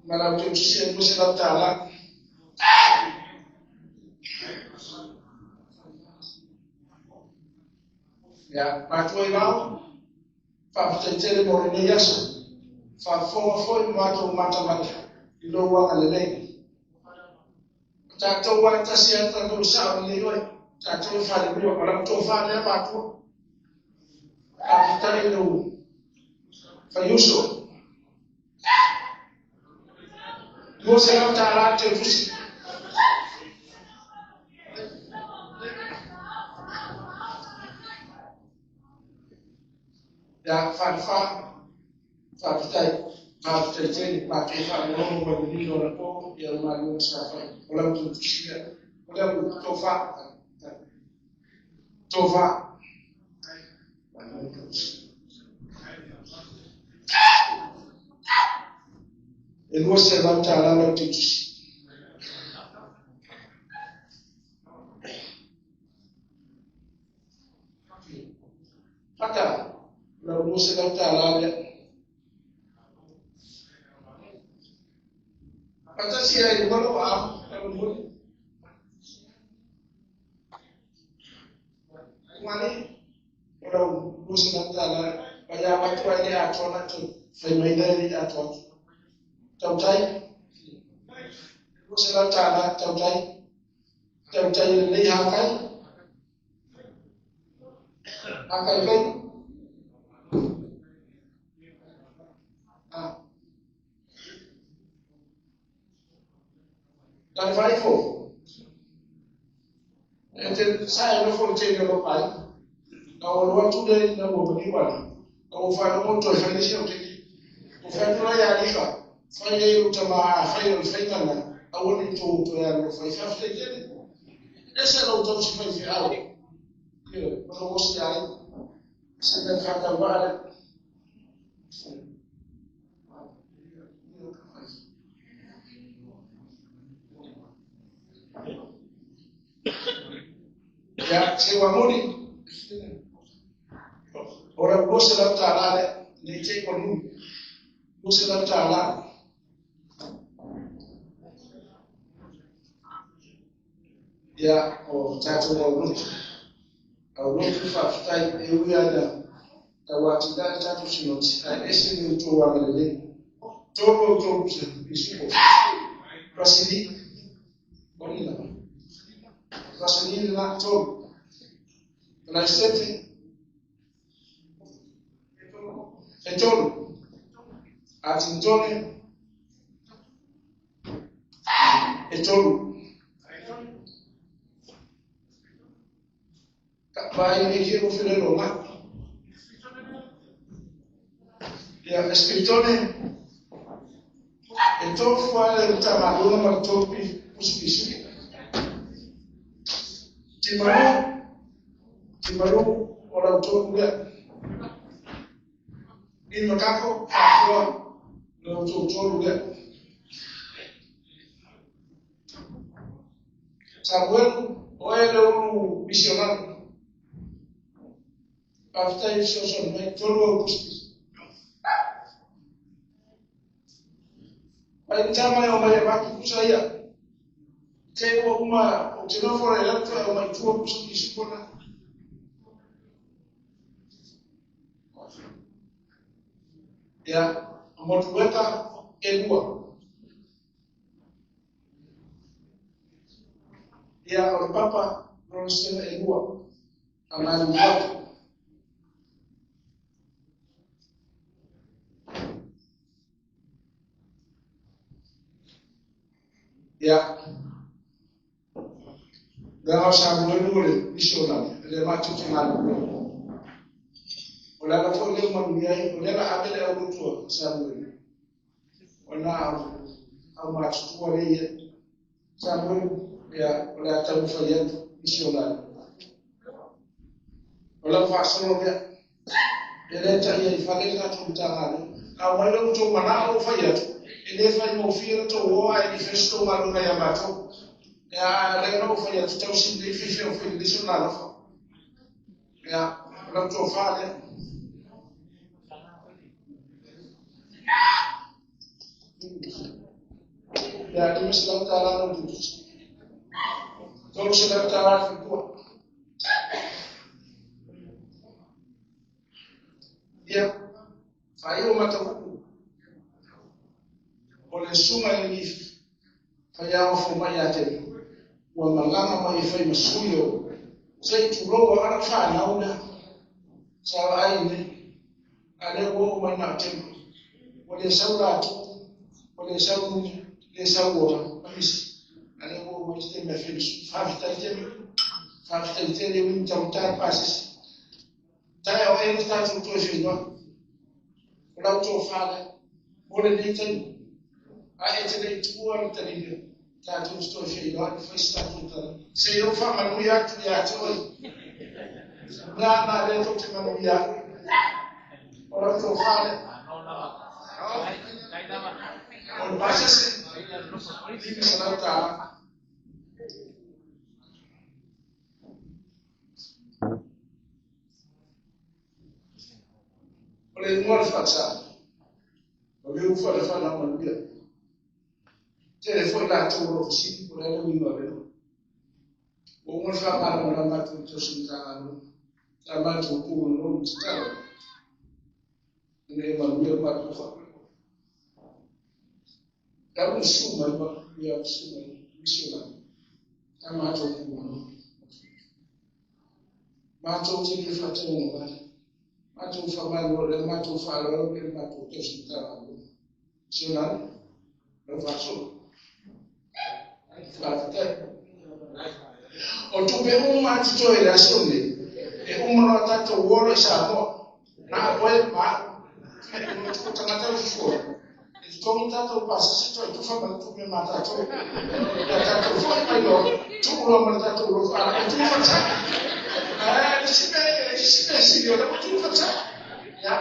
Ma lau tō tusi e no se lau tāla. Ia, mātua i lau, whaafitai tele mo le nei aso, whaafonga foi mātou matamata, i lo wanga le nei. Tātou wai tasi a tātou sa o le oe, tātou i whare mua, ma lau tō whare a mātua. Whaafitai lo whaiuso. Mo se lau tāla te tusi. Ia, whare whā, whaafitai, whaafitai tele, mātou whaangono ma le lilo na pō, ia o mālua sa whai. O lau tō tusi lea, o lau tō whā, tō whā. E lua se lau tā lau te tusi. Whaka, lau lua se lau tā lea. Patasi ai lua lau au, lau muli. Ngani, o lau lua se lau tā lea. Pai a matua i le atoa na tau, whai mai nei le atoa. Tautai, lua se lau tā lea, tautai. Tautai le lei hakai. Hakai kai. Tane whaifo. E te sae no fo te lo pai. Na o lo atu le na o mani wala. Na o whai no toi whai nisi o te ki. O whai nula ia alifa. Whai e o tama a whai o whai tanga. A o ni tō tō ea no whai whai te kere. E se lau tau si whai whai au. Ia, mana o si ai. Se mea whakau waale. Ia, se ua moni. O lau lua se lau tā lea, nei te o nui. Lua se lau tā lea. Ia, o tātou au lotu. Au lotu whaafitai e ui ana tau ati nai tātou sinoti. Ai ese ni tō wanga le nei. Tō rau tō se isupo. Rasini. Bonina. Rasini la tō. Lai sete. E tolu. A tintone. E tolu. Ka vai e hiro fele longa. Ia Espitone. E tofu ale utamaluna ma topi usipisi. Timaru. Timaru o lau tolu lea. I makako faatoa lau tolu lea. Samuelu, o e le ulu misionari. Faafetai fesoasoani mai, tolu au pusipisi. Pai tama e o mai avatu pusa ia. Te ua uma o te nofo le latu e o mai tua pusa pisi kona. Ia, motueta e lua. Ia, o le papa Ronestena e lua. A mali watu. Ia, le sa moenu le misionari, le matu te ngalu. O le ala foi leo manuia ai, o le ala ave le au lutua sa moenu. O na au matutua le ia. Sa moenu, ia, o le atau fai atu misionari. O lau faasolo lea. E le taia i fale le tatou matagaluega. A mai lau tou manao o fai atu. E le fai maufie le tou oa e ni feso tou galuega ia matou. Ia, lea na ou fai atu tausi lelei feifei o fai lelei sona alofa. Ia, o lau tofa lea. Ia, $500 lau tutusi. $300 le faletua. Ia, faaiu matavuku. O le suga i le faiaga fou mai ia te ua malaga mai e fai ma sui o se i tulou a ala whanau lea. Sa ai nei. A lea ua o mai nā temo. Ua le sau lātou. Ua le sau numi. Le sau ora. Mamisi. A lea ua o mai te mea fai masu. Whawhitai te mea. Whawhitai te le wini tautā pasisi. Tae o e ni tātou toe whenua. O lau tō whālea. Mo le nei taimi. A e te nei tua le talile. Tātou toe whenua. Ni whaisi tātou tala. Se i o whamanui atu ia te oi. Nā nā lea tō te manui atu. O lau tō whālea. O le pasese. $500. O le ingoa le whaatsa. O le ufa le whanau manuia. Te le foi lātou o lo fasili o le ale uinga velo. O unga le whamala ma la mātou i tausi matagaluega. Tā mātou pū na nonu te talo. Ina e manuia mātou whapeko. Tau ni su mai ma ia su mai misionari. Tā mātou pū na nonu. Mātou te le whātau wale. Mātou whamalo le mātou whaalalo le mātou tausi matagaluega. Misionari, lau whaasolo. Whaafitai. O tupe uma atu toe le aso nei, e uma loa tatou olo i Samoa. Na apoe ma, e tuku tangata le fufua. E totogi tatou pasese toe tufa ma le tupe ma tatou. Ia tatou foi mai loa, tuu loa ma le tatou loto ala, e tufa tau. Le si mea sili o le ua tufa tau. Ia.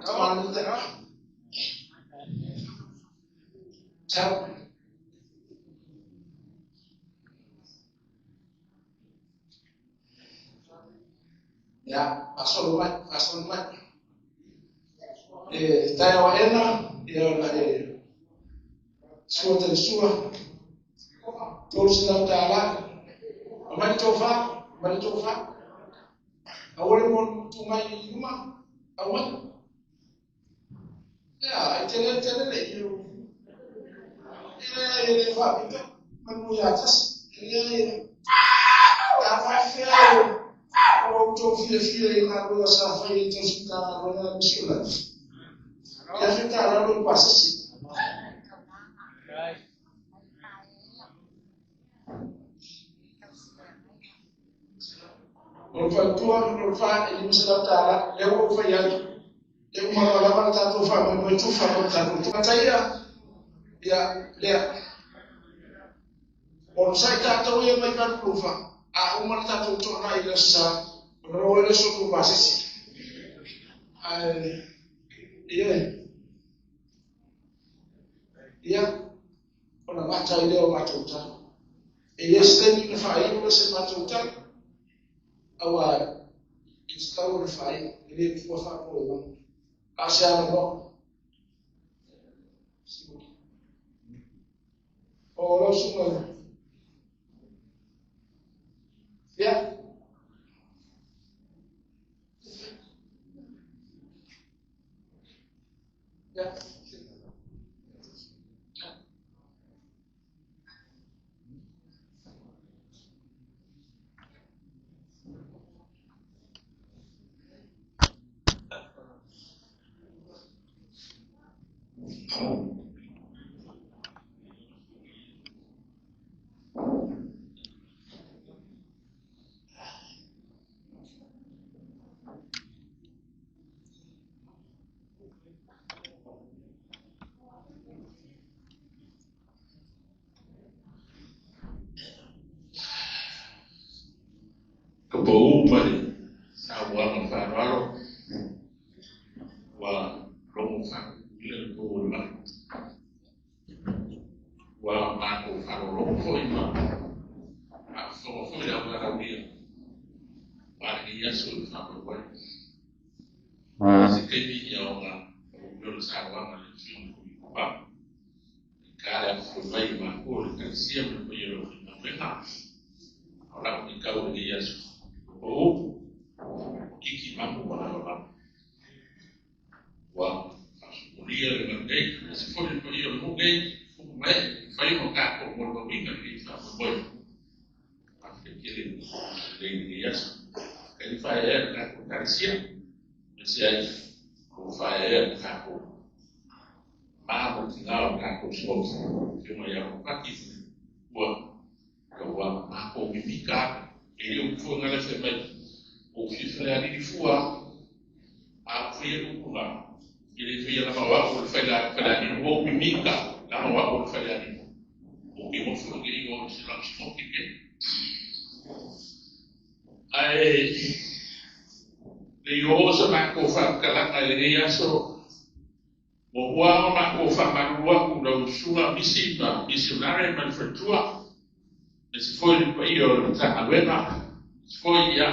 Tamanu te. Tau. Ia, asolo mai, asolo mai. E tae o ena, ia ona e sua tali sua, $300. O mai tō wha, mai tō wha. A ore mo tū mai i uma, au mai. Ia, ai te le le i u. E le wha pito, manu ia tasi. E le, ta wha whea o. O outou fiafia i galuega sa faia i tausi Matagaluega a Misionari. E $1,000 le pasese. O le faletua ma le fa e $500, lea ua ou fai atu. E uma loa lava le tatou faamoemoe tufa mo le tatou tufa. Ia, ia, lea. Onosai tatou ia mai Vanukufa, a uma le tatou toanai i le aso Sa, ona maua ai lea o se outou pasese. Ae, ia, ia, ona gata ai lea o matou tala. E i ai se taimi ona faaiu lea se matou tala, aua e tatau ona faaiu, e le fua faapopoleina. A o se avanoa. O lau susuga. Ia. Ia. Ka pau ma le saunoaga faaaloalo ua logo faaupuina le pou o le vai. Ua matou faalogologo foi ma faafofoga foi le augalaulia aua lenei aso i le faamoemoe. Se taimi ia ona pau o le saunoaga a le Afioga i le Komiti i ka le afifio mai o matou o le Ekalesia ma le paia o le aufaigaluega. A o lau matau i lenei aso, o upu, o kiki mamu ma lavalava. Ua faasopolia le manu nei, aemaise foi le paia o le nuu nei, fugu mae, fai ma tatou molimauina lenei faamoemoe. Faafetai tele i lenei aso. Faafetai le faaeaea i le tatou Ekalesia, aemaise ai o faaeaea i le tatou ma ma le tina o le tatou Sinoti, Afioga ia Ropati ua ua matou mimita atu. E le o fua ngale fai mai, o fiafia le alili fua, a o faia le upu e le faia lava o au o le fai la fai la alili, ua ou mimita lava o au o le fai la alili. O ke mo fua ke o se lau sinoti ke. Ae le i oo sa matou faamatalaga i lenei aso, muamua ona matou faamalulu atu i lau susuga Misi ma Misionare ma le faletua, aemaise foi le paia o le Matagaluega, aemaise foi ia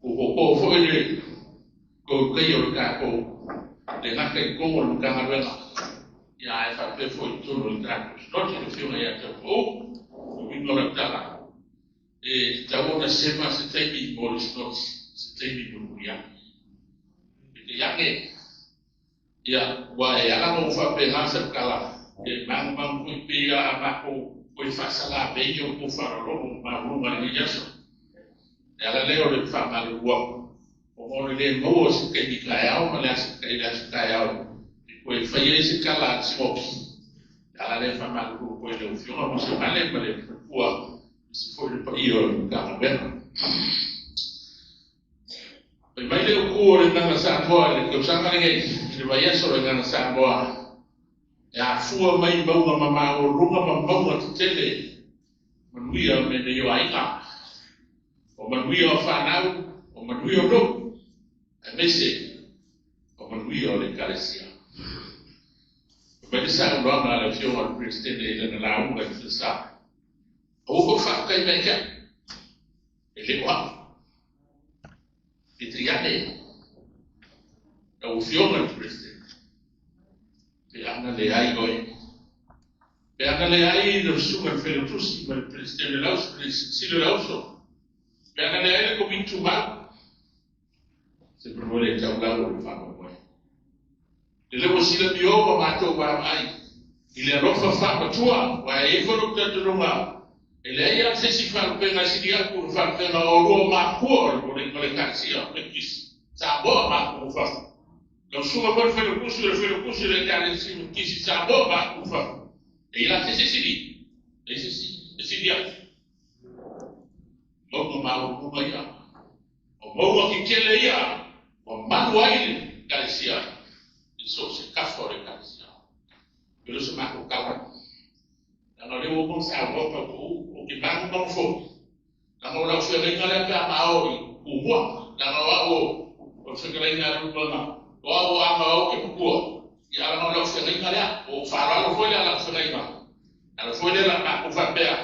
ua tootoo foi le toetaia o le tatou le gata i totonu o le Matagaluega, ia ae faapea foi i totonu o le tatou Sinoti, le Afioga ia Taupou. O le uiga o lau tala, e tatau ona sema se taimi mo le Sinoti, se taimi mulimuli ane. Peitai ane, ia, ua e ala ona ou faapena sau tala, e manumanu foi pei a matou toe faasalamei o tou faalologo maualuga i lenei aso. Le ala lea o le faamalulu atu, ona o le le maua o se taimi taeao ma le aso, le aso taeao e toe fai ai se tala a le Sinoti. Le ala lea e faamalulu atu ai i lau Afioga Musemale ma le faletua, aemaise foi le paia o le Matagaluega. Fai mai le upu o le Gagana Samoa i le tausaga lenei, i le vaiaso o le Gagana Samoa, e afua mai mauga mamao luga ma mauga tetele, manuia o mea nei o aiga, o manuia o fanau, o manuia o nuu, aemaise o manuia o le Ekalesia. Fai mai le saunoaga a le Afioga i le Peresetene i lana lauga i Falesa, aua tou faafetai mai ia te au, e le o au. Peitai ane, lau Afioga i le Peresetene, pe ana leai oe, pe ana leai lau susuga i le Failautusi ma le Peresetene o le Auso, le Sili o le Auso, pe ana leai le Komiti Tumau, se manu e le taulau o le faamoemoe. Lele ua silamio ma matou vaavaai i le alofa faamatua, aua e i ai foi lou talitonuga. E le ia se si falupenga sili atu le falupenga o lua makua o le ekalesia o Metotisi Samoa matou fafo. Lau susuga foi le failautusi o le failautusi o le ekalesia Metotisi Samoa matou fafo. E i la se sili, e se si e sili atu. Mauga maualuluga ia. O mauga tetele ia ua malu ai le ekalesia i so o se tafa o le ekalesia. E le o se matou tala. Leaga o lea ua uma ona saunoa tautuuu, ou te manumanu foi, leaga o lau feagaiga lea pe a ma o i Tumua, leaga o au o le fetalaiga a Leulumoega, o au o Aga o au ou te matua, ia leaga o lau feagaiga lea, ua ou faaaloalo foi lea lau feagaiga, ala foi lea la matou faapea,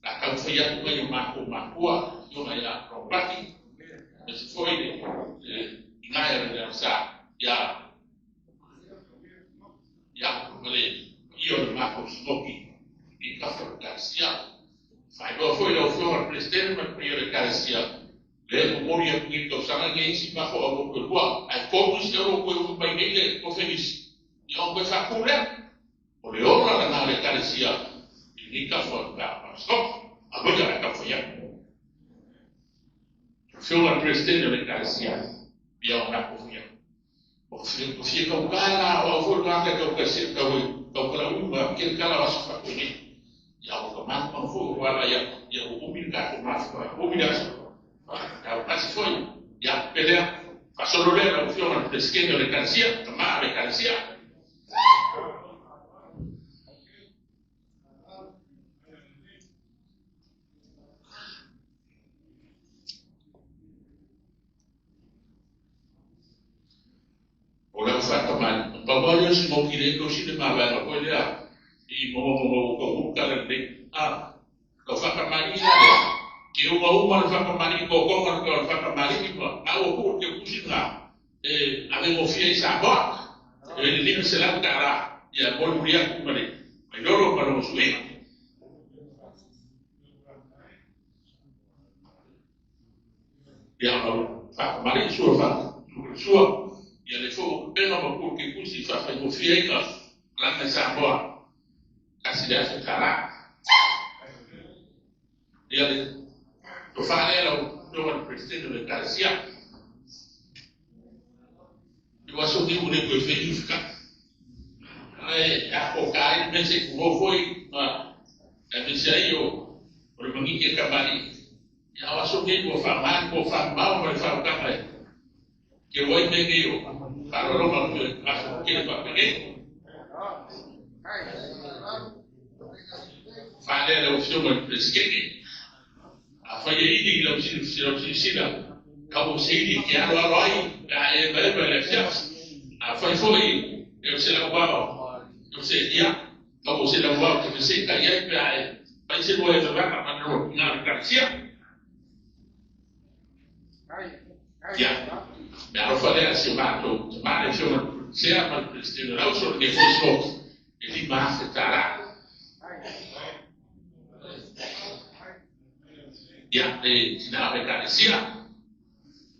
la taumafai atu nai o matou matua, afioga ia Ropati, aemaise foi le ina ia Lealasa, ia Ia, ma le paia o le matou Sinoti i tafa o le Ekalesia. Faailoa foi lau Afioga i le Peresetene ma le paia o le Ekalesia, lea e momoli atu nei i le tausaga lenei isi matou aulotu e lua, ae tolu isi aulotu e umi mai nei le Kofenisi, ia ona toe faatu lea. O le ola lena o le Ekalesia i lenei tafa o le Sinoti. Aumaia o le a taumafai atu. Afioga i le Peresetene o le Ekalesia, ia o matou fai atu. Ua fia tauka la, o au foi le tagata e tauka se tau tau kala uma ke le kala o aso faapoi nei. Ia ua ka manumanu foi ua ala ia ia ua umi le tatou mafuta, ua umi le aso. Tau kasi foi, ia pelea, faasolo lea lau Afioga i le Peresetene o le Ekalesia, tama o le Ekalesia. O lau faatamani, pau lava lea o si mau kile tausi le mavaega foi lea i maua ua taunuu tala lelei. A, lau faatamani la lea, ke uma uma le faatamani totoga le le faatamani ma maua tuu le teutusi lena e ave gofie ai Samoa. E le $500 ia molimoli atu ma le Vailolo ma lona suiga. Ia ona faakamali'i sua sua ia le foi ua pepena ma pulu kepusi faafaigofie ai na malaga i Samoa $1,000. Ia le tofa lea lau Afioga i le Peresetene o le Ekalesia. I ua aso nei ua le toe fai ni usukai. Ae a toka ai le mea se i tulou foi ma aemaise ai o le maniti e kamali'i. Ia o aso nei ua faamanu ua faamamao ma le faautaga e keu ai mea nei o faaaloaloga o le aso tetele faapenei. Faalea lau Afioga i le Peresetene, afai e ili i lau silasila, kau o se ili e te aloalo ai pe a e emaema i le afiafi. Afai foi e o se lauao, e o se, ia, kau o se lauao e te fesetai ai pe a e fai se lua evaevaga ma le ina o le ekalesia. Ia, me alofa lea si o matou tama le Afioga i le Sea ma le Peresetene o le Auso lenei foi Sinoti e $5,000. Ia, e tina o le Ekalesia.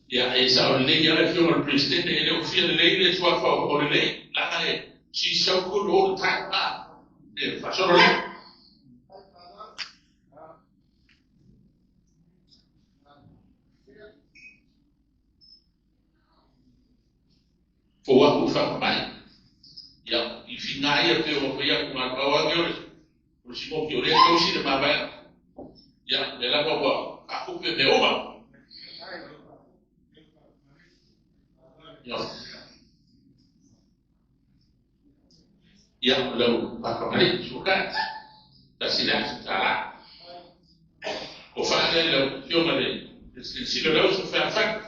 Ia, e sao lelei lava le Afioga i le Peresetene, e le o fia lelei le suafa o lelei, leaga e she's so good all the time. Ah, e faasolo lea. Fou atu i faamamai. Ia, i whina ia pe o fai atu ngā pau ake o le o le simoki o lea tausi le mavaega. Ia, le lava ua akupe me uma. Ia, ia lau whakamari, suakai. $1,000. O whaangai lau fioga le silasila lau so whaafai.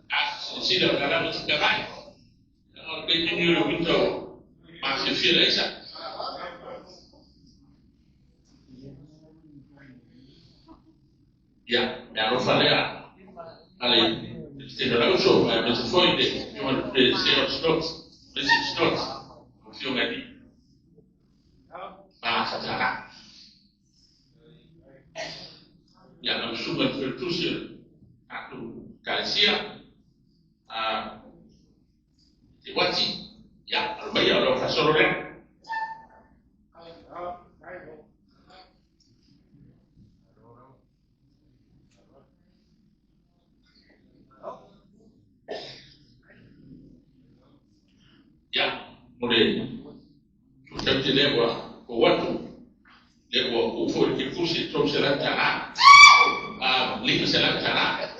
A silasila o la lava tikarai. O le taimi o le winter o mafiafia le aisa. Ia, me alofa lea a le Peresetene o le Auso, aemaise foi le Afioga i le Peresetene o le Sinoti, aemaise le Sinoti, o Afioga i Mafatara. Ia, lau susuga i le Failautusi o le tatou Ekalesia, wati. Ia, alo mai o lau faasolo lea. Ia, mo le tutaute lea ua ou atu, lea ua uu foi le kepusi e $300, a $500.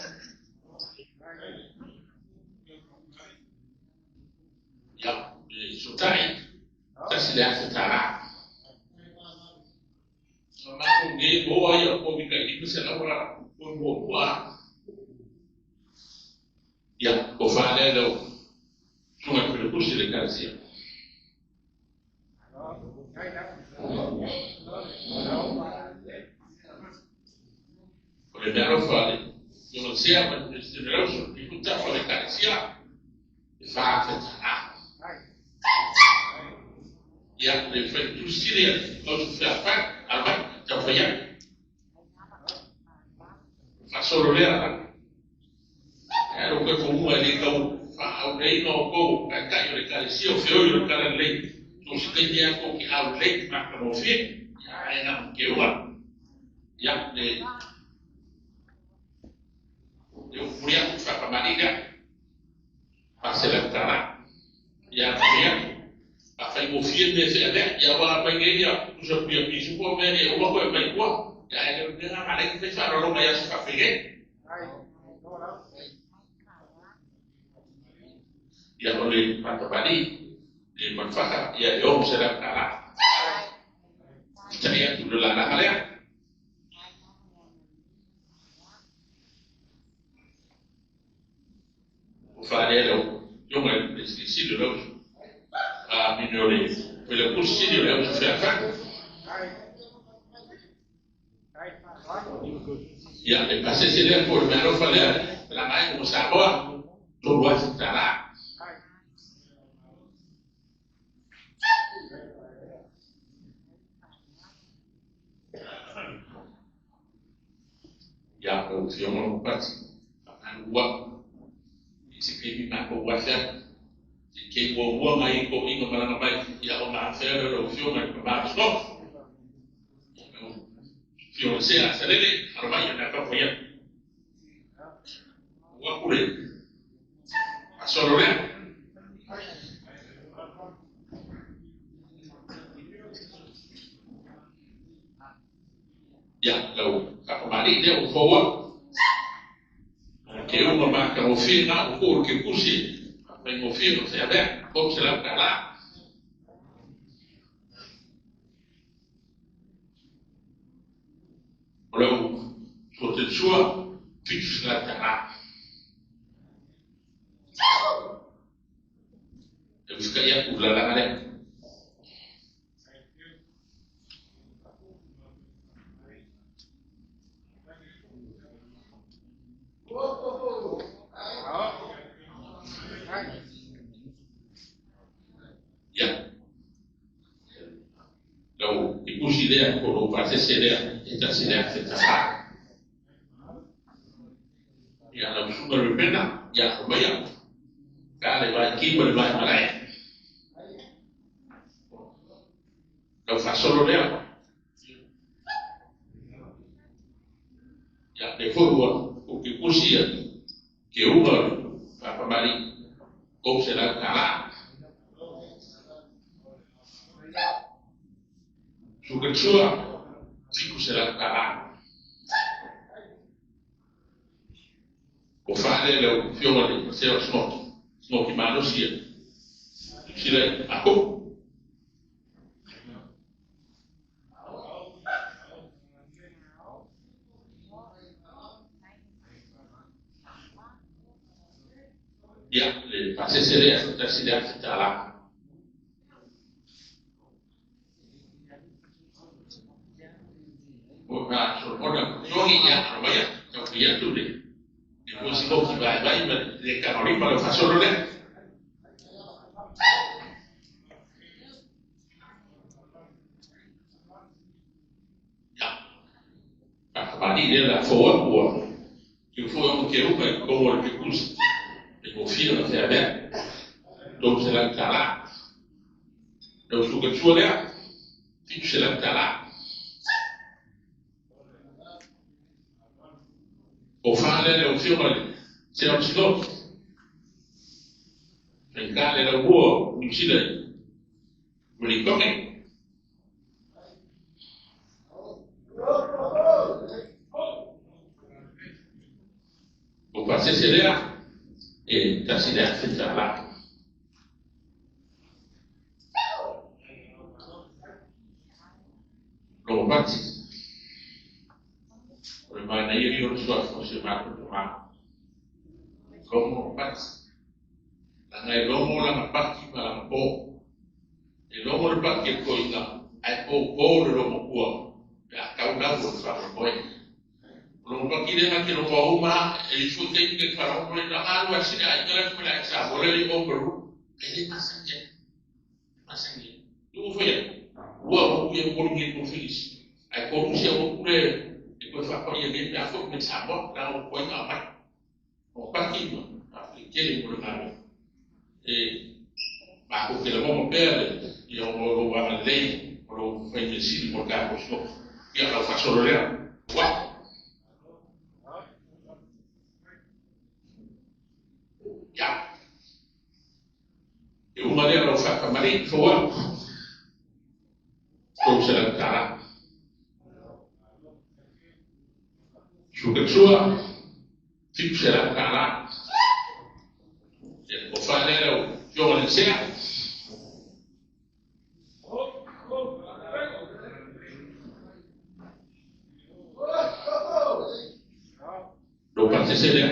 Ia, le sutai, $1,000. Ma matou nei moa ia po i ka $500 la po mo ua. Ia, o fa lea lau sunga i le le kalesia. O le mea alofa le Ionosea ma le Presidente Lauso, i kutafa o le kalesia, e $4,000. Ia, le fai tusili a lauso feafai, almai, tau fai atu. Faasolo lea la. E alo koe fauga e le tau faaau nei ma o kou, kai o le kalesia o feoi o le kala lelei. So se taimi a kou ki au lelei ma ka mofie, ia e na ke ua. Ia, le le upuri aku whakamani lea. $400. Ia, ia, a whai mofie me se alea, ia wala mai ngei ia, usa puia pisu kua mea ni uma koe mai kua. Ia e leo nega nga lei whai whaarolo mai aso whawhege. Ia o le patabali, le manfaka, ia e $600. Tai atu le lalaga lea. O whaarea lau, ionga le silisili o lau, a mine o le, o le kusi o le au feafai. Ia, le pasese lea po le mea alofa lea, la ngai mo Samoa, $3,000. Ia, o fionga lo pati, ua, i se keimi mako ua fea, se kei ua ua ngai ko inga malanga mai, ia o ngā fea leo lau fionga i pa maa Fionga sea salele, alo mai na ka foia. Ua kure. A solo lea. Ia, lau whakamani lea o fōa. Ke unga mā ka ngofie ngā o kōru ke kusi. Mai ngofie no te avea, kou se lau ka la. O lau suatensua, $700. E usika ia ku lalanga lea. Ia. Lau ikusi lea, ko lou pasese lea, e tasi lea te taha. Ia, lau sunga le pena, ia, o maia. Ka le vai ki ma le vai malae. Lau faasolo lea. Ia, le foi ua, o ke kusi ia, ke unga o le whapamari, kou se lau tala. Sukatsua, $700. O whaale lau fionga le seo smoki, smoki malosi ia. Sila ako. Ia, le pasese lea, tasi lea $1,000. O ka solomona tongi ia alo mai tau fai atu le le pusi moki vai vai ma le kanolima le faasolo lea. Ia, faakapani lea la fou aku ua ke foi o ke uka i komo le kekusi le mofia ma feavea $300. Lau sukatua lea, $700. O whāle le o whionga le se o sinot. Whaikā le lau mua New Zealand. Mani konge. O pasese lea, e tasi lea whita la. Logo pati. O le mana ia i o sua o se mako to ma. Logo pati. Langa e logo langa pati ma langa po. E logo le pati e koinga, ai po po le logo kua. Pe a kau lau o le whaka moe. O logo paki le nga ke logo auma, e i fu te inge whara o moe, na alu a sine a inga le kumele a sa mole li o peru. E le masange. Masange. Tuku whea. Ua o uia mori nge ko filis. Ai ko rusia o kure e koe whakwa ia me pea fo me Samoa, la o koe ngā mai. O paki ma, a kele mo le ngā. E mako ke la momo pea le, ia o lo wanga lei, o lo whai sili mo ka ko so. Ia lau whasoro lea. Ua. Ia. E unga lea lau whakamari, whawa. $300. Sukatua, $700. O whanera o fionga le sea. Lo pasese lea.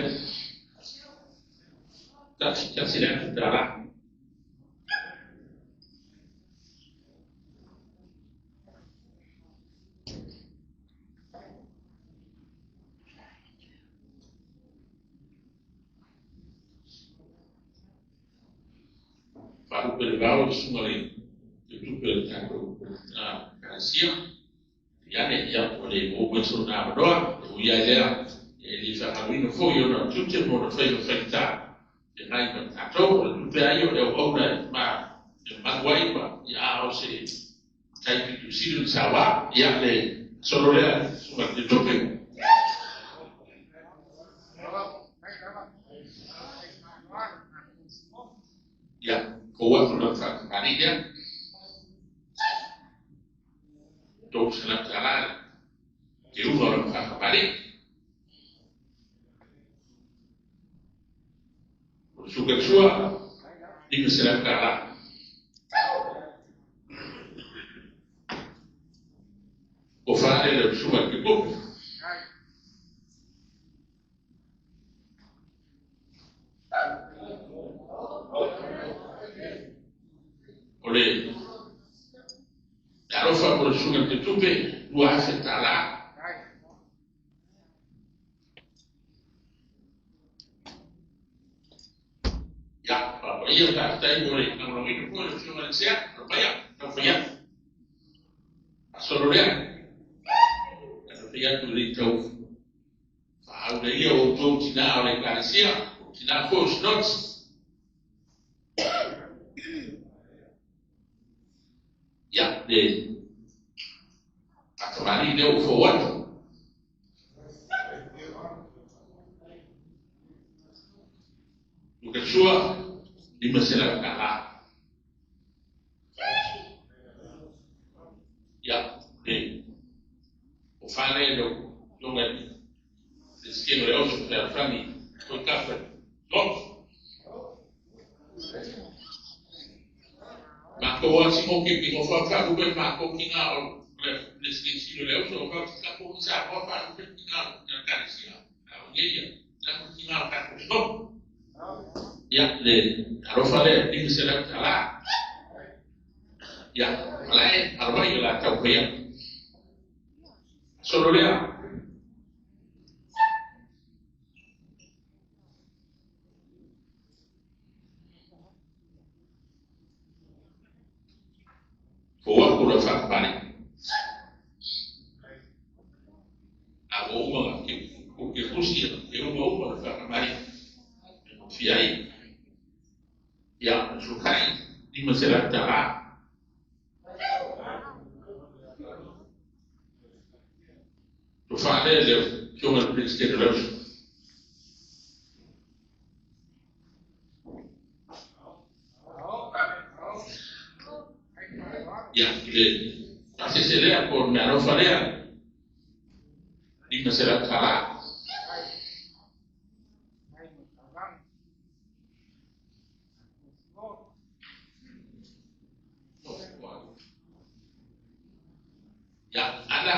Tasi lea tala. Faru pele vau le sunga le te tupe le tātou karasia. Ia ne ia o le o weso nā manoa, e ui ai lea, e li whakaruina fo i ona tute mo na whai o whaita. E ngai ma tātou, o le tupe ai o le au auna e ma, e manuai ma, i a o se taipitu siru le sāwā, ia le solo lea sunga le tupe. Ia, ko watu na whakamari lea. $300. Te unga o le whakamari. O sukatua, $500. O whaare le sunga ki kopi. O le alofa mo le sunga te tupe, $2,000. Ia, papa ia tātai mo le nangolongino po le sunga le sea, lo paia, tau whaia. A solo lea, tau whaia tu le tau whaau le ia o tau tina o le kalesia, o tina fo snots. Ia, le akamari leo fo watu. Ukachua, $500. Ia, le o whane leo longa le skeno le oso pea whangi, koe kawha, lot. Mako wa si mo ke ki ngo wha wha upe mako ki ngā o le skeno le oso, o wha ki ka po sa wha wha upe ki ngā o ngā karesia, a o ngeia, la ko ki ngā o kako stop. Ia, le alofa le, $500. Ia, malae, arwai o la tau pea. Solo lea. Ko waku la whakapare. A o uma ke o ke kusi ke uma uma la whakamari. E mo whiai. Ia, su kai 500 tālā. Tofa lea le afioga i le Peresetene o le Auso. Ia, i le pasese lea po o le meaalofa lea, 500 tālā. Ia, ana,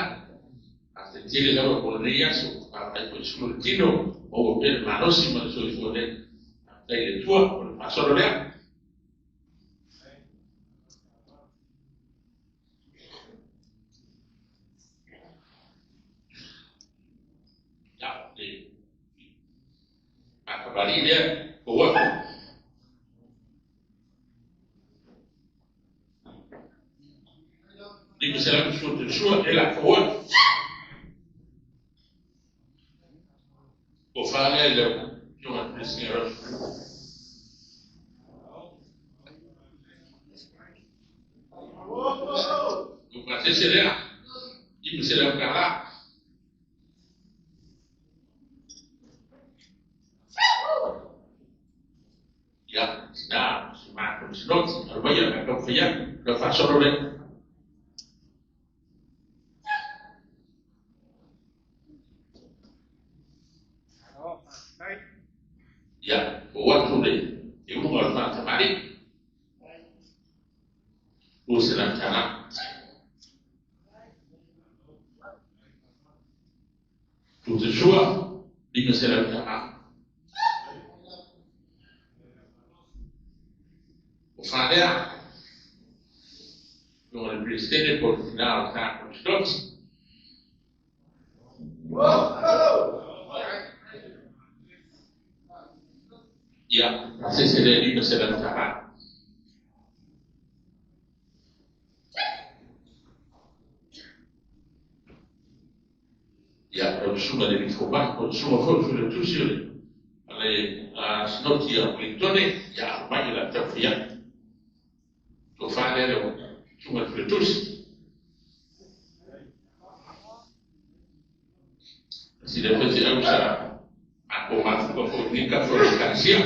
a te tele lava mo lenei aso, faafetai foi i le sulu o le tino, maua pea le malosi ma le soifua nei. Faafetai i le Atua mo le faasolo lea. Ia, le faatamalii lea, ou atu. 500 sua e la fou atu. Tofa lea i le Afioga i le Peresetene o le Auso. Ua pasese lea, 500 tālā. Ia, tina, si matou sinoti, alu mai a matou fai atu, le faasolo lea. Ia, ou atu le uluga o le faatamalii. 200 tālā. Tu te sua, 500 tālā. O whānea, no le Presidente po le tina o le tātou sinoti. Ia, pasese lea 500 tālā. Ia, o le susuga le fomai, o le susuga foi o le failautusi o le le sinoti a Wellingtone, ia alu mai i le taumafai atu. Tofa lea le susuga i le failautusi. Sila foi feau sa matou mafuta foi i lenei tafa o le Ekalesia.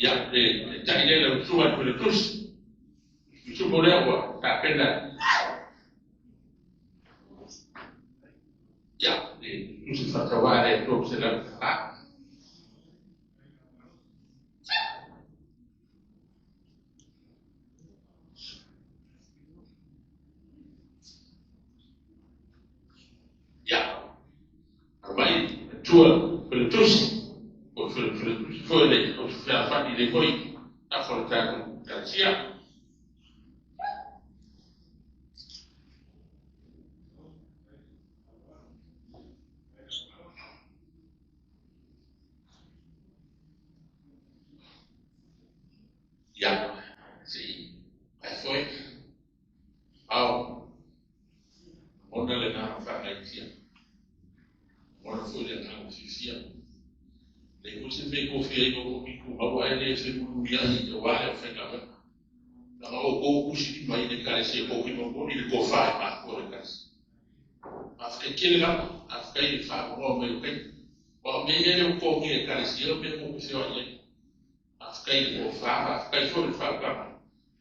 Ia, le tai lea lau susuga i le failautusi. Pisupo lea ua tapena. Ia, le tusi faatauā lea e 300 tālā. Ia, alu mai matua failautusi, po o le failautusi foi le fealofani i lenei foi tafa o le tatou Ekalesia. Ia, se i pae foi, ao, lagona le agaga faagaeetia, lagona foi le agaga fiafia. E leai foi se mea e tofia ai outou i tumau ae le femulimuliai aua le aufaigaluega. Leaga o outou ua tusilima i le Ekalesia tou te momoli le tofa e mafua o le Ekalesia. Faafetai tele lava, faafetai i le faavanoa mai o taimi. Aua o mea ia lea ua totogi e le Ekalesia, o mea tou te feoai ai. Faafetai i le tofa, faafetai foi i le faautaga.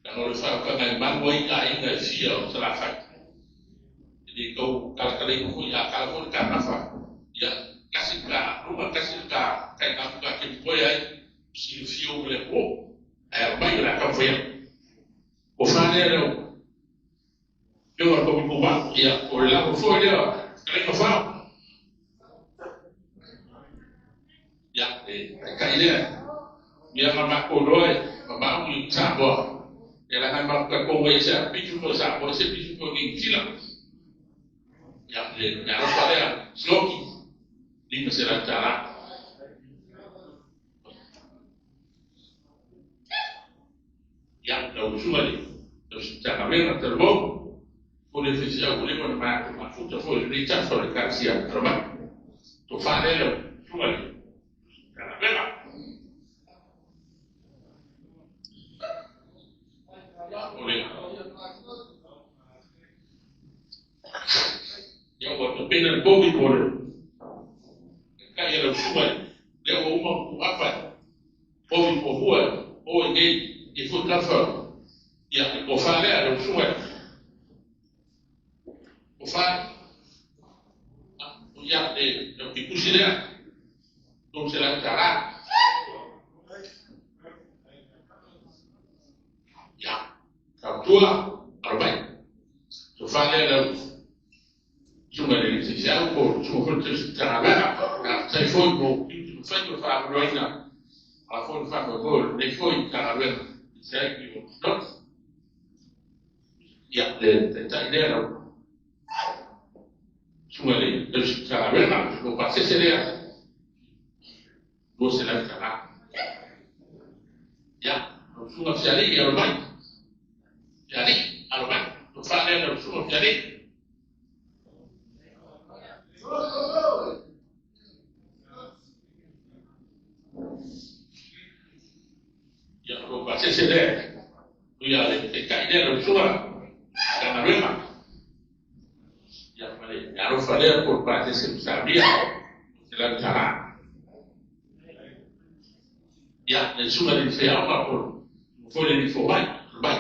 Leaga o le faautaga e malu ai aiga e fia o Salafai. E le tau talatalaina foi, a tala foi le tamafa, ia, tasi le ta luga, tasi le ta taigafu ta te moe ai, silafia uma le atunuu, ae aumai o le a taumafai atu. O fa lea lau Afioga i le Komiti ia, o le lafo foi lea fetalaiga fao. Ia, le taitai lea, ia ma matou iloa e mamao i Samoa. Ia leaga e matou talitonu e ese lava pisupo i Samoa, ese pisupo i Niu Sila. Ia, le meaalofa lea, siloki, 500 tālā. Ia, lau usuga i le tausi Matagaluega talavou, o le faifeau ua leva ona matou mafuta foi i lenei tafa o le Ekalesia Aramai. Tofa lea lau usuga i le Matagaluega. tapena le povi mo le kai e lau suga lea ua uma tuuafa povi muamua o i nei i foi tafa ia le tofa lea lau suga tofa ia le lau kikusi lea $300. Ia tautua alo mai tofa lea lau suga le seseau po suga foi te tagavega tai foi mo fai o faamaloina a foi faamoemoe lenei foi tagavega se ai i o not ia le taitai lea lau suga le tagavega lo pasese lea $200. Ia lau suga fialii alo mai fialii alo mai tofa lea lau suga fialii. Ia lo pasese lea ia le taitai lea lau suga tagaluega ia ma le alofa lea po le pasese usaulia $100. Ia le suga le feaoga po foi le nifo mai mai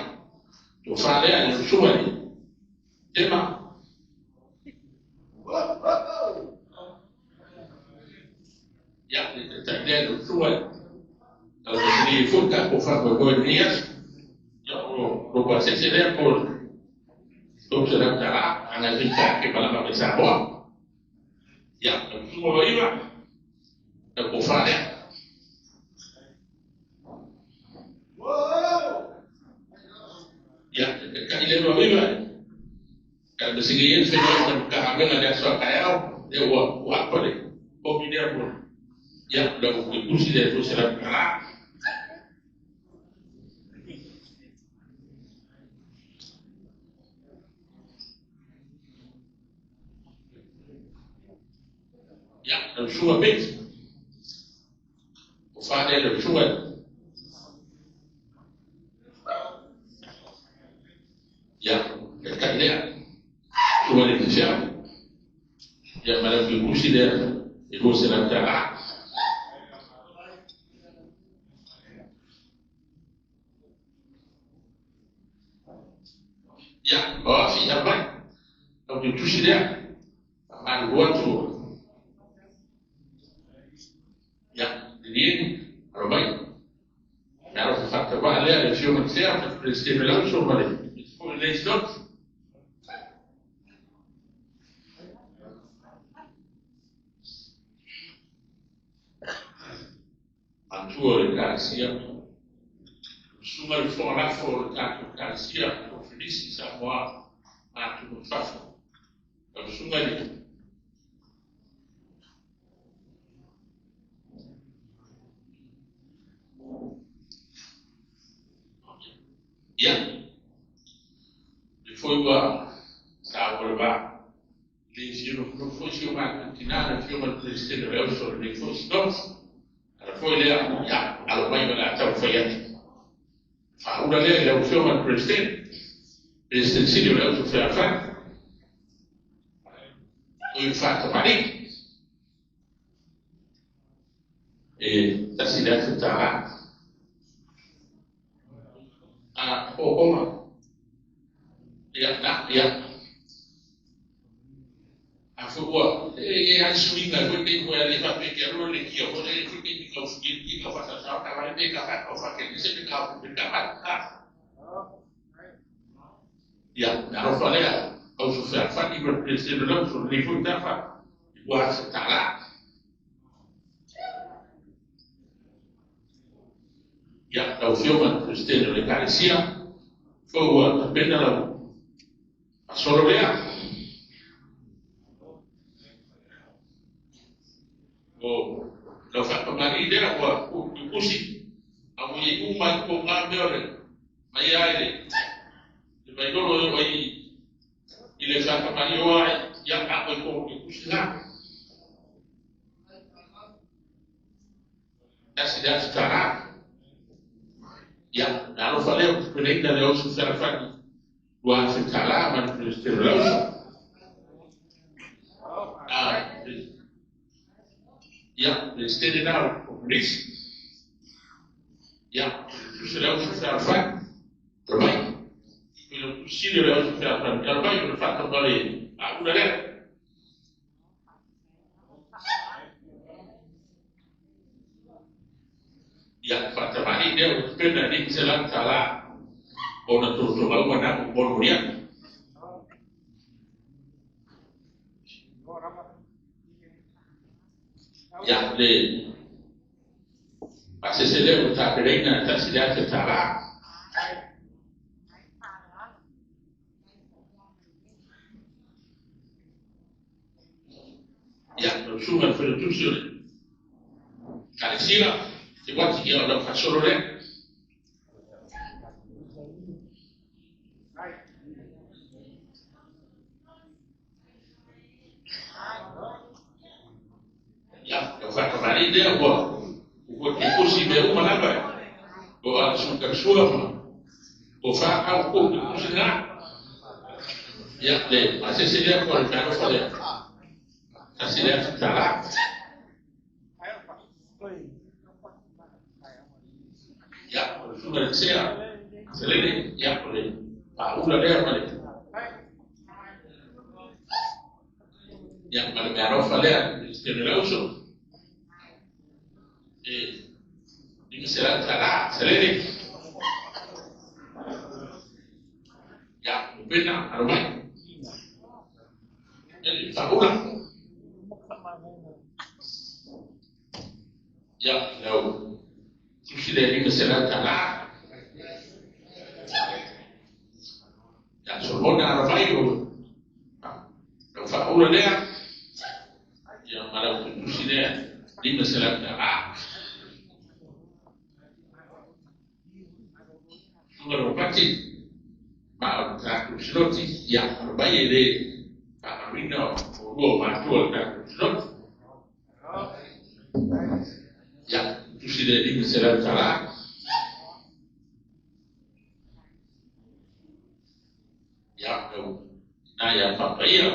tofa lea le suga le tema. Ia le taitai lea lau suga lau masini foi tatou faamoemoe i lenei aso ia o lo pasese lea po $300 ana fita ke malama me Samoa. Ia lau suga vaiva lau tofa lea. Ia taitai lea vaiva ka masini e whenua i ka le aso a kaeao lea ua apa le pomi lea mo ia lau kusi lea $200. Ia lau suga peti o fa lea lau suga ia taitai lea suga le fisiau ia ma lau kusi lea e $200. Ia o afi ia mai lau kusi lea malu atu ia lilieni alo mai alo fafatauvaa lea le afioga le sea Presidente Lauso ma le foi le slot. Matua o le Ekalesia suga le fogalafo o le tatou Ekalesia o Felisi Samoa ma atunuu i fafo lau suga le ia le foi ua taua le vā le fia nofonofo foi si o matou tinā le afioga i le Peresetene o le auso lenei foi sinoti ala foi lea ia alo mai ma le a taumafai atu faaula lea i lau afioga i le Peresetene Peresetene sili o le auso fealofani o i faatamalii e $1,000 a okonga ia na ia a foi ua e ai suiga foi nei foi ale fa pe ke ro le kia foi le foi nei ka fu ki ka fa sa sa ka va le ka fa ka fa ke se ka fu ka fa ha ia na ro fa lea au su fa fa ni ko presidente lo su ni fu ta fa ua se ta la ia lau afioga i le Peresetene o le Ekalesia foi ua tapena lau fasolo lea o lau faapamalii lea ua tupusi a ua iai uma ai tou gā mea o le mai ai le vailolo e oo ai i le faapamalii o ai ia a oi tou tupusi la $1,000. Ia le alofa lea ua tapenaina le oso fealofani $2,000 ma le Peresetene o le auso. Ia, le stene na o polisi. Ia, tusi le auso fealofani, alo mai. I le tusi le auso fealofani, alo mai o le faatamale aula lea. Ia, faatamali lea o pena ni se la tala ona tolotoga uma na mo molia. Ia, le pasese lea o tapenaina tasi le afe tala. Ia, o suga le faletusi o le Kalesila, te wati ia o lau fasolo lea. Ia, o whakamari lea ua te kusi me uma lava. O a suka sua ma. O wha au ko te kusi ngā. Ia, le, asese lea ko le talofa lea. Tasi lea tala. Ia, o le suka le tsea. Selene, ia, o le paula lea ma le. Ia, ma le mealofa lea, le stene lauso. E, lima selau tala, selene. Ia, upena, alo mai. E, paula. Ia, lau, tusi le 500 tala. Ia, solona alo mai o, lau whaula lea. Ia, ma lau tusi lea, 500 tala. Tunga lo pati, ma o tātou sinoti, ia, alo mai e le whakamarina o lua mātua le tātou sinoti. Ia, tusi le 500 tala. Ia, lau, nā ia papaia,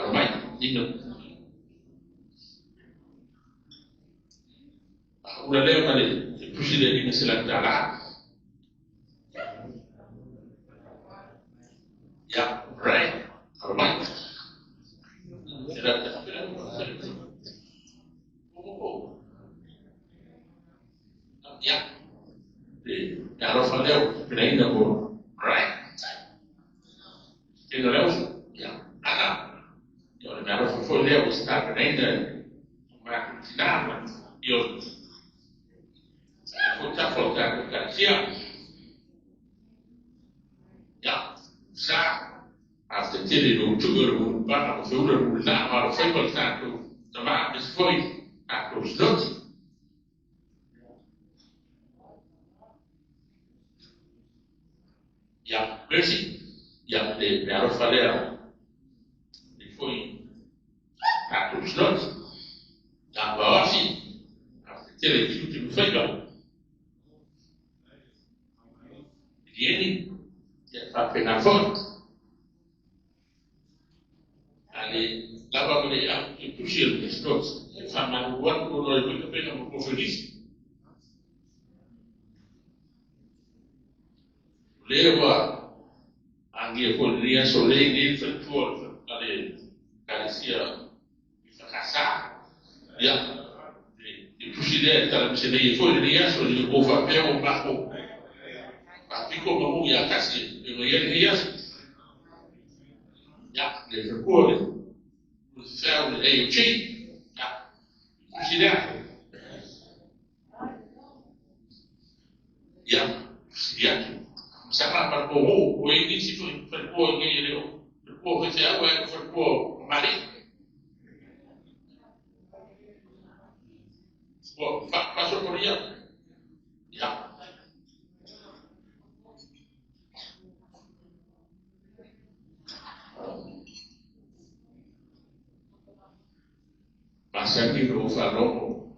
alo mai, lima. Ula lea ma le tusi le 500 tala. Ia, right, alo mai. Ia, le alofa lea o pinaina o right. Tino leo, ia, ana. Ia, o le mea alofa foi lea o se tapinaina o māku tina ma ia o le tafa o tātou kasia. Ia, sa, a te tele no tuka le mulu o feula le mulu na ma o whaipa le tātou tama me se foi tātou sinoti. Ia, mercy. Ia, le mea alofa lea, le foi tātou sinoti. Ia, waosi, a te tele i te mwhaipa. Lieni, ia whapena foi. Ale, lava ma le au te tusi o le sinoti. E whamanu watu o loe wika pena mo kofelisi. Lea angia ko le aso le ni whatua ale kalesia i whakasa. Ia, te tusi lea tala mise nei foi le aso le o whapea o mako. Piko ma mu ia kasi e mo ia le aso. Ia, le whakua le whau le AOG. Ia, tusi lea. Ia, tusi atu. Sanga pa ko ho, o e nisi foi whakua ngai reo. Whakua foi te au e whakua mari. Ua, paso koria. Ia. Masaki no whalongo.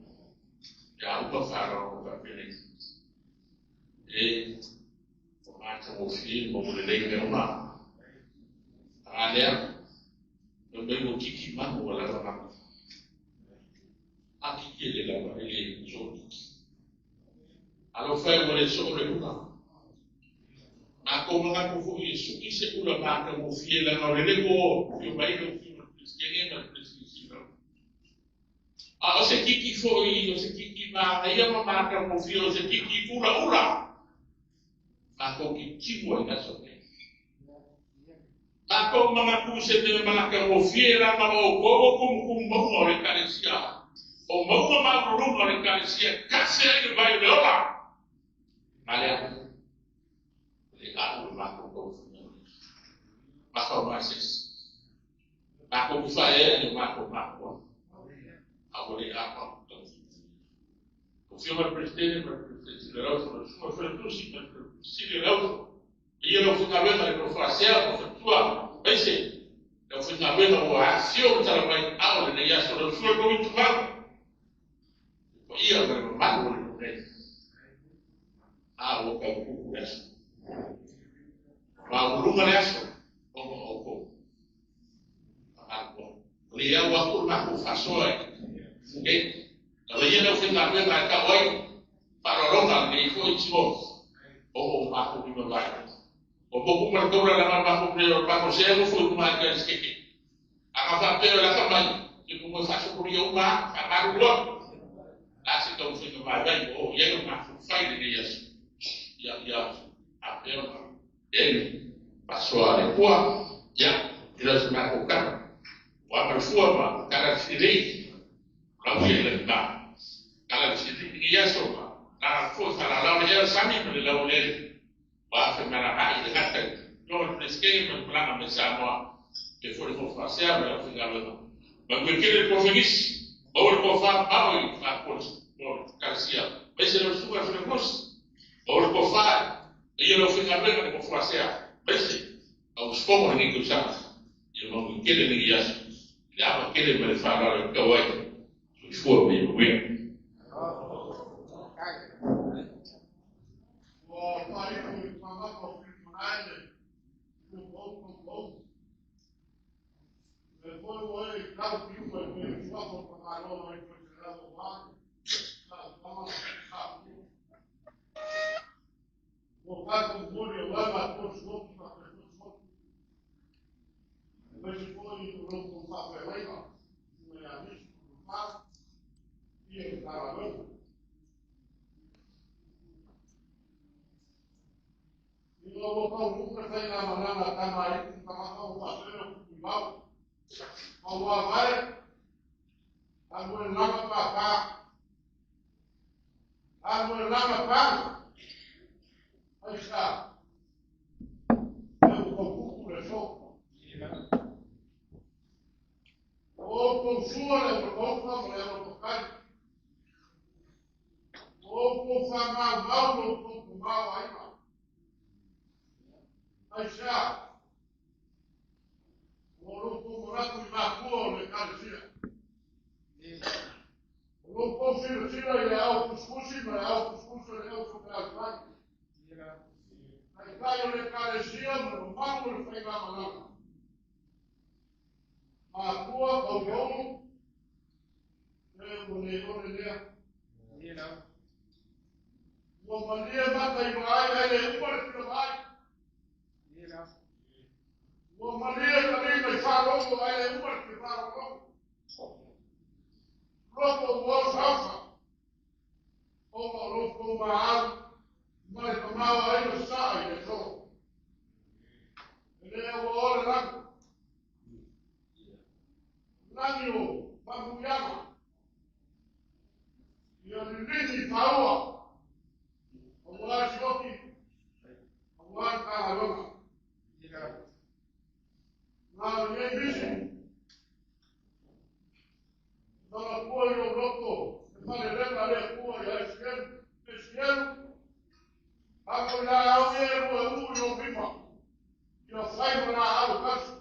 Ia upa whalongo whapene. E, o māta mo whii, mo le lei mea uma. A lea, no mei mo kiki mahu o lava mahu. A kiki e le lava e le so kiki. Alo fai mo le so le ula. Ma ko mga ko fu i su i se ula ma ka mo fie la no le le ko fio mai no fio presidente ma presidente. A o se kiki fo i o se kiki ma ia ma ma ka mo fie o se kiki ula ula. Ma ko ki timu ai na so ne. Ma ko mga ku se te ma ka mo fie la ma o ko ko ku mo mo le kalesia. O maunga maululuga o le ekalesia kase ai le vai o le ola. Ma lea, le a'u le matou taufuga. Maka o masesi. Matou kufaea le matou makua. A ua le a'u taufuga. O fioga le presidente ma le presidente le lauso, le susuga faletusi ma le sili le lauso. Ia lau faigaluega le nofoasea ma faletua, aemaise lau faigaluega ua afifio ma tala mai ao lenei aso lau susuga le komiti tumau. Paia ma le mamalu o le nuu nei. A ua taupupu le aso. Maualuga le aso ona o outou. Faamalo. O le au atu o le matou faasoa i Fugei. Lava ia lau faigaluega e tau ai faaaloaloga lenei foi tino o o matou lima vai. O popu ma le taula langa matou pre o matou se au foi uma ai kai skeke. Aka faapea o laka mai i mungo faasopolia uma faamalulu atu. La se tau faiga vaivai o i ai o matou fai lenei aso. Ia ia apea ona e faasoa le Atua. Ia, ila se matou kama. Ua ama le fua ma kala le silei. Lau ia ila lima. Kala le silei i aso ma la fua faalalao le ea sami ma le lau lele. Ua afe malagai le gata i no le presidente ma le malaga mai Samoa. E foi le faasea ma le aufaigaluega. Ma ue kele le kofegisi. Maua le tofa mao i faapua o kalesia. Maise lau susuga le falegosi. Maua le tofa ia lau faigaluega le kofuasea. Maise au usufono lenei tausaga. Ia manuia tele lenei aso. I le ava tele ma le faaaloalo e tau ai. Soifua ma ia manuia. Ua faaiu i le mamafa o Filimanai le tou. Le foi ua e tau piuma i le suafa o Tamaloa mai foi te lau o mā, sa tama, sa piu. Ua tātou moli o lava a tosi motu ma te tosi motu. E mai se foi i o lou whawhelaiga, i a nisi o wha, i e tāra. I ngā ua pau luka tai ngā manana tama i ku tangata o whasere o kuku mau. Ma ua vai, a mue langa pa pa. A mue langa pa. Ai sa. E ua kau kuku le so. O kou sua le o kou fa mo le o pakai. O kou fa mau mau lo kou mau ai. Ai sa. O lo kou moraku i makua o le kalesia. O lo kou sila sila i le au kuskusi ma le au kuskusi o le au sokalfai. Ai kai o le kalesia ma le mamalu o le whaigamalanga. Makua kau kou e ua le ole lea. Ua malie mata i vaai ai le uma le fila vaai. Ua malie ka lima i whārongo ai le uma le fila whārongo. Loko ua sausa. O ma loko maau mai ka mau ai no sa i le so. E lea ua ole langi. Langi o Mamuiama. Ia lilini whaua. O ua sioki. O ua kāhalonga. Ngā nei misi. Nanga kua i o loko. E male renga le kua i ai sielu. E sielu. Ako i la au e rua u i o mima. Ia whai ma la au kasi.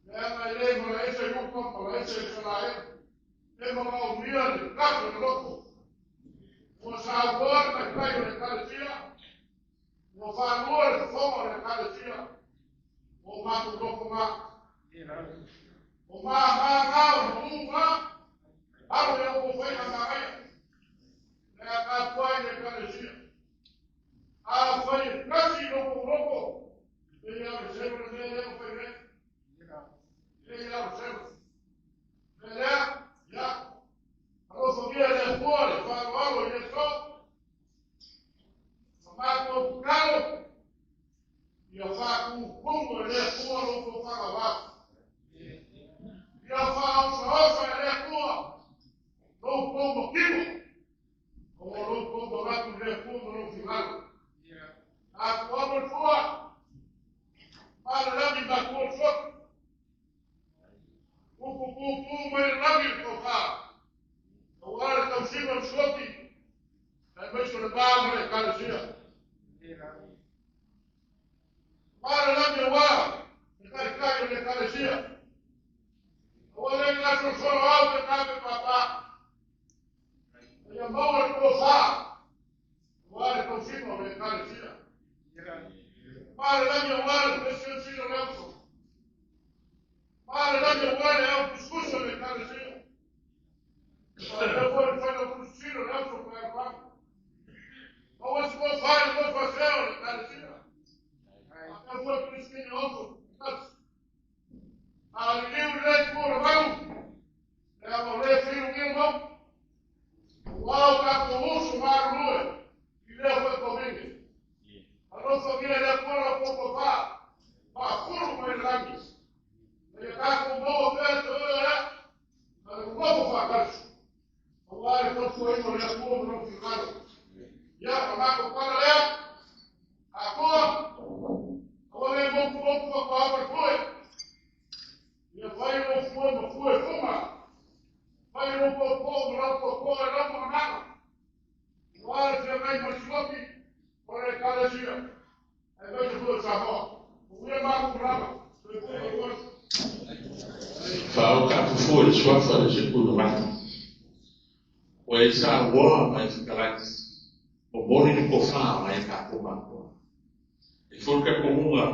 Le anga i le mala ese yupa, mala ese Israel. E mala o mia le kasi le loko. Ua sa ua le kai o le kalesia. Ua whanua le whonga o le kalesia. O mātou loko ngā. O mā ngā ngā o ngā ngā. Alo ia o fai na magaia. Le a ka tua i le kalesia. A fai e kasi loko loko. E ia o se le mea lea o fai nei. E ia o se. Le lea, ia. Alofagia e le Atua le faaaloalo i le aso. Ma matou tatalo, ia faatutumu e le Atua lo outou faavavau. Ia faaosaosa e le Atua lo outou matino, o lo outou manatu i le Atua ma lou finagalo. Tatou amo le fua, malalagi matua le soto. Upu pupū mai le lagi le tofa. Aua le tausiga o le sioti, aemaise o le va ma le ekalesia. Malalagi aua le taitai o le ekalesia. Aua le gasolosolo au pe tape papa. Ia maua le tofa, aua le tausiga o le ekalesia. Malalagi aua le presidensi o le auso. Malalagi aua le au tusitusi o le ekalesia. Faapea foi le failautusi o le auso o le alualu. Maua se tofa i le nofo a sea o le ekalesia. Faapea foi le Peresetene o auso tasi. A liliu i lea itu o le malu, leaga o lea e feilungia mau. Aua o tatou uso galulue i lea foi komine. Alofagia e le Atua la outou tofa, faafulu mai le lagi. Ma ia tatou maua pea le toea lea, ma le nonofo faatasi. Aua le tautuaina o le Atua ma lona finagalo. Ia, o le matou tala lea, Atua, aua le motumotu faatoa le foe. Ia fai lou fue ma fue fuga. Fai lou tootoo ma lau tootoo e lau mananaga. Aua le feagai ma le sioti o le ekalesia, aemaise foi o Samoa. Manuia matou malaga. Soifua ma ia manuia. Faaokapu le suafa le sepulu mata. Ua e sauoa ma e fetalai. Momoli le tofa mai e tatou matua. E foi le talitonuga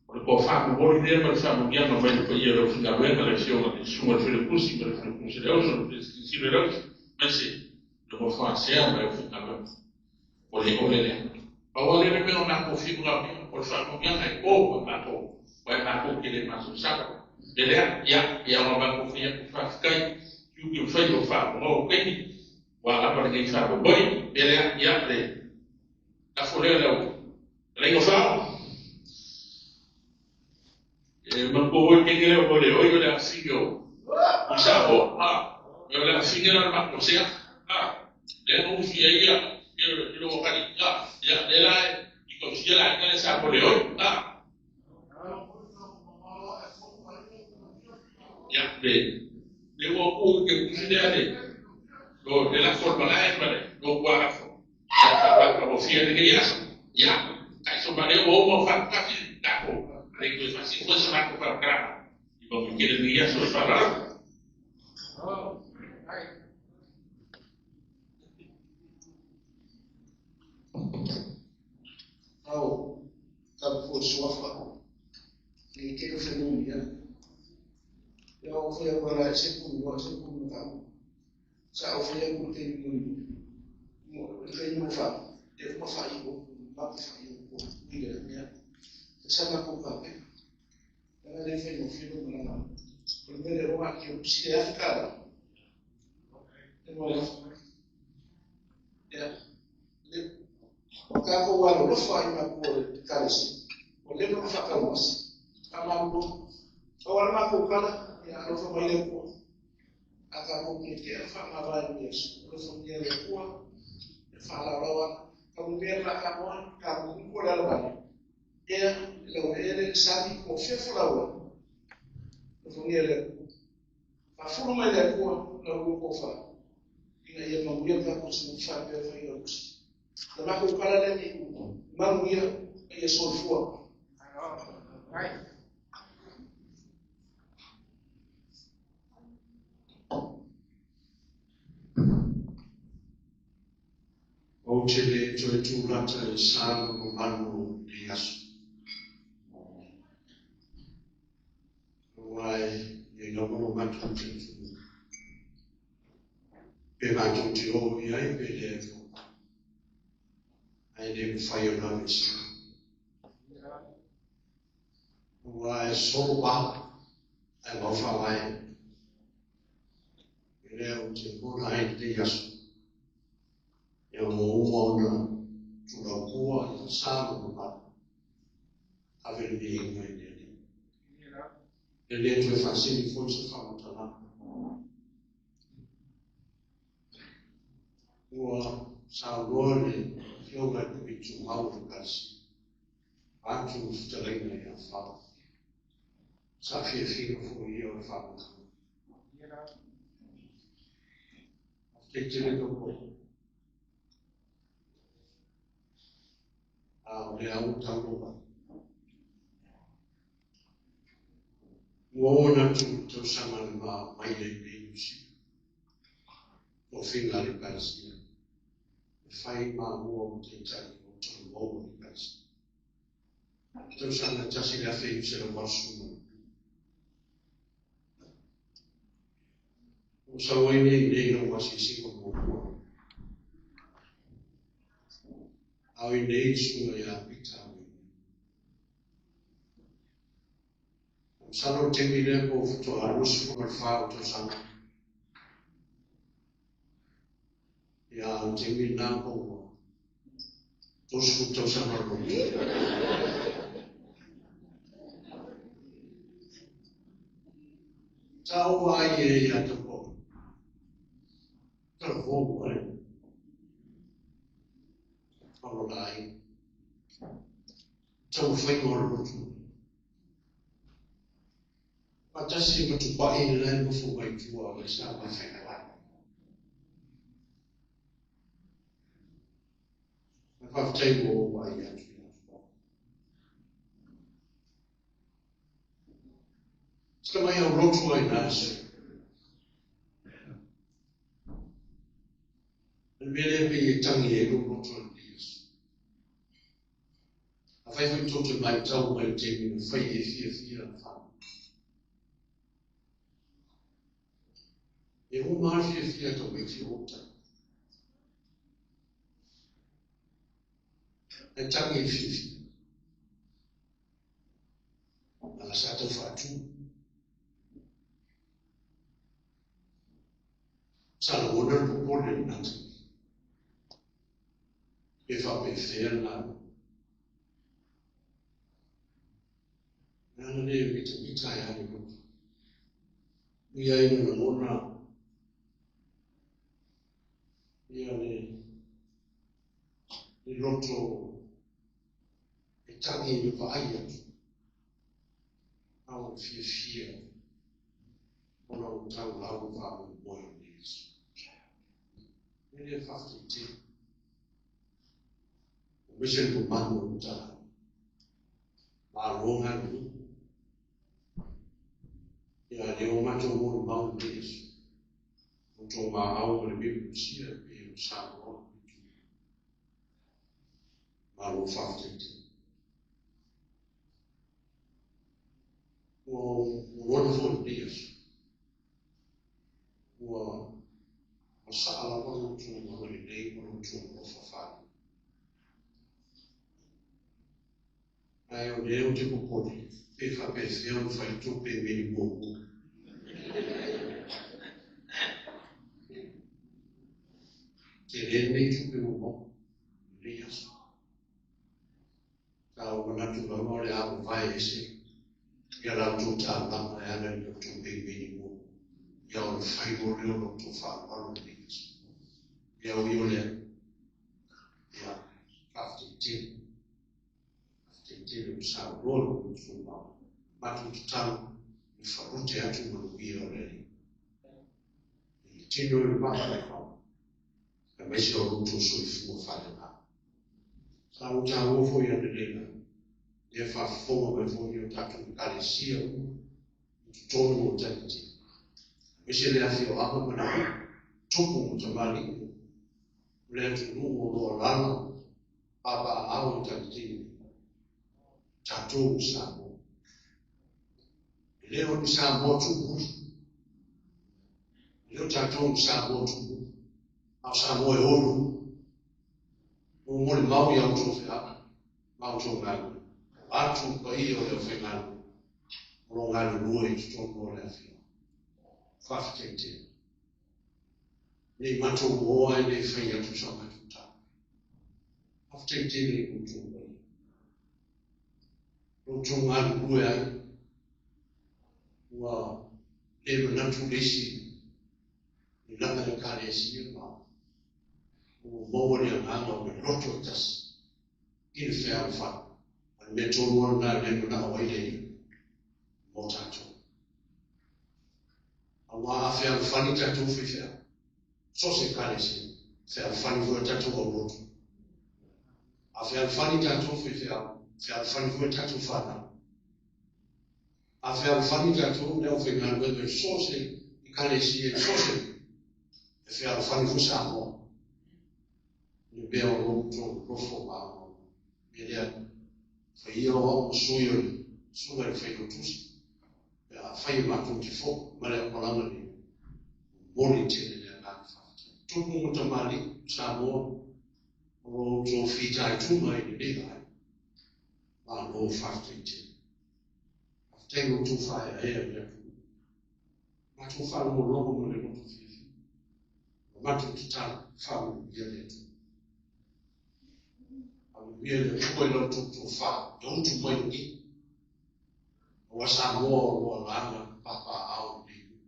o le tofa momoli lea ma le faamanuiaga mai le paia o le aufaigaluega, le afioga i le Susuga i le Failautusi ma le Failautusi o le Auso, le Peresetene o le Auso, aemaise le nofo a sea ma le aufaigaluega. O le ole lea. Pau lava lea o le mea o matou fiu manaomia, o le faamanuiaga e to ma matou, aua e matou te le masalosalo. Le lea, ia, ia ona matou fai atu faafetai, tiute ma faiva o faafofoga o taimi, ua lava lenei faamoemoe. Le lea, ia, le lafo lea lau fetalaiga fao. E manatua foi le taimi lea o le oi o le afifine o Samoa, o le afifine la o le matou sea, lea na ufi ai ia i lou atalii, ia, lea la i tausia le aiga lea sa mo le oi, Ia, le ua uu ke usi lea le lo le lafo o le malae ma le lo ua lafo. Ia, faapafia lenei aso. Ia, kai so ma le ua uma o faatasi tatou. Ale toe faasino foi sa matou faamatalaga. I manuia tele lenei aso i faaaloalo. Ao, tapu foi suafa. Nei te o whenumia. Ia o whea wala e se punu, se punu tau. Sa o whea ku te mui. Mo le whenua wha. Te uma wha i o, ma te wha i o, i le mea. Te sama ko ka pe. Tanga le whenua whenua malanga. O le mele o ngā ki o si e awhikara. Te moa le Ia. Le o tākou alolofa i makua o le ekalesia. O le leva ona faatauasi. Faamalolo. Pau lava le matou tala, ia alofa mai le Atua. A tatou tietie ma faamavae i lenei aso, alofagia le Atua e faalaolao ana. Taumea le faatanoa, tamumu po o le alavai. Ea, le laueleele, le sami, po o fea folaua. Alofagia le Atua. Faafulu mai le Atua la ulua tofa, ina ia manuia le tatou atunuu faapea Failautusi. O le matou tala lea nei, manuia ma ia soifua. Ou te le toe tulata i sa mamalu o lenei aso. Aua e i ai lava lo matou talitonuga. Pe matou te o i ai pe leai foi. Ae le mafai ona aveesea. Aua e solo pa ae mau faavae. E lea ou te lagona ai lenei aso. Ia ua uma ona tulaupua ia sa ma mamalu. Ave le viiga i le Alii. E le toe faasili foi se faamatalaga. Ua saunoa le Afioga i le Tumau o le Ekalesia, vaeatu le fetalaiga ia Fao. Sa fiafia foi ia o le faamatalaga. Faafetai tele Taupou. A o lea ua taunuu mai. Ua oo atu i le tausaga na ma omai ai nei Niu Sila, tofiga a le Ekalesia, e fai mamua ma taitai o talavou o le Ekalesia. Tausaga 1982. Ua sau ai nei nei lau asiasiga muamua. A o i nei le susuga ia Pita Masalo le taimi lea po o faatoa 24 ou tausaga. Ia, a o le taimi lena po ua 30 tausaga o lou. Sa ou vaai i ai ia Taupou. Talavou ai. O lona aiga. Taumafaiga o le lotu. Faatasi ma Tupai la e nofo mai tua o lea sa mafaifai. Ae faafetai ua ou vaai atu ia Tupai. Sina mai au lotu ai na aso. O le mea lea pei e tangi ai lou loto i lenei aso. Afai foi tou te matau mai i le taimi na fai e fiafia le fanau. E uma lava le fiafia a tamaiti o uta. Ae tagi i le fiafia. Leaga sa tau faatu. Sa lagona le popole i lena taimi. Pe faapefea le galuega. O le ala lea e mitamita ai lava le loto. Ui ai ina lagona ia le, le loto e tagi i le vaai atu, a o le fiafia ona o tau lau faamoemoe o lenei aso. E le faafetai tele. Aemaise le mamalu o le Matagaluega. Malo galulue. Ia, lea ua matou molimau i lenei aso. O outou maau ma le Milusia e pei ona saunoa le Itu. Malo faafetai tele. Ua lagona foi lenei aso. Ua masaa lava lo outou agalelei ma lo outou alofa faale. Ae o lea ou te popole, pe faapefea ona fai tupe i meli muamua. Tele lenei tupe ua maua i lenei aso. Sa ou manatu lava o le a mavae ese ia la outou taulaga e ala i la outou peimeni muamua. Ia ona fai loa lea o la outou faaaloalo i lenei aso. Ia ui o lea, ia, faafetai tele. Faafetai tele ua saunoa lo outou mau. Matou tatalo i falute atu manuia o le Alii. I le tino i le mafaufau, aemaise o lo outou soifua faaleaga. Sa ou taua foi analeila, lea faafofoga mai foi o tatou Ekalesia uma i totonu o Tahiti, aemaise le afioaga ma nai tupu ma tamalii o le atunuu o lo o alaala papaaao i Tahiti nei, tatou o Samoa. E le o ni Samoa tuumuli, e le o tatou ni Samoa tuumuli. A o Samoa e olu, ua molimau i a outou feau ma a outou galuega, vaeatu le paia o le aufaigaluega o lo o galulue i totonu o le afioaga. Faafetai tele. Ne i matou oa ae le fai atu sa matou tala. Faafetai tele i lo outou paia. Lo outou galulue ai, ua le manatu le isi i lana Ekalesia ma ua maua le agaga o le loto e tasi i le fealofani. O le mea tonu lava lena lea e manao ai le Alii mo tatou. Aua a fealofani tatou faifeau, so o se Ekalesia, fealofani foi a tatou aulotu. A fealofani tatou faifeau, fealofani foi a tatou fanau. A fealofani tatou le aufaigaluega i so o se Ekalesia i so o se mea, e fealofani foi Samoa i le mea o lo outou nonofo ma auauna. O le mea lea, fai ia o au ma sui o le Susuga i le Failautusi, pe afai e matou te foi ma le aupalaga lenei, momoli tele le agaga faafetai. Tupu ma tamalii o Samoa o lo outou fitaituga i lenei vaega, malo faafetai tele. Faafetai i lo outou faaeaea i le atunuu. Matou faalogologo ma le loto fiafia. Ma matou tatalo, faamanuia le Atua. Faamanuia le Atua i la outou tofa e utu mai lagi. Aua Samoa o lo o alaga ma papaaao i lenei nuu.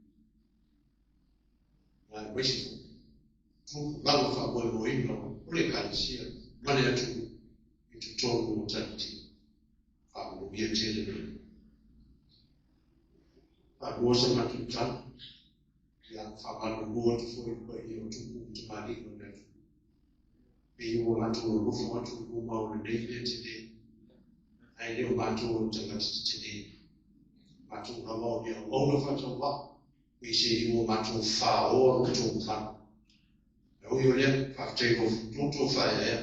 Aemaise foi tupulaga faamoemoeina o le Ekalesia ma le atunuu i totonu o Tahiti. Faamanuia tele le Alii. Faalua sa matou tala, ia faamalulu atu foi i le paia o tupu ma tamalii o le atunuu. Pei ua matou nonofo atu i luma o lenei mea tele, ae le o matou o ni tagata tetele. Matou lava o ni auauna faatauvaa, peiseai ua matou faoa lo outou mamalu. Ae ui o lea, faafetai i lo outou faaeaea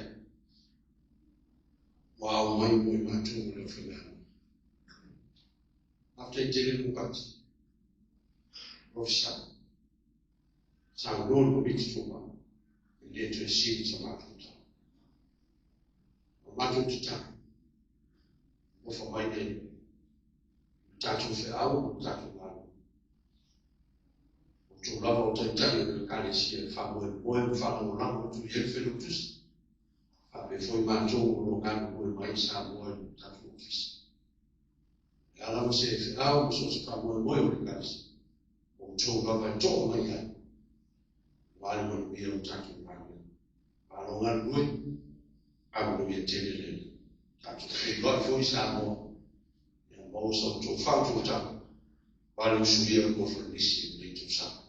ua ao mai mo i matou o le aufaigaluega. Faafetai tele Lukati, Ofisa, saunoa le Komiti Tumau, e le toe sili sa matou tala. O matou tatalo, alofa mai le Alii, i le tatou feau ma le tatou galuega. O outou lava o Taitai o le Ekalesia e faamoemoe ma faalagolago atu i ai le Failautusi, faapea foi matou o lo o galulue mai i Samoa i le tatou Ofisa. O le a lava se feau ma so o se faamoemoe o le Ekalesia, o outou lava e to'a mai ai, aua le manuia o le tatou galuega. Malo galulue, faamanuia tele le Alii. Tatou feiloai foi i Samoa, ia maua sa outou faautautaga, aua le usuia o le koneferenisi i lenei tausaga.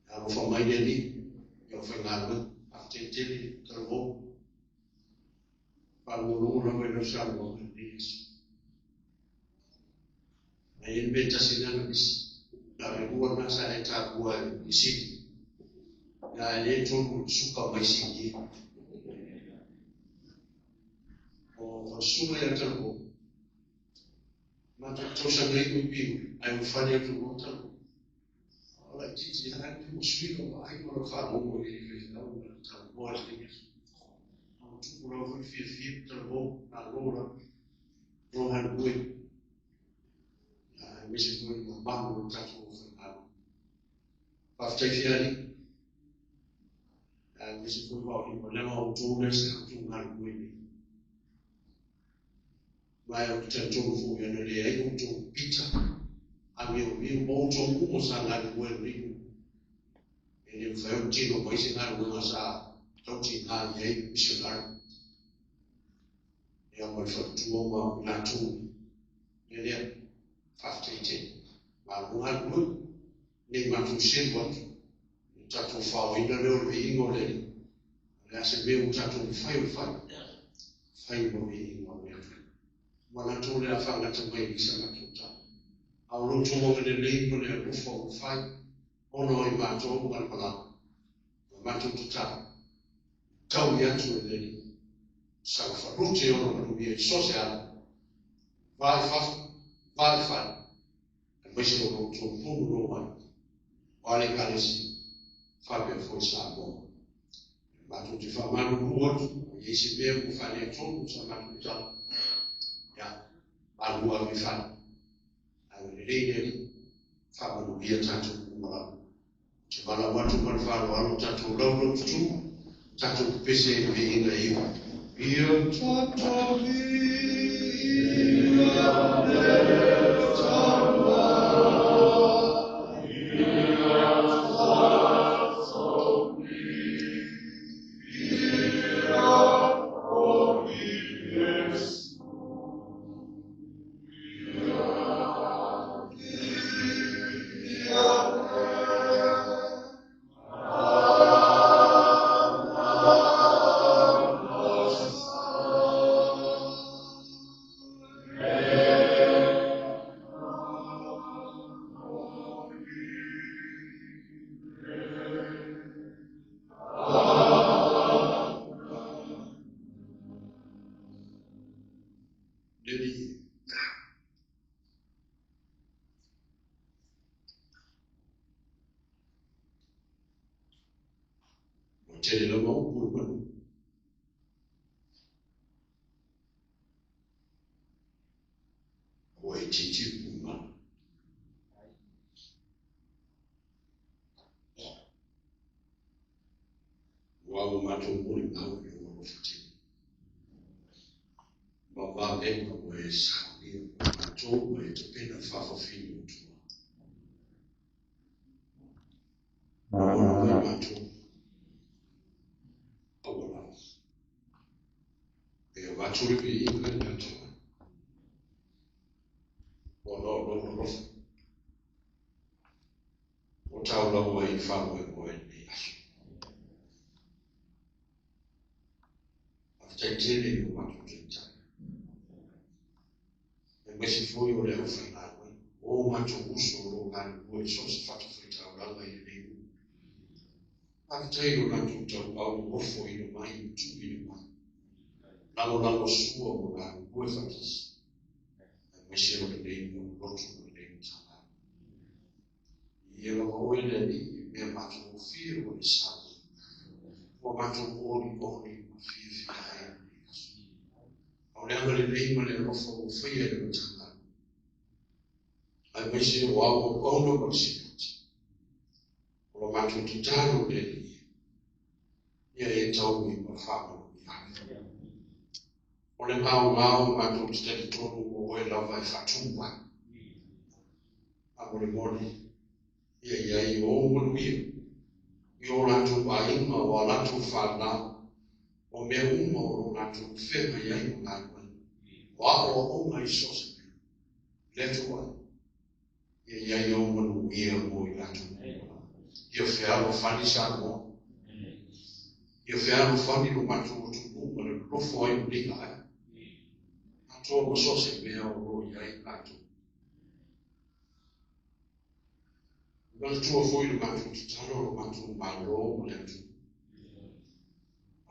Ia alofa mai le Alii i le aufaigaluega, faafetai tele talavou. Faalogologo lava i lau saunoaga i lenei aso. Ae i ai le mea e tasi lea na misi. Na o le lua lena sa e taua i Sini. Ae le tonu i le suka mai Sini. O le susuga ia Talavou, matou te tausaga iu i Piula, ae ua fale atu loa Talavou. O laitiiti lava ae ua sui lou vaai ma lau faalogo i le faifeau ma le talanoa i lenei aso. A ua tupu lava foi le fiafia ma talavou, malo lava lo galulue, aemaise foi le mamalu o le tatou aufaigaluega. Faafetai Fiali, aemaise foi Vaoima, leaga o outou lea sa outou galulue nei. Ma ou te talitonu foi ana leai outou pita, amiomio ma outou uma sa galulue i lenei nuu. E le mafai ona tino mai se galuega sa tautiga i ai le missionary. Ia ma le faletua ma i latou le lea. Faafetai tele. Malo galulue. Nei matou selu atu. I le tatou faoina lea o le viiga o le Alii. O le a se mea ua tatou mafai ona fai, fai ma viiga o le Atua. Manatu o le a faagata mai i sa matou tala. A o lo outou agalelei ma le alofa ua fai ona o i matou ma le malaga, ma matou tatalo, taui atu e le Alii, saga falute ona manuia i so o se ala, va i fafo, va i fale, aemaise o lo outou punonou ai, o a le Ekalesia, faapea foi Samoa. Matou te faamalulu atu, e i ai se mea ua faaletonu sa matou tala. Ia, malu ave i fale. Agalelei le Alii, faamanuia tatou uma lava. Ou te valaau atu ma le faaaloalo tatou laulaututu, tatou pepese i le viiga e iu. Ia tatou viiga le Le Alii. Ua tele lava upu i manu. Ua itiiti upu i manu. Ua ua matou molimau i lou alofa tele. Ma vavega ua e saunia mo matou ma e tapena le faafofiga o tua. Lagona mai matou aua lava. E avatu le viiga i le Atua. Ona o lou alofa. Ua taulau ai i le faamoemoe i lenei aso. Faafetai tele i o matou taitai. Aemaise foi o le aufaigaluega, o matou uso o lo o galulue i so o se fatafaitaulaga i lenei nuu. Faafetai i lo latou tauau ofoina mai ma tuuina mai. Lagolagosua ma galulue faatasi, aemaise o lenei mea o lotu ma lenei Matagaluega. Ia lava oe le Alii i mea matagofie ua e saunoa, ua matou olioli ma fiafia ai i lenei aso. A o le agalelei ma le alofa ua faia e le Matagaluega, aemaise o au auauna ma le Sinoti, o la matou tatalo le Alii, ia e taui ma faamanuia ai. O le gaogao matou te talitonu o oe lava e faatumu ai. Faamolemole, ia i ai ou manuia i o latou aiga, o a latou fanau, o mea uma o lo latou feagai ai ma galuega, o aoaoga i so o se mea. Le Atua, ia i ai ou manuia mo i latou uma. Ia fealofani Samoa. Ia fealofani lo matou atunuu ma le nonofo ai o lenei vaega. Atoa ma so o se mea o lo o i ai latou. E manatua foi le matou tatalo lo matou Malo ma le atunuu.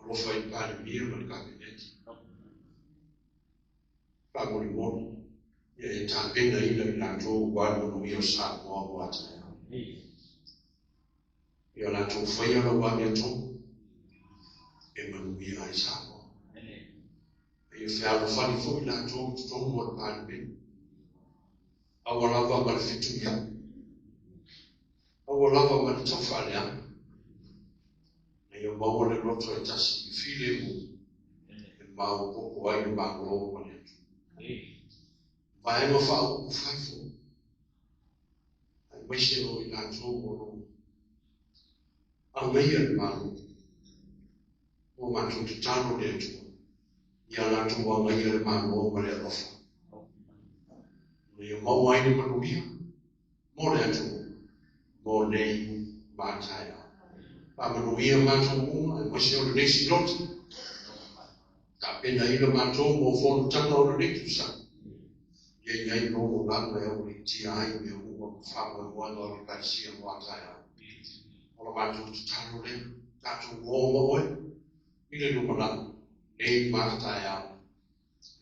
Alofa i le Palemia ma le Kapeneti. Faamolemole, ia e tapenaina i latou aua le manuia o Samoa mo a taeao. Ia latou faia lau amiotonu e manuia ai Samoa. Ia fealofani foi latou i totonu o le Palemene. Aua lava ma le fetuiai. Aua lava ma le taufaaleaga. Na ia maua le loto e tasi i filemu e maopoopo ai le Malo ma le atunuu. Vaega faaupufai foi, aemaise o i latou o lo o agaia le Malo. Ua matou tatalo le Atua ia latou agaia le Malo ma le alofa, ina ia maua ai le manuia mo le atunuu, mo nei ma taeao. Faamanuia matou uma, aemaise o lenei Sinoti. Tapenaina matou mo fonotaga o lenei tausaga. Ia i ai logolaga e aualiitia ai mea uma ma faamoemoega o le Ekalesia mo a taeao. O la matou tatalo lea, tatou o ma oe i le lumanai, nei ma taeao,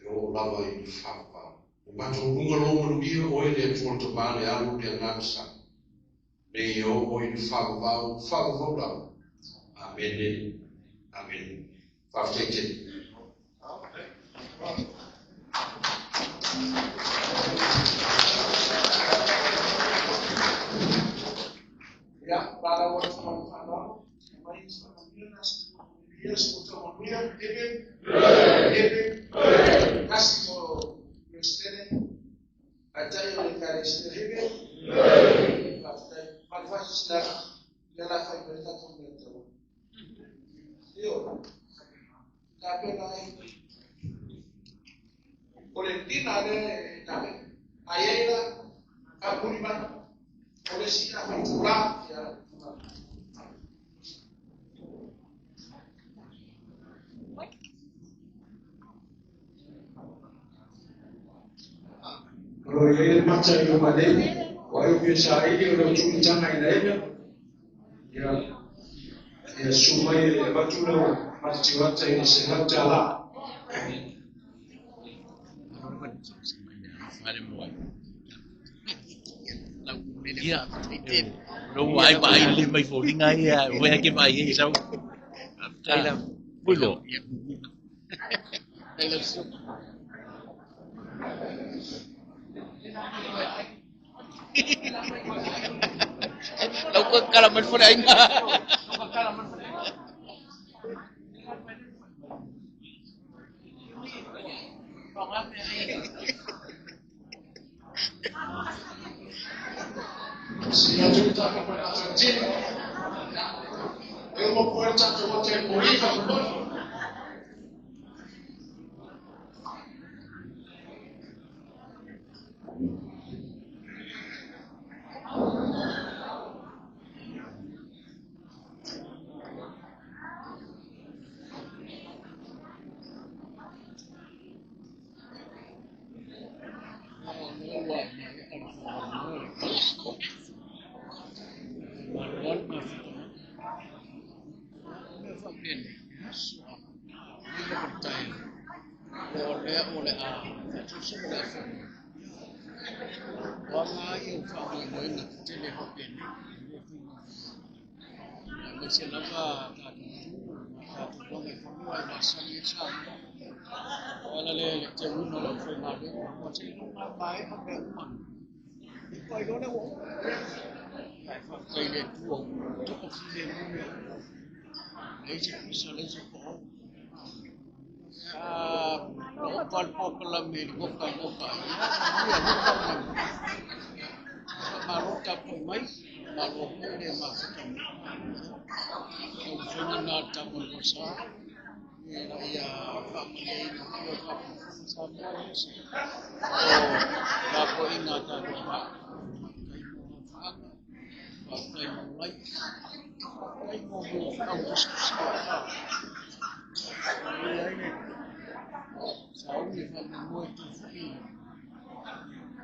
e oo lava i le faavavau. O matou luga lou manuia, oe le Atua le Tama, le Alo, le Agaga Sa, nei e oo i le faavavau, faavavau lava. Amene. Amene. Faafetai tele. Ia, valaau atu ma le faaaloalo, mai se faamanuia na se ia se manuia, Amen. Amen. Tasi mo Presidente, atai o le Ekalesia, Amen. Faafetai. Ma le faasilasila, ia la fai mai le tatou mea taua. Io, tapena ai. O le tina lea e tapena. Ai ai la, faamuli mai. O le isi a faitulā, ia tula. O lo o i ai le mata i luma nei, o ai o fia saili o lau tuitaga ina ina, ia, ia susu mai e avatu lau matativata i le $100. Ia, lo ai vai le mai foliga ia, ua ke vai e sau. Tai la, pulo. Tai la su. Lau ko kala man fo ai ma. Sina tuta ka pa Argentina. E uma puerta que vou ter por aí, Se lava tatou tu ma tatou loga i fanua e masani ai Samoa. O ala lea i le teuina o le aufaigaluega, ua seiloga maea mea uma. I pai loa le ua uma. Ae faafetai i le Atua ua toafilemu mea uma. Leai se pisa, leai se paoa. Na opa le polokalame i le goka i goka ai. Ia, manuia loa faamoemoe. Faamalo tapuai mai, malo foi le mafuta mai. Taumafaiga na o le tamoemoe sa, ina ia faamaliaina foi o faafogafoga Samoa aemaise o tapuaiga a tatou paaga. Faafetai mo mafuaaga, faafetai mo lai, faafetai mo feau tusitusia. Manuia ai le sauni e faamoemoe atu foi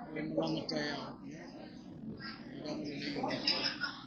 o e malaga taeao. Ia, i le agalelei o le Atua.